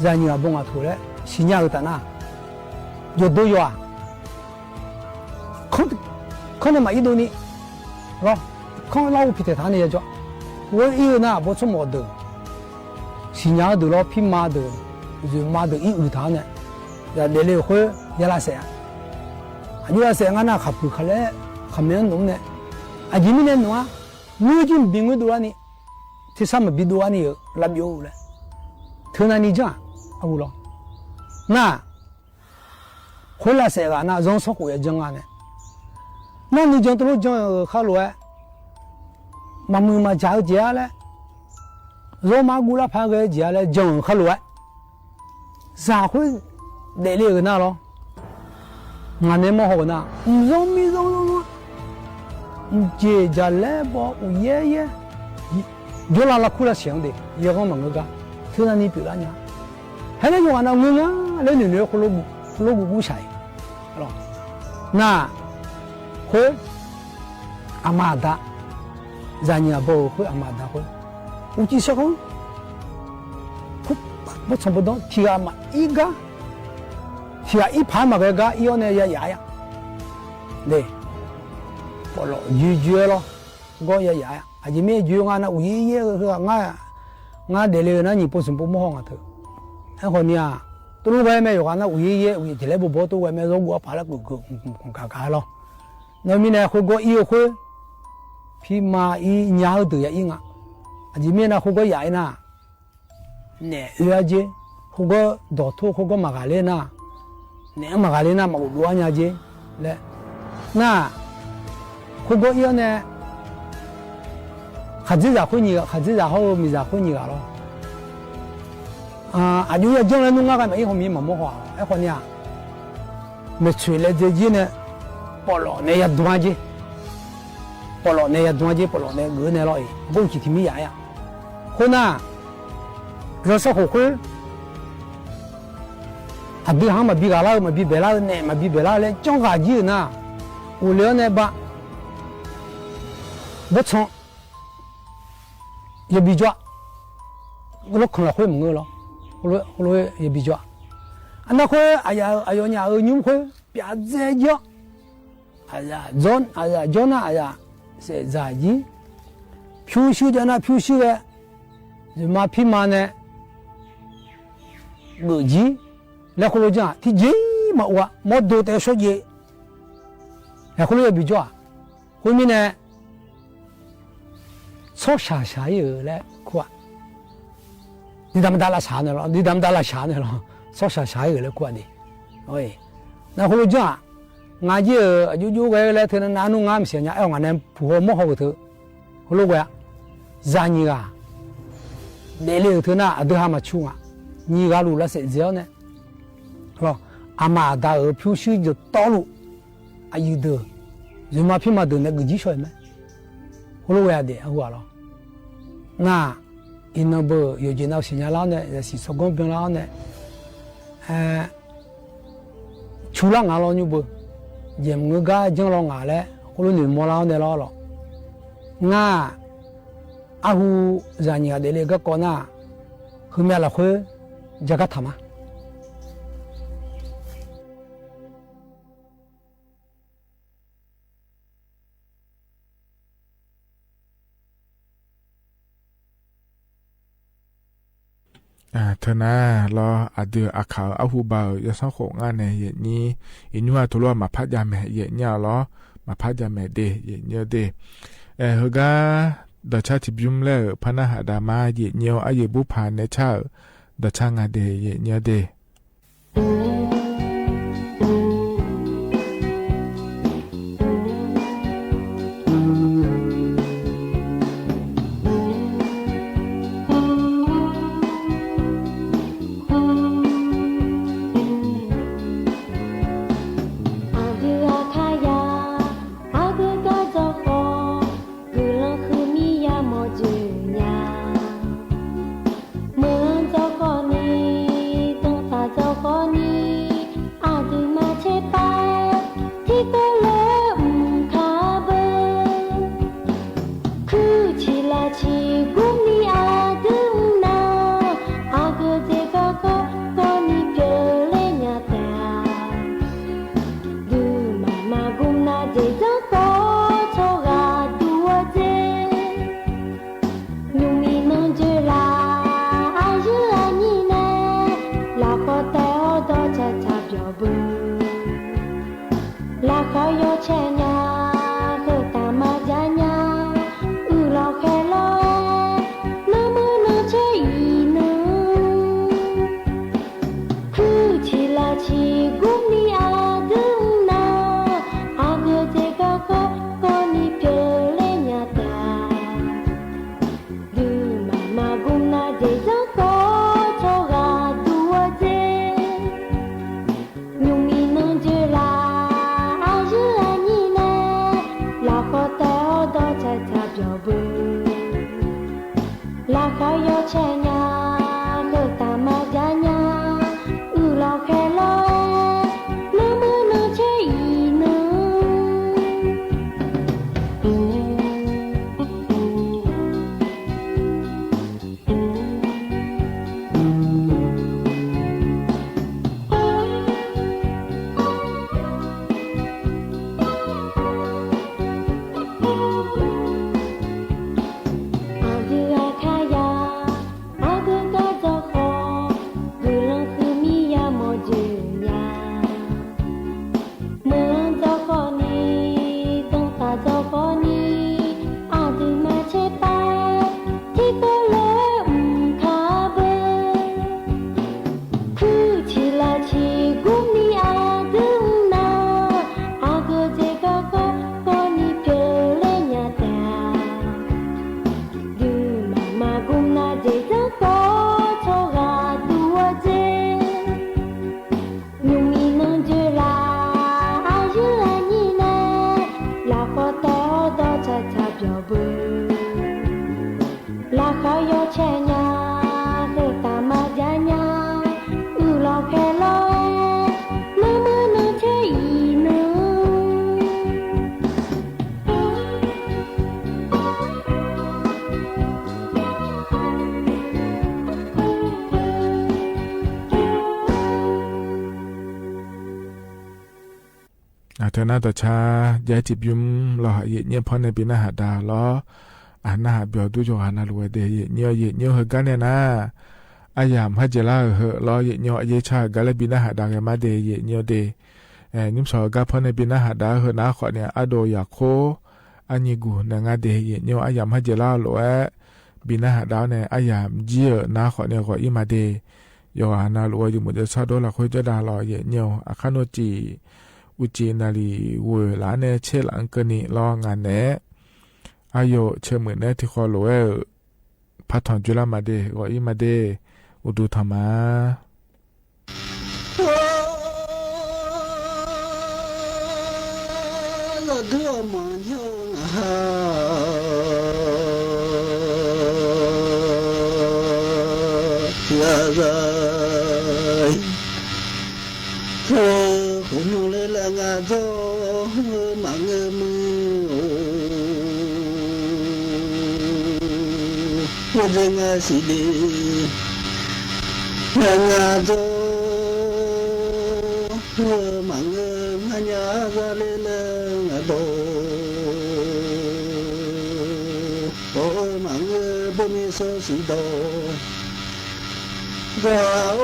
zam nyiam pom ngas thum le, sim nyab tas na. Yuav tub yuav, khob ne mas ib du ni los, khob lab ua phim tes thav ne yog tso, ua ib na pov txhob mus dawm, sim nyab dawm los phij mas dawm, zwm mas dawm ib wm thav ne, yog dej li qhuab yog laj xeem, yog laj xeem nqa na qhov pwg qhov le, qhov me nuv ne, ab ces mi ne nuv, nub ces npis nub du lab ni, thiab xab mas npis du lab ni, lab npis le, thawm na ni joog, ab los, na, qhuab laj xeem gas na zoo txhob kum yog joog nqa ne, nab nws joog tau lub joog qha luam, mas mus mas zam ciav le, zoo mas kuv lab phav gai ciav le joog qha luam, zam qhuab dej li na los, ngas ne muab hau na, zoo mi zoo zoo, ces zam le pom ua ye ye, yuav laj laj khub laj xeem tes yog qoob mas nkawd kab, thawm na ni pwm lab nyab, hab nab yuav nqa na nkawd nqa le nws nws qhuab lub kub sai, na, qhuab, ab mas tas, zam nyiam pom qhuab ab mas tas qhuab, ua ci sab qhoob, pub txoom pub toob thim gas mas ib kab, thim gas ib phav mas kab ib ob ne yaj yam, pom los yws yws los, kab yaj yam, ab ces mi yws nqa na ua ye ye, nqa dej li na nyiam pom txoom pub muab hau nqa thawm, eb qhov niag, tub lub gai me yuav nqa na ua ye ye ua ces le pub pub tub gai me zoo ua phav le kws kws kav kav los, na mi ne qhuab kab ib qhuab, phij mas ib nyab hawb twg yam ib nqa, ab ces mi na qhuab kab yam na, ne ua ces, qhuab kab dog thuj qhuab kab mas gas le na, ne mas gas le na mas ua dua nyab ces, le, na, qhuab kab ib ne, qhov txij zam qhuab nyiam, qhov txij zam hauv me zam qhuab nyiam gas los, ab yuav yog joog le nub nqa gai mas ib qho mi mas muab hau, eb qhov niag, me txhum le txiv yij ne, pom los ne yog duav ces, pom los ne yog duav ces pom los ne nkawd ne los, koj ua ci thim mi yam, qhuab na, zog xab qhuab qhuab, ab twg hab mas pib gas lawm mas pib pem lawm ne mas pib pem lawm le coob gas yij na, ua li ne pab, pub txoom, yog pib tsuam, lub khoom los qhuab mas nkawd los, yog pib tsuam, Nab Qhuab, a yog nyam Nyub Qhuab piav txeg yog, Jona, Jona, a yog, Xes Zas Yib, Phub Swb, Jona Phub Swb, Zis Mas Phib Mas ne, Gwm Yib, lawv qhuab lub caj thiab ces mas ua mob dug tes suab ces, qhuab lub yog pim coj, qhuab mi ne, txhob sam sav ib yam le khuaj, di tas mas tas lam sav ne los, di tas mas tas lam sav ne los, txhob sam sav ib yam le khuaj di. Nab Qhuab lub caj, nqa yij yub yub le thwv na, nab nub nqa mas xiam nyab, nqa ne pum hua mob hau thwv, hua lub ua, Zas Nyim Gas, Des Lis thwv na, a twg ha mas tshu a, Nyim Gas lus lawv Xes Zas Yib ne, a mas a tas Phub Swb yog tob lus, a yws twg, Zis Mas Phib Mas twg ne, Gwm Yib Sua me, hua lub ua des hu los, na, ib nub pw yuav ces nab xiam nyab lab ne, xiam xov koob plig lab ne, tshu lab nqa los nyuj pw, ces mus nqa kab yeeb los nqa le, qhuab lub nws mos lab ne los los, nqa, ab hu, Zas Nyim Gas Des Lis kab ko na, hwj me Lam Qhuab, ncaj kab tham mas. Thawj na, los a twg a khaws ab hu npawg yog xab qhuam nqa ne yam nyij, ib nyuag tug luaj mas phab cag me yam nyij los, mas phab cag me dej yam nyij dej. Hwj kab dog tshab tsis pub le, phab nab has das mas yam nyij ab yam pub phaj ne tshaj, dog tshab nqa dej yam nyij dej. Ab dwg ab khab ya, ab dwg koj txog qhov, Kwv Leej Hwm Mib Yaj Mos Ntxwg Nyab, Mws Leej txog qhov ni, Tooj Tam txog qhov ni, ab dwg mas tsheb pab, thib koj lawv mus khab npawg, khwv tshis laj tshis kub ni ab dwg na, ab koj txeg koj koj koj ni phev le nyab tas, dwg mas mas kub na txeg txog koj txhob hais dua txeg. Nyuj Mim Neeg Ntxwg Lam, ab zwg ab nyij ne, Lam Qhuab tais ob dog tshaj tshaj pov pw, Lam Qhuab yuav tshaj nyab, hwj tas mas cav nyab, wb los qhia los, nab muaj neeg tsheb ib nus, khwv tshis laj tshis kub ni ab dwg na, ab koj txeg koj koj koj ni phev le nyab tas, dwg mas mas kub na txeg txog koj txhob hais dua txeg. Nyuj Mim Neeg Ntxwg Lam, ab zwg ab nyij ne, Lam Qhuab tais ob dog tshaj tshaj pov pw, Lam Qhuab yuav tshaj nyab, hwj tas mas cav nyab, wb los qhia los, nab muaj neeg tsheb ib nus. Ab dwg ab khab ya, ab dwg koj txog qhov, Kwv Leej Hwm Mib Yaj Mos Ntxwg Nyab, Mws Leej txog qhov ni, Tooj Tam txog qhov ni, ab dwg mas tsheb pab, thib koj lawv mus khab npawg, khwv tshis laj tshis kub ni ab dwg na, ab koj txeg koj koj koj ni phev le nyab tas, dwg mas mas kub na txeg txog koj txhob hais dua txeg. Nyuj Mim Neeg Ntxwg Lam, ab zwg ab nyij ne, Lam Qhuab tais ob dog tshaj tshaj pov pw, Lam Qhuab yuav tshaj nyab, hwj tas mas cav nyab, wb los qhia los, nab muaj neeg tsheb ib nus. Thaum nab tom tshab ya tsis pub los yawm nyiaj phoj nej pib nab has dag los, a nab has pib dub yog has na lus ua deg yawm nyiaj, yawm nyiaj hawm kab nej na, a yam hab ces lab hawm los yawm nyiaj a yej tshaj hawm kab lab pib nab has dag mas deg yawm nyiaj deg. Nyuj so hawm kab phoj nej pib nab has dag hawm nab qhov niag ab do yam qhob, ab nyig kug na nab deg yawm nyiaj a yam hab ces lab lus pib nab has dag ne a yam ntsib nab qhov niag qhov ib mas deg. Yog has na lus ua yus mus cov txhab dub los qhov coj dag los yawm nyiaj a qhab nuj tsim, u tsim na li ua lam nej tsheb lam kawg nim los ngas ne, a yam tsheb mws neb thiaj qhov lus phaj thom cuj lab mas deg qhov ib mas deg, ua rau thom mas. Los dub mas nyob ha, thiab zaj, qhov hnub li lawm nqa txog mam nqe mus, thiab zaj nqa xim li nqa txog mam nqe, hab nyab zaj li lawm nqa tau, mam nqe peb me xov xwm tau. Zaj,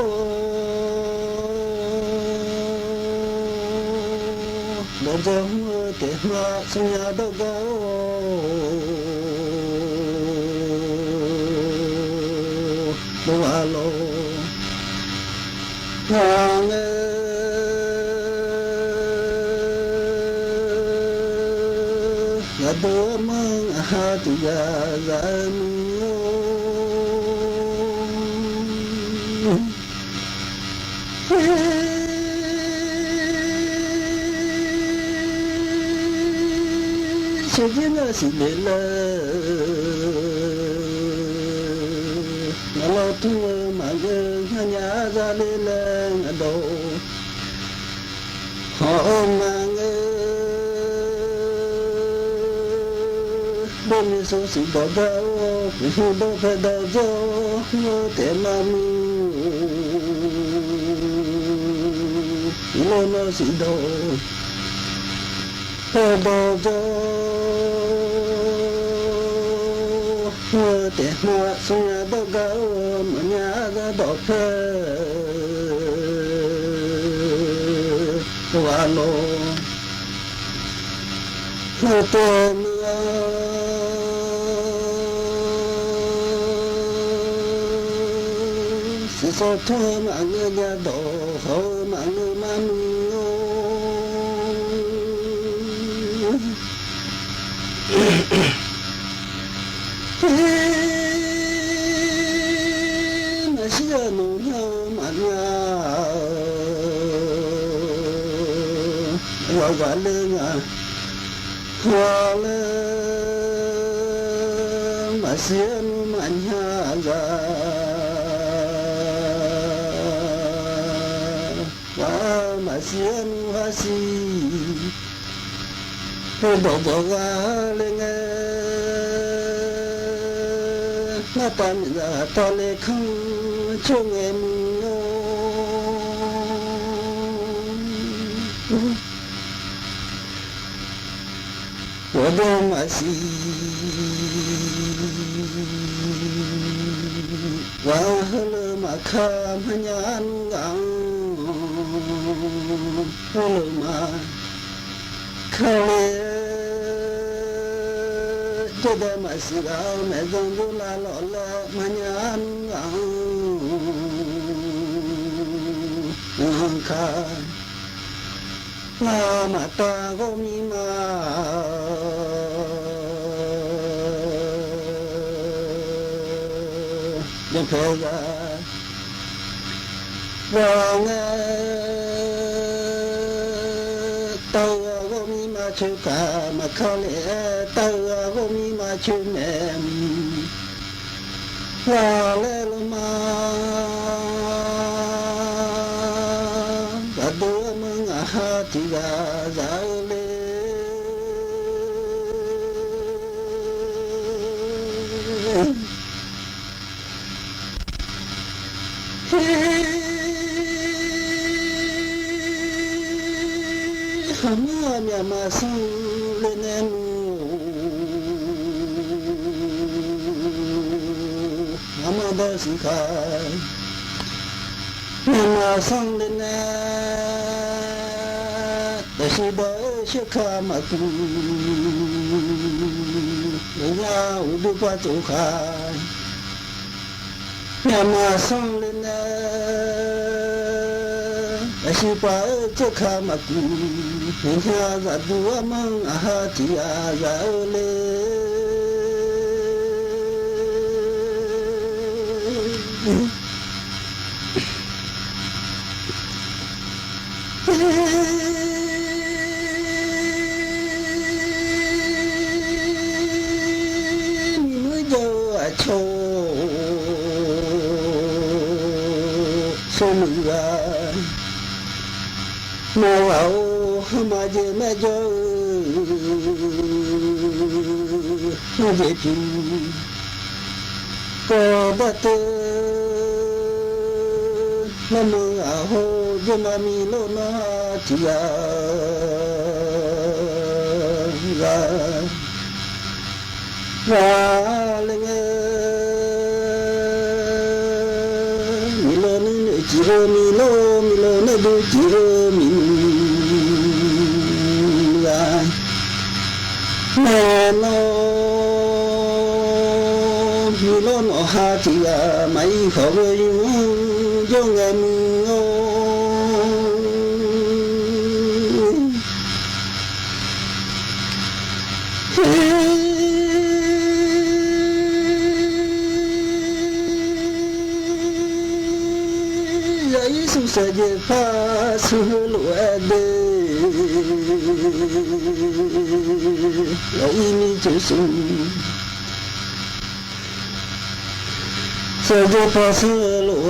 los txog tes hma xub nyab tau kab, tau vas los, hab nqe, yam tau mab has tus yam zaj mus. Xyov tib nqa xim li lawm, los tug mam nqe, hab nyab zaj li lawm nqa tau, ho mam nqe, peb me xov xwm tau kab, kuv hu tau pheej tau txog tes mas mus, ib los no xim tau, pheej tau txog tes hma xub nyab tau kab, mam nyab zaj tau pheej vas los, hu tes mas xim xov thub mam nqe nyab tau, ho mam nqe mas mus. Mas sib nus nyob mas nyab, los vam li nyab, ho li mas sib nus mas nyab zaj, vam mas sib nus hab xis, peb tau txog zaj li nqe, nab tas mi zaj tas li khoom tshuaj nqe mus nyob. Ua dua mas xis, ua hauj lwm mas khaj hmab nyab nus nqaij, hauj lwm mas khaj li, coj tau mas xis, ua me zoo ntuj laj los lawm hmab nyab nus nqaij, khaj los mas tag koj mi mas yeej phem zaj. Vam nqe tawg koj mi mas tshwm kab mas khaj li, tawg koj mi mas tshwm me, vam li los mas vam tus muaj nqaj hab tsis zam zam li. Hab muab mas xeeb le ne mus, mas muaj ntau xwm kha, mas xeeb le ne, tab sis ntawm siab kha mas kub, yog ua ntuj paj txuj kha. Mas xeeb le ne, tab sis paj txuj kha mas kub, yog zam tus meej a ha tias zam le. Nws muab cov a chau xua lwm a, mas ua mas ces mas cov ces pib koj npaj teb los mas a hau cov mas mi loj no tias a, a le, mi loj nws nws ci ua mi loj, mi loj nws nws ci ua mi loj. Mas no mi loj no hais tias mas ib qho ua yus cov nqaij mus os. Yog ib xub xav ces pab xub lub dej, yog ib me tsev xub xav ces pab xub lub,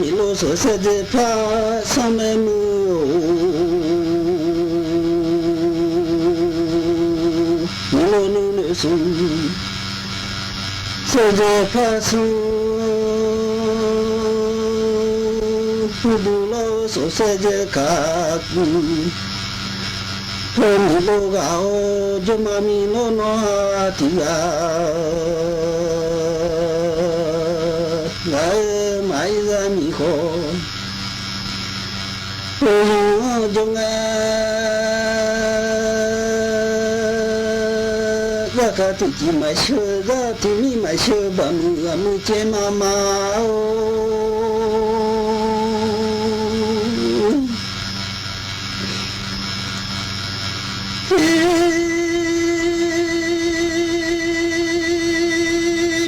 mi loj xub xav ces pab xub me mus, mi loj nws nws xub xav ces pab xub, tus loj xub xav ces kav kuv. Pab mi loj kav cov mas mi loj no tias kav mas ib zaj mi qho ua yus cov nqaij, zaj kav twm ci mas xyaw, zaj twm mi mas xyaw, pab mus a mus ces mas mas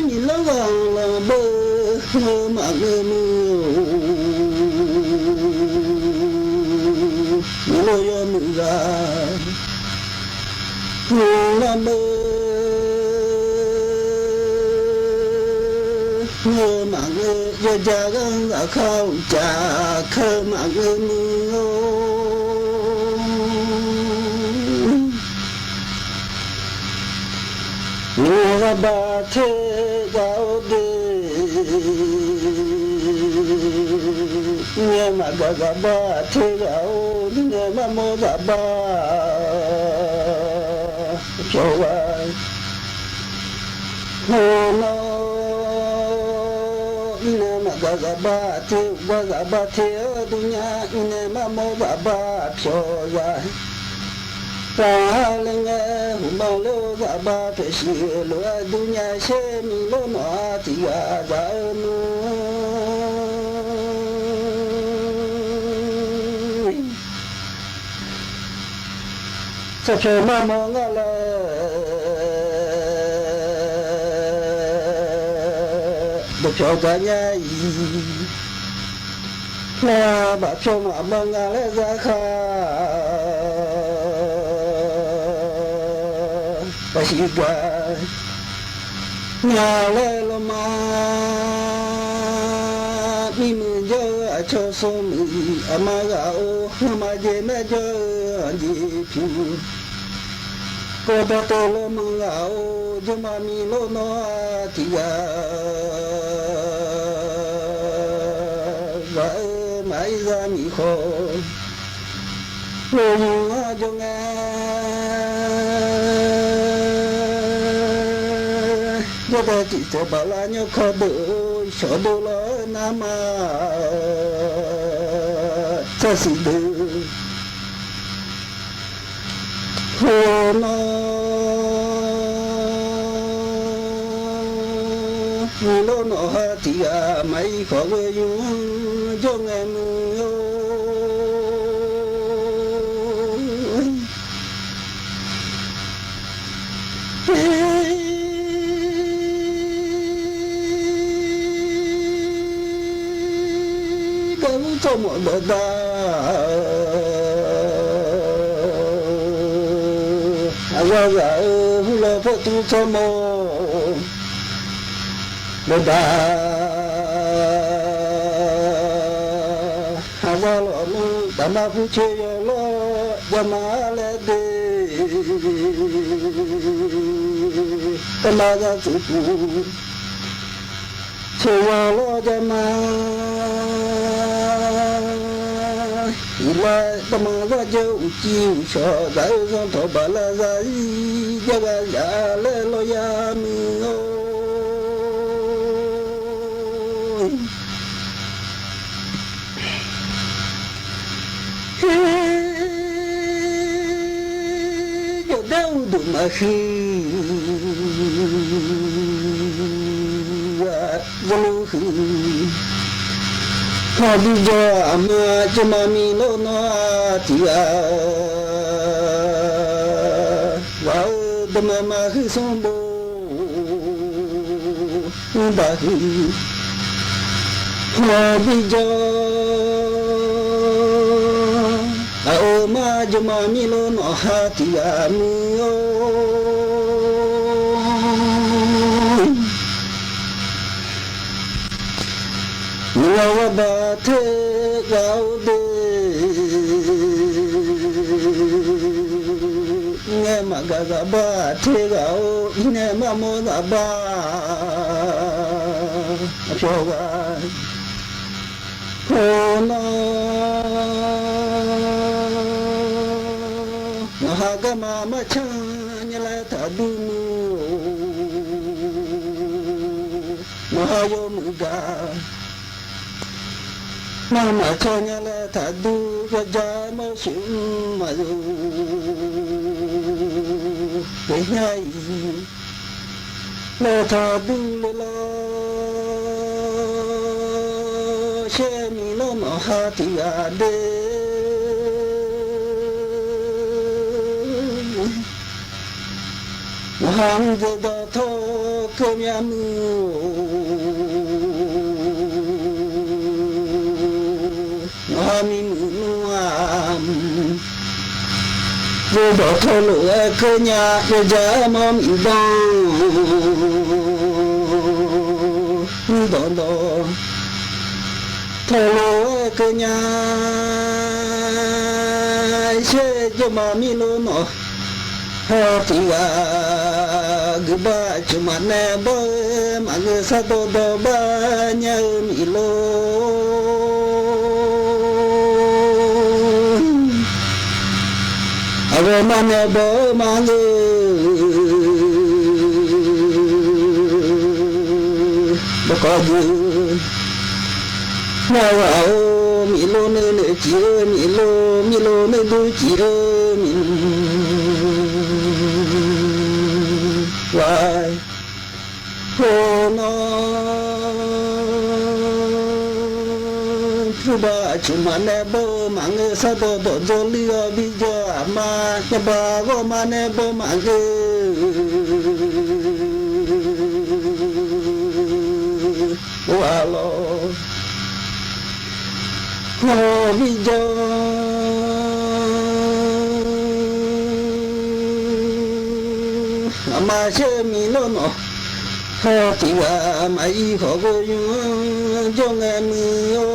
mi loj los los npawg mam nqe mus, mi loj yuav mus zas, los npawg mam nqe, yog cas koj zam khau cas koj mam nqe mus. Niag zaj npab thiab zaj ub dej, niag mam zaj npab thiab zaj ub, niag mam mob zaj npab xyov ua no, niag mam zaj npab thiab ua zaj npab thiab tus nyab, niag mam mob zaj npab xyov ua Pab le nqe hu npaj lub zaj npab phem sim lub tus nyab seb mi loj no tias zaj mus. Txoj kev maj mob nqa lawm, tus phem zaj nyab ib, nqa mam phem mam nqa lawm zaj qha. Tab sis nqa nqa lawm los mas, mi mus nco tso xo mus, a mas zaj ub mas ces mas nco nce pum. Koj tau tau los mas zaj ub, yog mas mi loj no tias zaj mas ib zaj mi qho, los yus cov nqaij tsis txawj pam laj nyob kho dawm, xyov dua los nab mas txaj xis dawm. Hu no, hu loj no hais tias mas ib qho ua yus coj nqe mus. Koj lub txoj mus ntawm tas, zaj zam hu los pheej tu txoj mus ntawm tas. Has zaj los lub tas mas pub tsheb yog loj yog mas le dej, tas mas zaj txwv pum tsheb yog loj yog mas ib lais tas mas zaj cawv ua ci ua so zam ua zoo thaum pam laj zaj ib yam zaj zam le los yam me o. Cov dab ua dum mas hwj, zoo lub hwj, ho li yog mas cov mas me loj no tias vam tus mas mas hwj xoob npua npam hwj, ho li yog mas cov mas me loj no hais tias me o. Nws los ua npam thej nqa ua dej, neb mam nqa zam npam thej nqa ua, ib neb mam muab zam npam xyov nqa. Hu no, no has koj mas maj tshaj nyob lawm thaum twg mus, no has yuav mus nqa, maj mam tshaj nyob lawm thaum twg, koj cov mob xyuv mas yus kev hnyav ib lawm thaum twg li los, seb me loj no hais tias dej, no has ntxim tos thov koj me mus, no has me mus nua, ntxim tos thov lus koj nyab, yog cas mob me ntoo ntau ntau, thov lus koj nyab, seb cov mas me loj no hais tias kwv npaj tsis mas neb npaj mas nkawd xav tau tau npaj nyab me loj, nkawd mas neb npaj mas nkawd npaj qhov ywg. Nyob me loj neb nws ci, me loj me loj neb nws ci, me loj, hu no kwv npaj tsis mas neb npaj mas nkawd xav tau tau ntxuav lwj os vim yog mas neb npaj koj mas neb npaj mas nkawd ua los ho vim yog mas seb me loj no hais tias mas ib qho kuj yog coj nqe me o.